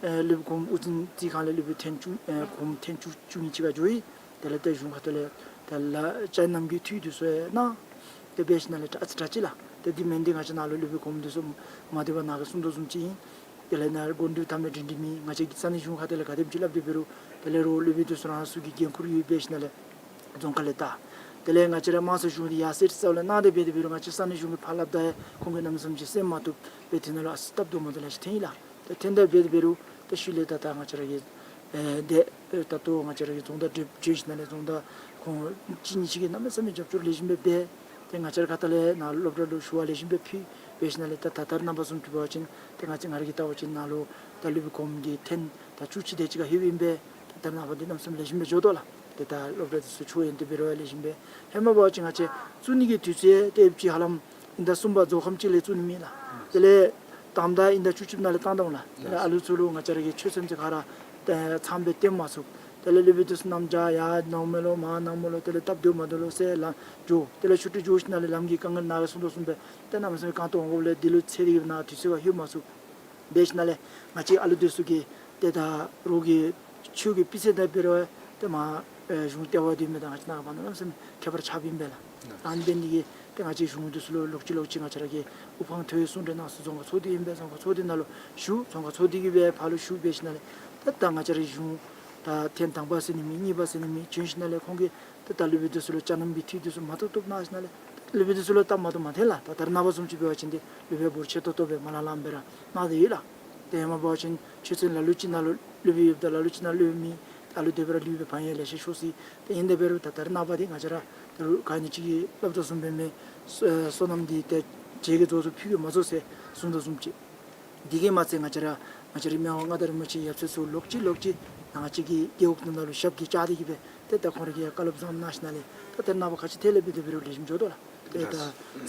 ཨེ་སློབ་དཔོན་གོངམ་དབུ་འཛིན་རྩིས་ཁང་ལས་སློབ་དཔོན་ཐེངས་བཅུ་ཨེ་གོངམ་ཐེངས་བཅུ་བཅུ་གཉིས་ཅིག་ཁར་འགྱོ་ཡི། དེ་ལས་ཏེ་གཞུང་ཁ་ཐུག་ལས་ཏེ་ལཱ་བཅའ་རྣམ་འགྱུར་འཐུས་འདི་ཚུ་ཡང་གནང་། ཏེ་འབད་ཞིནམ་ལས་ད་ཨ་ཙི་དྲག་ཅི་ལགས། ཏེ་དེ་མེན་ཏེ་ང་བཅས་ནཱ་ལུ་སློབ་དཔོན་གོངམ་འདི་ཚུ་མ་སྡོད་པར་ནཱ་གིས་གསུང་དོ་བཟུམ་ཅིག་ཨིན། དེ་ལས་ནཱ་དགོངས་འགྲེལ་དང་མ་འགྲིག་འགྲིག་མི་ང་བཅས་ཀྱི་ས་གནས་གཞུང་ཁ་ཐུག་ལས་ག་དེམ་ཅིག་སླབ་སྟེ་འབད་རུང་དེ་ལས་རོགས་སློབ་དཔོན་འདི་ཚུ་རང་སོའི་གི་འགན་ཁུར་ཡོད། འབད་ཞིནམ་ལས་རྫོང་ཁ་ལས་ད་དེ་ལས་ང་བཅས་ར་དམངས་གཙོ་གཞུང་འདི་ཡར་སེང་རྩ་བ་ལས་གནང་སྟེ་འབད་དེ་འབད་རུང་ང་བཅས་ས་གནས་གཞུང་གིས་ཕར་སླབ་ད་ཡང་ཁོང་གིས་གནམ་མེད་ས་མེད་ཅིག་གསན་མ་བཏུབ་པས། དེ་ནང་ལུ་ཨ་ཙི་སྟབས་བདེཝ་མ་བདེཝ་ལེ་ཤ་ཐོན་ཡི་ལགས། ཏེ་ཐོནམ་ད་འབད་དེ་འབད་རུང་ཏེ་ཤུལ་ལས་ད་ད་ང་བཅས་ར་གི་ཨེ་ཏེ་ད་ལྟོ་ང་བཅས་ར་གི་རྫོང་བདག་འདི་བྱོན་ཞིནམ་ལས་རྫོང་བདག་ཁོང་གཅིག་གཉིས་ཅིག་གིས་གནམ་མེད་ས་མེད་རྒྱབ་སྐྱོར་ལེགས་ཤོམ་སྦེ་འབད། ཏེ་ང་བཅས་ར་ཁ་ཐུག་ལས་ནཱ་སློབ་གྲྭ་ལུ་ཞུ་བ་ལེགས་ཤོམ་སྦེ་ཕུལ། འབད་ཞིནམ་ལས་ད་ད་ལྟོ་ར་ནངས་པ་བཟུམ་ཅིག་འབད་བ་ཅིན་ཏེ་ང་བཅས་ང་ར་གིས་བལྟ་བ་ཅིན་ནཱ་ལུ་ད་སློབ་དཔོན་གོངམ་གི་ཐེངས་ད་བཅུ་གཅིག་དེ་ཅིག་ཁར་ལྷོདཔ་ཨིན་པས། ད་ད་རེས་ནངས་པ་འདི་གནམ་མེད་ས་མེད་ལེགས་ཤོམ་སྦེ་འགྱོ་དོ་ལགས། ཏེ་ད་སློབ་གྲྭ་འདི་ཚུ་ཆོས་ཡོན་ཏན་འབད་རུང་ཡང་ལེགས་ཤོམ་སྦེ། ཧེ་མ་འབད་བ་ཅིན་ང་བཅས་བཙུགས་ནི་གི་དུས་ཚོད་ཏེ་ཡུདཔ་ཅིག་ཧ་ལམ་ཨིན་ཟླ་གསུམ་པ་རྫོགས་ཁམས་ཅིག་ལས་བཙུགས་ནི་མེད་ལགས། དེ་ལས་དང་པ་ཨིན་ཟླ་བཅུ་གཅིག་ནང་ལས་བཏང་དོ་ལགས། དེ་ལས་ཨ་ལུ་ཚུ་ལུ་ང་བཅས་ར་གི་ཆོས་ཚན་ཚུ་ག་ར་ཏེ་ཚངམ་སྦེ་སྟོན་མ་ཚུགས། དེ་ལས་སློབ་དཔོན་འདི་ཚུ་གནམ་བྱཱར་ཡར་ནཱ་འོང་མས་ལོ་མར་ནཱ་འོང་མས་ལོ། དེ་ལས་སྟབས་བདེཝ་མ་བདེཝ་ལོ་ཟེར་ལམ་འགྱོ། དེ་ལས་ཆུ་ཊི་འགྱོ་ཞིནམ་ལས་ལམ་གྱི་དཀའ་ངལ་ནཱ་གིས་གསུང་དོ་བཟུམ་སྦེ་ཏེ་གནམ་མེད་ས་མེད་རྐང་སྟོང་འོང་དགོཔ་ལས་འདི་ལུ་འཚེར་ཏེ་གིས་ནཱ་དུས་ཚོད་ཁར་ལྷོད་མ་ཚུགས། འབད་ཞིནམ་ལས་ང་བཅས་ཨ་ལུ་འདི་ཚུ་གིས་ཏེ་ད་རོགས་ཀྱི་ཆོས་ཀྱི་སྤུས་ཚད་དང་འབད་རུང་ཏེ་མར་ཨེ་གཞུང་ལྟེ་བ་འདི་མས། ད་ང་བཅས་ནཱ་ག་འབད་ན་གནམ་མེད་ས་མེད་ཁྱད་པར་ཆགསཔ་ཨིན་པས་ལགས། ཨ་ནི་འབད་ནི་དེ་གིས་ཏེ་ང་བཅས་གཞུང་འདི་ཚུ་ལུ་ལོག་ཅི་ལོག་ཅི་ང་བཅས་ར་གིས་དབུ་འཕང་མཐོ་བའི་གསུང་གྲོས་གནང་སོང་། རྫོང་ཁག་ཚོགས་སྡེ་ཨིན་པས། རྫོང་ཁག་ཚོགས་སྡེ་ནང་ལུ་ཞུ། རྫོང་ཁག་ཚོགས་སྡེ་གིས་སྦེ་ཕར་ལུ་ཞུ། འབད་ཞིནམ་ལས་ད་ད་ང་བཅས་ར་གཞུང་ད་ཐེངས་དང་པ་ཟེར་ནི་མེད། གཉིས་པ་ཟེར་ནི་མེད། བྱོན་ཞིནམ་ལས་ཁོང་གིས་ད་ད་སློབ་དཔོན་འདི་ཚུ་ལུ་བཅའ་རྣམ་གྱི་འཐུས་འདི་ཚུ་མ་ཐུབ་ཐུབ་གནང་ཞིནམ་ལས་སློབ་དཔོན་འདི་ཚུ་ལུ་སྟབས་མ་བདེཝ་མ་ཐོན་ལགས། ད་ད་རེས་ནངས་པ་བཟུམ་ཅིག་འབད་བ་ཅིན་ཏེ་སློབ་དཔོན་འབོར་ཆེ་ཏོག་ཏོ་སྦེ་མ་ལང་ལངམ་སྦེ་ར་གནང་སྟེ་ཡོད་ལགས། ཏེ་ཧེ་མ་འབད་བ་ཅིན་ཆོས་ཚན་ལ་ལུ་ཅིག་ནང་ལུ་སློབ་དཔོན་ཡོདཔ་ད་ལ་ལུ་ཅིག་ནང་སློབ་དཔོན་མེད། ད་ལུ་དེ་སྦེ་ར་ལུས་པའི་བམ་ཡང་ལེ་ཤ་ཤོར་སོ་ཡི། ཏེ་ཨིན་དེ་འབད་རུང་ད་ད་རེས་ནངས་པ་འདི་ང་བཅས་ར་ད་རུང་ག་ནི་ཅིག་གིས་སླབ་དོ་བཟུམ་སྦེ་མས། སོ་སོ་ནམ་འདི་ཏེ་བྱེས་ཀྱིས་རྫོགས་སུ་ཕུལ་གྱི་མ་རྫོགས་ཟེར་གསུང་དོ་བཟུམ་ཅིག། དེ་གིས་མ་ཚད་ང་བཅས་ར་ང་བཅས་ར་མི་དབང་མངའ་བདག་རིན་པོ་ཆེ་ཡབ་སྲས་ཚུ་ལོག་ཅི་ལོག་ཅི་ང་བཅས་ཀྱི་རྒེད་འོག་ནང་ལུ་ཞབས་ཀྱིས་བཅགས་ཏེ་གིས་སྦེ་ཏེ་ད་ཁོང་ར་གིས་བཀའ་སློབ་བཟང་གནང་ཞིནམ་ལས་ད་ད་རེས་ནངས་པ་ག་ཅི་ཐད་ལས་འབད་དེ་འབད་རུང་ལེགས་ཤོམ་འགྱོ་དོ་ལགས། ཏེ་ད་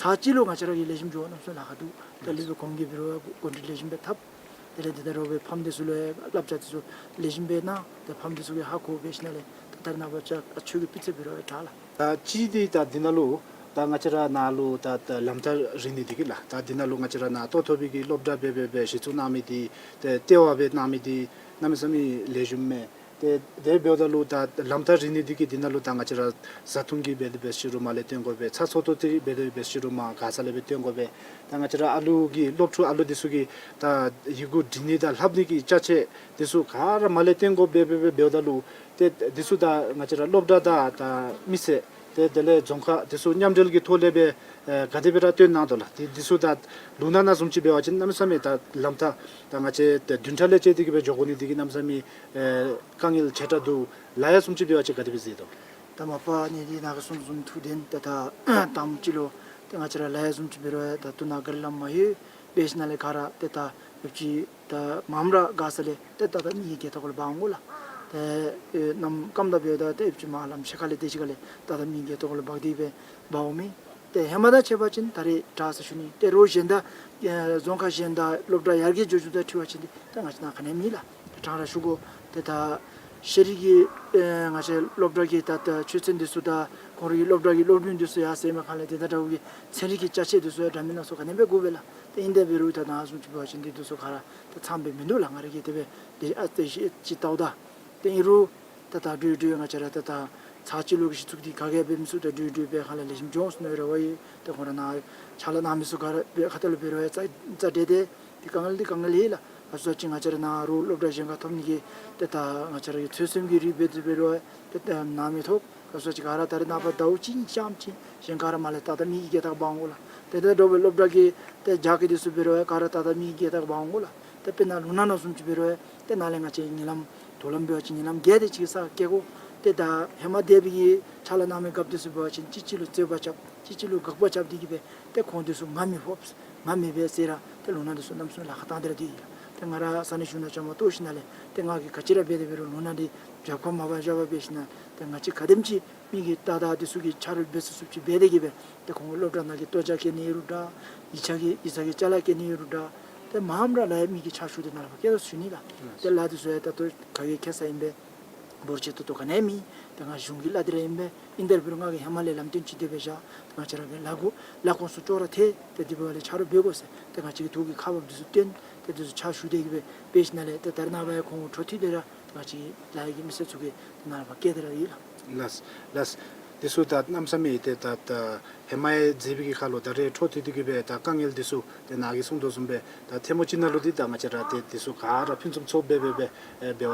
ཚར་གཅིག་ལུ་ང་བཅས་ར་གིས་ལེགས་ཤོམ་འགྱོ་གནམ་མེད་ས་མེད་ལཱ་ཁག་འདུག། ད་སློབ་དཔོན་གོངམ་གིས་འབད་རུང་གོ་སྒྲིག་ལེགས་ཤོམ་སྦེ་འཐབ། དེ་ལས་ཏེ་ད་རོགས་པའི་ཕམ་འདི་ཚུ་ལུ་བསླབ་བྱ་འདི་ཚུ་ལེགས་ཤོམ་སྦེ་གནང་། ཏེ་ཕམ་འདི་ཚུ་གིས་ཧ་གོ། འབད་ཞིནམ་ལས་ད་ད་རེས་ནངས་པ་ཆོས་ཆོས་ཀྱི་སྤུས་ཚད་འབད་རུང་དྲག་ལགས། ད་ཅི་འདི་ད་འདི་ནང་ལུ་ད་ང་བཅས་ར་ནཱ་ལུ་ད་ད་ལམ་ཐག་རིང་ནི་འདི་གིས་ལགས། ད་འདི་ནང་ལུ་ང་བཅས་ར་ནཱ་ལྟོ་ཐོབ་པའི་གི་སློབ་གྲྭ་སྦེ་སྦེ་སྦེ་གཞི་བཙུགས་གནང་མི་འདི་ཏེ་ལྟེ་བ་སྦེ་གནང་མི་འདི་གནམ་མེད་ས་མེད་ལེགས་ཤོམ་མས། ཏེ་དེ་འབདཝ་ད་ལུ་ད་ལམ་ཐག་རིང་ནི་འདི་གིས་འདི་ནང་ལུ་ད་ང་བཅས་ར་བཟའ་འཐུང་གི་འབད་དེ་འབད་ཞུ་རུང་མར་ལས་བཏོན་དགོ་པས། ཚ་ཚོད་ཏོག་ཏོ་འདི་འབད་དེ་འབད་ཞུ་རུང་མར་མགར་ས་ལས་སྦེ་བཏོན་དགོ་པས། ད་ང་བཅས་ར་ཨ་ལུ་གི་སློབ་ཕྲུག་ཨ་ལུ་འདི་ཚུ་གིས་ད་ཡི་གུ་འབྲི་ནི་དང་ལྷབ་ནི་གི་ཅ་ཆས་འདི་ཚུ་ག་ར་མར་ལས་བཏོན་དགོ་པས། སྦེ་སྦེ་འབདཝ་ད་ལུ་ཏེ་འདི་ཚུ་ད་ང་བཅས་ར་སློབ་གྲྭ་དང་ད་མི་སེར་ ཏེ་དེ་ལས་རྫོང་ཁག་འདི་ཚུ་མཉམ་འབྲེལ་གྱི་ཐོག་ལས་སྦེ་ཨེ་ག་དེ་སྦེ་ར་སྟོན་གནང་དོ་ལགས། འདི་འདི་ཚུ་ད་ལུང་ནག་ནང་བཟུམ་ཅིག་འབད་བ་ཅིན་གནམ་མེད་ས་མེད་ད་ལམ་ཐག་ད་ང་བཅས་ཏེ་བདུན་ཕྲག་ལས་བཅད་དེ་གི་སྦེ་འགྱོ་དགོ་ནི་འདི་གིས་གནམ་མེད་ས་མེད་ཨེ་དཀའ་ངལ་ཆེ་དྲགས་འདུག། ལ་ཡ་བཟུམ་ཅིག་འབད་བ་ཅིན་ག་དེ་སྦེ་གཟིགས་དོ། ད་མ་པ་ནི་འདི་ནཱ་གིས་གསུངས་བཟུམ་ཐུགས་བདེན། ཏེ་ད་དང་པ་ཅིག་ལུ་ཏེ་ང་བཅས་ར་ལ་ཡ་བཟུམ་ཅིག་འབད་རུང་ད་དུང་ནཱ་ག་ར་ལམ་མ་ཡོད། འབད་ཞིནམ་ལས་ག་ར་ཏེ་ད་ཡོདཔ་ཅིག་ད་མངམ་ར་དགའ་ས་ལས་ཏེ་ད་ད་མི་གི་སྒལ་ཏོ་གུ་ལུ་འབག་འོང་གོ་ལགས། ཏེ་ཨེ་གནམ་སྐམ་ད་འབདཝ་ད་ཏེ་ཡོདཔ་ཅིག་མར་ལམ་ཤེལ་ཁ་ལས་དེ་ཅིག་ཁ་ལས་ད་ད་མི་གི་སྒལ་ཏོ་གུ་ལུ་འབག་སྟེ་སྦེ་འབག་འོང་མི། ཏེ་ཧེ་མ་དང་ཕྱད་པ་ཅིན་ད་རེས་དྲག་ཟེར་ཞུ་ནི། ཏེ་རོགས་གཞན་དང་ཨེ་རྫོང་ཁག་གཞན་དང་སློབ་གྲྭ་ཡར་རྒྱས་འགྱོ་འགྱོཝ་དང་འཁྲིལ་བ་ཅིན་འདི་ད་ང་བཅས་ནཱ་ག་ནི་ཡང་མེད་ལགས། ཏེ་དྲང་ར་ཞུ་དགོ། ཏེ་ད་ཤེས་རིག་གི་ཨེ་ང་བཅས་སློབ་གྲྭ་གི་ད་ད་ཆོས་ཚན་འདི་ཚུ་དང་ཁོང་རའི་སློབ་གྲྭ་གི་སློབ་རིམ་འདི་ཚུ་ཡར་སེང་མི་ཁ་ལས་ཏེ་ད་དྲག་གི་ཚན་རིག་གི་ཅ་ཆས་འདི་ཚུ་ཡང་འདྲ་མིན་སྣ་ཚོགས་ག་ནི་སྦེ་དགོ་པས་ལགས། ཏེ་ཨིན་དེ་འབད་རུང་ད་ནཱ་བཟུམ་ཅིག་འབད་བ་ཅིན་འདི་འདི་ཚུ་ག་ར་ད་ཚངམ་སྦེ་མིན་འདུག་ལགས། ང་ར་གིས་དེ་སྦེ་འདི་ཨ་ཏེ་ཤེས་ཅིག་བལྟཝ་ད། ཏེ་ཨིན་རུང་ད་ད་འགྲོ་འགྲོ་ང་བཅས་ར་ད་ད་ཚར་གཅིག་ལུ་གི་གཞི་བཙུགས་ཏེ་ག་གིས་འབད་མི་ཚུགས། ད་འགྲོ་འགྲོ་སྦེ་ཁ་ལས་ལེགས་ཤོམ་འགྱོ་འོང་ཟེར་མནོ་ར་བ་ཡོད། ཏེ་ཁོང་ར་ནཱ་ཕྱག་ལཱ་གནང་མི་ཚུ་ག་ར་འབད་ཁ་ཐུག་ལུ་འབད་རུང་ཡང་རྩ་རྩ་འགྲན་ཏེ་འདི་དཀའ་ངལ་འདི་དཀའ་ངལ་ཨིན་ལགས། ཨ་ཙི་ཅིག་ང་བཅས་ར་ནཱ་རོགས་སློབ་གྲྭ་གཞན་ཁར་ཐོབ་ནི་གི་ཏེ་ད་ང་བཅས་ར་གི་ཚོད་བསྲེ་གི་རིགས་འབད་དེ་འབད་རུང་ཡང་ཏེ་ད་ནཱ་མི་ཐོབ། ཨ་ཙི་ཅིག་ག་ར་ད་རེས་ནངས་པ་ཟླཝ་གཅིག་གཉིས་ཙམ་ཅིག་གཞན་ག་ར་མར་ལས་ད་ད་མི་གི་སྒལ་ཏོ་འབག་འོང་གོ་ལགས། ཏེ་ད་འགྲོ་བའི་སློབ་གྲྭ་གི་ཏེ་རྒྱགས་ཀྱི་འདི་ཚུ་འབད་རུང་ཡང་ག་ར་ད་ད་མི་གི་སྒལ་ཏོ་འབག་འོང་གོ་ལགས། ཏེ་དཔེར་ན་ལུང་ནག་ནང་བཟུམ་ཅིག་འབད་རུང་ཡང་ཏེ་ནཱ་ལས་ང་བཅས་ཉིན་ལམ་དོ་ལམ་འབད་བ་ཅིན་ཉིན་ལམ་བརྒྱད་དེ་ཅིག་གི་ས་སྐྱེལ་དགོ། ཏེ་ད་ཧེ་མ་འདས་པའི་གི་ཕྱག་ལཱ་གནང་མི་རྒཔོ་འདི་ཚུ་འབད་བ་ཅིན་གཅིག་གཅིག་ལུ་རྩོད་པ་རྐྱབ། གཅིག་གཅིག་ལུ་དགག་པ་རྐྱབ་སྟེ་གི་སྦེ་ཏེ་ཁོང་འདི་ཚུ་ང་མི་ཕོག་ང་མི་འབད་ཟེར་ར་ཏེ་ལུང་ནག་འདི་ཚུ་གནམ་མེད་ས་མེད་ལཱ་ཁག་བཏང་སྟེ་ར་སྡོད་ཡི་ལགས། ཏེ་ང་ར་ས་གནས་གཞུང་དང་བཅའ་མར་གཏོགས་ཞིནམ་ལས་ཏེ་ང་གིས་ག་ཅི་ར་འབད་དེ་འབད་རུང་ལུང་ནག་འདི་རྒྱབ་ཁར་མ་འབག་བཞག་པར་འབད་ཞིནམ་ལས་ཏེ་ང་བཅས་ག་དེམ་ཅིག་མི་གི་ད་ད་འདི་ཚུ་གི་ཆ་རོགས་འབད་ཚུགས་ཚུགསཔ་ཅིག་འབད་དེ་གི་སྦེ་ཏེ་ཁོང་སློབ་གྲྭ་ནང་གི་ལྟོ་ཆས་སྐྱེལ་ནི་ཨིན་རུང་འདྲ། ཡིག་ཆ་གི་ཡིག་ཚང་གི་ཅ་ལ་སྐྱེལ་ནི་ཨིན་རུང་འདྲ། ཏེ་མངམ་ར་ལཱ་ཡང་མི་གི་ཕྱག་ཞུ་སྟེ་ནཱ་ལས་ཕར་སྐྱེལ་དོ་ཟེར་ཞུ་ནི་ལགས། ཏེ་ལཱ་འདི་ཚུ་ཡང་ད་ལྟོ་ག་གིས་ཁྱད་ས་ཨིན་པས། འབོར་ཆེ་ཏོག་ཏོ་ག་ནི་ཡང་མེད། ཏེ་ང་གཞུང་གི་ལཱ་འདི་ར་ཨིན་པས། ཨིན་དེ་འབད་རུང་ང་གིས་ཧེ་མ་ལས་ལམ་སྟོན་ཅིག་དེ་སྦེ་བཞག། ཏེ་ང་བཅས་ར་གི་ལཱ་འགོ་ལཱ་ཁོངས་སུ་ཅོག་ར་འཐད། ཏེ་དེ་འབདཝ་ལས་ཆ་རོགས་འབད་དགོ་ཟེར་ཏེ་ང་བཅས་ཀྱིས་ཐུགས་ཀྱི་ཁ་འབབ་འདི་ཚུ་སྟོན། ཏེ་འདི་ཚུ་ཕྱག་ཞུ་སྟེ་གི་སྦེ་འབད་ཞིནམ་ལས་ཏེ་ད་རེས་ནངས་པ་ཡང་ཁོང་འཕྲོ་མཐུད་དེ་ར་ཏེ་ང་བཅས་ལཱ་གཡོག་གི་མི་སེར་ཚུ་གིས་ཏེ་ནཱ་ལས་ཕར་སྐྱེལ་ཏེ་ར་ཡོད་ལགས། ལགས་ལགས། འདི་ཚུ་ད་གནམ་མེད་ས་མེད་ཏེ་ད་ད་ཧེ་མ་ཡང་མཛད་པའི་གི་ཁར་ལུ་ད་རེས་འཕྲོ་མཐུད་དེ་གི་སྦེ་ད་དཀའ་ངལ་འདི་ཚུ་ཏེ་ནཱ་གིས་གསུངས་དོ་བཟུམ་སྦེ་ད་ཐལ་མོ་སྦྱར་ནི་ལུ་འདི་ད་ང་བཅས་ར་ཏེ་འདི་ཚུ་ག་ར་ཕུན་སུམ་ཚོགས་སྦེ་སྦེ་སྦེ་ཨེ་འབད་བ་